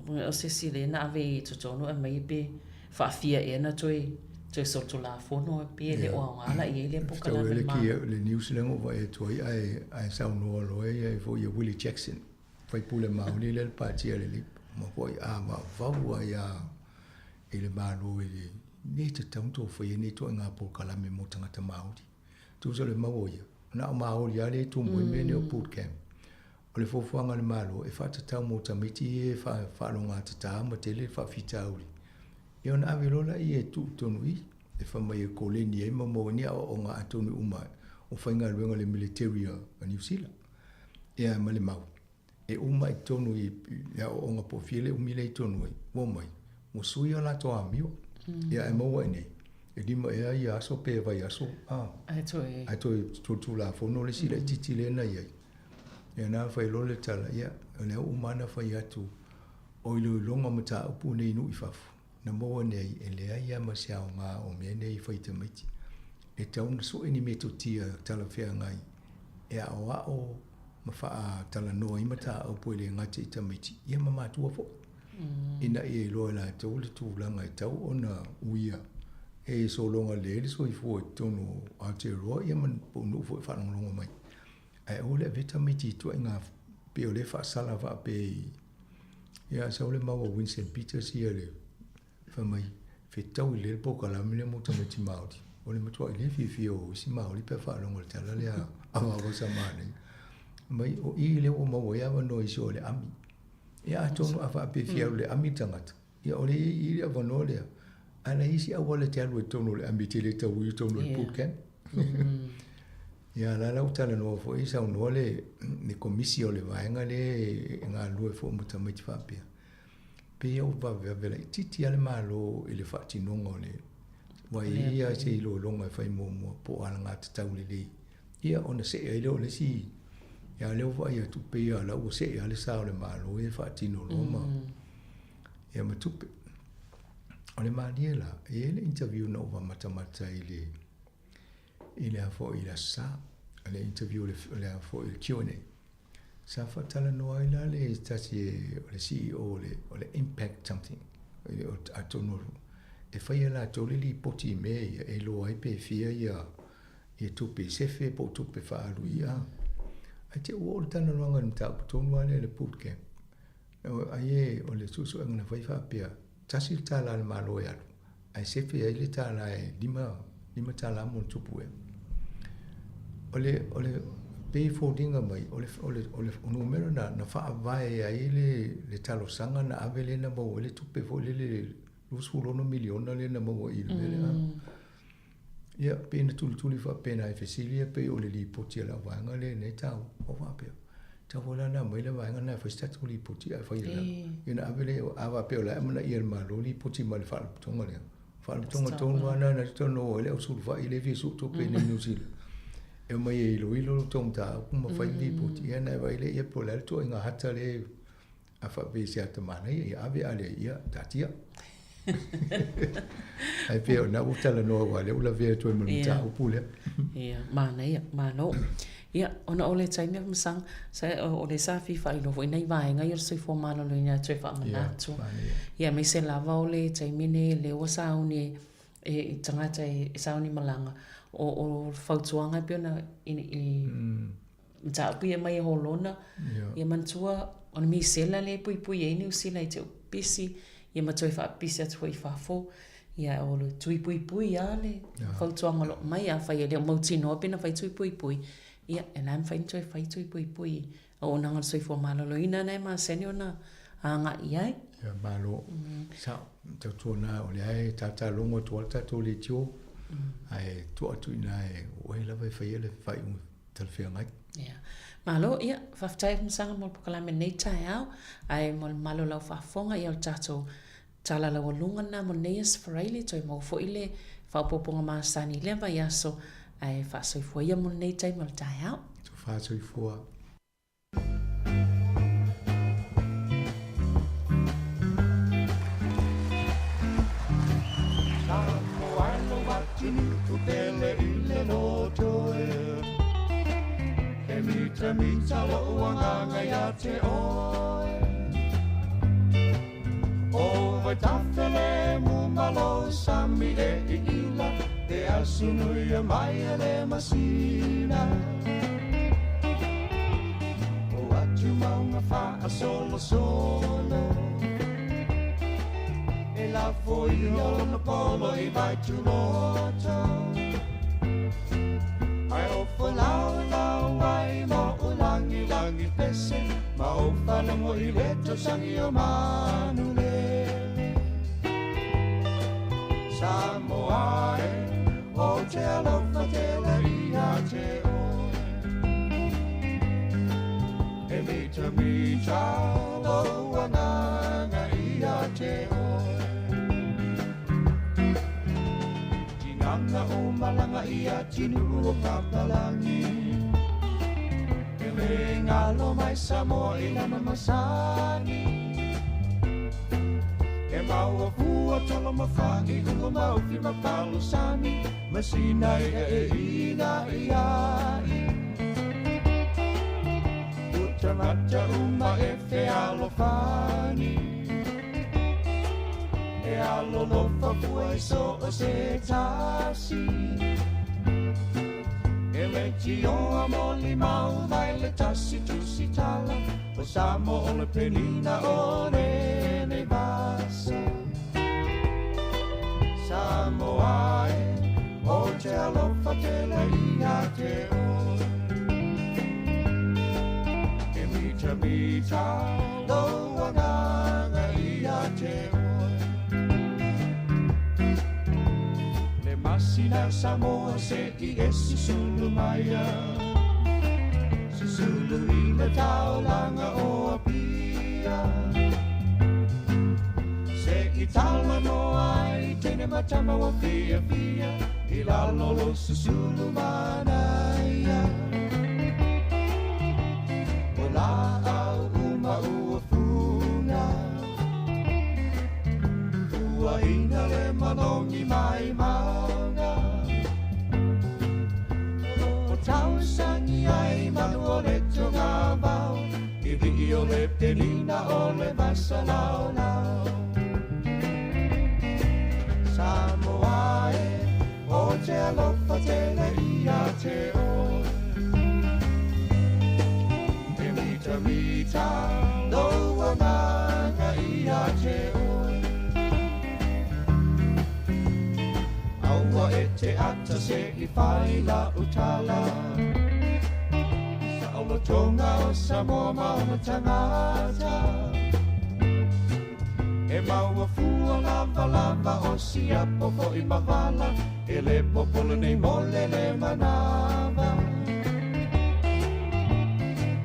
O se isi lea na ave i totonu e aumai pe faafia ea na toe toe solitulafono pe le o aoga la i ai lea polokalame le ma. Le news lea na ou vaai atu ai ae ae saunoa loa ia foi ia Willie Jackson, faipule Maori lea le pati a le Labour, makuai avavau lava ia i le Malo i le le tatau ona tou faia nei ituaiga polokalame mo tagata Maori. Tusa o le mau o ia, na o Maori lava lea e tumu ai mea nei o boot camp. O le fuafuaga a le Malo e faatatau mo tamaiti ia e faalogatata ma tele le faafitauli, ia ona ave loa laia e tuu i totonu i i, e fai mai e koleni ai ma maua ai ni aoaoga atonu e uma ai o faigaluega le military a Niu Sila. Ia ma le mau, e uma i totonu i le aoaoga po o fia le umi lea i totonu ai, ua omai, ua sui a latou amio. Ia ae maua i inei, e lima ea ia aso pe vaiaso, a, ae toe solitulafono le isi laitiiti lea na i ai. Ia na fai loa le tala, ia, o lea ua uma ona fai atu, o iloiloga o mataupu nei i nuu i fafo, na maua nei, e leai lava ma se aoga o mea nei e fai i tamaiti. E tatau ona sue ni metotia talafeagai e aoao ma faatalanoa ai mataupu e le gata i tamaiti, ia ma matua foi. Ina ia iloa e latou le tulaga e tatau ona uia e sologa lelei ai le soifua i totonu o Aotearoa ia ma po o nuu foi e faalogologo mai. Ae aua le avea tamaiti i ituaiga pei o lea e faasala faapea i ia sau le mau a Winston Peters ia le fai mai fetau lelei le polokalame lea mo tamaiti Māori. O le matuai le fiafia o isi Māori pe a faalogo i le tala lea a Vaovaosa Manaia. Mai o i lea ua maua ai avanoa i isi o le ami. Ia atonu a faapea e fia alu i le ami le tagata, ia o lea e i ai le avanoa lea, ae leai isi auala e te alu ai i totonu o le ami e te le tau i totonu o le boot camp. Ia la la ua talanoa foi saunoa le le komisi o le vaega lea e galulue foi ma tamaiti faapea. Pei ua vavevave laitiiti lava le Malo i le faatinoga o le aua e i ai lava se iloiloga e fai muamua po o alagatatau lelei ia ona see ai lea o le isi ia a o lea ua vaai atu pei lava o la ua see lava le sa o le Malo ia e faatino loa ma ia ma tupe. O le malie la, e i ai le interview na ou matamata i le i le a foi i le Aso Sa, le interview le, le a foi le Q&A. Sa faatalanoa ai la le tasi o le CEO o le, o le Impact something, atonu e fai e latou le lipoti i mea ia e iloa ai pe fia ia, ia tupe i sefe po o tupe faaalu i a. Ae te i ua oo le talanoaga i le mataupu tonu lava lea i le boot camp. Ai e o le suesuega na fai faapea, tasi le tala a le Malo e alu, ae sefe ai le tala e $5 ma ona tupu ea. O le, o le, pei e foliga mai, o le, o le, o le numera na, na faavae ai le, le talosaga na ave lea na maua ai le tupe foi lele $26 miliona lea na maua i le mea lea. Ia, pei na tulituli faapena e fesili ia pei o le lipoti a lau vaega lea nei taua. Ua faapea, tatau foi la ona aumai le vaega lena e fai se tatou lipoti ae fai e lau. Ia ona ave lea, a faapea o la e amanaia e le Malo lipoti mai le Faalapotopotoga lea. Faalapotopotoga tonu lava lena na te oo ai le au sulufai lea e fia sue tupe i inei i Niu Sila e omai e iloilo le tou mataupu ma fai le lipoti, ia ona e vaai lea po o le a le ituaiga hata lea A faapea i se ata manaia, ia ave, a leai, ia taatia. Ae pei o lena ua talanoa aua o lea ua lavea atu ai ma le mataupu lea. Ia, manaia, malo. Ia, ona o le taimi o Masaga, sa, o lea sa fia faailoa foi nai vaega ia o le soifua maloloina e toe faamanatu. Ia, aemaise lava o le taimi lenei lea ua sauni e tagata e sauni malaga, o le fautuaga e pei ona i mataupu ia mai e Holona. Ia manatua o le misela lea e puipui ai Niu Sila i te pisi ia ma toe faapisi atu foi i fafo. Ia o le tui puipui lava le fautuaga o lo o aumai. Afai e le o mautinoa pe na fai tui puipui, ia e la e mafai ona toe fai tui puipui auaunaga o le soifua maloloina lena e masani ona agai i ai. Ia malo. Sao, tautuana o lea e tatalogo atu lava le tatou leitio, ae tuu atu i ina e oe lava e faia le faaiuga talafeagai. Ia. Malo, ia, faafetai Afamasaga mo le polokalame i lenei taeao, ae mo le mamalu o lau faafofoga, ia o le tatou tala laualuga lena mo lenei aso Faraile, toe maua foi le faaopoopoga masani i lea vaiaso, ae faasoifua ia mo lenei taimi o le taeao. Tofa soifua. E le popole nei mo le le manava.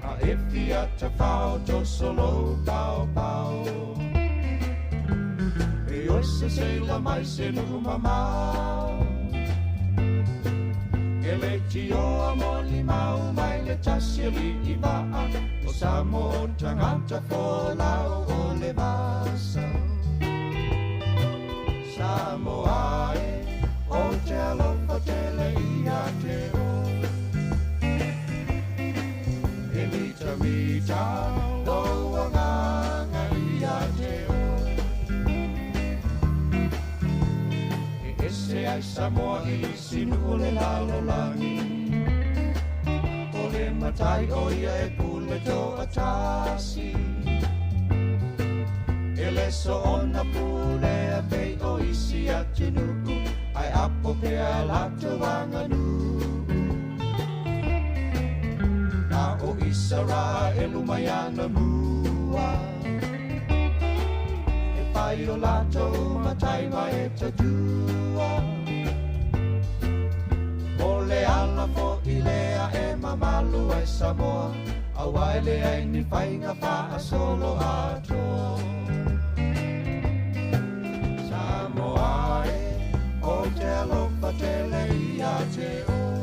A e fia tafao to solo pao pao. E oi se se la mai se nu'u mamao. E le tioa mo limau mai le tasi ali'i va'a o Samoa o tagata folau o le vasa. Samoa e, ou te alofa tele ia te oe. E mitamita lou agaga ia te oe. E ese ai Samoa i isi nuu o le lalolagi. O le matai o ia e pule toatasi. E le soona pulea pei o isi atunuu, ae apo pea latou aganuu. Na o Isaraelu mai anamua, e fai o latou matai ma e tautua. O le ala fo'i lea e mamalu ai Samoa, auā e leai ni faiga faasoloatoa. Samoa e, ou te alofa tele ia te oe.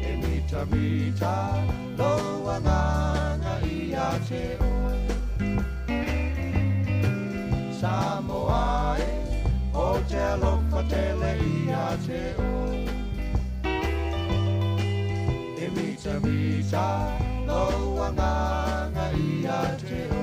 E mitamita lou agaga ia te oe. Samoa e, ou te alofa tele ia te oe. E mitamita lou agaga ia te oe.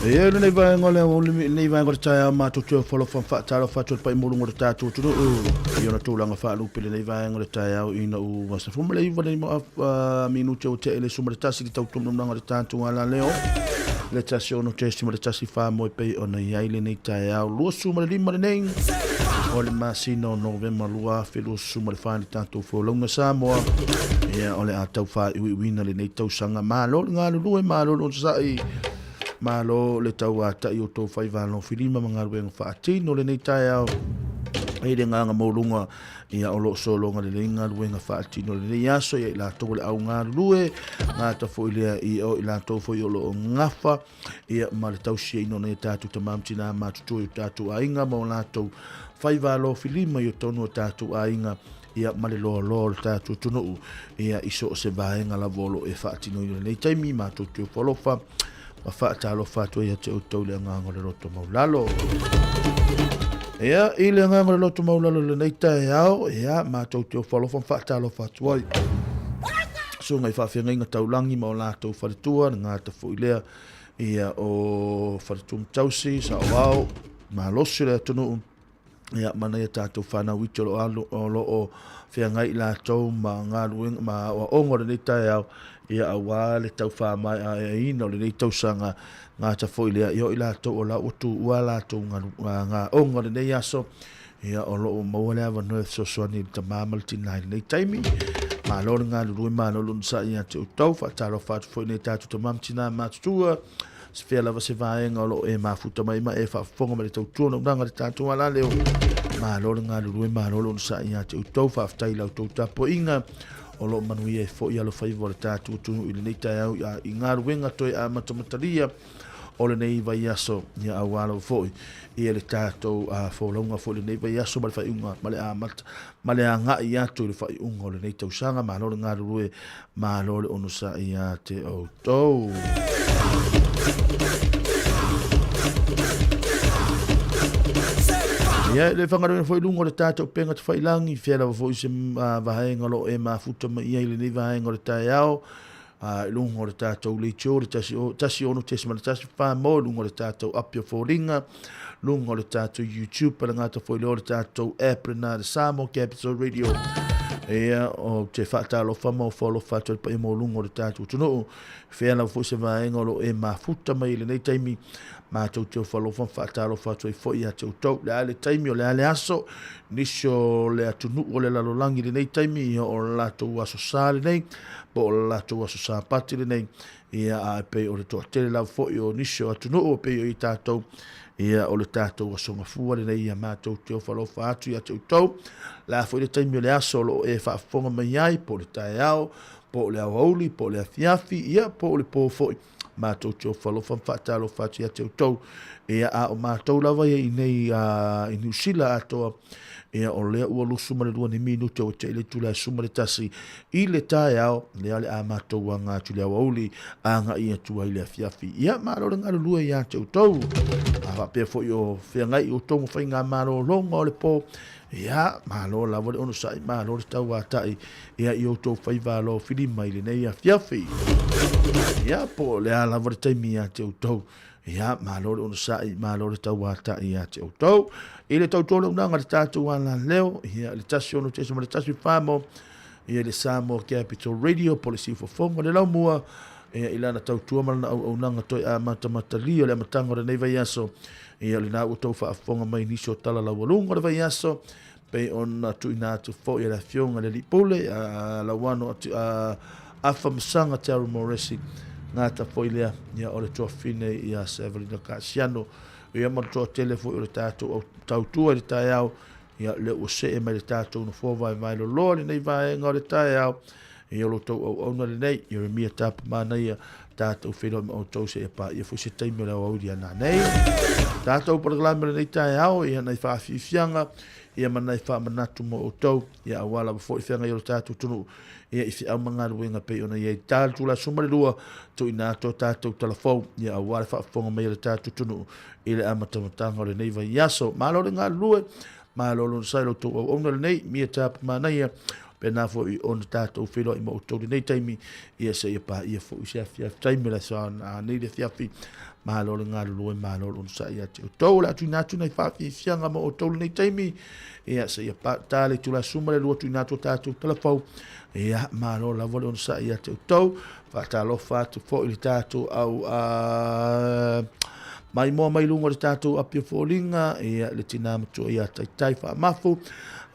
Ia lenei vaega o le aoauli lenei vaega o le taeao matou te ofo alofa ma faatalofa atu i le pai moluga o le tatou atunuu i ona tulaga faalupe lenei vaega o le taeao ina ua 19 nei minute ua tea i le 11 le tautununaga o le tatou alaleo le 16.14 moe pei ona i ai lenei taeao 25 lenei o le masina o Novema 2024 le tatou folauga Samoa. Ia o le a tau faaiuiuina lenei tausaga. Malo le galulue, malo le onosai, malo le tauata'i o tou faiva alofilima ma galuega faatino lenei taeao i le agaga maualuga. Ia o lo o sologa lelei galuega faatino lenei aso ia i latou o le au galulue, gata foi lea i o i latou foi o lo o gafa ia ma le tausiaina o nai a tatou tama ma tinā matutua i o tatou aiga ma o latou faiva alofilima i totonu o tatou aiga ia ma le loaloa o le tatou atunuu ia i so o se vaega lava o lo o e faatinoina i lenei taimi. Matou te ofo alofa ma faatalofa atu ai ia te outou i le agaga o le loto maulalo. Ia, i le agaga o le loto maulalo i lenei taeao, ia, matou te ofo alofa ma faatalofa atu ai. Susuga i faafeagaiga taulagi ma o latou faletua, le gata foi lea ia o faletua tausi, saoao, malosi o le atunuu, ia ma nai a tatou fanau iti o lo o alu, o lo o feagai i latou ma galuega ma aoaoga o lenei taeao, ia aua le tau faamaeaina o lenei tausaga gata foi lea, ia o i latou o la ua tuua latou gaoga o lenei aso, ia o lo o maua le avanoa e fesoasoani i le tama ma le tina i lenei taimi. Malo le galulue, malo le onosai ia te outou. Faatalofa atu foi i nai tatou tama ma tina matutua. Se fea lava se vaega o lo o e mafuta mai ma e faafofoga ma le tautua naunaga le tatou alaleo. Malo le galulue, malo le onosai ia te outou. Faafetai i la outou tapuaiga o lo o manuia ai foi alofaiva o le tatou atunuu i lenei taeao i galuega toe amatamatalia o lenei vaiaso, ia aua lava foi ia le tatou folauga foi lenei vaiaso ma le faaiuga ma le amata ma le agai atu i le faaiuga o lenei tausaga. Malo le galulue, malo le onosai ia te outou. Ia, le whangaroina foi lunga o le tātou penga te whailangi, whia lava foi se vahenga o lo e mafuta mai ia i lenei vahenga o le taeao, i luga o le tātou leitio, le 16.14 mo luga o le tātou Apia Fōlinga, luga o le tātou YouTube, pa le ngata foi leo le tātou app lena le Samoa Capital Radio. Ia, o te whaatalofa ma o whaalofa atu le paia mo luga o le tātou tunuu. Whea lava foi se vaenga o lo e mafuta mai i lenei taimi, mātou te whaalofa whaatalofa atu ai foi ia te outou. Le a le taimi o le a le aso, nisi o le atunuu o le lalolagi lenei taimi, ia o le latou aso sa lenei, po o le latou aso Sapati lenei, ia, a e pei o le toatele lava foi o nisi o atunuu e pei o i tātou, ia, o le tātou aso gafua lenei, ia mātou te ofalofa atu ia te outou. La foi le taimi o le aso o lo o e faafofoga mai ai, po o le taeao, po o le aoauli, po o le afiafi, ia, po o le pō foi. Mātou te ofalofa ma faatalofa atu ia te outou. Ia, a o mātou lava ia i nei i Niu Sila atoa, ia, o lea ua lusu ma le lua ni minute ua te i le itula e suma le tasi i le taeao, lea le a mātou aga atu i le aoauli, agai atu ai i le afiafi. Ia, malo le galulue ia te outou. A faapea foi o feagai outou ma faigamalologa o le pō, Ia, malo lava le onosai, malo le tauatai, ia i outou faiva alofili mai lenei afiafi. Ia, po o le a lava le taimi ia te outou. Ia, malo le onosai, malo le tauatai ia te outou. I le tautua le unaga le tātou ala leo, ia, le 16.1 whamo, ia le Samoa Capital Radio, po le siufofoga le laumua, ia, i lana tautua ma lana auaunaga toe amatamatalia o le amataga o lenei vaiaso. Ia, o lena ua outou faafofoga mai i nisi o tala laualuga o le vaiaso, pei ona tuuina atu foi e le Afioga i le Alii Pule, a Lauano atu, a Afa Masaga Te Aru Moresi, gata foi lea, ia, o le tuafine ia Sevelina Kasiano, ia ma le toatele foi o le tatou au tautua i le taeao, ia, lea ua see mai le tatou nofoa vaevae loloa lenei vaega o le taeao, ia o lo outou auauna lenei, Ieremia Tapa Manaia, tatou feiloai ma outou seia paia foi se taimi o le aoauli a nanei. Tatou polokalame o lenei taeao, ia nai faafiafiaga, ia ma nai faamanatu mo outou, ia aua lava foi feagai o le tatou atunuu, ia i feau ma galuega pei ona i ai ta le itula 12, tuuina atu a tatou talafou, ia aua le faafofoga mai a le tatou atunuu i le amatamataga o lenei vaiaso. Malo le galulue, malo le onosai i lo outou auauna lenei, Mia Tapa Manaia, Pēnā foi ona tātou whenua i ma outou lenei taimi, ia seia paia foi se afiafi taimi o le aso a nei le afiafi, malo le galulue, malo le onosai ia te outou. O le a tuuina atu nai faafiafiaga ma outou lenei taimi, ia seia tā le itula suma le lua tuuina atu o tātou talafou, ia malo lava le onosai ia te outou. Faatalofa atu foi le tātou au maimoa mai luga o le tātou apia foliga, ia le tinā matua ia Taitai Faamafu,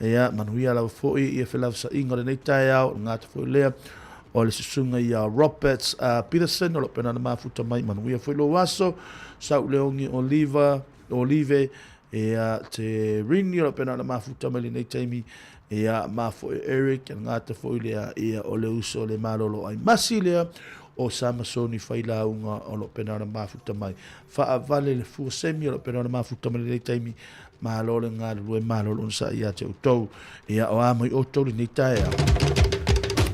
ia manuia lava foi ia felafosaiga o lenei taeao, le gata foi lea o le susuga ia Roberts Peterson o lo o pena na mafuta mai, manuia foi lou aso, Sauleogi Oliva, Olive, ia te Rini o lo o pena na mafuta mai lenei taimi, ia ma foi Eric, le gata foi lea ia o le uso le malolo ai masi lea, o Samasoni Failauga o lo o pena na mafuta mai. Faavale le fua semi o lo o pena na mafuta mai lenei taimi, Malo le galulue, malo le onosai ia te outou. Ia, o a mai outou lenei taeao.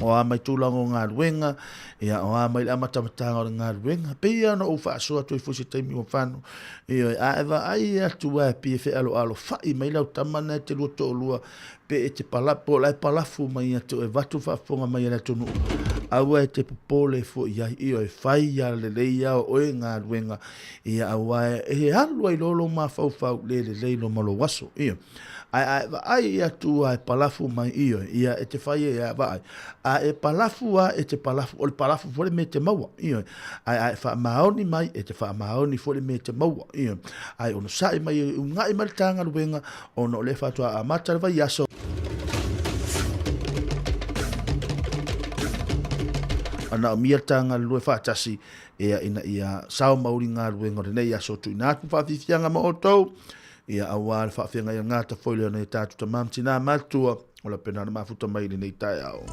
O a mai tulaga o galuega, ia, o a mai le amatamataga o le galuega. Pei lava ona ou faasoa atu ai foi se taimi ua fano. Ioe, a e vaai atu lava e pei e fealoalofa'i mai lau tama na e te lua toalua, pe e te pala, po o la e palafu mai ia te oe, vaeatu le faafofoga mai a le atunuu. Aua e te popole foi i ai, ioe, fai ia lelei lava oe galuega Ia, aua e alu ai loa lou mafaufau le lelei loa ma lou aso, ioe. Ae a e vaai atu a e palafu mai, ioe, ia e te fai ai a vaai. A e palafu a e te palafu, o le palafu foi le mea e te maua, ioe. Ae a e faamaoni mai, e te faamaoni foi le mea e te maua, ioe. Ae onosai mai e una'i mai le ta galuega, ona o lea faatoa amata le vaiaso. manaomia le ta galulue faatasi ia ina ia sao mauli galuega o lenei aso. Tuuina atu faafiafiaga ma outou ia aua le faafeagaiga gata foi lea o nai tatou tamā ma tinā matutua o la pena na mafuta mai i lenei taeao.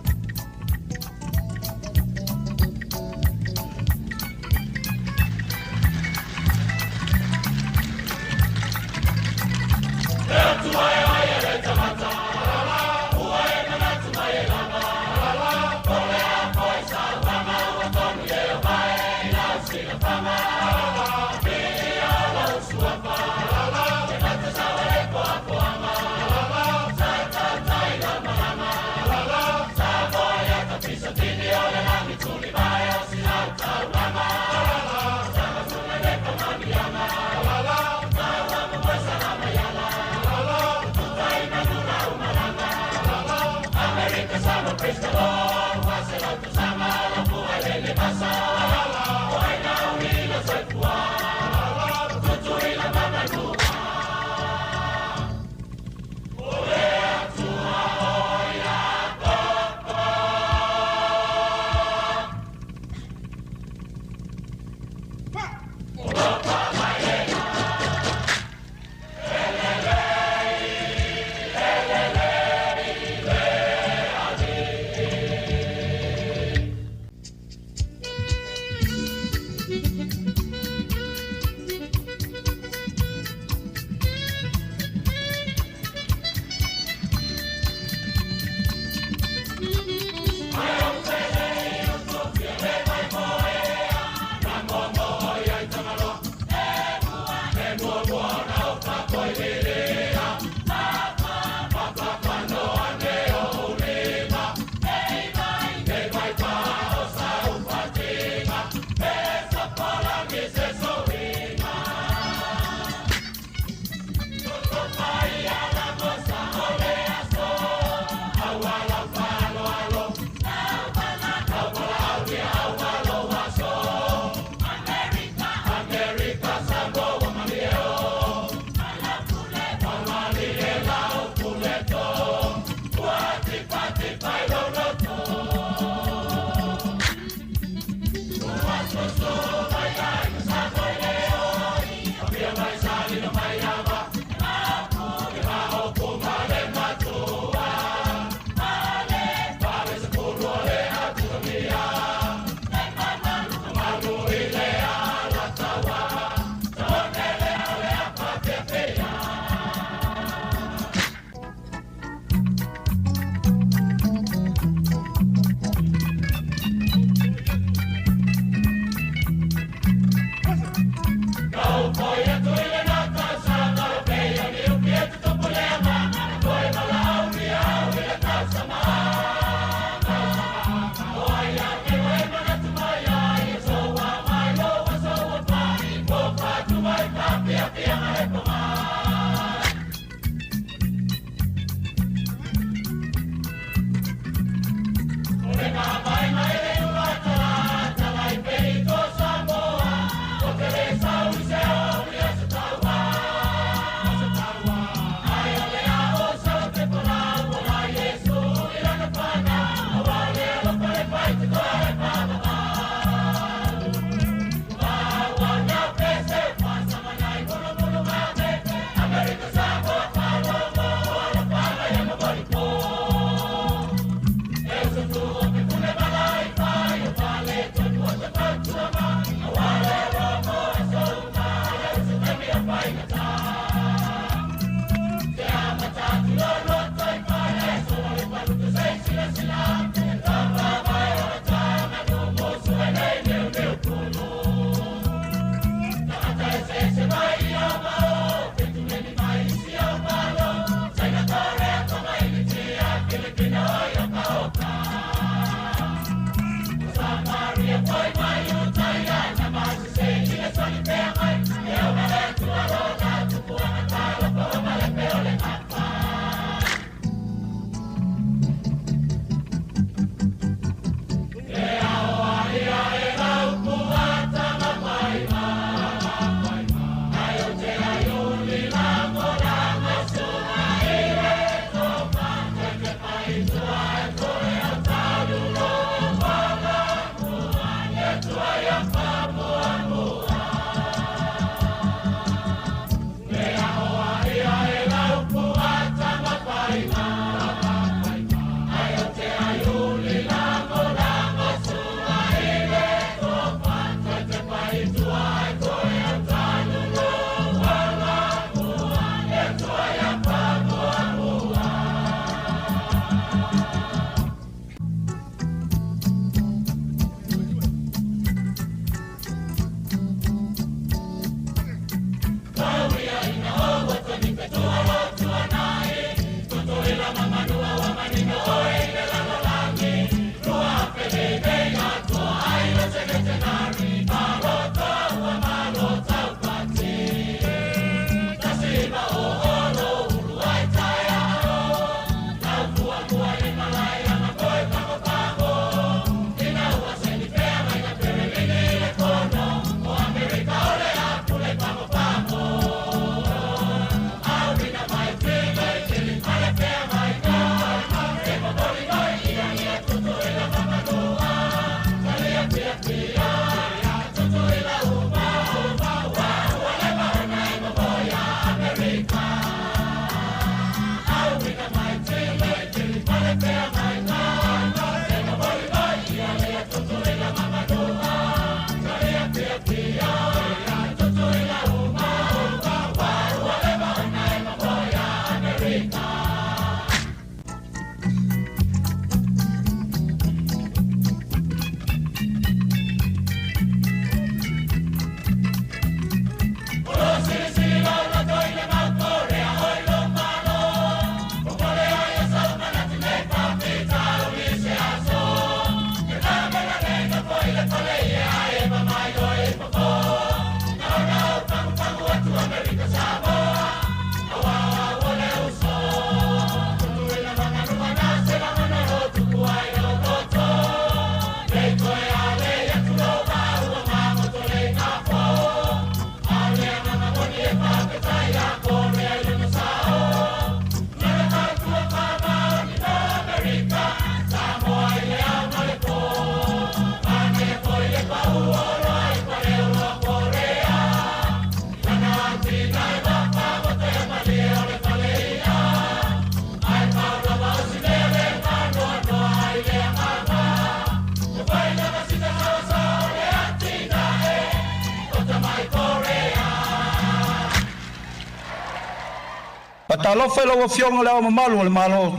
Faatalofa i lau Afioga i Le Ao Mamalu o le Malo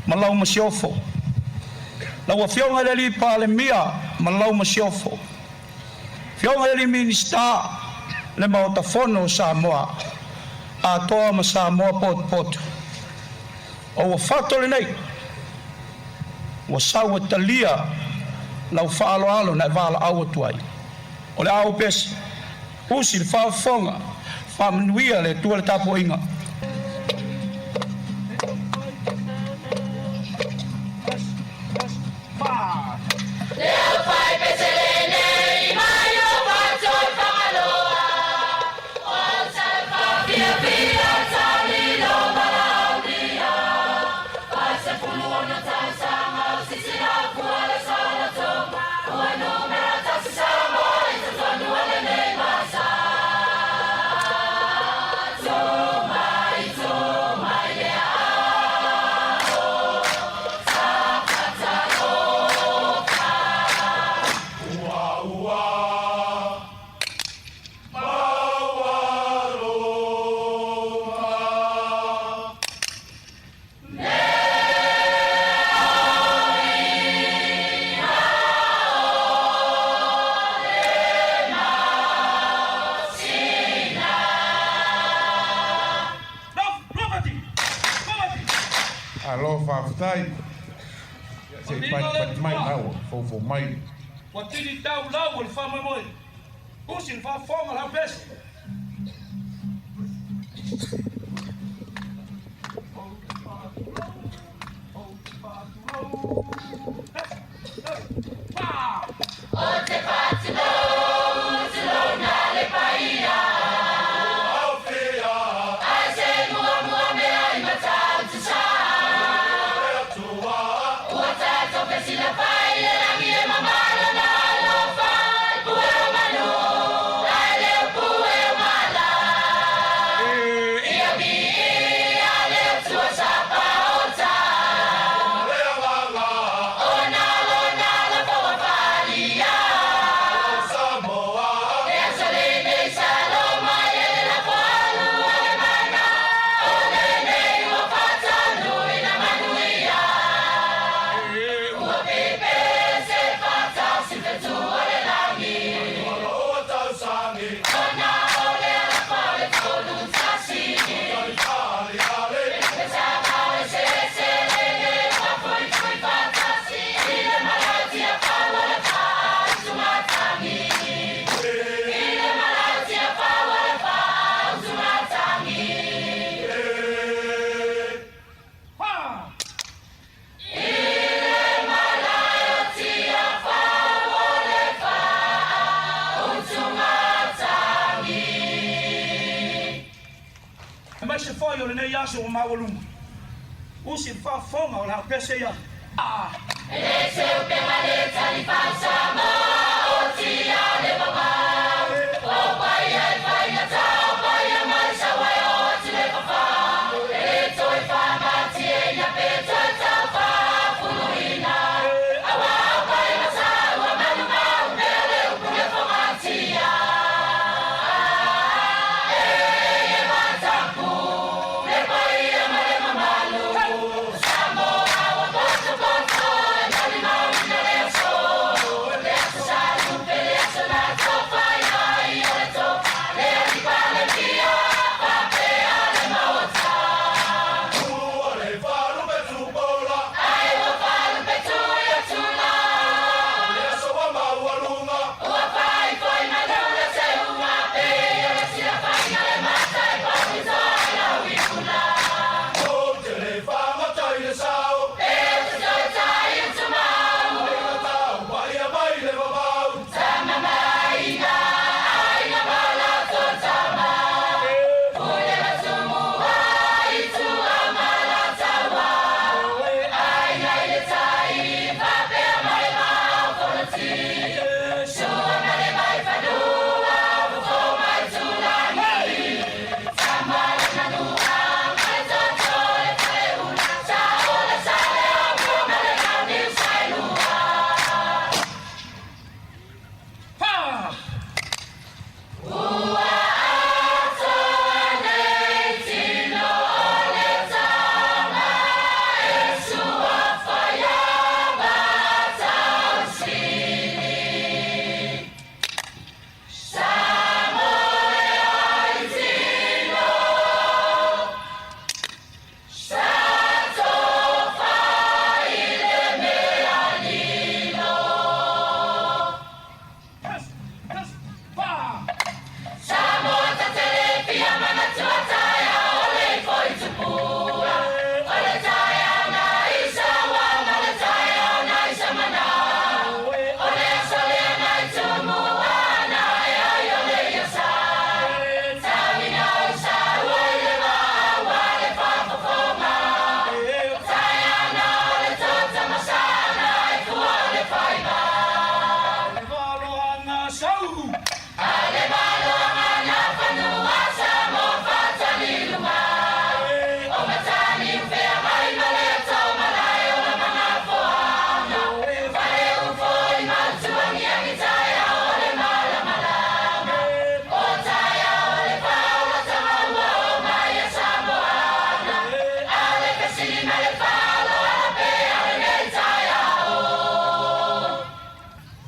ma lau Masiofo, lau Afioga i le Alii Palemia ma lau Masiofo, Afioga i Alii Minisita, le Maota Fono o Samoa atoa ma Samoa potopoto. O ua fato lenei, ua sau e talia lau faaaloalo na e valaau atu ai. O le a ou pese, usi le faafofoga, faamanuia le Atua le tapuaiga. Alo faafetai. Ia se i panipani mai la ua foufou mai. Ua tini tau lau o le faamoemoe, usi le faafofoga o le haupese. Aemaise foi o lenei aso ua maualuga, usi le faafofoga o le haupese ia.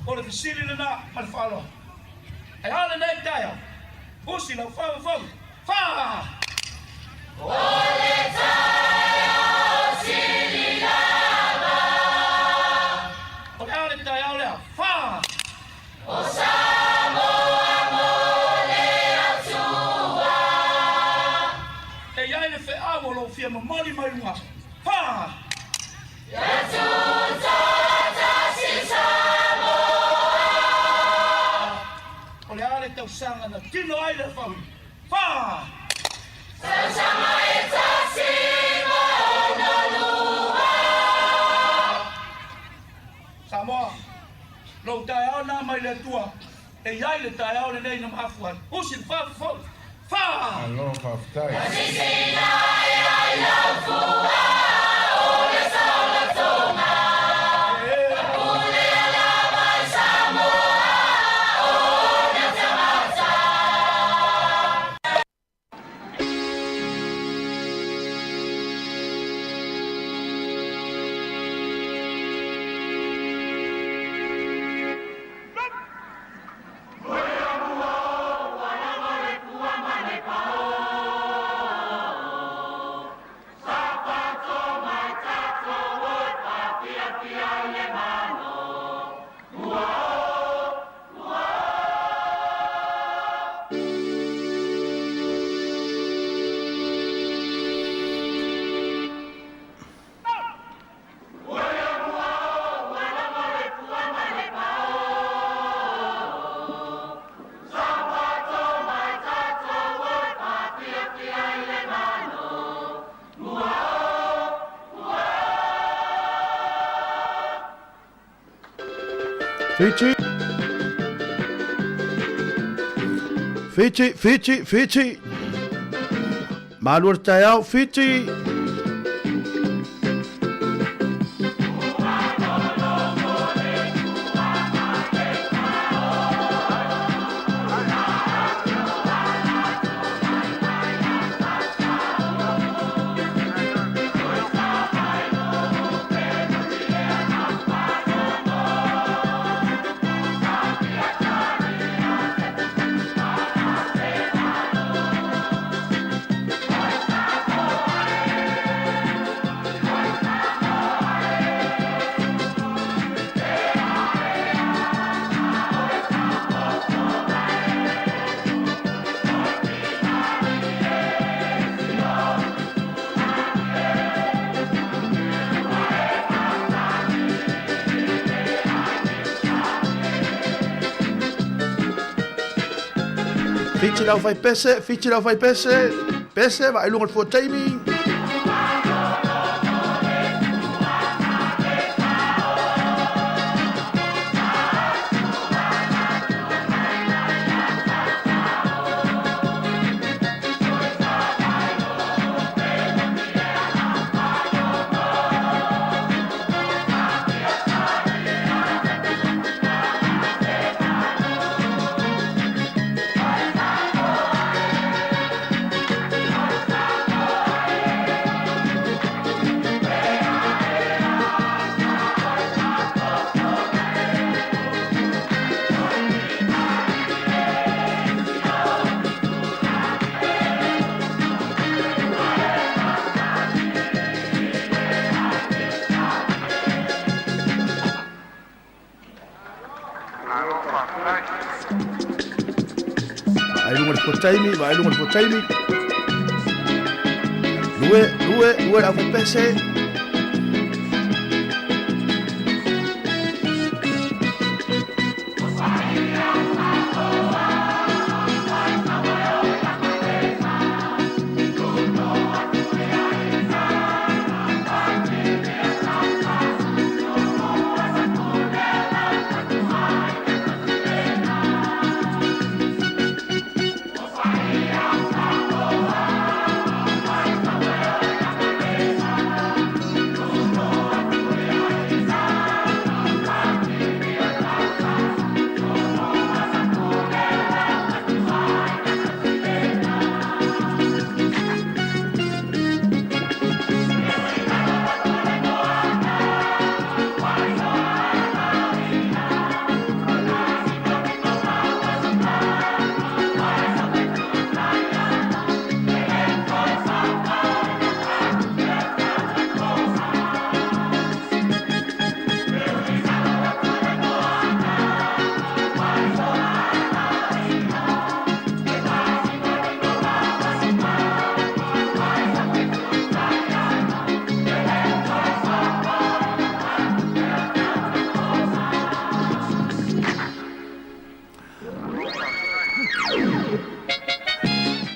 O le fesili lena ma le faaaloalo. Ae a lenei taeao? Usi lau faufaufau. Fa! O le taeao sili lava. O le a le taeao lea? Fa! O Samoa mo le Atua. E i ai le feau o lou fia momoli mai luga. Fa! Ia tutoatasi Samoa. O le a le tausaga na tino ai le fauina? Fa! Tausaga e 162. Samoa, lou taeao na mai le Atua, e i ai le taeao lenei na mafua ai. Usi le faafofoga. Fa! Malo faafetai. Sisina e ai lau fua o le saolatoga. Pulea lava i Samoa o ona tagata. Fiti! Fiti, Fiti, Fiti! Malu le taeao, Fiti! Fiti lau fai pese, fiti lau fai pese, pese, vaai luga o le fuataimi. Vaai luga le fuataimi, vaai luga le fuataimi. Lue, lue, lue le aufaipese.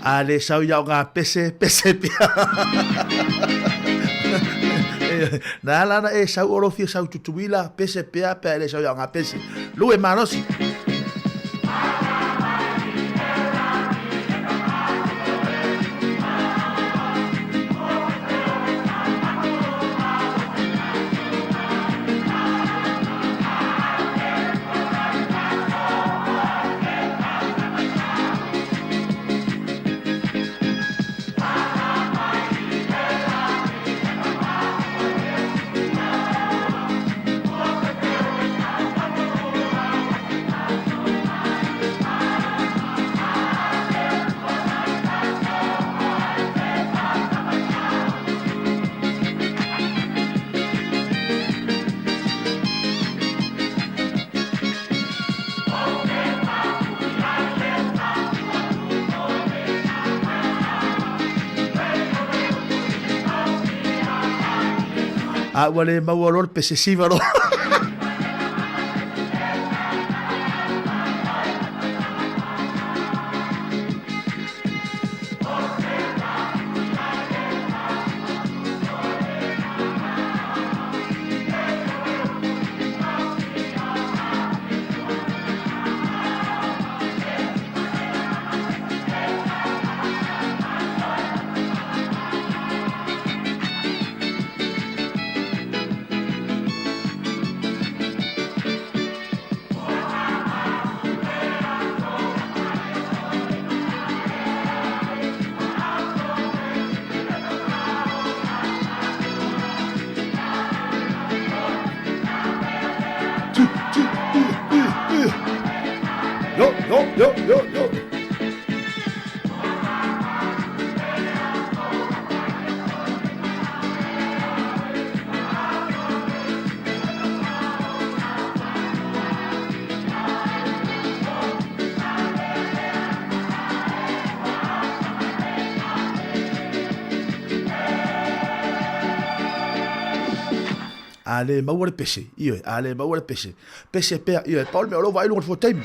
A le sau ia o ngā pese, pese pea. Na ala na e sau oro fia sau tutuila, pese pea, pea le sau ia o ngā pese. Lue malosi. A ua le maua loa le pese siva loa. Yo, yo, yo, yo, yo. A le maua le pese, ioe, a le maua le pese. Pese pea, ioe, pau le mea o lou vaai luga o le fuataimi.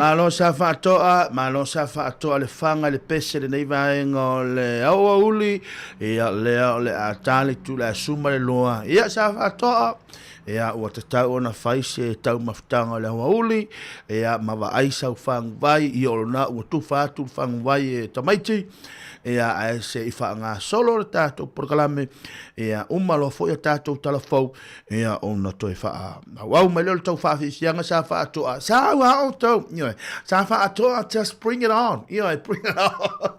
Malo sa faatoa, malo sa faatoa le faga i le pese i lenei vaega o le aoauli, ia lea o le a ta le itu o le a suma le loa. Ia sa faatoa, ia ua tatau ona fai se taumafataga o le aoauli, ia ma vaai sau faguvai, ia o lona ua tufa atu le faguvai e tamaiti, ia ae se i faagasolo le tatou polokalame, ia uma loa foi a tatou tala fou, ia ona toe faaauau mai lea o le tou faafiafiaga sa faatoa sa ua outou ioe sa faatoa just bring it on ioe bring it on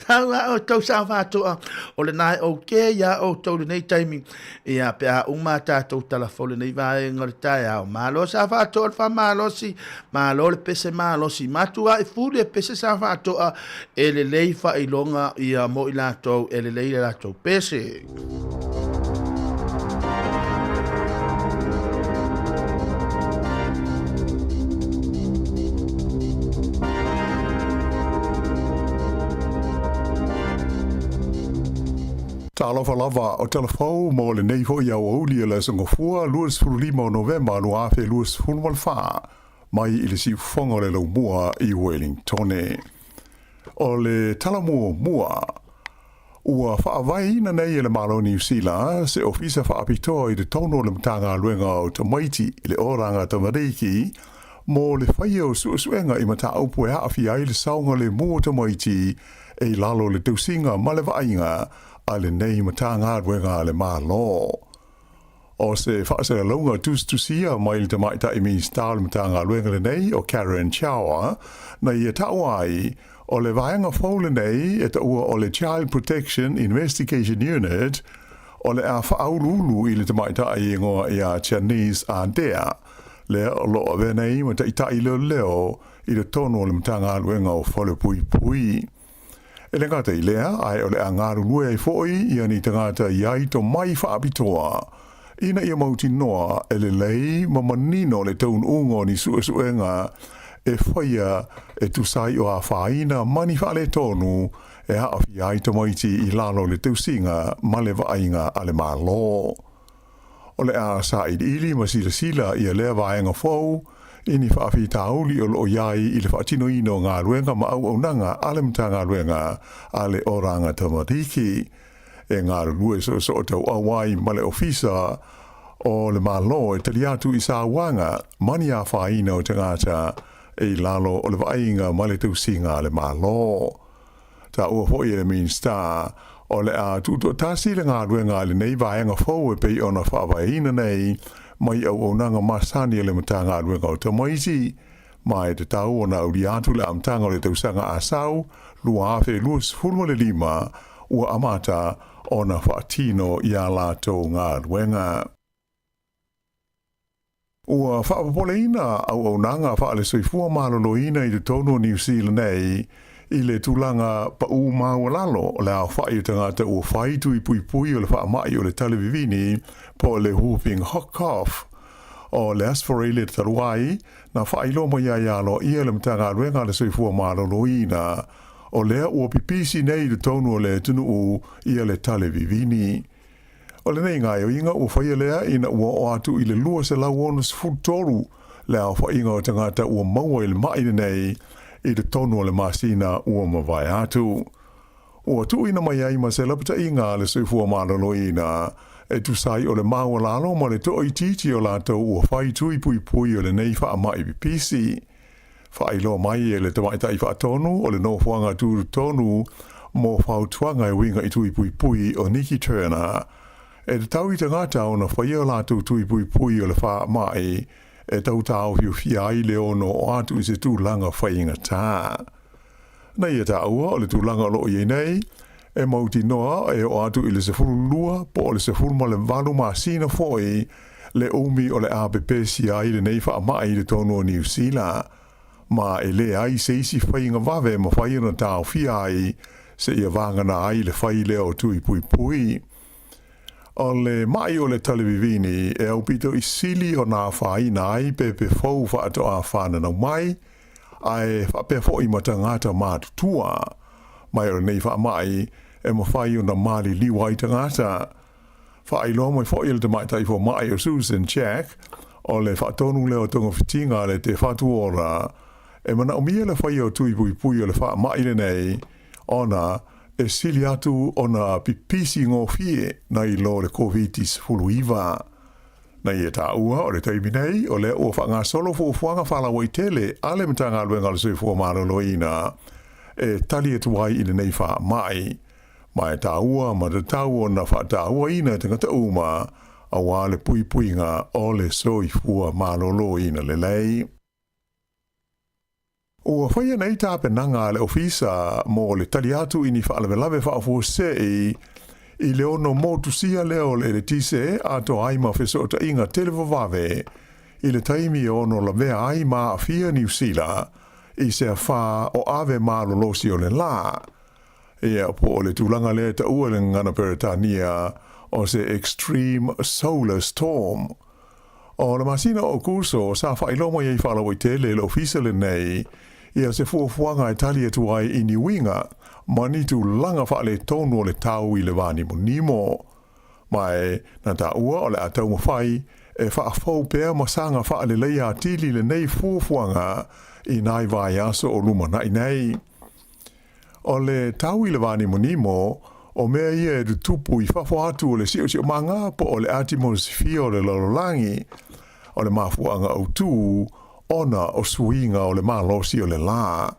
sa ua outou sa faatoa o lena e okay iā outou lenei taimi ia pe a uma a tatou tala fou lenei vaega o le taeao malo sa faatoa le faamalosi malo le pese malosi matuai fuli e pese sa faatoa e lelei faailoga ia mo i latou e lelei le latou pese. Talofa lava o tala fou mo lenei foi aoauli o le Aso Gafua 25 o Novema 2024 mai i le siufofoga o le Laumua i Wellingtone. O le tala muamua, ua faavaeina nei e le Malo o Niu Sila se ofisa faapitoa i totonu o le Matagaluega o Tamaiti i le Oranga Tamariki mo le faia o suesuega i mataupu e aafia ai le saogalemu o tamaiti e i lalo o le tausiga ma le vaaiga a lenei Matagaluega a le Malo. O se faasalalauga tusitusia mai le Tamaitai Minisita o le Matagaluega lenei o Karen Chhour na ia taua ai, o le vaega fou lenei e taua o le Child Protection Investigation Unit o le a faauluulu i le tamaitai e igoa ia Janice Ardea, lea o lo o avea nei ma taitai leoleo i totonu o le Matagaluega o Falepuipui. E le gata i lea, ae o le a galulue ai foi ia ni tagata i ai tomai faapitoa, ina ia mautinoa e lelei ma manino le taunuuga o ni suesuega e faia e tusa ai o afaina ma ni faaletonu e aafia ai tamaiti i lalo o le tausiga ma le vaaiga a le Malo. O le a sailiili ma silasila ia lea vaega fou i ni faafitauli o lo o i ai i le faatinoina o galuega ma auaunaga a le Matagaluega a le Oranga Tamariki e galulue soosoo tauau ai ma le Ofisa o le Malo e tali atu i sauaga ma ni afaina o tagata i lalo o le vaaiga ma le tausiga a le Malo. Taua foi e le Minisita, o le a tuutoatasi le galuega a lenei vaega fou e pei ona faavaeina nei mai auaunaga masani a le Matagaluega o Tamaiti, ma e tatau ona aulia atu le amataga o le tausaga asau 2025 ua amata ona faatino i a latou galuega. Ua faapopoleina auaunaga faale-soifua maloloina i totonu o Niu Sila nei i le tulaga paʻū maualalo o le aofai o tagata ua fai tui puipui o le faamai o le tale vivini po o le whooping cough. O le Aso Faraile talu ai, na faailoa mai ai aloaia le Matagaluega a le Soifua Maloloina o lea ua pipisi nei i totonu o le atunuu ia le tale vivini. O lenei gaoioiga ua faia lea ina ua oo atu i le 263 le aofaiga o tagata ua maua i le maʻi lenei i totonu o le masina ua mavae atu. Ua tuuina mai ai ma se lapataiga a le soifua maloloina e tusa ai o le maualalo ma le toaitiiti o latou ua fai tui puipui o lenei faamai pipisi. Faailoa mai e le Tamaitai Faatonu o le Nofoaga Tutotonu mo Fautuaga e Uiga i Tui Puipui o Nikki Turner, e tatau i tagata ona faia o latou tui puipui o le faamai e tau taofiofi ai le ono oo atu i se tulaga faigata. Na ia taua o le tulaga o lo o i ai nei, e mautinoa e oo atu i le 12 po o le 18 masina foi le umi o le a pepesi ai lenei faamai i totonu o Niu Sila, ma e leai se isi faiga vave e mafai ona taofia ai seia vagana ai le fai lea o tui puipui. O le maʻi o le talevivini e aupito i sili ona afaina ai pepe fou faatoa fananau mai, ae faapea foi ma tagata matutua. Mai o lenei faamai e mafai ona maliliu ai tagata. Faailoa mai foi e le tamaitai fomai o Susan Jack, o le faatonu lea o togafitiga a le Te Whatu Ora. E manaʻomia le faia o tui puipui o le faamaʻi lenei ona e sili atu ona pipisi gofie nai lo le Koviti-19. Na ia taua o le taimi nei, o lea ua faagasolo fuafuaga faalauaitele a le Matagaluega o le Soifua Maloloina e tali atu ai i lenei faamai. Ma e taua ma tatau ona faatauaina e tagata uma aua le puipuiga o le soifua maloloina lelei. Ua faia nei tapenaga a le Ofisa mo le tali atu i ni faalavelave faafuasei i le ono motusia lea o le eletise atoa ai ma fesootaiga televavave i le taimi e ono lavea ai ma aafia Niu Sila i se afā o ave malolosi o le lā. Ia, po o le tulaga lea e taua i le gagana Peretania o se extreme solar storm. O le masina o Aokuso sa faailoa mai ai faalauaitele e le ofisa lenei ia se fuafuaga e tali atu ai i ni uiga ma ni tulaga faaletonu o le tau i le vānimonimo. Ma e na taua o le a taumafai e faafou pea ma saga faaleleia atili lenei fuafuaga i nai vaiaso o lumanai nei. O le tau i le vānimonimo, o mea ia e tutupu i fafo atu o le siosiomaga po o le atimosifia o le lalolagi, o le mafuaaga autū ona o suiga o le malosi o le lā,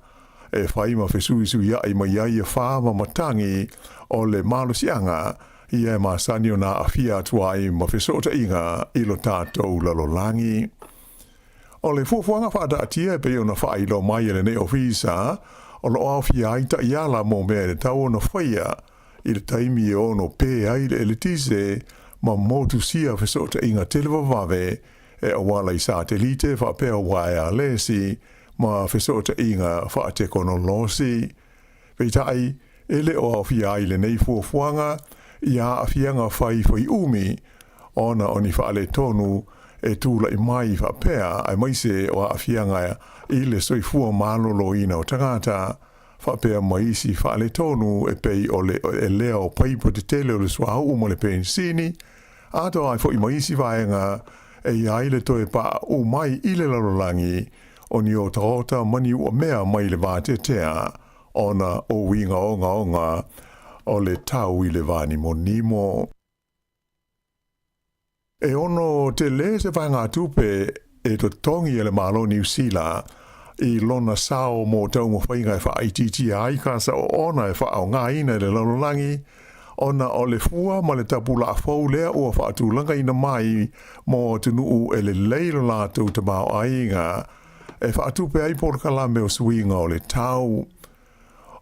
e fai ma fesuisuiaʻi mai ai afa ma matagi o le malosiaga ia e masani ona aafia atu ai ma fesootaiga i lo tatou lalolagi. O le fuafuaga faataatia e pei ona faailoa mai e lenei ofisa, o lo o aofia ai taiala mo mea e tatau ona faia i le taimi e ono pē ai le eletise ma motusia fesootaiga televavave e auala i satelite faapea uaealesi ma fesootaiga faatekonolosi. Peitai, e le o aofia ai lenei fuafuaga i aafiaga fai faiumi ona o ni faaletonu e tulai mai faapea aemaise o aafiaga i le soifua maloloina o tagata, faapea ma isi faaletonu e pei o le elea o paipa tetele o le suauu ma le penisini, atoa ai foi ma isi vaega e i ai le toe paaū mai i le lalolagi o ni otaota ma ni uamea mai le vateatea ona o uiga ogaoga o le tau i le vānimonimo. E ono tele se vaegatupe e totogi e le Malo Niu Sila i lona sao mo taumafaiga e faaitiitia ai ka saoona e faaaogaina e le lalolagi ona o le fua ma le tapulaa fou lea ua faatulagaina mai mo atunuu e lelei lo latou tamaoaiga e faatupe ai polokalame o suiga o le tau.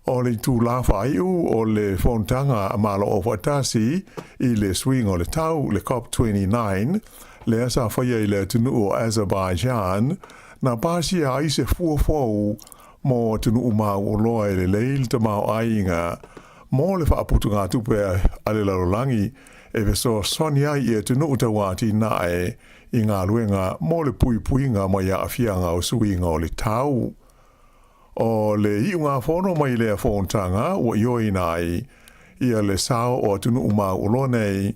O le itulā faaiu o le Fonotaga a Malo Aufaatasi i le Suiga o le Tau, le COP29, lea sa faia i le atunuu o Azerbaijan, na pasia ai se fua fou mo atunuu mauoloa e lelei le tamaoaiga mo le faaputugatupe a le lalolagi e fesoasoani ai i atunuu tauatinae i galuega mo le puipuiga mai aafiaga o suiga o le tau. O le iugafono mai lea fonotaga ua ioeina ai ia le sao o atunuu mauoloa nei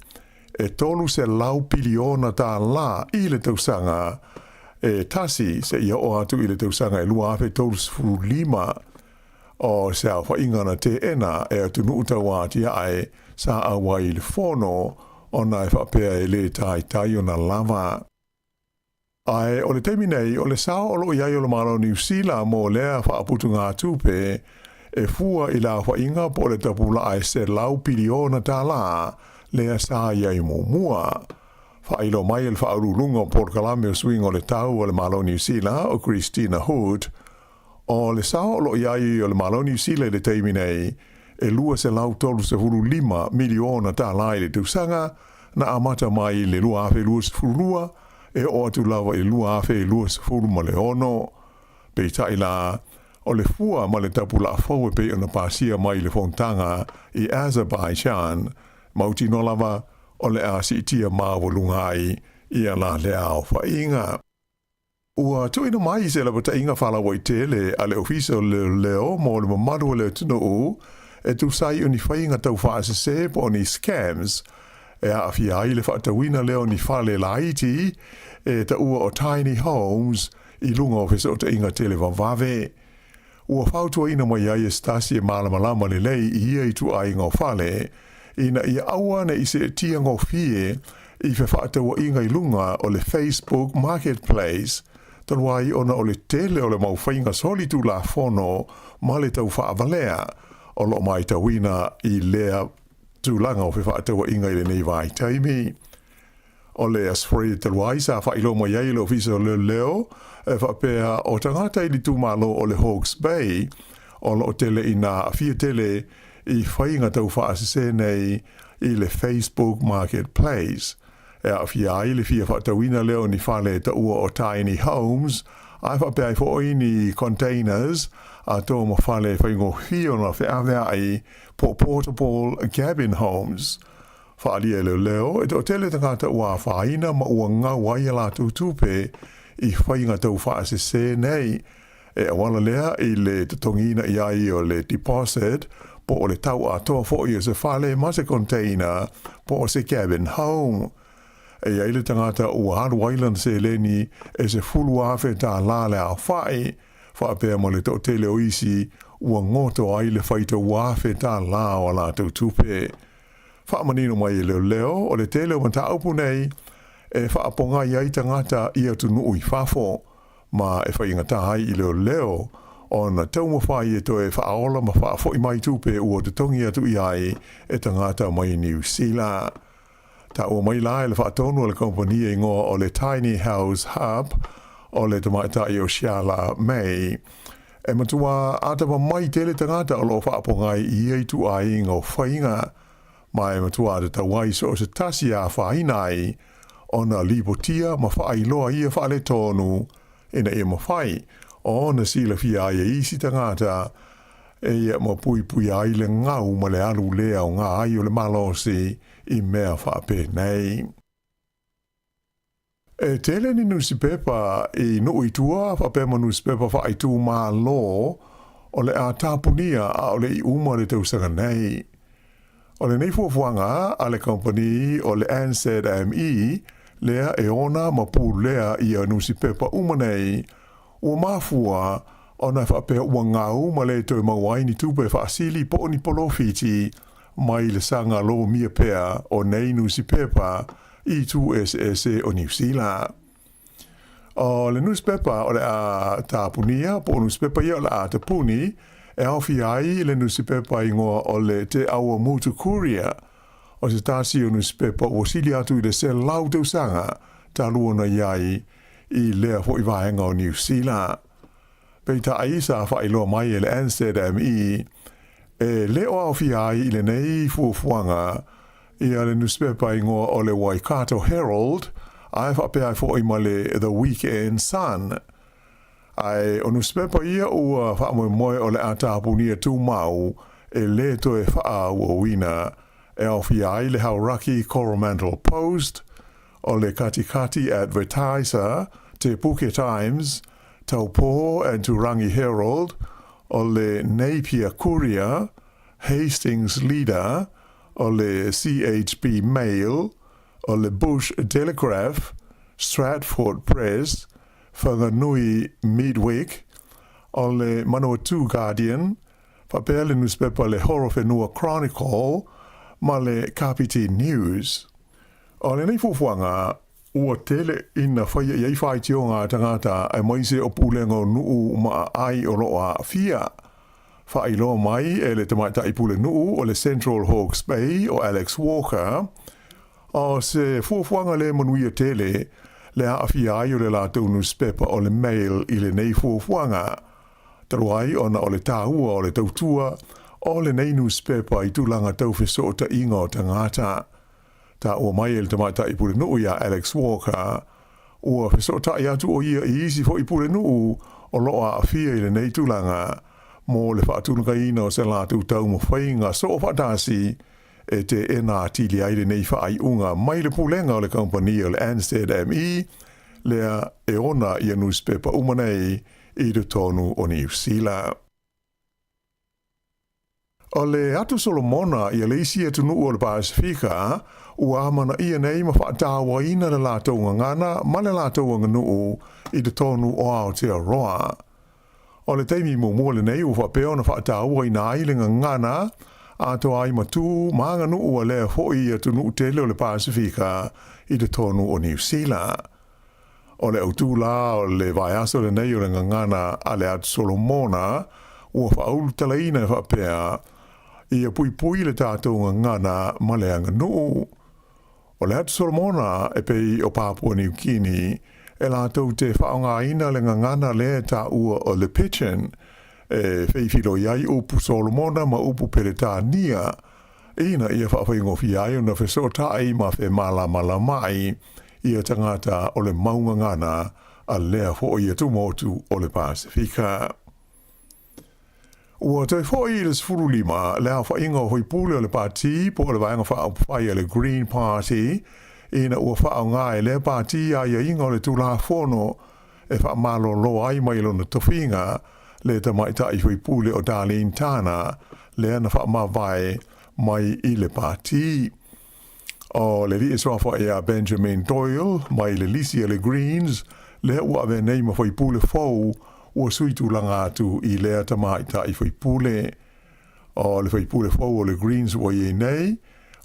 e $300 piliona i le tausaga e tasi seia oo atu i le tausaga e 2035. O se aofaiga na teena e atunuu tauatiae sa auai i le fono ona e faapea e le taitai ona lava. Ae o le taimi nei, o le sao o lo o i ai o le Malo o Niu Sila mo lea faaputugatupe e fua i le aofaiga po o le tapulaa e $100 piliona lea sa i ai muamua. Faailoa mai e le Faauluuluga o Polokalame o Suiga o le Tau a le Malo o Niu Sila, o Christina Hood, o le sao o lo o i ai o le Malo o Niu Sila i le taimi nei e $235 miliona i le tausaga na amata mai i le 2022 e oo atu lava i le 2026. Peitai la, o le fua ma le tapulaa fou e pei ona pasia mai i le fonotaga i Azerbaijan, mautinoa lava o le a siitia maualuga ai ia la lea aofaiga. Ua tuuina mai se lapataiga faalauaitele a le Ofisa o Leoleo mo le mamalu o le atunuu e tusa ai o ni faiga taufaasese po o ni scams e aafia ai le faatauina lea o ni fale laiti e taua o tiny homes. i luga o fesootaiga televavave. Ua fautuaina mai ai e se tasi e malamalama lelei i ia ituaiga o fale, ina ia aua ne i seetia gofie i fefaatauaiga i luga o le Facebook Marketplace, talu ai ona o le tele o le mau faiga solitulafono ma le tau faavalea o lo o matauina i lea tulaga o fefaatauaiga i lenei vaitaimi. O le Aso Faraile talu ai sa faailoa mai ai e le Ofisa o Leoleo e faapea o tagata i le itumalo o le Hawke's Bay o lo o tele ina aafia tele i faiga taufaasese nei i le Facebook Marketplace e aafia ai le fia faatauina lea o ni fale e taua o tiny homes ae faapea ai foi ni containers atoa ma fale e faigofie ona feaveai po o portable cabin homes. Faaalia e leoleo, e toatele tagata ua afaina ma ua gau ai a latou tupe i faiga taufaasese nei. E auala lea i le totogiina i ai o le deposit po o le tau atoa foi o se fale ma se container po o se cabin home. E i ai le tagata ua alu ai lana seleni e $10,000 le aofai, faapea ma le toatele o isi ua goto ai le faitau $1,000 o a latou tupe. Faamanino mai e leoleo, o le tele o mataupu nei e faapogai ai tagata i atunuu i fafo, ma e faigata ai i leoleo ona taumafai e toe faaola ma faafoi mai tupe ua totogi atu i ai e tagata mai Niu Sila. Taua mai la e le faatonu a le kamupani e igoa o le Tiny House Hub o le tamaitai o Sharla May. E matua atamamai tele tagata o lo o faapogai i ia ituaiga o faiga, ma e matua tatau ai so o se tasi e afaina ai ona lipotia ma faailoa ia faaletonu ina ia mafai ona silafia ai e isi tagata e ia ma puipuia ai le gau ma le alu le aoga ai o le malosi i mea faapenei. E tele ni nusipepa i nuu i tua faapea ma nusipepa faaitumalo o le a tapunia aʻole i uma le tausaga nei. O lenei fuafuaga a le kamupani o le NZME lea e ona ma pulea ia nusipepa uma nei, ua mafua ona e faapea ua gau ma le toe maua ai ni tupe faasili po o ni polofiti mai le saga lomia pea o nei nusipepa i itu eseese o Niu Sila. O le nusipepa o le a tapunia po o nusipepa ia o le a tapuni e aofia ai le nusipepa igoa o le Te Awamutu Courier, o se tasi o nusipepa ua sili atu i le 100 tausaga talu ona i ai i lea foi vaega o Niu Sila. Peitai, sa faailoa mai e le NZME, e le o aofia ai i lenei fuafuaga ia le nusipepa igoa o le Waikato Herald, ae faapea ai foi ma le The Weekend Sun. Ae o nusipepa ia ua faamoemoe o le a tapunia tumau e le toe faaauauina, e aofia ai le Hauraki Coromandel Post, o le Katikati Advertiser, Te Puke Times, Taupō and Turangi Herald, o le Napier Courier, Hastings Leader, o le CHB Mail, o le Bush Telegraph, Stratford Press, Whanganui Midweek, o le Manawatu Guardian, faapea le nusipepa le Horowhenua Chronicle ma le Kapiti News. O lenei fuafuaga, ua tele ina faia i ai faitioga a tagata aemaise o pulega o nuu ma aai o lo o aafia. Faailoa mai e le tamaitai pulenuu o le Central Hawke's Bay o Alex Walker, o se fuafuaga le manuia tele le aafia ai o le latou nusipepa o le Mail i lenei fuafuaga, talu ai ona o le taua o le tautua o lenei nusipepa i tulaga tau fesootaiga o tagata. Taua mai e le tamaitai pulenuu iā Alex Walker, ua fesootai atu ʻo ia i isi foi pulenuu o lo o aafia i lenei tulaga mo le faatulagaina o se latou taumafaiga soofaatasi e teena atili ai lenei faaiuga mai le pulega o le kamupani o le NZME lea e ona ia nusipepa uma nei i totonu o Niu Sila. O le Atu Solomona ia le isi atunuu o le Pasefika ua amanaia nei ma faatauaina le latou gagana ma le latou aganuu i totonu o Aotearoa. O le taimi muamua lenei ua faapea ona faatauaina ai le gagana atoa ai ma tu ma aganuu a lea foi atunuu tele o le Pasefika i totonu o Niu Sila. O le autū la o le vaiaso lenei o le gagana a le Atu Solomona ua faaulutalaina e faapea, Ia puipui le tatou gagana ma le aganuu. O le Atu Solomona e pei o Papua Niu Kini, e latou te faaaogaina le gagana lea e taua o le pidgin, e feifiloi ai upu Solomona ma upu Peretania, ina ia faafaigofie ai ona fesootai ma femalamalamaai ia tagata o le mau gagana a lea foi atumotu o le Pasefika. Ua toe foi i le 15 le aofaiga o faipule o le pati po o le Vaega Faaupufai a le Green Party ina ua faaaoga e lea pati aiaiga o le Tulafono e faamalolo ai mai lona tofiga le tamaitai faipule o Darlene Tana lea na faamavae mai i le pati. O le alii suafa ia Benjamin Doyle mai le lisi a le Greens lea ua avea nei ma faipule fou ua sui tulaga atu i lea tamaitai faipule. O le faipule fou o le Greens ua i ai nei,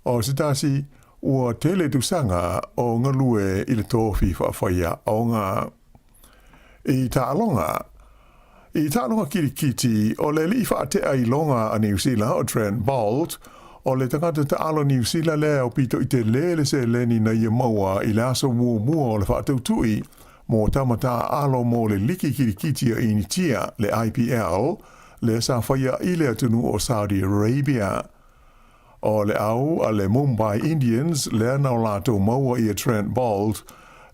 o se tasi ua tele tausaga o galue i le tofi faafaiaoga. I taaloga. I taaloga kirikiti, o le alii faatea iloga a Niu Sila o Trent Boult, o le tagata taalo Niu Sila lea e aupito i tele le seleni na ia maua i le aso muamua o le faatautui mo tama taaalo mo le Liki Kirikiti a Initia, le IPL, lea sa faia i le atunuu o Saudi Arabia. O le au a le Mumbai Indians lea na o latou maua ia Trent Boult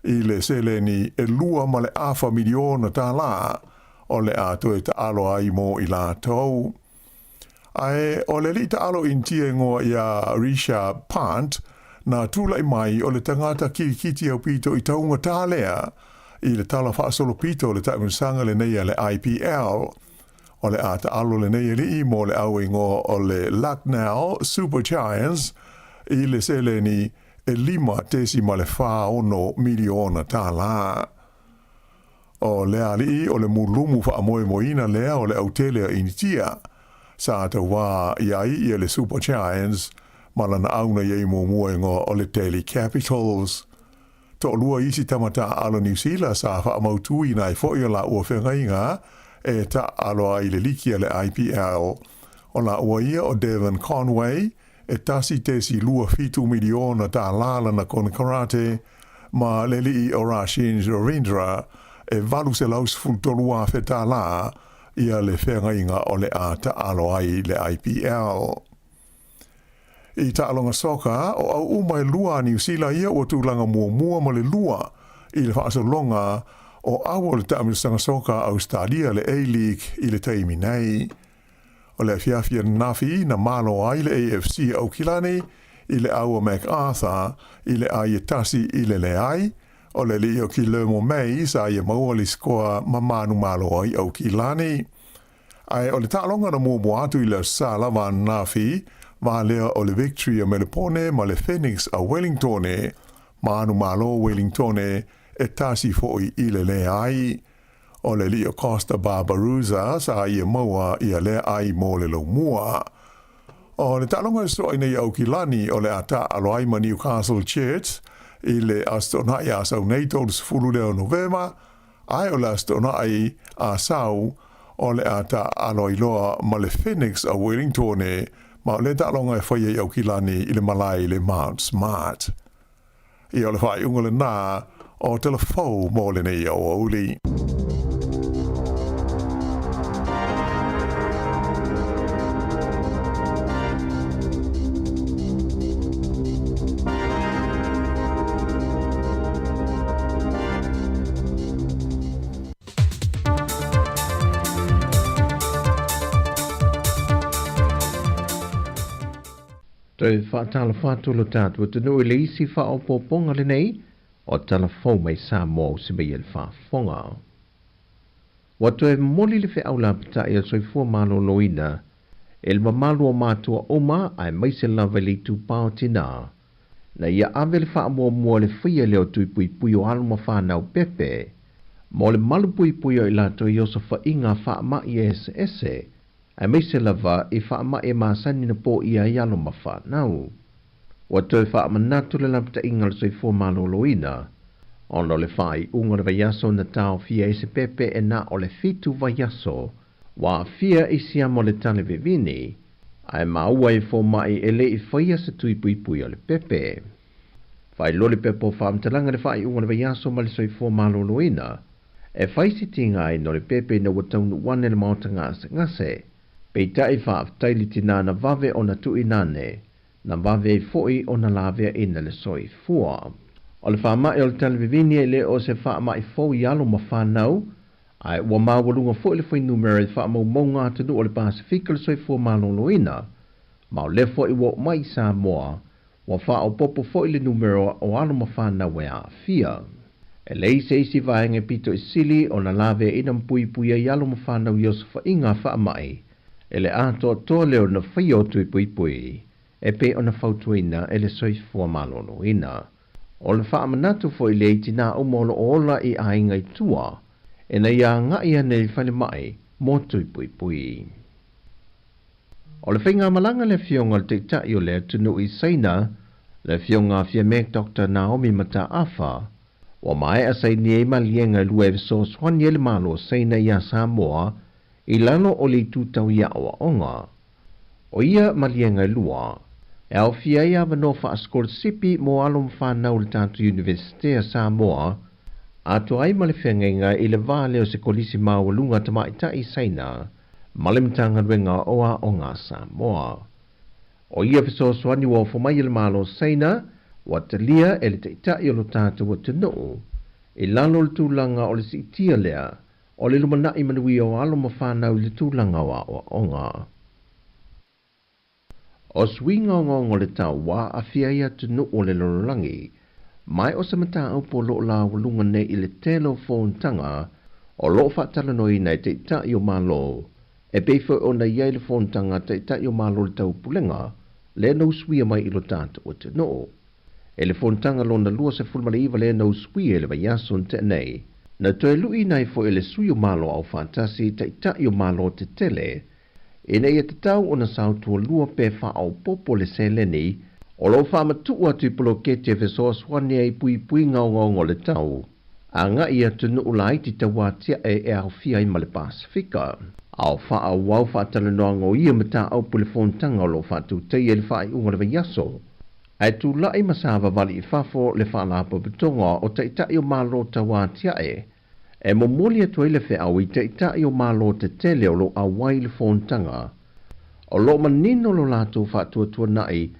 i le seleni $2.5 miliona tālā, o le a toe taalo ai mo i latou. Ae o le alii taalo Initia igoa ia Rishabh Pant, na tulai mai o le tagata kirikiti aupito i taugata lea i le tala faasolopito o le taamilosaga lenei a le IPL. O le a taalo lenei alii mo le au igoa o le Lucknow Super Giants i le seleni e $5.46 miliona tālā. O lea alii o le mulumu faamoemoeina lea o le autele a Initia, sa tauā i ai ia le Super Giants ma lana au na i ai muamua igoa o le Delhi Capitals. Toalua isi tama taaalo Niu Sila sa faamautuina ai foi o laua feagaiga e taaalo ai i le liki a le IPL. O laua ia o Devon Conway e $1.27 miliona tālā lana konekarate ma le alii o Rachin Ravindra e $813,000 tālā ia le feagaiga o le a taaalo ai le IPL. I taaloga soka, o au uma e lua a Niu Sila ia ua tulaga muamua ma le lua i le faasologa o au o le taamilosaga soka a Ausetalia le A-League i le taimi nei. O le afiafi ananafi na malo ai le AFC a Aukilani i le au a Macarthur i le ai e 1-0, o le alii o Guillermo May sa ia maua le sikoa ma manumalo ai Aukilani. Ae o le taaloga na muamua atu i le Aso Sa lava ananafi, valea o le Victory a Melepone ma le Phoenix a Wellingtone, manumalo Wellingtone e 1-0. O le alii o Kosta Barbarouses sa ia maua ia lea ai mo le laumua. O le taaloga e soa nei Aukilani o le a taaalo ai ma Newcastle Jets i le Aso Toonai a sau nei 30 lea o Novema, ae o le Aso Toonai a sau o le a taaalo ai loa ma le Phoenix a Wellingtone, ma o lea taaloga e fai ai Aukilani i le malae i le Mount Smart. Ia o le faaiuga lenā o Tala Fou mo lenei aoauli. Toe faatalofa atu lo tatou atunuu i le isi faaopoopoga lenei o Tala Fou mai Samoa o si mea i le faafofoga. Ua toe momoli le feau lapatai a le Soifua Maloloina i le mamalu o matua uma aemaise lava i le itupa o tinā, na ia ave le faamuamua i le faia lea o tui puipui o alo ma fanau pepe, mo le malu puipui o i latou i osofaiga faamai eseese, aemaise lava i faamai e masani na poia ai alo ma fanau. Ua toe faamanatu le lapataiga o le soifua maloloina, ona o le faaiuga o le vaiaso na taofia ai se pepe e na o le fitu vaiaso, ua aafia i siama o le tale vevini, ae maua e fomai e le i faia se tui puipui o le pepe. Faailoa le pepa o faamatalaga le faaiuga o le vaiaso ma le soifua maloloina, e fai se tigaina o le pepe ina ua taunuu ane le maota gasegase, peitai faafetai le tinā na vave ona tuuina ane, na vave ai foi ona laveaina le soifua. O le faamai o le talevevini e le o se faamai fou i alo ma fanau, ae ua maualuga foi le fuainumera i faamaumauga a atunuu o le Pasefika o le soifua maloloina, ma o lea foi ua oo mai i Samoa, ua faaopoopo foi le numera o alo ma fanau e aafia. E leai se isi vaega e pito i sili ona laveaina ma puipui ai alo ma fanau i osofaiga a faamai, e le atoatoa lea ona faia o tui puipui e pei ona fautuaina e le soifua maloloina. O le faamanatu foi lea i tinā uma o lo o ola i aiga i tua, ina ia agai ane i falemai mo tui puipui. O le faigamalaga le Afioga o le Taitai o le atunuu i Saina, le Afioga a Fiame Doctor Naomi Mataafa, ua maea sainia ai maliega e lua e fesoasoani ai le Malo o Saina iā Samoa i lalo o le itu tau i aoaoga. O ia maliega e lua, e aofia ai avanoa faasikolasipi mo alo ma fanau o le tatou Iunivesite a Samoa, atoa ai ma le feagaiga i le va lea o se Kolisi Maualuga Tamaitai i Saina ma le Matagaluega o Aoga a Samoa. O ia fesoasoani ua ofo mai e le Malo o Saina, ua talia e le Taitai o lo tatou atunuu, i lalo o le tulaga o le siitia lea o le lumanai manuia o alo ma fanau i le tulaga o aoaoga. O suiga ogaoga o le tau ua aafia ai atunuu o le lalolagi, ma e o se mataupu o lo o laualuga nei i le tele o fonotaga o lo o faatalanoaina e Taitai o Malo, e pei foi ona i ai le fonotaga a Taitai o Malo o le Taupulega lea na usuia mai i lo tatou atunuu. E le fonotaga lona 29 lea na usuia i le vaiaso na tea nei, na toe luiina ai foi e le Sui o Malo Aufaatasi Taitai o Malo Tetele ina ia tatau ona saotualua pe faaopoopo le seleni o lo o faamatuu atu i poloketi e fesoasoani ai i puipuiga ogaoga o le tau agai i atunuu laiti tauatiae e aofia ai ma le Pasefika. A o faaauau faatalanoaga o ia mataupu i le fonotaga o lo o faatautaia i le faaiuga o le vaiaso, ae tulai ma savavali i fafo le Faalapotopotoga o Taitai o Malo Tauatiae e momoli atu ai le feau i Taitai o Malo tetele o lo o auai i le fonotaga. O lo o manino lo latou faatuatuanai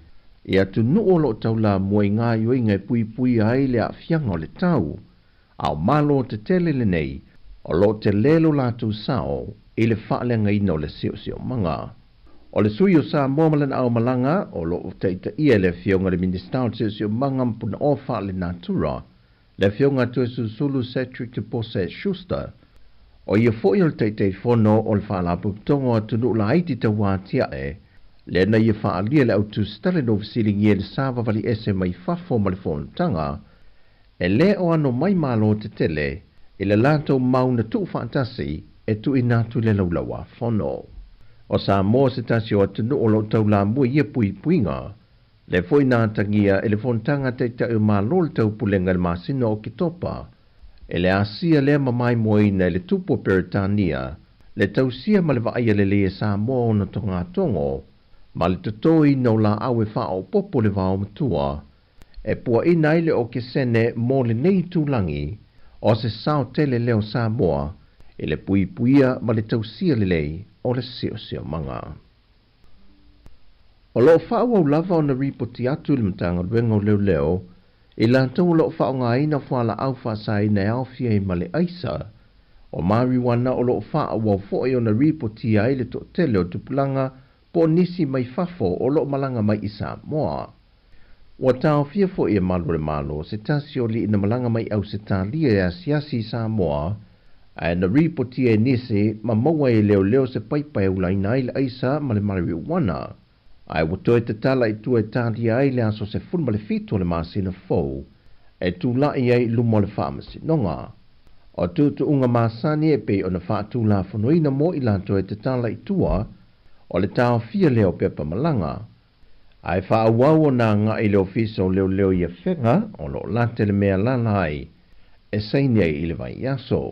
i atunuu o lo o taulamua i gaoioiga e puipuia ai le aafiaga o le tau, a o Malo tetele lenei o lo o tele lo latou sao i le faaleagaina o le siosiomaga. O le sui o Samoa ma lana aumalaga o lo o taitaia e le Afioga i le Minisita o le Siosiomaga ma Punaoa Faalenatura, le Afioga Toesulusulu Cedric Tupose Schuster, o ia foi o le Taitaifono o le Faalapotopotoga o Atunuu Laiti Tauatiae, lea na ia faaalia le autusitala ina ua fesiligia i le savavali ese mai fafo ma le fonotaga, e le o ano mai Malo tetele i le latou mau na tuufaatasi e tuuina atu i le Laulau-a-Fono. O Samoa se tasi o atunuu o lo o taulamua i ia puipuiga, lea foi na atagia e le Fonotaga a Taitai o Malo o le Taupulega i le masina o Oketopa, e le asia lea ma maimoaina e le Tupu o Peretania le tausia ma le vaaia lelei e Samoa ona togatogo ma le totoina o laau e faaopoopo le vaomatua e puaina ai le okesene mo lenei itulagi o se sao tele lea o Samoa i le puipuia ma le tausia lelei o le siosiomaga. O lo o faaauau lava ona ripoti atu i le Matagaluega o Leoleo i latou o lo o faaaogaina fualaau faasaina e aofia ai ma le aisa o marijuana o lo o faaauau foi ona ripotia ai le toatele o tupulaga po o nisi mai fafo o lo o malaga mai i Samoa. Ua taofia foi e malu o le Malo se tasi o alii na malaga mai Ausetalia e asiasi i Samoa, Ae na ripotia e nisi ma maua ai e leoleo se paipa e ulaina ai le aisa ma le mariuana. Ae ua toe tatala i tua e talia ai le aso 17 o le masina fou e tulai ai i luma o le Faamasinoga. O tuutuuga masani e pei ona faatulafonoina mo i latou e tatala i tua, o le taofia lea o pepa malaga. Ae faaauau ona agai i le Ofisa o Leoleo i Afega o lo o late le mea lala ai e saini ai i le vaiaso.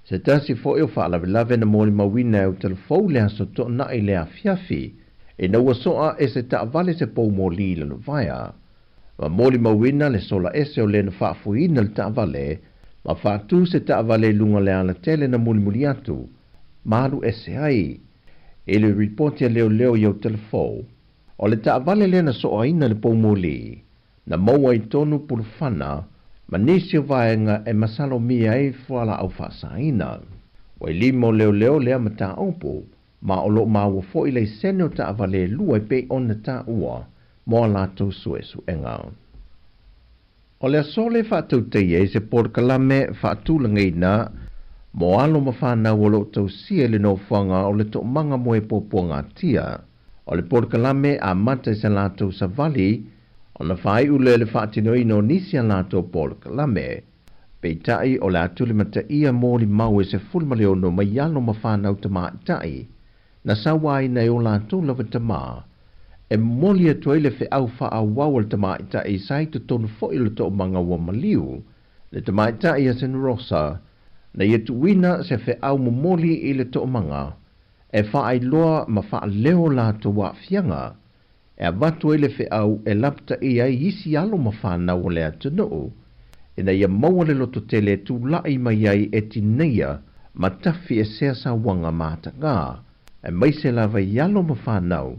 Se tasi foi o faalavelave na molimauina e Utalafou le aso toonai le afiafi ina ua soa e se taavale se pou moli i lona vaea. Ma molimauina le sola ese o le na faafoeina le taavale ma faatu se taavale i luga o le alatele na mulimuli atu ma alu ese ai. I le ripoti a leoleo i Utalafou, o le taavale lea na soaina le pou moli, na maua i tonu pulufana ma nisi o vaega e masalomia ai fualaau faasaina. Ua i lima o leoleo lea mataupu, ma o lo o maua foi laisene o taavale e lua e pei ona taua mo a latou suesuega. O le aso lea e faatautaia ai se polokalame faatulagaina mo alo ma fanau o lo o tausia i le nofoaga o le Toomaga Moe Puapuagatia. O le polokalame amata i sa latou savali ona faaiu lea i le faatinoina o nisi a latou polokalame. Peitai, o le a tulimataia molimau e 16 mai alo ma fanau tamaitai na sauaina e o latou lava tama, e momoli atu ai le feau faaauau a le tamaitai sa i totonu foi o le toomaga ua maliu, le tamaitai a Senrosa, na ia tuuina se feau momoli i le toomaga e faailoa ma faaleo latou aafiaga, e avatu ai le feau e lapataia ai isi alo ma fanau o le atunuu, ina ia maua le lototele e tulai mai ai e tineia ma tafi esea sauaga matagā, aemaise lava i alo ma fanau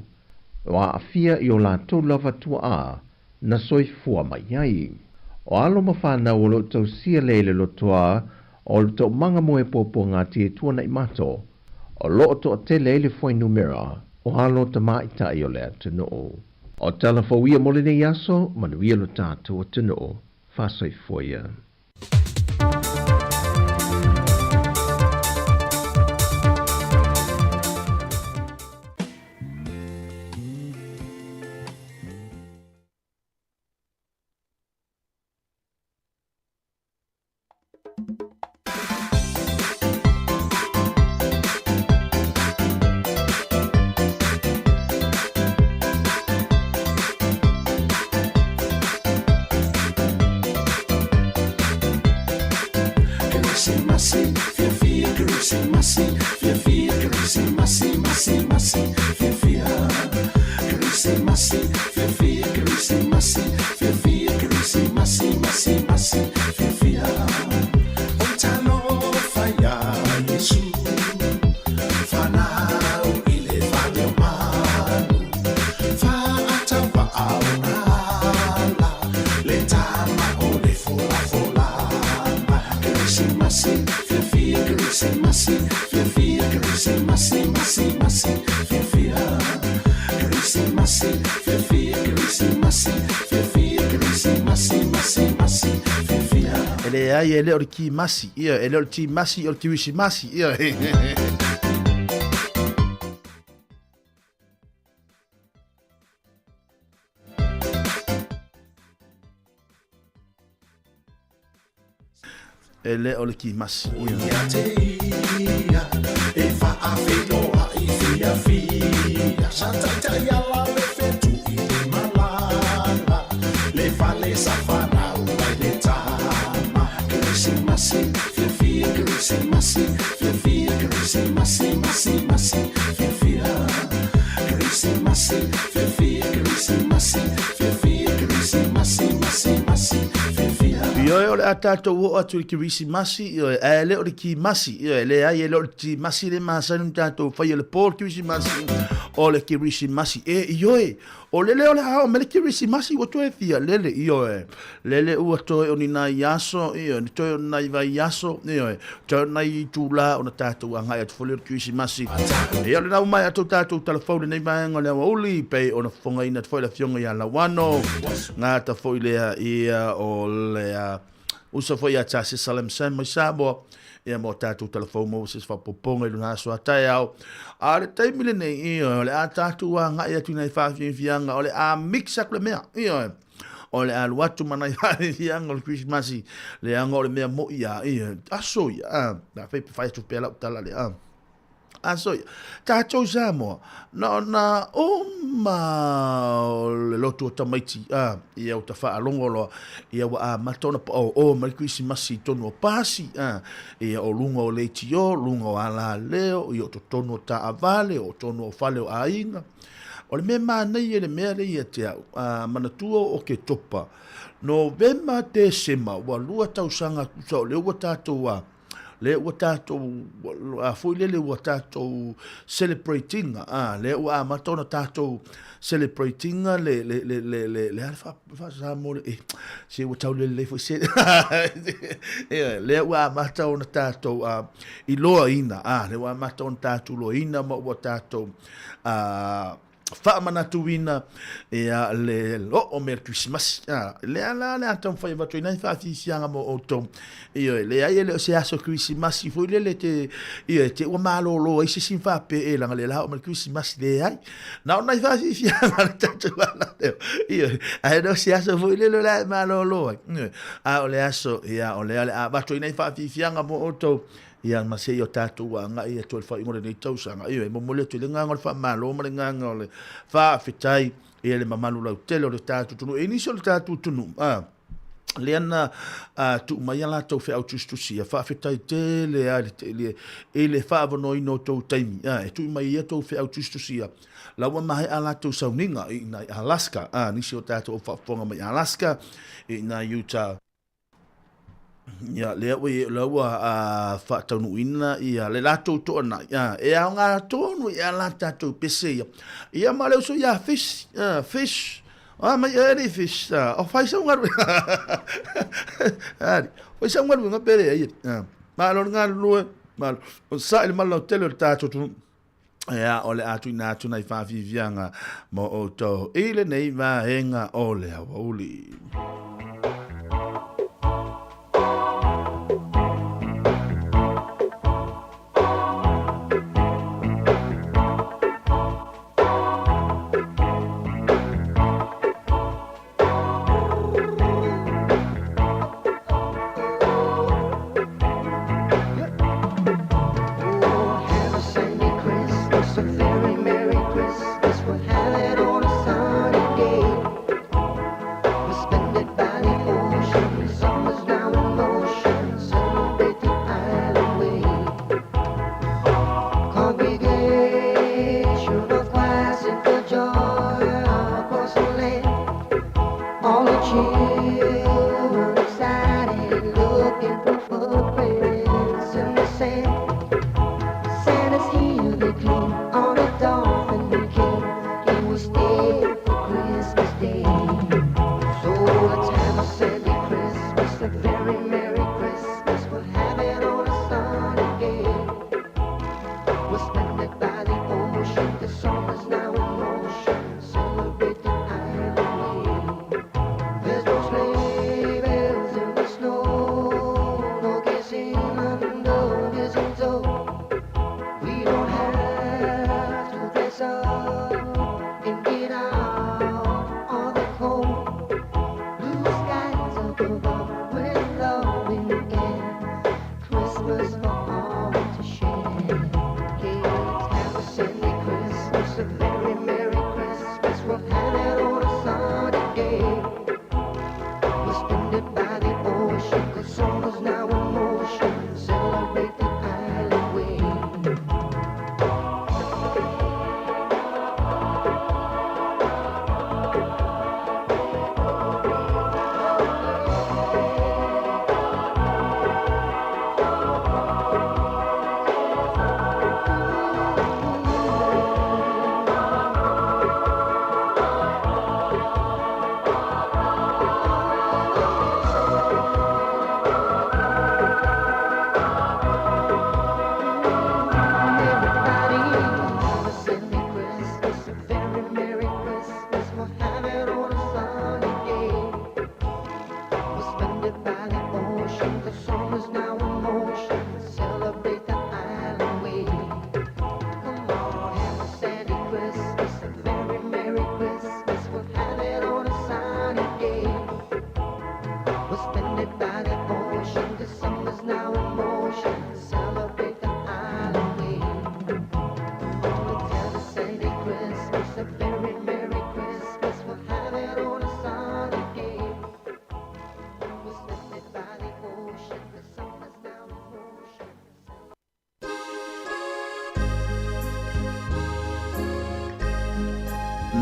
o aafia i o latou lava tuaa na soifua mai ai. O alo ma fanau o lo o tausia lea i le lotoa o le toomaga moe puapuaga e tuanai mato, o lo o toatele ai le fuainumera o alo tamaitai o le atunuu. O tala fou ia mo lenei aso, manuia lo tatou atunuu. Faasoifua ia. E leai, e le o le kimasi, ia, e le o le timasi, o le kirisimasi, ia. E le o le kimasi. Ia te ia, e faafeiloai fiafia, sa taitai ala le fetu i le malala, le fale sa fanau ai le tama. Kerisimasi, fiafia, kerisimasi, fiafia, kerisimasi, masi, masi, fiafia. Kerisimasi, fiafia, kerisimasi, fiafia, kerisimasi, masi, masi, fiafia. Ioe, o le a tatou oo atu i le Kerisimasi, ioe, ae le o le Kimasi, ioe, leai, e le o le Timasi le masani ona tatou faia i le po o le Kerisimasi, o le Kerisimasi e, ioe, O lele o le a oo mai le Kerisimasi ua toe fia lele, ioe. Lele ua toe o ni nai aso, ioe, ni toe o ni nai vaiaso, ioe, toe o ni nai itulā ona tatou agai atu foi lea o le Kerisimasi. Ia, o lena ua maea atu tatou talafou i lenei vaega o le aoauli, pei ona fofogaina atu foi le Afioga ia Lauano, gata foi lea ia o le uso foi ia Tasesa Lamsam mai Samoa. Ia mo tatou talafou maua se isi faaopoopoga i lona aso a taeao. A o le taimi lenei, ioe, o le a tatou agai atu i nai faafiafiaga, o le a mix atu le mea, ioe. O le a alu atu ma nai faafiafiaga o le Krismasi, leaga o le mea moi lava, ioe, aso ia, a, a fai pe fai atu pea lau tala lea, a. Aso ia, tatou i Samoa, na ona uma o le lotu o tamaiti, a, ia ua tafaalogo loa, ia ua amata ona paoō mai le Kerisimasi i totonu o pasi, a, ia o luga o leitio, luga o alaleo, ia o totonu o taavale, o totonu o fale o aiga. O le mea manaia i le mea lea ia te au, a, manatua o Oketopa, Novema, Tesema, ua lua tausaga tusa o lea ua tatou a, lea ua tatou a foi lele ua tatou celebrate ina a lea ua amata ona tatou celebrate ina le le le le le le a le fa fa Samoa le eh se ua tau lelei foi se lea ua amata ona tatou a iloaina a lea ua amata ona tatou iloaina ma ua tatou a faamanatuina ia le oo mea Kerisimasi. A, lea la le a taumafai e avatu ai nai faafiafiaga mo outou. Ioe, leai e le o se aso Kerisimasi foi lele te, ioe, te ua malolo ai se isi ma faapea e leaga lea la oo mai le Kerisimasi, leai. Na o nai faafiafiaga le tatou ala lea. Ioe, ae le o se aso foi lele o le a e malolo ai. Ioe, a o le aso, ia, o lea o le a avatu ai nai faafiafiaga mo outou. Ia, ma se i o tatou agai atu i le faaiuga o lenei tausaga. Ioe, e momoli atu i le agaga o le faamalo ma le agaga o le faafetai i le mamalu lautele o le tatou atunuu. E i ai nisi o le tatou atunuu, a, lea na tuu mai a latou feau tusitusia, faafetai tele lava i le, i le faaavanoaina o tou taimi, a, e tuu mai ai a outou feau tusitusia, la ua maea a latou sauniga i ina i Alaska, a, nisi o tatou o faafofoga mai Alaska, i ina i Utah. Ia, lea ua, lea ua faataunuuina ia le latou toanai, e aoga tonu i a la tatou pese ia. Ia ma le uso ia fish, fish, mai early fish, o fai sau galuega. Ali, fai sau galuega pe leai. Malo le galulue, malo. O sa i le malo tele o le tatou atunuu. Ea, o le a tuuina atu nai faafiafiaga mo outou i lenei vaega o le aoauli.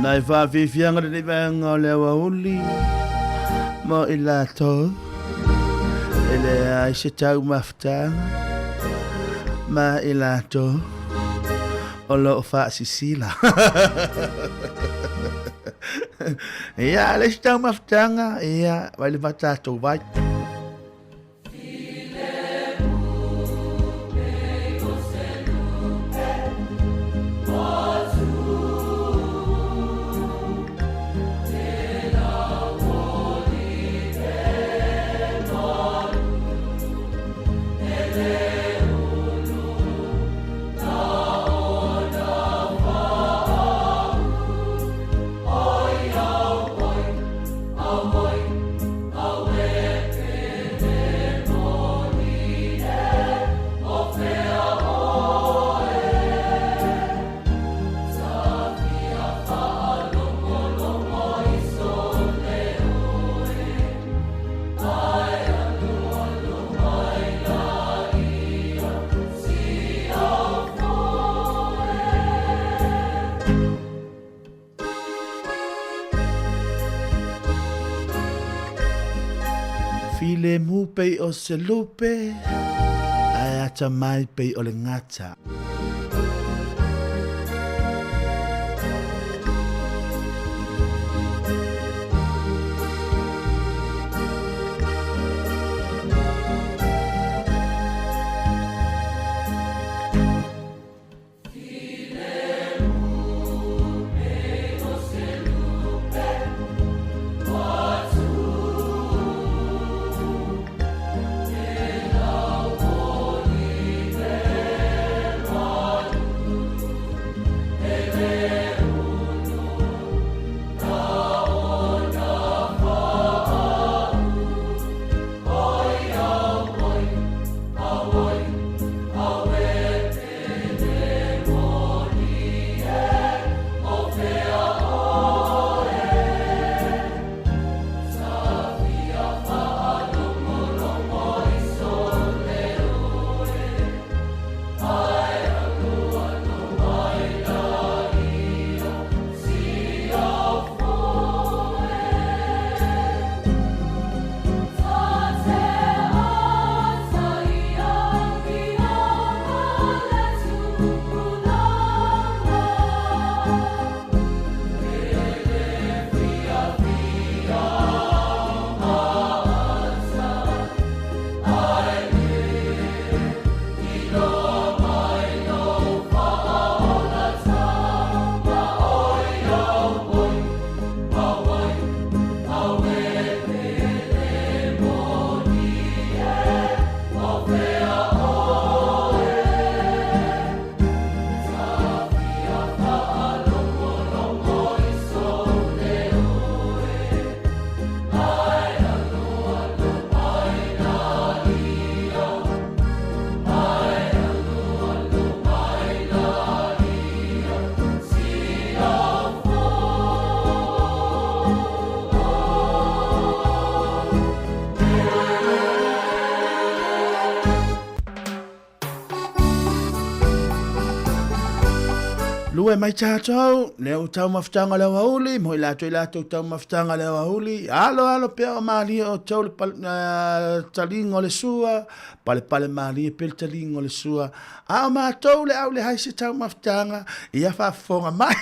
Nai whaafiafiaga lenei vaega o le aoauli mo i latou e leai se taumafataga ma i latou o lo o faasisila. Ia, le isi taumafataga, ia, vai le va tatou vai. Filemu pei o se lupe, ae atamai pei o le gata. Lue mai tātou, le au taumafataga o le aoauli, mo i latou i latou taumafataga o le aoauli, alo alo pea o malie o tau le pal, taliga o le sua, palepale malie pea le taliga o le sua, a o matou le au le hai se taumafataga, ia faafofoga mai.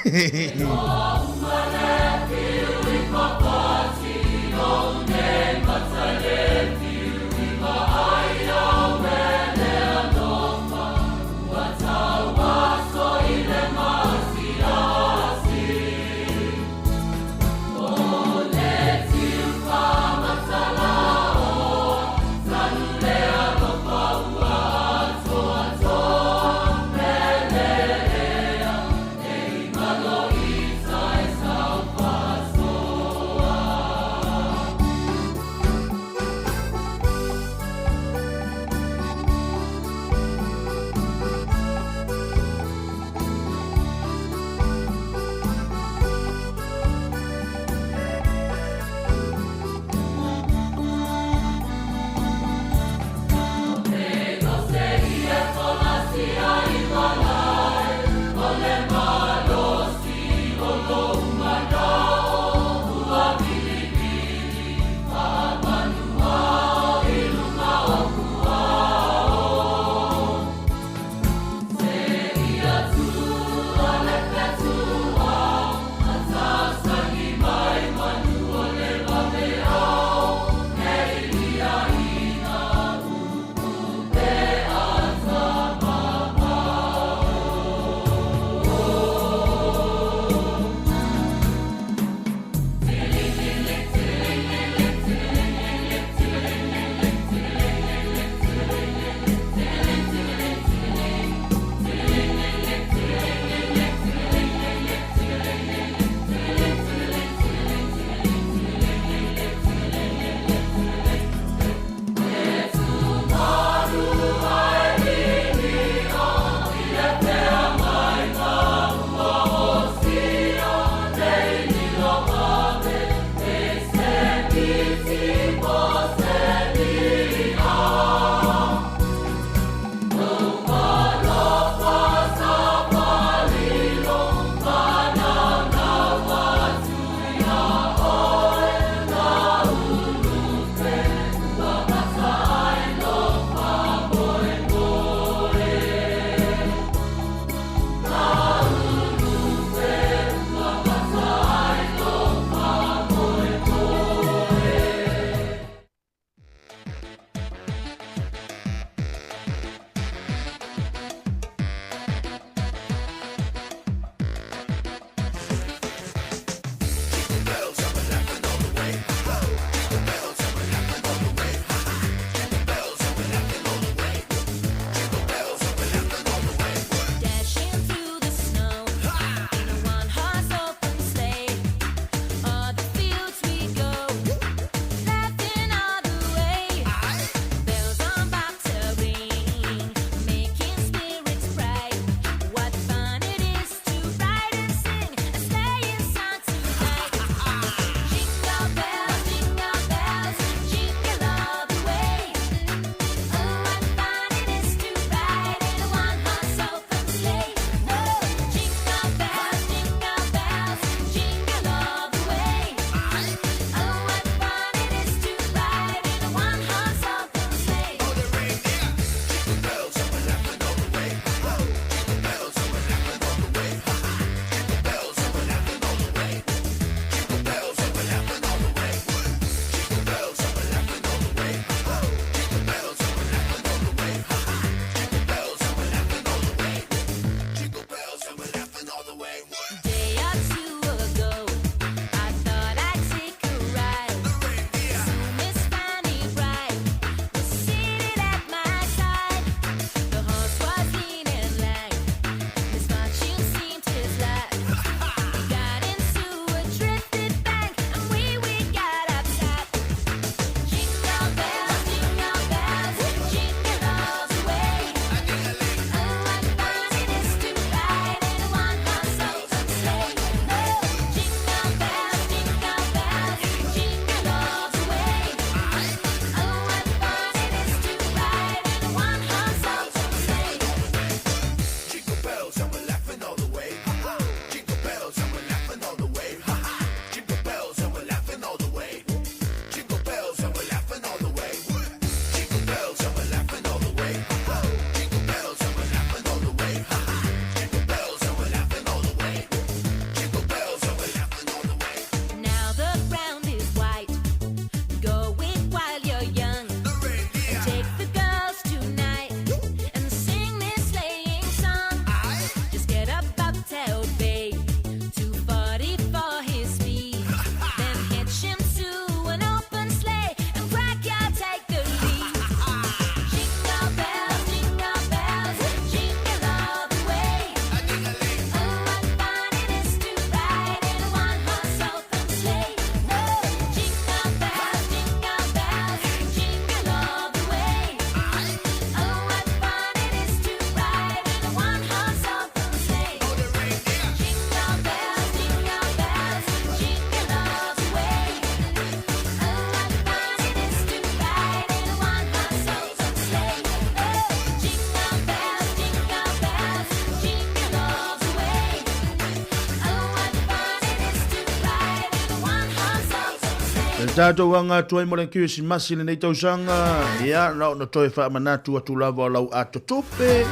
E tatou aga atu ai mo le Kerisimasi lenei tausaga, ia, na ona toe faamanatu atu lava o lau ato tupe,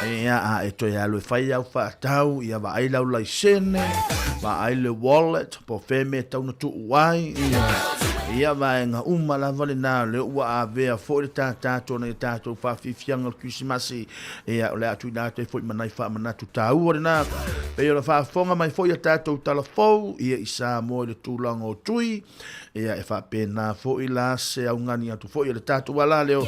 ia, a e toe alu e fai au faatau, ia vaai lau laisene, vaai le wallet, po o fea mea e tatau ona tuu ai, ia, ia vaega uma lava lena, o lea ua avea foi le tātā atu o nai a tatou faafiafiaga o le Kerisimasi, Ia, o le a tuuina atu ai foi ma nai faamanatu taua lena. Pei ona faafofoga mai foi a tatou tala fou, ia i Samoa i le tulaga o tui, ia e faapena foi la se augani atu foi a le tatou ala leo.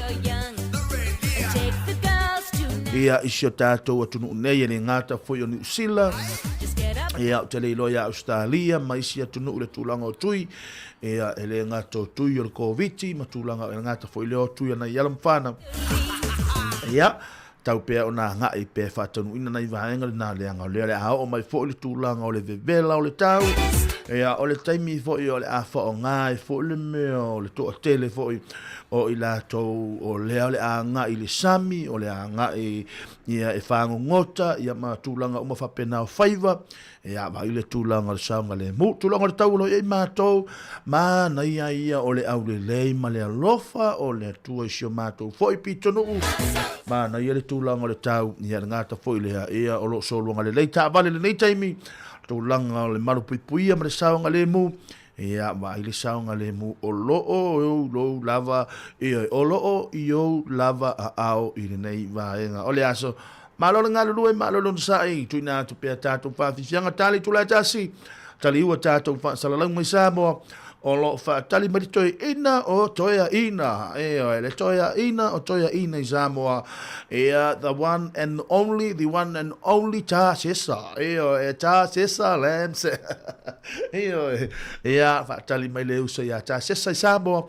Ia, i si o tatou atunuu nei e le gata foi o Niu Sila, ia, ou te le iloa ia Ausetalia ma isi atunuu i le tulaga o tui, ia, e le gata o tui o le Koviti ma tulaga e le gata foi lea o tui a nai alo ma fanau. Ia, tau pea ona agai pea e faataunuuina nai vaega lena leaga o lea o le a oo mai foi le tulaga o le vevela o le tau. Ia, o le taimi foi o le a faaaoga ai foi le mea o le toatele foi o i latou o lea o le a agai i le sami, o le a agai ia e fagogota, ia ma tulaga uma faapena o faiva. Ia, vaai le tulaga o le saogalemu, tulaga o le tau o lo o i ai matou, manaia ia o le aulelei ma le alofa o le Atua i si o matou foi pitonuu, manaia le tulaga o le tau, ia le gata foi lea, ia o lo o sologa lelei taavale i lenei taimi, tulaga o le malupuipuia ma le saogalemu, ia vaai le saogalemu o lo o i lou lava, ioe, o lo o i ou lava aao i lenei vaega o le aso. Malo le galulue, malo le onosai, tuuina atu pea tatou faafiafiaga tali itula e tasi, taliua tatou faasalalauga i Samoa, o lo o faatali mai le toeaina o toeaina, ioe, le toeaina o toeaina i Samoa, ia, the one and only, the one and only Ta Sesa, ioe, Ta Sesa Lance, ioe, ia, faatali mai le uso ia Ta Sesa i Samoa,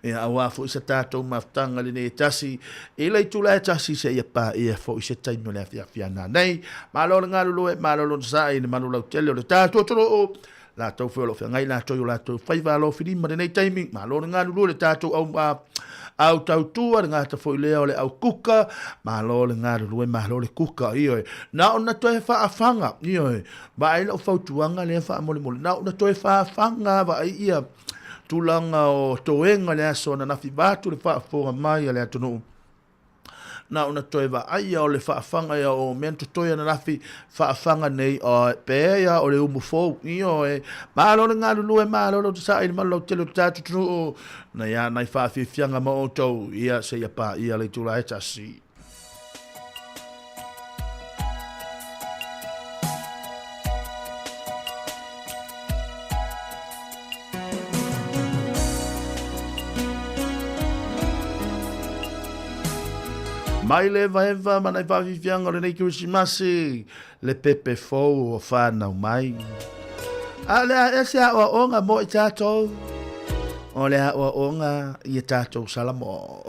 Ia, auā foi sa tatou mafutaga lenei e tasi, i le itula e tasi seia paia foi se taimi o le afiafi a nanei. Malo le galulue, malo le onosai i le malu lautele o le tatou atunuu, latou foi o lo o feagai latou i o latou faiva alofilima i lenei taimi. Malo le galulue le tatou au, au tautua, le gata foi lea o le au kuka, malo le galulue, malo le kuka, ioe. Na ona toe faafaga, ioe, vaai lau fautuaga lea faamolemole, na ona toe faafaga vaai ia, tulaga o toega i le aso ananafi vaeatu le faafofoga mai a le atunuu. Na ona toe vaaia o le faafaga ia o mea na totoe ananafi faafaga nei o pea ia o le umu fou. Ioe, malo le galulue, malo le onosai i le malu lautele o le tatou atunuu. Nai a nai faafiafiaga ma outou, ia seia paia le itula e tasi. Mai le evaeva ma nai faafiafiaga o lenei Kerisimasi, le pepe fou ua fanau mai. A o le a ea se aoaoga mo i tatou? O le aoaoga i a tatou Salamo.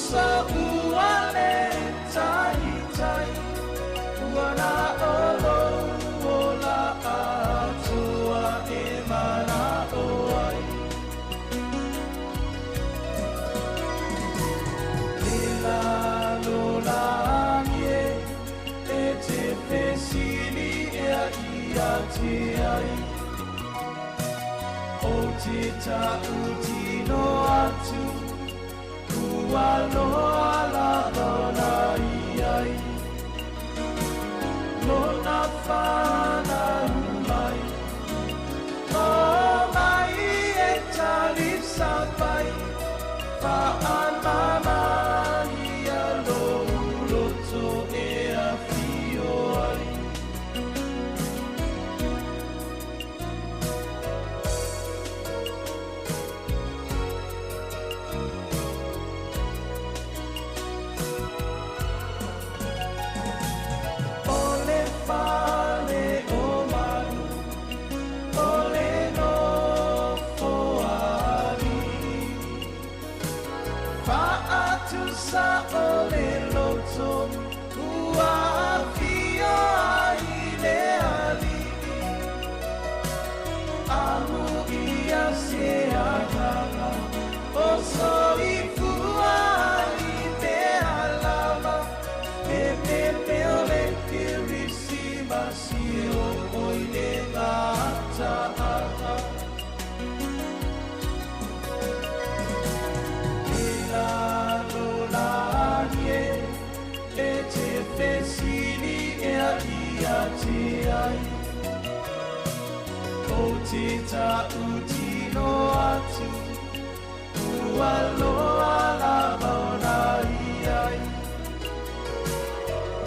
so ua le taitai ua na o lou ola atoa e mana'o ai. E lalolagi e, e te fesili ea ia te ai. O te ta'utino atu, ua loa lava ona i ai. Lona fanau mai, o mai e talisapai, fa'amama ia lou loto e afio ai. O le fale o manu, o le nofo ali'i. Fa'atusa o le loto, ua afio ai le ali'i. Amu ia se agaga, o soifua ai mea lava. E pepe o le Kerisimasi o oi le gata'aga. E lalolagi e, e te fesili ea ia te ai. O te ta'utino atu, ua loa lava ona i ai.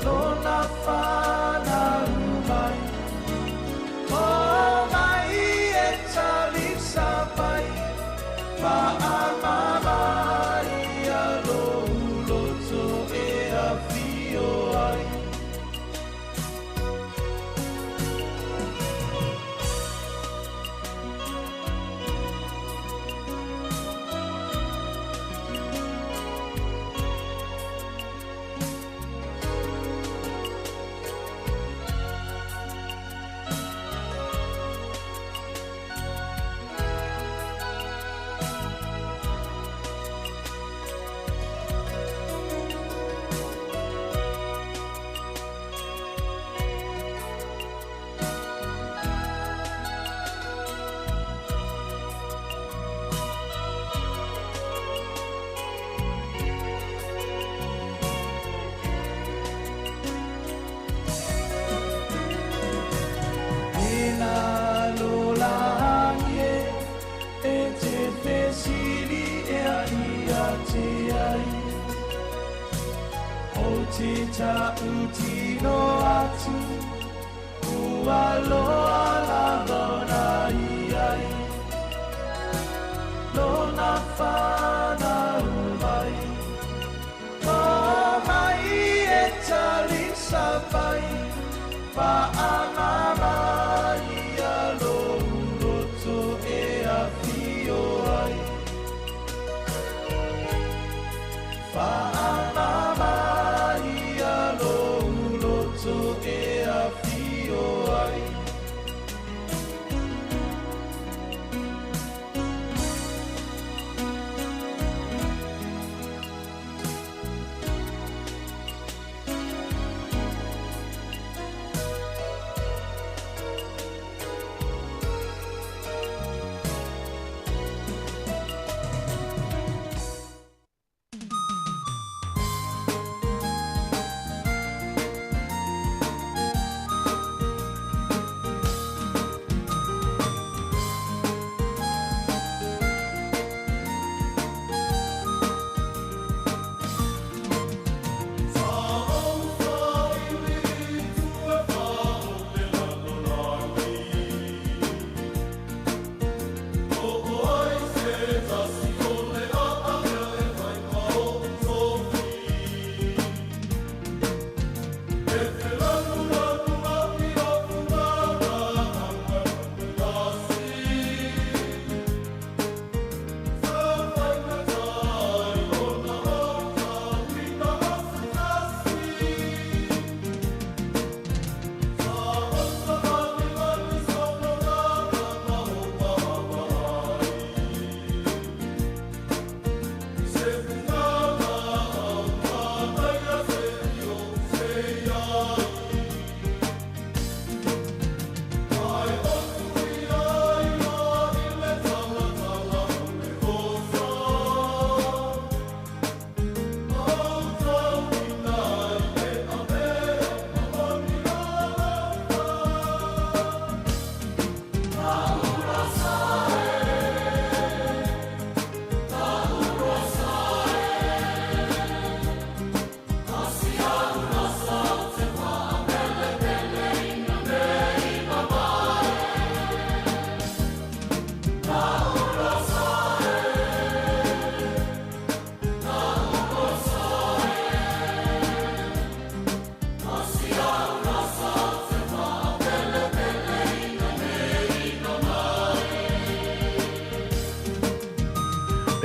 Lona fanau mai, o mai e talisapai, fa'amama ia lou loto e afio ai. E lalolagi e, e te fesili ea ia te ai. O te ta'utino atu, ua loa lava ona i ai. Lona fanau mai, o mai e talisapai, fa'amama ia lou loto e afio ai. Fa'amama ia lou loto e afio ai.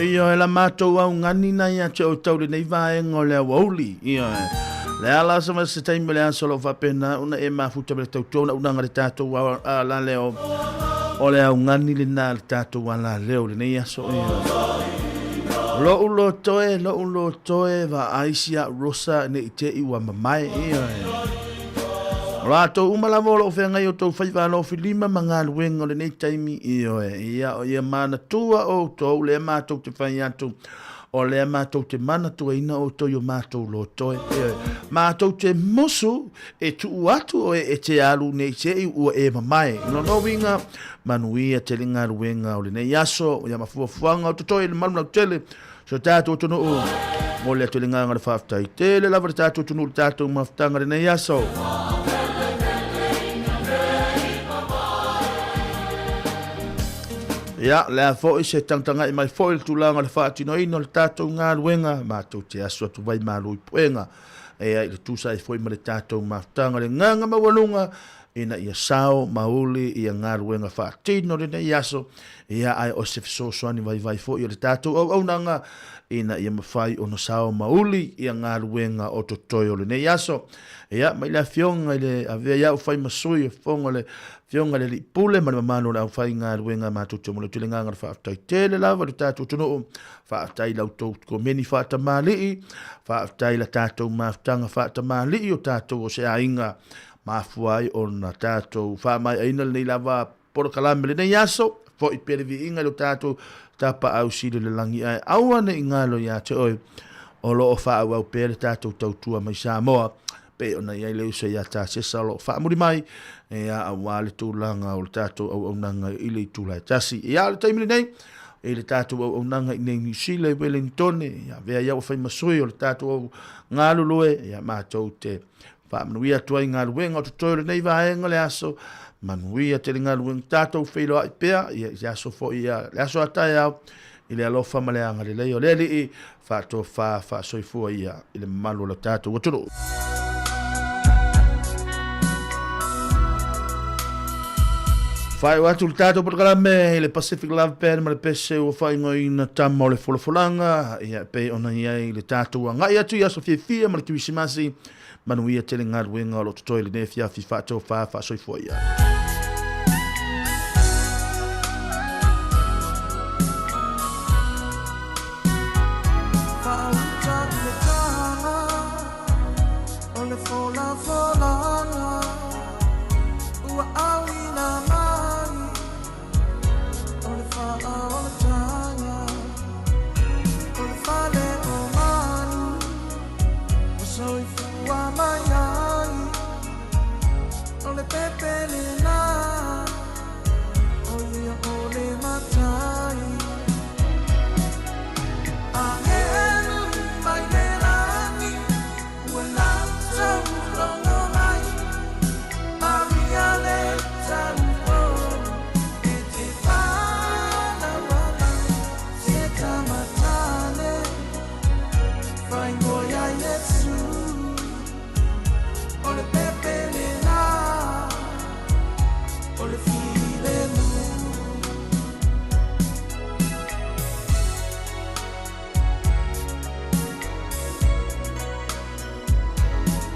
Ioe, la matou augani na ia te oe tau lenei vaega o le aoauli. Ioe. Le ala sa ma se taimi le aso lo faapena una e mafuta ma le tautua una unaga le tatou alaleo o le augani lena le tatou alaleo lenei aso. Ioe. Lo'u loto e, lo'u loto e, vaai si a'u rosa ne i te i ua mamae. Ioe. O latou uma lava o loo feagai o tou faiva alofilima ma galuega o lenei taimi. Ioe. Ia o ia manatua outou lea matou te fai atu, o lea matou te manatuaina outou i o matou loto e. Ioe. Matou te musu e tuu atu oe e te alu nei te i ua e mamae. No winga manuia tele galuega o lenei aso ia ma fuafuaga o totoe i le malu lautele so tatou atunuu. Mo le atu le agaga o le faafetai tele lava le tatou atunuu le tatou mafutaga lenei aso. Ia, le a foi se tagatagai mai foi le tulaga o le faatinoina o le tatou galuega, matou te aso atu vai malu i puega. E ai le tusa ai foi ma le tatou mafutaga le agaga maualuga ina ia sao ma uli ia galuega faatino lenei aso, ia ae o se fesoasoani vaivai foi o le tatou auaunaga ina ia mafai ona sao ma uli ia galuega o totoe o lenei aso. Ia, mai le afioga i le avea i au fai ma sui o fofoga o le afioga i le Alii Pule ma le mamalu o le aufaigaluega matou te momoli atu le agaga o le faafetai tele lava i le tatou atunuu. Faafetai i la outou komeni faatamalii, faafetai i la tatou mafutaga faatamalii o tatou o se aiga mafua ai ona tatou faamaeaina lenei lava polokalame lenei aso, foi pea le viiga i lo tatou tapaau sili le lagi ae aua ne i galo ia te oe o lo o faaauau pea le tatou tautua mai Samoa pei ona i ai le uso ia Tasesa o lo o faamuli mai ia aua le tulaga o le tatou auaunaga i le itula e tasi. Ia o le taimi lenei i le tatou auaunaga i nei Niu Sila i Wellingtone, ia avea ai au e fai ma sui o le tatou galulue, ia matou te Faamanuia atu ai galuega o totoe o lenei vaega o le aso. Manuia tele galuega tatou feiloai pea ia i se aso foi ia le aso a taeao i le alofa ma le agalelei o le Alii faatofa faasoifua ia i le mamalu o le tatou atunuu. Faaiu atu le tatou polokalame i le Pacific Love Band ma le pese ua faaigoaina Tama o le Folafolaga, ia e pei ona i ai le tatou agai atu i aso fiafia ma le Kerisimasi. Manuia tele galuega o lo o totoe i lenei afiafi faatofa faasoifua ia. Faauta i le taga o le folafolaga ua auina mai o le faaolataga o le fale o manu ua soifua mai ai o le pepe lena o ia o le matai Angelu mai le lagi ua latou logo mai Maria le taupo e te whanau ana se tamatane Whaingoia Iesu o le pepe lena o le filemu.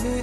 Me